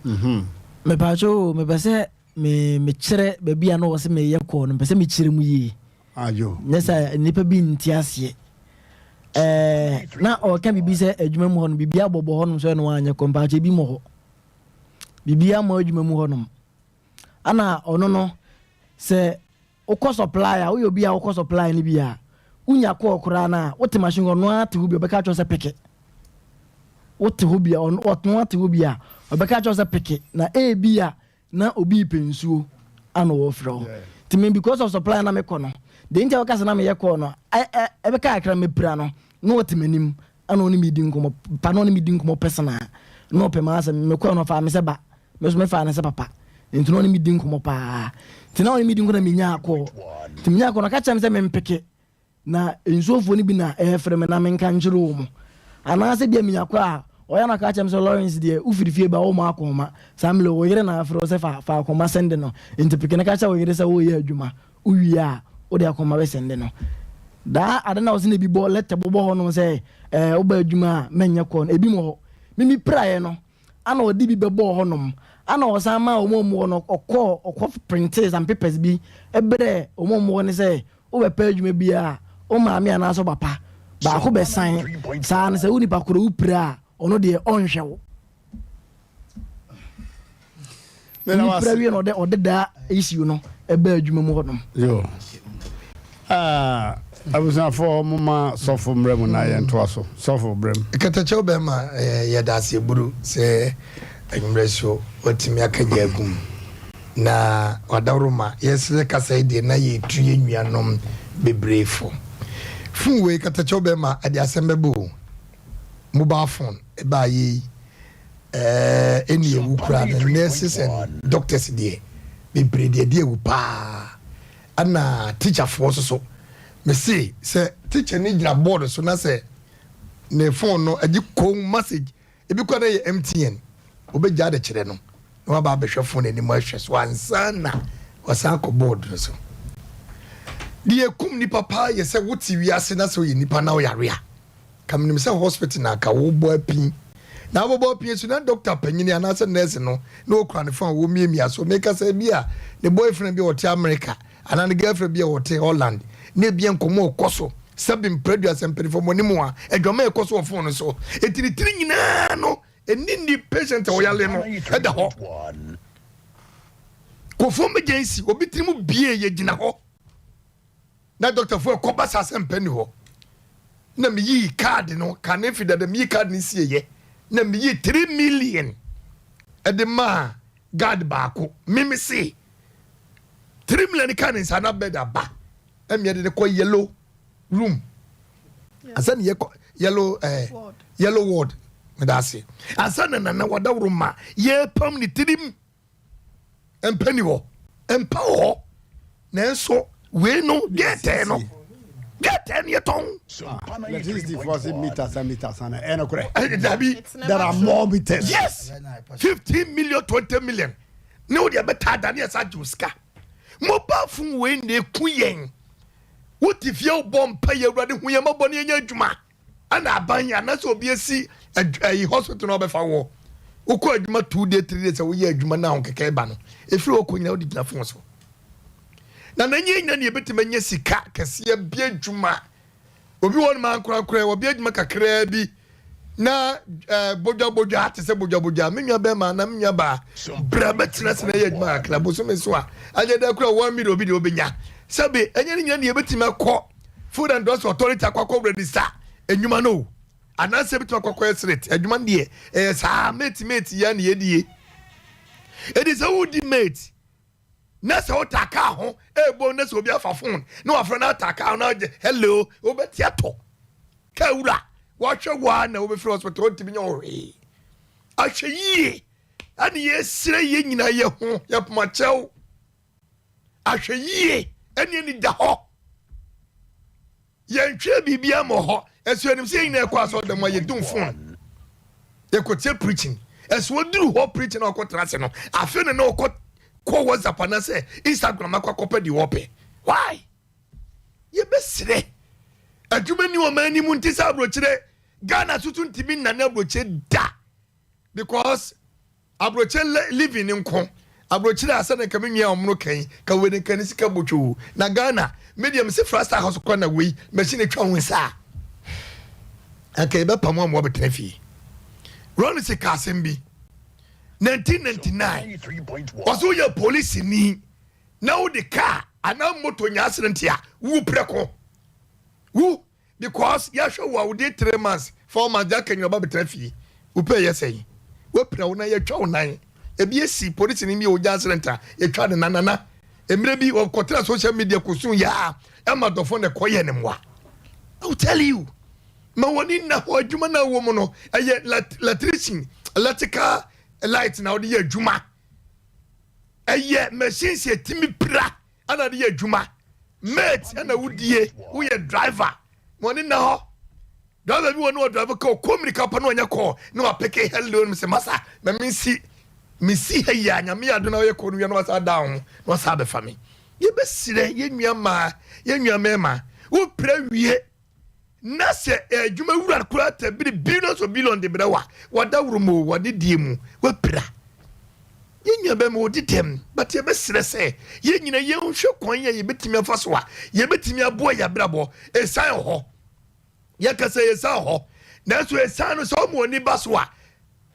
Mhm. Mepaakyɛw o, mepɛ sɛ me mekyerɛ baabi a na ɔwɔ sɛ meyɛ kɔɔ no, mepɛ sɛ mekyerɛ mu yie. Ayo. Nyɛ sɛ nnipa bi nte aseɛ. Ɛɛ na ɔreka biribi sɛ adwuma mu hɔ no biribi abɔbɔ hɔnom sɛ ɛna wanyɛ kɔ mpaakyɛw ebi mmɔ hɔ. Biribi ammɔ adwuma mu hɔnom. Ana ɔno no sɛ wokɔ supply a woyɛ obi a wokɔ supply no bi a wonya kɔɔ koraa no a wote machine ɔno ara te hɔ bi ɔbɛka kyerɛ sɛ peke. Wote hɔ bi a ɔno ara te hɔ bi a ɔbɛka kyerɛ sɛ peke na ebi a na obi repɛ nsuo ana ɔrefrɛ wo nti me because of supply na mekɔ no deɛ nti a wɔka sɛ na meyɛ kɔɔ no ɛbɛka kakra mepira no na ɔte m'anim ana ɔne me di nkɔmmɔ pa na ɔne me di nkɔmmɔ personal na ɔpɛ m'asɛm mekɔɔ no ɔfaa me sɛ ba me nso mefaa no sɛ papa nti na ɔne me di nkɔmmɔ paa nti na ɔne me di nkɔmmɔ na menyaa kɔɔ nti menyaa kɔɔ no ɔka kyerɛ me sɛ mempeke Na nsuofoɔ no bi na ɛrefrɛ me na menka nkyerɛ wɔn. Anaasɛ bia menya kɔ a, ɔyɛ na ɔka kyerɛ me sɛ Lawrence deɛ wofiri fie ba womma akɔnma. Saa mmerɛ wo yere na afrɛ wo sɛ fa fa akɔnma sɛnde no. Nti peke no ka kyerɛ wo yere sɛ woreyɛ adwuma. Wowie a, wode akɔnma bɛsɛnde no. Daa ade no a wɔse na ebi bɔ lɛtɛ bobɔ hɔ nom sɛ ɛɛ woba adwuma a mɛnyɛ kɔ no, ebi mmɔ hɔ. Me mepiraeɛ no, ana ɔde bi bɛbɔɔ hɔ nom. Ana ɔsan maa wɔn a wɔwɔ no ɔkɔɔ ɔkɔ printee some papers bi brɛɛ wɔn a wɔwɔ no sɛ wobɛpɛ adwuma bi a wo maame anaasɛ wo papa baako bɛsan saa no sɛ wo nipa korɔ wopira a ɔno deɛ ɔnhwɛ wo. Wopira wie na ɔde ɔde daa issue no ɛbaa adwuma mu hɔ nom. Yo. Ah, abusuafoɔ moma sɔfo mmerɛ mu na yɛntoa so. Sɔfo brɛ mu. Katakyɛw bɛrima yɛda ase buru sɛ anwummerɛ so watumi aka gya agu mu na wadaworoma yɛsrɛ kasa yi deɛ na yɛtu yɛ nuanom bebree fo. Fon wei katakyɛw bɛrima ɛde asɛm bɛbɔ o. Mobile phone ɛbaa yei ɛɛ ɛni ewu koraa no nurses and doctors deɛ bebree deɛ ɛde ewu paa. Ɛna teacher foɔ nso so mese sɛ teacher ni gyina board so na sɛ ne phone no agye komm message ebi kora na ɛyɛ MTN obɛgya de kyerɛ no na waba abɛhwɛ phone anim ahwɛ so ansa na wasan akɔ board no so. Deɛ ɛkum nipa paa yɛ sɛ wote wiase na sɛ woyɛ nipa na woyare a Ka menim sɛ hospital na anka wobɔ apin. Na wobɛbɔ apin so na doctor panyini anaasɛ nurse no na okura ne phone a wɔmiamia so. Meka sɛ ebi a ne boyfriend bi a ɔte America anaa ne girlfriend bi a ɔte Holland na ebi a nkɔmmɔ rekɔ so sɛbe mprɛduasa mpanimfoɔ mo anim a adwaman rekɔ so wɔ phone no so. Enti ne tiri nyinaa no ɛni ni patient a ɔyale no ɛda hɔ. Kɔfoɔ emergency obi tiri mu bie yɛgyina hɔ. Na dɔktafo ɛkɔ ba saa sɛ mpɛ ni hɔ na meyii kaade no kane fi dada meyii kaade no sieyɛ na meyii 3 million ɛde maa guard baako meme se 3 million ka ne nsa na bed aba ɛmi ɛde ne kɔ yellow room ansa ne yɛkɔ yellow ɛɛ eh, yellow ward meda ase ansa na nana wadaworo ma yɛpam ne tirim. Mpa ni hɔ, mpa wɔ hɔ, nanso wei no dwetɛ no dwetɛ no yɛtɔn. Electricity for say meters and meters and ɛyɛ nokorɛ. Dabi. There are more meters. Yes, 15 million, 20 million. Ne wo deɛ bɛtaa da ne yɛsa gye wo sika. Mobile phone wei na eku yɛn. Wote fie wobɔ mpa yɛ awurade hu yɛn mmɔbɔ ne yɛnyɛ adwuma. Ɛna aban anaasɛ obi asi ɛyi hospital na ɔbɛfa wɔ wokɔ adwuma 2 day 3 days a woyɛ adwuma na ahokeka ɛba no ɛfiri hɔ kɔ nyina wode gyina fon so na na nyɛ nyina ne yɛbɛtumi anya sika kɛseɛ bi adwuma obi wɔ no ma ankorankorɛ wɔbi adwuma kakraa bi. Na eh, bodwa bodwa te sɛ bodwa bodwa me nua bɛrima anaa me nua baa bra bɛtena ase na ɛyɛ adwuma kakra bosome so a anyɛ dɛ kora one million obi deɛ obɛnya sɛbe ɛnyɛ ne nyina ne yɛbɛtumi akɔ Food and Drugs Authority akɔ akɔ register adwuma no o anaasɛ yɛbɛtumi akɔ akɔyɛ senate adwuma no deɛ ɛyɛ saa mate mate yɛ ne yɛdie ɛdi sɛ wodi mate na sɛ wotaa kaa ho ɛbom na sɛ obi afa phone na wafrɛ no ataa kaa ho na agye hello wobɛte atɔ kaa wura wahwɛ wo a na wobɛfiri hospital wontumi nyɛ wo hwee ahwɛ yie ɛne yɛsrɛ yɛ nyinaa yɛ ho yɛpomakyɛw ahwɛ yie ɛne ani da hɔ Yɛntwerɛ biribiara mmɔ hɔ. Ɛso yɛnim sɛ yɛn nyinaa kɔ asɔre dɛm a yɛdum phone. Yɛkɔtie preaching. Ɛso ɔduru hɔ preaching na ɔkɔtena ase no, afei na na ɔkɔ kɔ WhatsApp anaasɛ Instagram akɔ akɔpɛ deɛ ɔpɛ. Why? Yɛbɛsrɛ. Adwuma ni ɔman ni mu nti sɛ aburokyire Ghana soso ntumi nnane aburokyire da because Aburokyire living nko. Aburokyire a sɛdeɛ nka me nua a ɔmono kan yi ka wei nka ne sika botwoo. Na Ghana me deɛ mese Flagstaff house kora na wei machine atwa ho nsa a anka yɛbɛpam ama wabɛtena fie. Ronnie ka asɛm bi 1999 ɔsɛ woyɛ polisini na wode kaa anaa moto nya accident a wu prɛko wu Because yɛahwɛ wo a wode 3 months 4 months de aka nyina ɔba bɛtena fie wopɛ yɛ sɛn wapira wo nan yɛtwa wo nan ebi esi polisi ni bi a ogya accident a yɛtwa ne nan nana mmerɛ bi ɔkɔtena social media kɔsu yaa ɛma dɔfo na ɛkɔyɛ ne mmoa I will tell you ma wɔn nna hɔ adwuma na wɔ mu no ɛyɛ electrician electrical light na wɔde yɛ adwuma ɛyɛ machines yɛtumi pira ɛna de yɛ adwuma mate ɛna wodie woyɛ driver ma ɔne nna hɔ driver bi wɔ ne wɔ driver ka ɔkɔ mmirika pa na ɔnyɛ kɔɔ na wapeke hello no sɛ masa ma mensi mesi ha yi a nyame yɛ ado na ɔyɛ kɔɔ no wia na wasa da ho na wasa abɛfa me yɛbɛsrɛ yɛn nua mmaa yɛn nua mmarima wopira wie Na sɛ adwuma wura koraa tabiri billions of billion de brɛ wa, wadaworo mu o, wade die mu, wapira. Yɛn nua bɛma ɔdi dɛm, but yɛbɛsrɛ sɛ yɛn nyina yɛnhwɛ kwan a yɛbɛtumi afa so a yɛbɛtumi aboa yɛn abrabɔ. Ɛsan wɔ hɔ. Yɛka sɛ ɛsan wɔ hɔ. Nanso ɛsan no sɛ ɔma ani ba so a,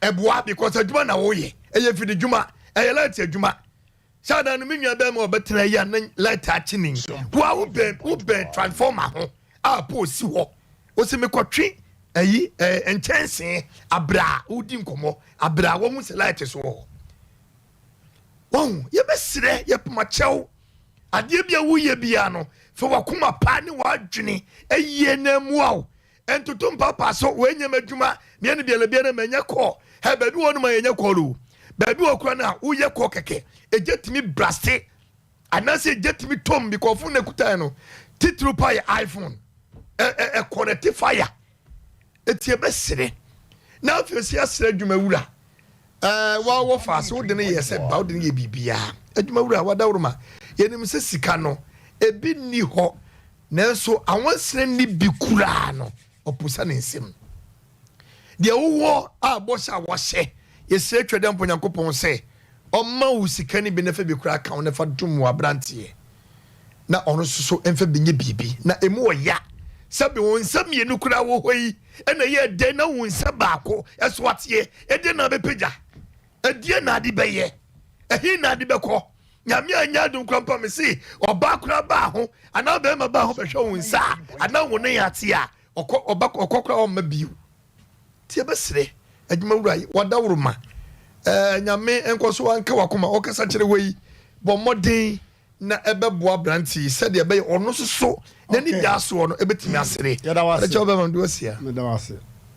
ɛboa because adwuma na woyɛ. Ɛyɛ mfididwuma, ɛyɛ light adwuma. Saa da no me nua bɛrima ɔbɛtena yi a na light akye ne yi. Wo a wobɛn wobɛn transformer ho a pole si hɔ. Wosi mekɔtwe ayi ɛɛ nkyɛnsee abere a wodi nkɔmmɔ abere a wɔn sɛ light so wɔ hɔ. Wɔn yɛbɛsrɛ yɛpoma kyɛw adeɛ bi a woyɛ biara no fa wakoma pa ne w'adwene ayie na mmoa wo. Ntoto mpaapaa so, wei nyɛ m'adwuma, meyɛ no biara biara manya kɔɔ. Hɛ, baabi wɔ hɔ nom a yɛnyɛ kɔɔl o. Baabi wɔ koraa no a woyɛ kɔɔ kɛkɛ, egya tumi braste anaasɛ egya tumi tɔm because phone na ekutae no, titiriw paa yɛ iPhone. Ɛ ɛ ɛkɔnɛte fire. Eti ɛbɛsrɛ. Na afei sɛ yɛasrɛ adwuma wura, ɛɛ wa wɔ faase wode no yɛ sɛ ba wode no yɛ biribiara. Adwuma wura wadaworoma, yɛnim sɛ sika no ebi nni hɔ. Nanso anwansena nni bi koraa no, ɔposa ne nsam. Deɛ wowɔ a bɔhyɛ a wɔahyɛ, yɛsrɛ Tweaduampɔ Nyankopɔn sɛ ɔmma wo sika no bi na fa bi koraa ka ho na fa dom w'aberanteɛ na ɔno nso so mfa bi nyɛ biribi na ɛmu ɔya. Sɛbe wo nsa mmienu koraa wɔ hɔ yi na ɛyɛ dɛn na wo nsa baako so ateɛ, ɛdeɛn na wobɛpagya? Ɛdeɛn na ade bɛyɛ? Ɛhe na ade bɛkɔ? Nyame anyɛ adom koraa mpo a mese ɔbaa koraa baa ho anaa bɛrima baa ho bɛhwɛ wo nsa a anaa wo nan ate a ɔkɔ ɔba ɔkɔ koraa ɔmma bio. Nti yɛbɛsrɛ adwuma wura yi wadaworo ma ɛɛ Nyame nkɔ so anka wakoma ɔkasa kyerɛ wɔ yi bɔ mmɔden na ɛbɛboa aberante yi sɛdeɛ ɛbɛyɛ ɔno nso so n'ani da soɔ no ɛbɛtumi asere. Yɛda wo ase. Ɛkyɛ wobɛma mede wasia. Meda wo ase.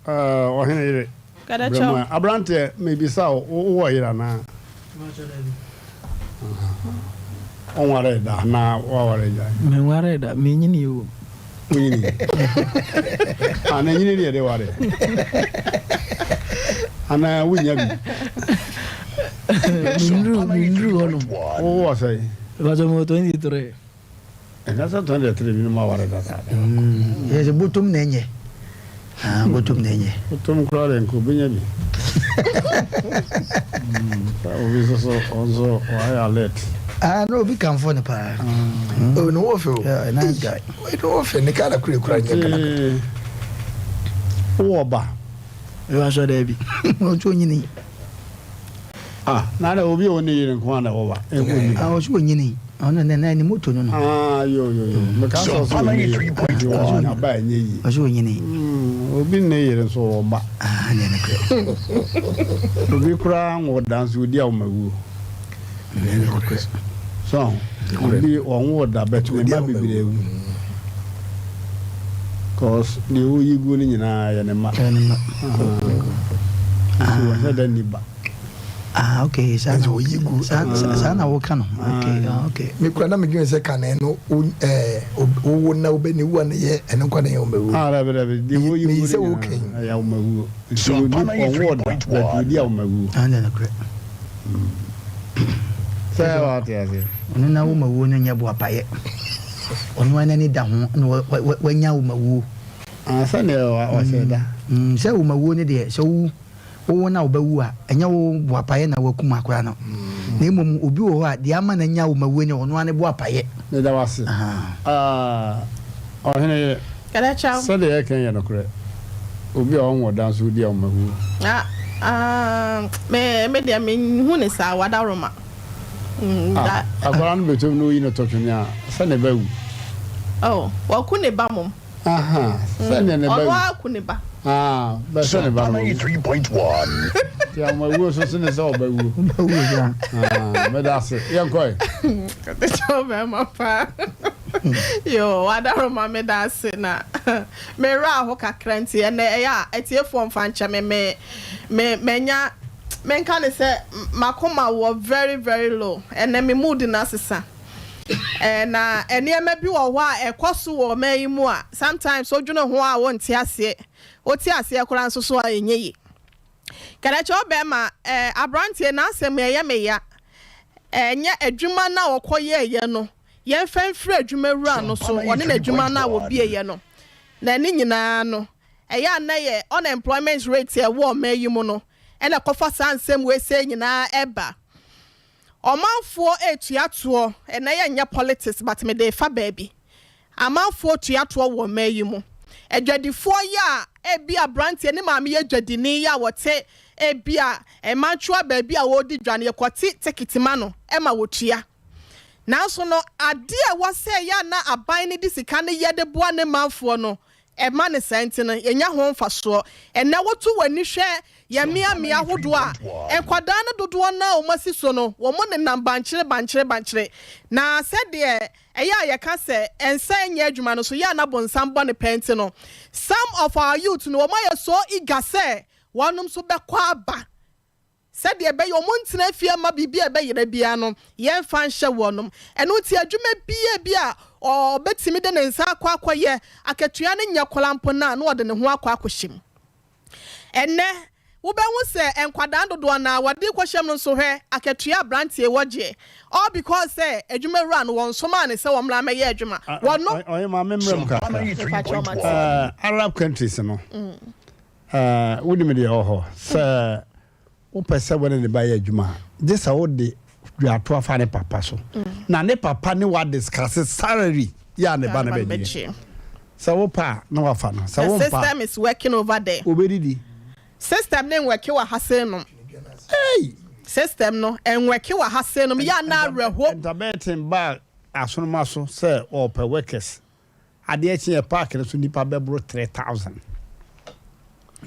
Ɔhene yere. Kada Brɛ kyɛw. mu ɛ. Aberanteɛ, mebisa wo, wowɔ yere anaa? Wonwaree da anaa woaware agyae? Menwaree da, menyinii o. Wonyinii? Ah, na nyini ne yɛde ware. Anaa wonnya bi? Mennuru, mennuru hɔnom. Wowɔ sɛn? Mepakyɛ mewɔ 23. Ɛnyɛ sɛ 23 binom aware dada. Yɛ sɛ botom na ɛnyɛ. Ah, botom na ɛnyɛ. Botom koraa deɛ nka obenya bi. Sɛ obi nso so ɔnso wayɛ alert. Ah, na obi kamfo no paa. Oh, ne ho ɔfɛ o. Yeah, nice guy. Wei ne ho ɔfɛ, ne kaa na kura kura nyɛ kana. Wowɔ ba? Mepa sɔ daabi. Ɔsɛ onyini. Ah, na na obi a ɔne yere nko na ɛwɔ ba. Ah, ɔsɛ onyini. Ɔno ne na ne moto no no. Ah, yo yo yo. Meka sɛ ɔsɛ onyini. Ɔsɛ onyini. Aba ɛnyɛ yie. Ɔsɛ onyini. Obi ne yere nso wɔ ba. Ah, ne ne kura. Obi koraa wɔ danso odi a ɔma wuo. So obi ɔnwo da bɛt ne ba bebree awu. Cause deɛ woyi gu no nyinaa yɛ ne mma. Yɛ ne mma. Nti wɔhyɛ da nni ba. Ah, okay. Saa na oyi gu. Saa na woka no. Okay, ah, okay. Me kura na medwene sɛ kane no wowo na wobɛ ne wu a ne yɛ ɛno nkwa na yɛ wɔmawuo. Ah, dabi dabi. Deɛ woyi gu no nyinaa ɛyɛ wɔmawuo. Nti ɔnwo da but odi a wɔmawuo. Ah, ne nokorɛ. Sɛ wate aseɛ. Ɔno na wo ma wuo no nyɛ boapayɛ. Ɔno ara n'ani da ho na wanya wo ma wuo. Ah, sɛdeɛ wahyɛ da. Sɛ wo ma wuo no deɛ, sɛ wowu, wowo na wobɛwu a, ɛnyɛ wo boapayɛ na wakum akora no. Na mmom obi wɔ hɔ a, deɛ ama no anya wo ma wuo no, ɔno ara ne boapayɛ. Meda wo ase. Ɔhene yere, sɛdeɛ yɛka yi yɛ nokorɛ, obi a ɔnwɔ da nso ɔdi awomawuo. Ah, ah, me, me deɛ menhu ne saa, wadaworoma. Mm, ah, akwadaa no bɛtɔm na oyi no tɔ twene a, sɛ ne ba wu. Oh, waku ne ba mom. Aha, sɛdeɛ ne ba wu. Ɔno ara ku ne ba. Ah, bɛ sɛ ne ba no wawu. Nti awomawuo nso sene sɛ ɔbɛwuo. Ah, meda ase. Yɛnkɔe. Kɔtɛkyɛw bɛrima paa. Yoo, Wadaroma meda ase na me werɛ aho kakra nti ɛnɛ ɛyɛ a atiefoɔ mfa nkyɛ me me me manya menka ne sɛ makoma wɔ very very low ɛnɛ me mood no asesa ɛɛ na nneɛma bi wɔ hɔ a ɛkɔ so wɔ ɔman yi mu a sometimes wodwene ho a wonte aseɛ wote aseɛ koraa nso so a ɛnyɛ yie. Kɛdɛkyɛ ɔbɛɛma eh abranteɛ n'asɛm ɛyɛ me ya eh nyɛ adwuma no a ɔkɔ yɛɛyɛ no yɛnfa mfiri adwuma wura no so ɔne n'adwuma no a wɔbieɛ no na ne nyinaa no ɛyɛ a na yɛ unemployment rate a ɛwɔ ɔman yi mu no ɛna ɛkɔfa saa nsɛm wei sei nyinaa ɛba ɔmanfoɔ ɛtua toɔ ɛnɛ yɛnyɛ politics but mede fa baabi Amanfoɔ tua toɔ wɔ ɔman yi mu. Adwadifoɔ yi a ebia abranteɛ ne maame yɛ dwadini yi a wɔte ebia mmantwoa baabi a wɔredi dwa no yɛkɔte tekiti ma no ma wɔtua. Nanso no adeɛ a ɛwɔ sɛ ɛyɛ a na aban no de sika no yɛ de boa ne manfoɔ no ɛma no saa nti no yɛnya ho mfasoɔ. Ɛnnɛ woto w'ani hwɛ Yɛn mmeammea ahodoɔ a nkwadaa no dodoɔ no ara a wɔasi so no, wɔnenam bankyere bankyere bankyere. Na sɛdeɛ ɛyɛ a yɛka sɛ nsa nyɛ adwuma no so yɛ a na bonsam bɔ ne pɛ nti no, some of our youth no wɔayɛ so eager sɛ wɔnom nso bɛkɔ aba sɛdeɛ ɛbɛyɛ wɔntena fie mma biribi a ɛbɛyera biara no yɛmfa nhyɛ wɔnom. Ɛno nti adwuma biara bi a ɔbɛtumi de ne nsa akɔ akɔyɛ, akatua no nyɛ koraa mpo no a, na ɔde ne ho akɔ akɔhyɛ mu. Ɛnnɛ, wobɛhu sɛ nkwadaa dodoɔ no ara wɔde kɔhyɛ mu no nso hwɛ akatua a aberanteɛ wɔ gyeɛ all because sɛ adwumawura no wɔnsomaa no sɛ wɔmmra mmɛyɛ adwuma. Wɔno. Ɔhema me mmerɛ mu kakra. Mepakyɛw mate. Eh, Arab countries no, eh, wonim deɛ ɛwɔ hɔ sɛ Wopɛ sɛ wo ne ne ba yɛ adwuma a, gye sɛ wode dwatoa fa ne papa so na ne papa ne wo adiscuss salary yɛ a ne ba no bɛgyeɛ. Sɛ wopɛ a na wafa no, sɛ The wompɛ a. system is working over there. Obɛdidi. System no nwɛke wɔ ha sei nom. Ei! System no nwɛke wɔ ha sei nom, yɛ a na awerɛho. Ntabɛɛten baa Asonoma so sɛ ɔɔpɛ workers. Adeɛ kyeɛ park no so nipa bɛboro 3000.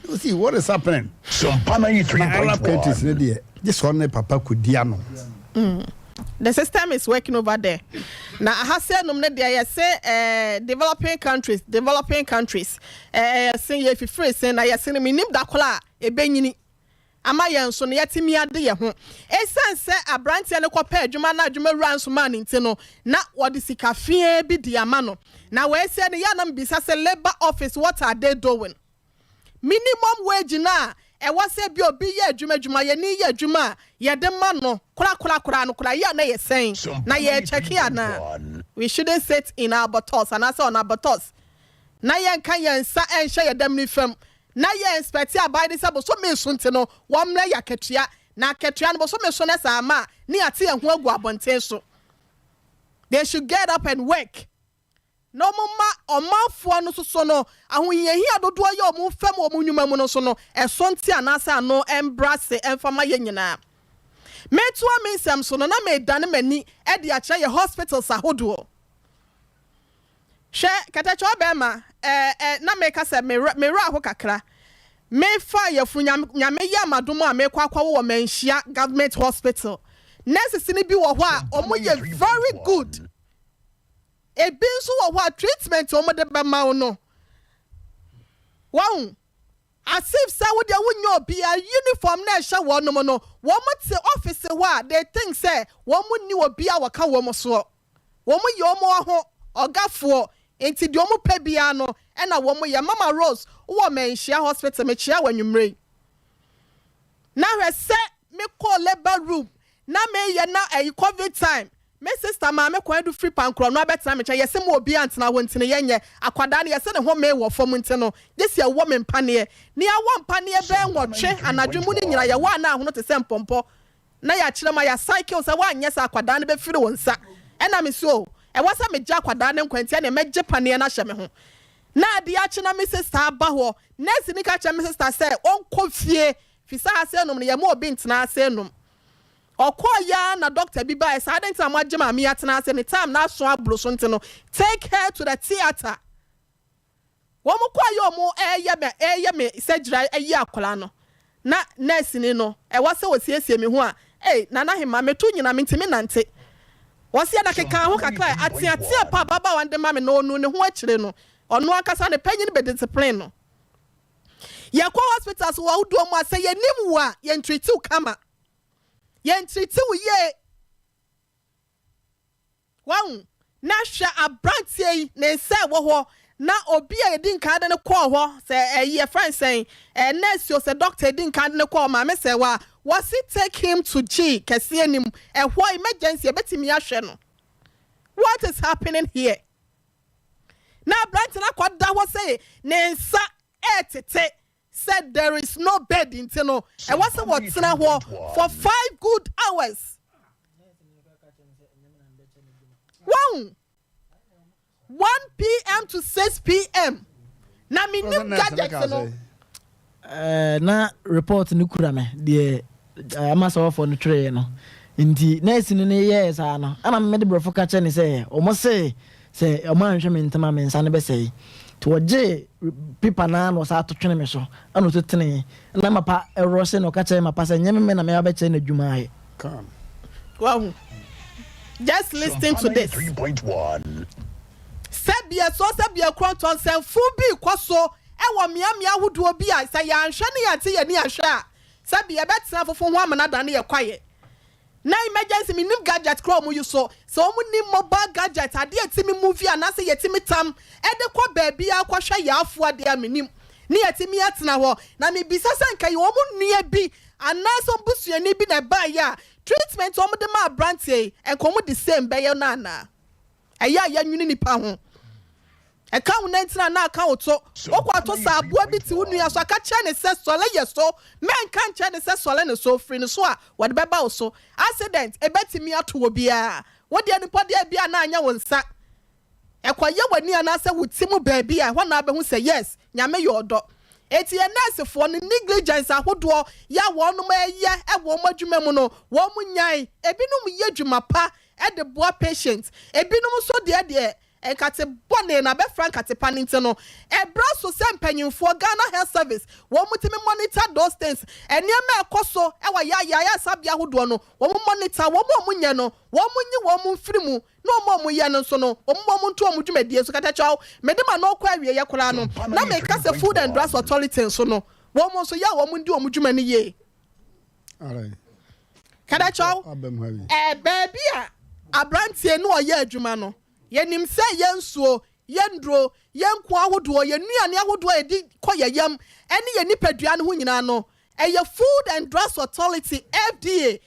You see what is happening? Na Arab countries no deɛ gye sɛ ɔne papa kɔdi ano. The system is working over there. Na aha sɛ nom no deɛ yɛse eh, developing countries, developing countries. Eh, yɛse yɛfifiri se na yɛse no menim da koro a ɛbɛnyini. ama yɛn nso no, yɛatumi ade yɛn ho. Esiane sɛ aberanteɛ no kɔpɛɛ adwuma na adwumawura nsomaa no nti no, na wɔde sika feaa bi de ama no. Na wei sɛ no, yɛ a na mebisa sɛ labour office what are they doing? Minimum wage no a ɛwɔ sɛ bi obi yɛ adwuma, adwumayɛni yɛ adwuma a yɛde ma no korakorakoraa no koraa, yɛ a na ɛyɛ sɛn? Na yɛrekyɛke anaa? We shouldn't sit in our buttocks anaasɛ on our buttocks na yɛnka yɛn nsa nhyɛ yɛn damini fam Na yɛ inspect aban no sɛ bosome so nti no wɔmmrɛ yɛ akatua, na akatua no bosome so no sɛ amma a ne yɛate yɛn ho agu abɔnten so. They should get up and work. na wɔma ɔmanfoɔ no nso so no, ahohiahia dodoɔ yi a wɔfa mu wɔ wɔn nnwuma mu no nso no, ɛso nte anaasɛ ano mbra ase mfa ma yɛn nyinaa. Metoa me nsɛm so no, na meredane m'ani de akyerɛ yɛn hospitals ahodoɔ. Hwɛ, kɛtɛkyɛw bɛrima, ɛɛ, ɛ, na meka sɛ me werɛ, me werɛ aho kakra. Mefaa yafunu, Nyame, Nyame yɛɛ m'adom a mekɔ akɔwo wɔ Manhyia Government Hospital. Nurses no bi wɔ hɔ a, wɔn yɛ very good. Ebi nso wɔ hɔ a, treatment a wɔde bɛma wo no, wahu, as if sɛ wo deɛ wonyɛ obiara, uniform no a ɛhyɛ wɔnom no, wɔn te office hɔ a, they think sɛ wɔn nni obiara a wɔka wɔn soɔ. Wɔn yɛ wɔn aho ɔgafoɔ nti deɛ wɔn pɛ biara no na wɔn yɛ. Mama Rose wowɔ Manhyia hospital mekyea wo anwummerɛ yi. Na hwɛ sɛ me kɔɔ labour room na me yɛ na ɛyi covid time me sister maame kwan du firi pankorɔ no abɛtena me nkyɛn yɛse mo obiara ntena hɔ nti no yɛnyɛ akwadaa no yɛse ne ho mee wɔ fam nti no gyesi ɛwɔ me mpaneɛ ne awɔ mpaneɛ bɛɛ nwɔtwe anadwo mu no nyina yɛwɔ a na ahono te sɛ mpɔmpɔ na yɛakyerɛ ma yɛacycle sɛ woanyɛ saa akwadaa no bɛfiri wo nsa ɛna me se oh ɛwɔ sɛ megye akwadaa no nkwa nti ɛneɛ mɛgye paneɛ no ahyɛ me ho na adeɛ akye na me sister aba hɔ nurse ni ka kyerɛ me sister sɛ ɔnkɔ fie firi sɛ ha sɛ nom no yɛma obi ntena ase nom ɔkɔɔ ya na doctor bi baeɛ saa adɛn nti na moagye maame yi atena ase ne time no aso aboro so nti no take her to the theatre. Wɔn kɔɔ yɛ wɔn ɛɛyɛ me ɛɛyɛ me surgery ayi akwadaa no na nurse ni no ɛwɔ sɛ ɔsiesie me ho a ei Nana Hema me to nyina me ntumi nante wɔsi ɛna kekaa ho kakra ateatea pa ababaawa no de ma me na ɔnu ne ho akyire no ɔno ankasa ne panyin bɛ discipline no yɛkɔ hospitals wɔ ahodoɔ mu a sɛ yɛnim wo a yɛn treat wo kama yɛn treat wo yie. Wahu? Na hwɛ aberanteɛ yi, ne nsa ɛwɔ hɔ, na obi a yɛdi nkan de no kɔɔ hɔ, sɛ ɛyi yɛfrɛ no sɛn, ɛɛ nurse o, sɛ doctor yɛdi nkan de no kɔɔ hɔ, maame sɛ wa, wɔsi take him to G kɛseɛ no mu, ɛhɔ emergency yɛbɛtumi ahwɛ no. What is happening here? Na aberanteɛ no akɔda hɔ sɛ ne nsa ɛɛtete, sɛ there is no bed nti no ɛwɔ sɛ wɔtena hɔ for five good hours. Wahu? 1 pm to 6 pm na menim gadget no. Eh, na report no kura me deɛ eh, ama sɔwɔfoɔ no twerɛeɛ no nti nurse no ne yɛɛ saa no ɛna mede borɔfo ka kyerɛ ne sɛ ɔmo se sɛ ɔmo anhwɛ me ntɛm a me nsa no bɛsɛe nti wɔgyee paper no ara na ɔsan to twene me so ɛna ɔto tenee ɛna mapa ɛrɔhye na ɔka kyerɛ mapa sɛ nyɛ me me na mɛba bɛkyerɛ no adwuma ayɛ. Wahu? Just listen to this. Sɛ bia so sɛ bia korɔntɔ nsɛmfo bi rekɔ so wɔ mmeammea ahodoɔ bi a sɛ yɛanhwɛ ne yɛante yɛn ani anhwɛ a sɛ bia yɛbɛtena afofo ho amena adane yɛn kwaeɛ. Na emergency mennim gadget koraa a wɔn use so, sɛ wɔn nim mobile gadget adeɛ a ɛtumi movie anaasɛ yɛtumi tam de kɔ baabiara kɔhwɛ yɛn afoa deɛ a mennim ne yɛtumi atena hɔ. Na mebisa sɛ nka yɛ wɔn nua bi anaasɛ wɔn busuani bi na ɛbaeɛ a treatment a wɔde maa aberanteɛ yi nka wɔn de same bɛyɛ no anaa? Ɛyɛ a yɛnwene nnipa ho. Ɛka wo nantin anaa ɛka wo to. Wokɔto sɛ aboa bi te wo nua so a, ka kyerɛ no sɛ, Sɔre yɛ so. Mɛnka nkyerɛ no sɛ sɔre ne so. Firi ne so a, wɔde bɛba wo so. Accident, ɛbɛtumi ato obiara. Wo deɛ nipa deɛ ebia na anyɛ wo nsa. Ɛkɔyɛ w'ani anaasɛ wo ti mu baabi a, ɛhɔ na wobɛhu sɛ yes, Nyame yɛ ɔdɔ. Enti yɛn nɛɛsefoɔ no, negligence ahodoɔ yɛ a wɔnom ɛyɛ wɔ wɔn adwuma mu no, wɔn nyae. Ebinom yɛ adwuma pa de boa patient. Ebinom nso deɛ deɛ nkate bɔne na bɛfra nkate pa no nti no, ɛbrɛ so sɛ mpanyinfoɔ, Ghana Health Service, wɔn tumi monitor those things. Nneɛma a ɛkɔ so wɔ yɛ ayaresabea ahodoɔ no, wɔn monitor, wɔn a wɔnyɛ no, wɔn nyi wɔn mfiri mu, na wɔn a wɔyɛ no nso no, wɔn mmɔ wɔn nto wɔn dwumadie so. Katakyɛw, mede m'ano rekɔ awieɛ koraa no, na meka sɛ Food and Drugs Authority nso no, wɔn nso yɛ a wɔn ndi wɔn dwuma no yie. Kadakyɛw, ɛɛ baabi a aberanteɛ no ɔyɛ adwuma no, yɛnim sɛ yɛn nsuo, yɛn nnuro, yɛn nku ahodoɔ, yɛn nnuane ahodoɔ a yɛde kɔ yɛn yam ne yɛn nipadua no ho nyinaa no, ɛyɛ Food and Drugs Authority, FDA,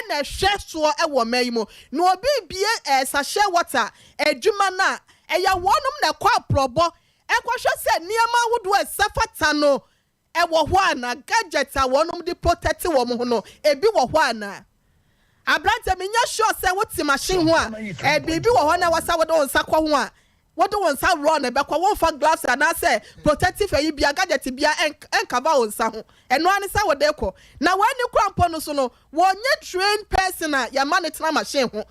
na ɛhwɛ soɔ wɔ ɔman yi mu. Na obi rebue ɛɛ sachet water adwuma no a, ɛyɛ wɔnom na ɛkɔ aprɔbɔ kɔhwɛ sɛ nneɛma ahodoɔ a ɛsɛ fata no Ɛwɔ hɔ anaa? Gadgets a wɔnom de protect wɔn ho no, ebi wɔ hɔ anaa? Aberanteɛ, menyɛ sure sɛ wote machine ho a, eh, biribi wɔ hɔ na ɛwɔ sɛ wode wo nsa kɔ ho a, Wode wo nsa raw na ɛbɛkɔ, womfa gloves anaasɛ protective ayi biara, gadget biara ɛncover wo nsa ho. Ɛno ara ne sɛ wode rekɔ. Na w'ani kura mpo no so no, wɔnyɛ trained person a yɛma no tena machine ho.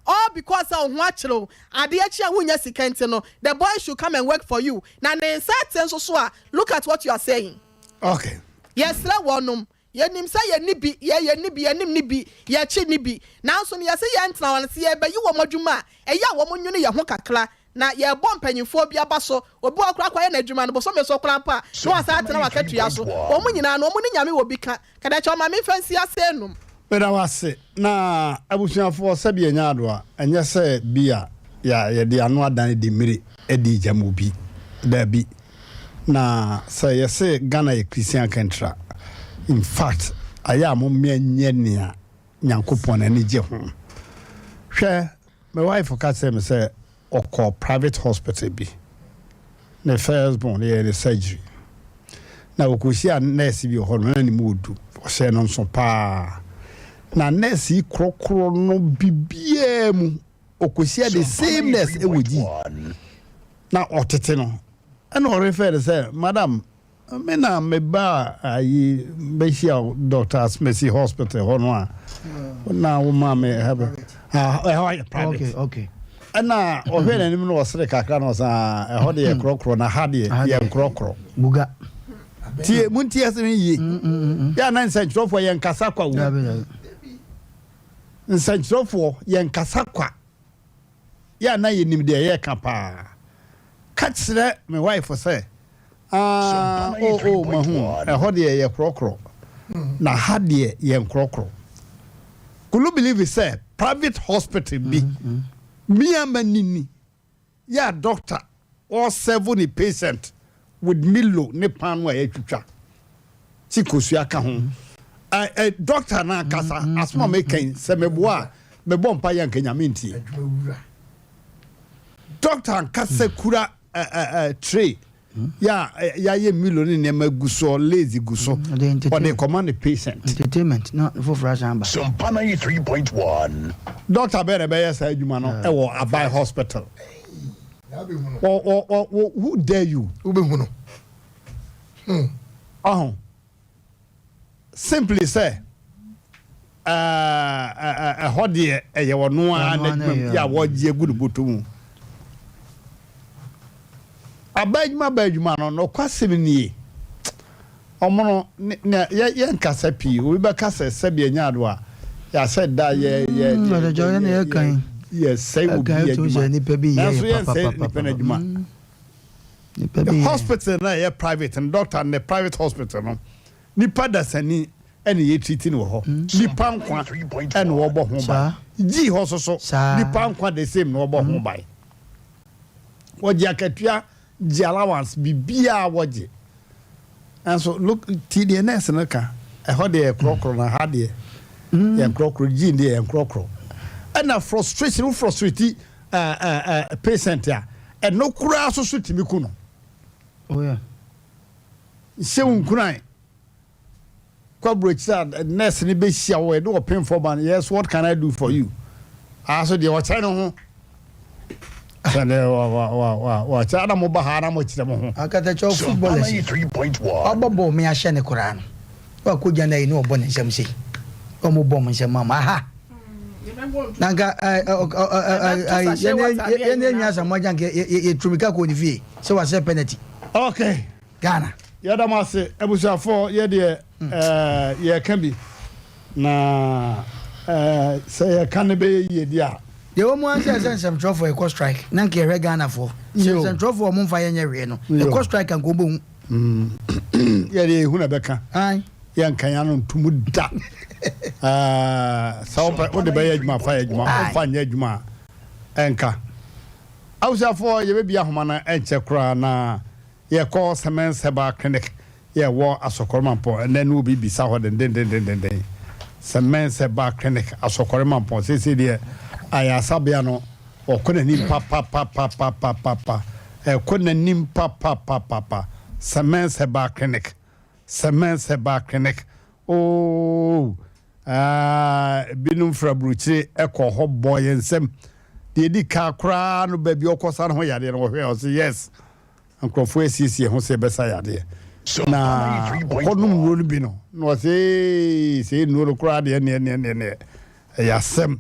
All because sɛ wo ho akyere wo, adeɛ kye a wonnya sika nti no, the boy should come and work for you. Na ne nsa ate nso so a, look at what you are saying. Okay. Yɛsrɛ wɔnom, Yɛnim sɛ yɛnni bi, yɛ yɛnni bi, yɛnim nni bi, yɛkye nni bi. Nanso no yɛse yɛntena hɔ no, sɛ yɛrebɛyi wɔn adwuma a, ɛyɛ a wɔn nwene yɛn ho kakra. Na yɛrebɔ mpanyinfoɔ bi aba so, obi wɔ hɔ koraa kɔyɛ n'adwuma no, bosome so koraa mpo a, na wasan atena w'akatua so. Wɔn nyinaa no, wɔn ne Nyame wɔ bi ka. Kadakyɛ ɔma memfa nsi ase nnom. Meda wo ase. Na abusuafoɔ, sɛbi ɛnyɛ adoa, ɛnyɛ sɛ bi a yɛde ano adane demmire adi gyam obi. Daabi. Na sɛ yɛse Ghana yɛ Christian country a, in fact ayɛ a mommea nyɛ nea Nyankopɔn ani gye ho. Hwɛ, me wife ka kyerɛɛ me sɛ ɔkɔɔ private hospital bi, ne first born yɛɛ no surgery. Na ɔkɔhyiaa nurse bi wɔ hɔ no, na ne mu ɔdu, ɔhyɛɛ no nso paa. Na nurse yi korɔkorɔ no biribiara mu, ɔkɔhyia the same nurse ɛwɔ gyi na ɔtete no ɛna ɔrefɛ no sɛ madam me na meba ayi bɛhyia Dr. Asmesi hospital hɔ no a na wo maa me ɛhɔ ayɛ private ɛna ɔhwɛ n'anim na ɔsere kakra na ɔsan ɛhɔ deɛ yɛ korɔkorɔ na ha deɛ yɛ nkorɔkorɔ buga tie mu nti ɛsɛ yie yɛ anan nsɛnkyerɛfoɔ yɛ nkasa kwa wo Nsɛnkyerɛwfoɔ, yɛnkasa kwa. Yɛ a na yɛnim deɛ yɛreka paa. Ka kyerɛ me wife sɛ, Ah, oh, oh, mahu, ɛhɔ deɛ yɛkorɔkorɔ, na ha deɛ yɛnkorɔkorɔ. Could you believe sɛ private hospital bi, me a m'ani ni, Yɛ a doctor ɔresɛvo ne patient with milo ne paano a yɛatwitwa kyi kosua ka ho. Ɛ ɛ doctor no ankasa asɛm a meka yi sɛ meboa a mebɔ mpa yɛ anka Nyame ntie. Doctor ankasa kura ɛ ɛ ɛ tray yɛ a yɛayɛ milo ne nneɛma gu so, lazy gu so, ɔde kɔma ne patient. Entertainment na foforɔ asan aba. Sompa 93.1. Doctor bɛn na ɛbɛyɛ saa adwuma no wɔ aban hospital? Wɔ wɔ wɔ wɔ who dare you? Wobɛhu no. Hmm. Ɔho. Simply sɛ ɛhɔ deɛ ɛyɛ ɔno ara n'adwuma mu yɛ a wɔgye agu ne bɔtɔ mu. Aba adwuma aba adwuma no nokwasɛm nie ɔmo no ne yɛ yɛnkasa pii obi bɛka sɛ sɛbi ɛnyɛ ado a yɛasɛ da yɛ yɛ yɛ yɛ yɛsɛe obi adwuma nanso yɛnsɛe nipa no adwuma hospital na ɛyɛ private no doctor ne private hospital no Nipa dasani na yɛ treat no wɔ hɔ. Nipa nkwa na wɔbɔ ho ban. Gyi hɔ soso nipa nkwa the same na wɔbɔ ho ban. Wɔgye akatua, gye allowance, biribiara wɔgye. Nanso look ti deɛ nurse no ka, ɛhɔ deɛ yɛ korɔkorɔ na ha deɛ yɛ nkorɔkorɔ, gyi deɛ yɛ nkorɔkorɔ. Ɛna frustration, wo frustrate patient a, ɛno koraa soso tumi ku no. Oh yeah. Hyɛ wo nkuran. Kɔ aburokyire a nurse no bɛhyia wo, ɛde ɔpemfoɔ ba no, yes, what can I do for you? Aa so deɛ ɔkyerɛ ne ho. Sɛdeɛ wɔkyerɛ na moba ha na mokyerɛ mo ho. Akatakyɛ footballers ɔbɔ bɔɔl me ahyɛ ne koraa no wakɔ gya no ayi ne ɔbɔ ne nsam sei ɔmo bɔ ɔmo nsam ama aha na nka yɛne anwa asamoah gya nka yɛturumika kɔɔ ne fie sɛ wasɛ penalty. Okay. Ghana. Yɛda mo ase abusuafoɔ yɛ deɛ ɛɛ yɛka bi na ɛɛ sɛ yɛka no bɛyɛ yie deɛ a. Deɛ ɛwɔ mu ara ne sɛ sɛ nsɛmtwerɛfoɔ yɛkɔ strike na nka yɛhwɛ Ghanafoɔ sɛ nsɛmtwerɛfoɔ a wɔmfa yɛnyɛ hwee no yɛkɔ strike a nka wɔbɛhu. Yɛ deɛ yɛhu na bɛka yɛnka yɛn ano nto mu da ɛɛ sɛ wopɛ wode bɛyɛ adwuma fa yɛ adwuma womfa nyɛ adwuma a ɛnka. Abusuafoɔ yɛbɛbie ahoma no ɛnkyɛ koraa na Yɛkɔ Semens Herbal Clinic yɛ ɛwɔ Asɔkɔre Mampɔn ɛnɛ ne obi bisa hɔ dendendendenden Semens Herbal Clinic Asɔkɔre Mampɔn seesei deɛ ayaresabea no ɔkɔ n'anim papapapapapapa ɛkɔ n'anim papapapapa Semens Herbal Clinic Semens Herbal Clinic ooh aah binom firi aburokyire ɛkɔ hɔ bɔ yɛn nsam. Deɛ ɛdi ka koraa no baabi ɔkɔsa no ho yadeɛ no wɔhwɛ ɔse yes nkurɔfoɔ asiesie ho sɛ ɛbɛsa yadeɛ na ɔkɔnom nnuro no bi no na ɔse ee sɛ nnuro no koraa deɛ neɛ neɛ neɛ neɛ ɛyɛ asɛm.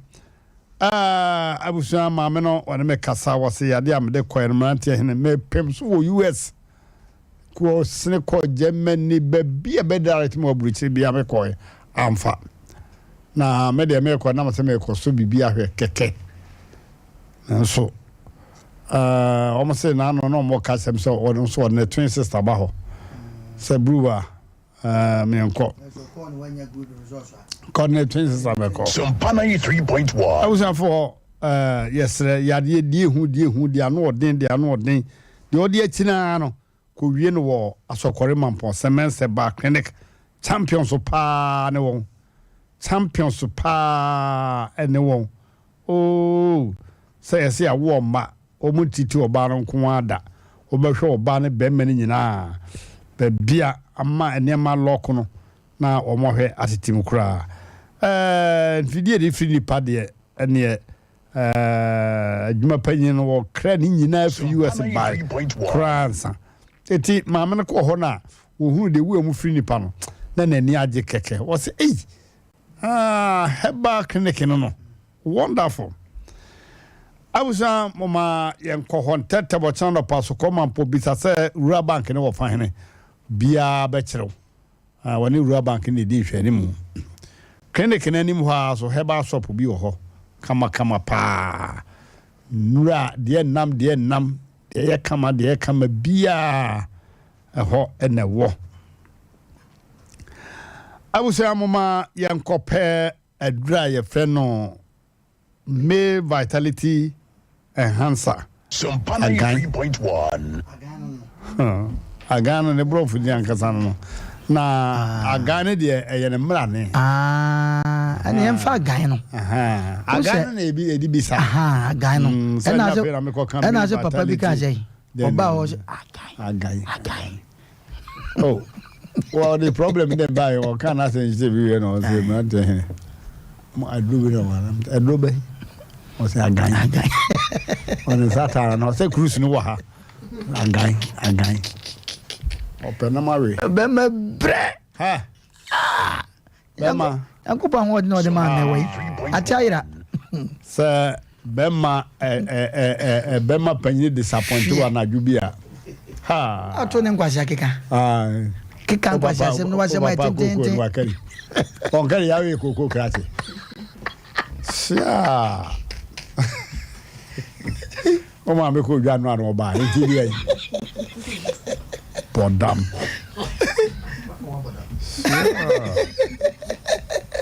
Ah, abusua maame no ɔne me kasa wɔse yadeɛ a mede kɔɛ no mmeranteɛ hene mepem so wɔ US kɔ sene kɔ Germany baabi a bɛ direct me wɔ aburokyire bia me kɔɛ amfa na me deɛ mekɔ nam sɛ mekɔ so biribi ahwɛ kɛkɛ nanso wɔn se n'ano na wɔn ka sɛm sɛ ɔno nso ɔne ne twin sister ba hɔ sɛ brewer menkɔ kɔ ne twin sister bɛkɔ. Sompa 93.1. Abusuafoɔ yɛsrɛ yadeɛ deɛ ehu deɛ ehu deɛ ano ɔden deɛ ano ɔden deɛ ɔde akyi naa no kɔwie no wɔ Asɔkɔre Mampɔn Sɛmɛnsɛ Bar Clinic champions paa ne wɔn champions paa ne wɔn oo sɛ yɛsɛ yɛawo ɔmma Wɔntete ɔbaa no nko ara da, wɔbɛhwɛ ɔbaa ne barima no nyinaa. Baabi a ama nneɛma alɔɔko no, na wɔahwɛ atete mu koraa. Ɛɛ, mfidie a yɛde firi nnipa deɛ, ɛnneɛ ɛɛ, adwuma panyin no wɔkra ne nyinaa firi US bae koraa ansa. Enti maame no kɔɔ hɔ no a, wɔhunu deɛ wura mu firi nnipa no, na n'ani agye kɛkɛ. Wɔse, ei, ah, herbal clinic no no. Wonderful. Abusua moma yɛnkɔ hɔ ntɛntɛm ɔkyena nɔpa so kɔ mampo bisa sɛ Rural Bank ne wɔfa hene biara bɛkyerɛw. Ah, wɔne Rural Bank ne di nhwɛanimu. Clinic no anim hɔ ara so herbal shop bi wɔ hɔ kama kama paa. Nnura deɛ nnam deɛ nnam deɛ ɛyɛ kama deɛ ɛyɛ kama biara ɛhɔ na ɛwɔ. Abusua moma yɛnkɔpɛ Aduru a yɛfrɛ no Male Vitality Enhancer, Agan. Agan no ne borɔfo din ankasa no no. Na agan no deɛ ɛyɛ ne mmerane. Ɛna yɛmfa agan no. Agan no na ebi edi bisa. Agan no. Mm, sɛ Ɛna na afei na mekɔka ɛna Male sɛ papa bi ka Vitality. sɛ ɔbaa hɔ sɛ agan. Agan. Agan. Oh, well, the problem then by or can I say she be no say man te mo aduro bi na wa aduro bɛ ɔsɛ agan agan ɔne satan na ɔsɛ cruise no wɔ ha agan agan ɔpɛ nam awe bɛmɛ brɛ ha Bɛma. Nyankopɔn ahoɔden na ɔde maa mɛ wɔ yi. Ate ayera. Sɛ bɛma ɛ ɛ ɛ ɛ bɛma panyin disappoint wɔ anadwo bi a. Ha. Ato ne nkwasi akeka. Ayi. Keka nkwasi asɛm no wasɛm ayɛ tententen. Wakari. Ɔnkari yawe koko krakye. Sia. Wo maame kɔ odwa no ano ɔbaa nti deɛ bɔdam.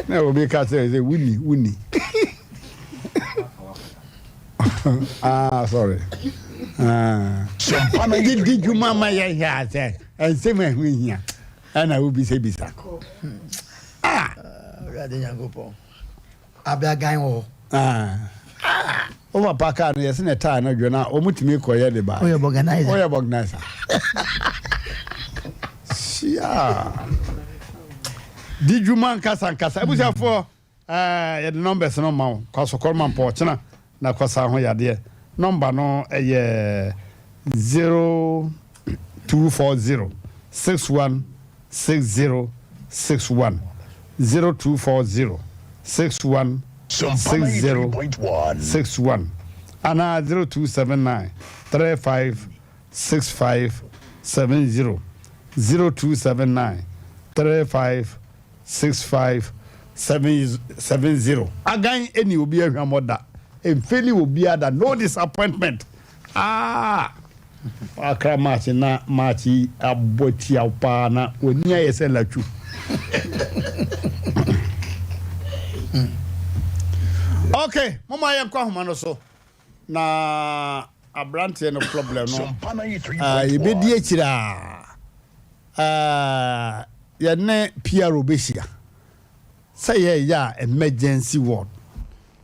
Na obi ka kyerɛ sɛ wuni wuni. Ah sorry. Ah. Di dwuma ma yɛ hwɛ asɛ nsɛm ɛho hia ɛna wobisabisa. Ah. Awurade Nyankopɔn. Abragan wɔ hɔ. Ah. Wo papa kaa no yɛse ne taa no dwo na wɔn tumi kɔ yɛ de ba. Oyɛ bɔganizer. Oyɛ bɔganizer. Sia. Di dwuma nkasa nkasa. Abusuafoɔ ɛɛ yɛde numbers no ma wo. Kɔ asɔkɔrɔ ma mpɔ ɔkyena na kɔ saa ho yadeɛ. Number no ɛyɛ 0240 61 60 61 0240 61 60 61 anaa 0279 35 65 70 0279 35 65 70. Agan ɛni obi ahwammɔ da, ɛmfeli obiara da, no disappointment ah! Wakra match na match yi abɔ atia wo paa na w'ani ayɛ sɛ latwu. Okay, moma yɛnkɔ ahoma no so na aberanteɛ no problem no uh, yɛbɛdi akyire a uh, yɛne PRO bɛhyia sɛ yɛyɛ a emergency ward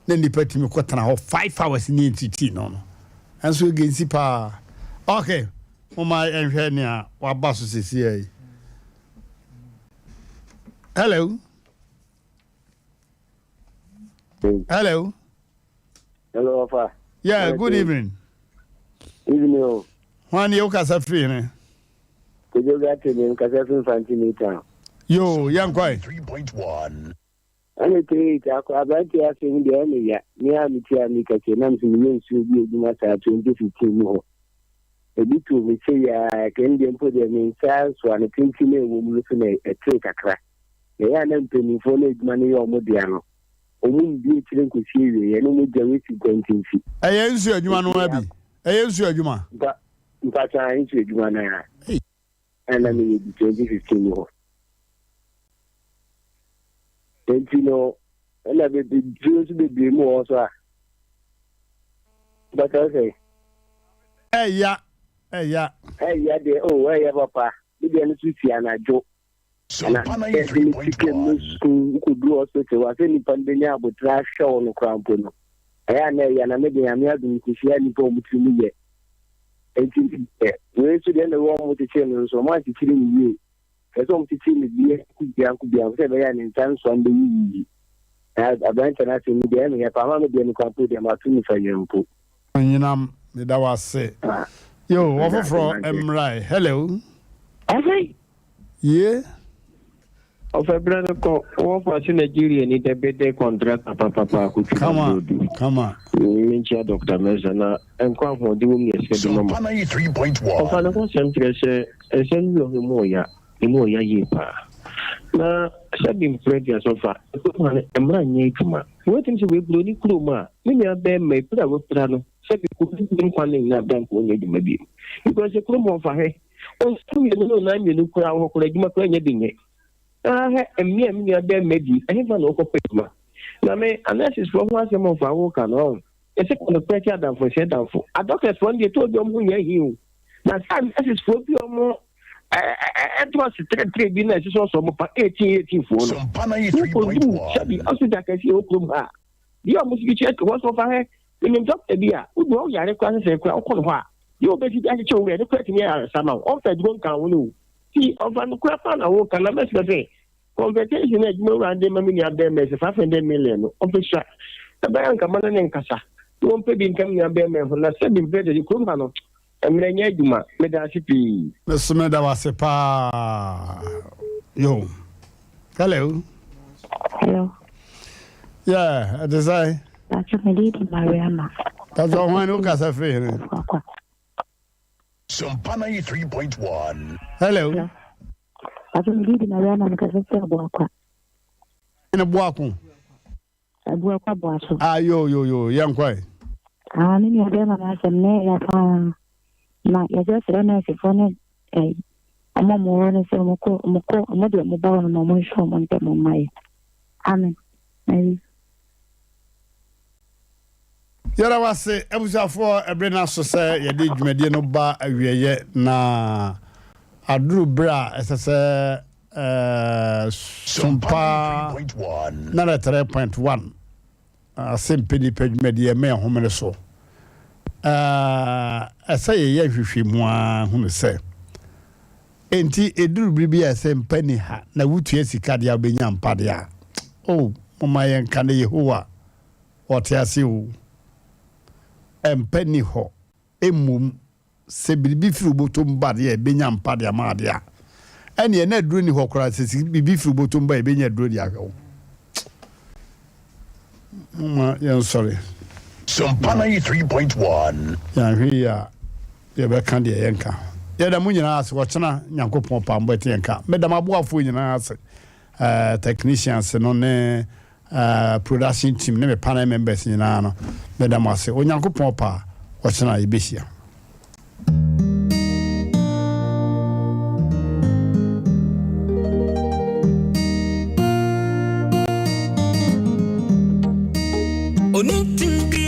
na nnipa tumi kɔtena hɔ 5 hours ne yɛntiritii no no Ɛnso egensi paa. Ok, momma yɛnhwɛ nea waba so seesei yi. Hello. Hello. Hello, Ofa. Yeah, good evening. Evening o. Hwan ni wokasa firi hene? Kojo Gate ni nkasa firi Mfanti New Town. Yo, yɛnkɔe. Ɛne 38 akɔ aberanteɛ asɛm deɛ ɛne ya. Me a mete a meka kyɛ nam sɛ meyɛ nsuo bi adwuma saa 2015 mu hɔ. Ebi too me sei ara, ɛka deɛ mpo deɛ me nsa nsoa no tenten a ɛwɔ mu no so na ɛtee kakra. Na ɛyɛ a na mpanimfoɔ no adwuma no yɛ wɔn dea no, wɔn ndi akyire nkɔsi awieeɛ na wɔn gya wasi nkwantinfi. Ɛyɛ nsuo adwuma no ara bi? Ɛyɛ nsuo adwuma? Mpa, mpakyɛ ae nsuo adwuma no ara. Ɛna meyɛ bi 2015 mu hɔ. Nti no, ɛna bebree nso bebree mu wɔ hɔ so a. Mpakyɛ sɛ. Ɛya, ɛya. Ɛya deɛ, oh, ɛyɛ papa. Me deɛ no so si anadwo. Na ɛde ne sika mu su wokɔduru hospital hɔ a sɛ nnipa no bɛnya aboterɛ ahwɛ wo no koraa mpo no ɛyɛ a na ɛyɛ na mede Nyame adom kɔhyia nnipa a wɔn tiri mu yɛ nti deɛ wei nso deɛ na ɛwɔ wɔn kyekyere no nso wɔn ankyekyere no yie ɛsɛ sɛ wɔn kyekyere no biako biako biako sɛ ɛbɛyɛ a ne nsa nsoa no bɛyi yiyi na aberanteɛ no asɛm deɛ ɛmeyɛ paa ama me deɛ no koraa mpo deɛ mato nifa yɛ mpo. Anyinam meda wo ase. Yo, ɔfoforɔ mmrae. Hello. Afei. Ye. Ɔfɛ berɛ no kɔ wɔ fa se Nigeria ni dɛ bede kɔntrata papapa akotwi Kama kama. Menkyia Doctor Mensah na nkwa ahoɔden wom ne ɛsika bi ma mo. Ɔfa ne ho asɛm kyerɛ sɛ nsɛm bi wɔ hɔ emu ɔya, emu ɔya yie paa. Na sɛbi mprɛ aduasa ɔfa kurom ha no mmara nyɛ adwuma. Woatumi sɛ wei buroni kurom a me nua bɛɛma epira a wapira no sɛbi kɔsi ne nkwa nna nyinaa bɛn nka ɔnyɛ adwuma bio. Because kurom hɔ ɔfa hwɛ Nsa mmienu ne ɔnan mmienu koraa wɔ hɔ koraa adwuma koraa nya bi nyɛ. Na hwɛ mmea a me nua bɛrima di, ɛhefa na ɔkɔpɛ adwuma? Na me, anɛsesfoɔ ho asɛm a ɔfa woka no, ɔho, yɛse kɔ nokorɛ kyɛ adamfo nsɛ damfo. Adɔktɛsfoɔ no deɛ ɛtɔ bi ɔmo ho nyɛ ahi o. Na sɛ anɛsesfoɔ bi ɔmo ɛto ase trɛtrɛ bi na ɛsɛ sɛ ɔsɔ ɔmo pa 18 18 foɔ no. Wokɔduru sɛbi hospital kɛseɛ wɔ kurom ha a, deɛ ɔmo si kyerɛ hɔ so ɔfa hɛ, menim dɔkta bi a, wodu hɔ woyare koraa sesɛɛ koraa wokɔ no hɔ a, Deɛ ɔbɛsi de akyekyere wo werɛ no koraa tumi ayɛ ayaresa ma wo. Ɔmfa aduro nka wo no o. Nti ɔmfa nokorɛ paa na woka na mɛsrɛ sɛ compensation a adwuma wura no de ma me nua bɛrima yi sɛ 500 million no ɔmfa sua. Ɛbɛyɛ anka ma no ne nkasa na wɔmpɛ bi nka me nua bɛrima yi ho na sɛbi mprɛ deɛ kurom ha no mmerɛ nyɛ adwuma. Meda ase pii. Me so meda wo ase paa yo. Hello. Hello. Yeah, ɛte sɛ. Pacho me din de Mariama. Pacho hwan ne wokasa firi hene? Akwa. Sompa 93.1. Hello. Hello. Pacho me din de Mariama me kasa firi Abuakwa. Ɛne Boako. Abuakwa Boaso. Ah yo yo yo yɛn kɔe. Ah me nua bɛrima no asɛm na ɛyɛ paa. Na yɛsrɛsrɛ nɛɛsefoɔ ne ɛyi ɔmo a ɔmo wɔ no sɛ ɔmo kɔ ɔmo kɔ ɔmo de ɔmo ba hɔ no ma ɔmo nhwɛ ɔmo ntɛm mma yɛ. Amen. Ayi. Yɛda wo ase abusuafoɔ, ɛbere no aso sɛ yɛde dwumadie no ba awieɛ na aduru berɛ a ɛsɛ sɛ Sompa 93.1 asɛmpɛ nipa dwumadie ɛma ɛhomene so. Ɛsɛ yɛyɛ nhwehwɛmu ara hunu sɛ Enti ɛduru bere bi a ɛsɛ mpa nni ha na wutua sika deɛ a wobɛnya mpa deɛ a, oh, momma yɛnka no Yehowa, ɔte ase o. Mpa nni hɔ. Mmom, sɛ biribi firi wo bɔtɔ mu ba deɛ a, ɛbɛnya mpa de ama wo deɛ a, ɛnneɛ na aduro nni hɔ koraa. Sɛ biribi firi wo bɔtɔ mu ba a, ɛbɛnya aduro de ahwɛ wo. Momma yɛnsɔre. Sompa 93.1. Yɛanhwɛ yie a, yɛbɛka deɛ yɛnka. Yɛda mo nyinaa ase. Ɔkyena Nyankopɔn pɛ a mobɛte yɛn nka. Meda m'aboafoɔ nyinaa ase, eh, technicians no ne eh, production team ne me panel members nyinaa no. Meda mo ase. Onyankopɔn pɛ a, ɔkyena yɛbɛhyia.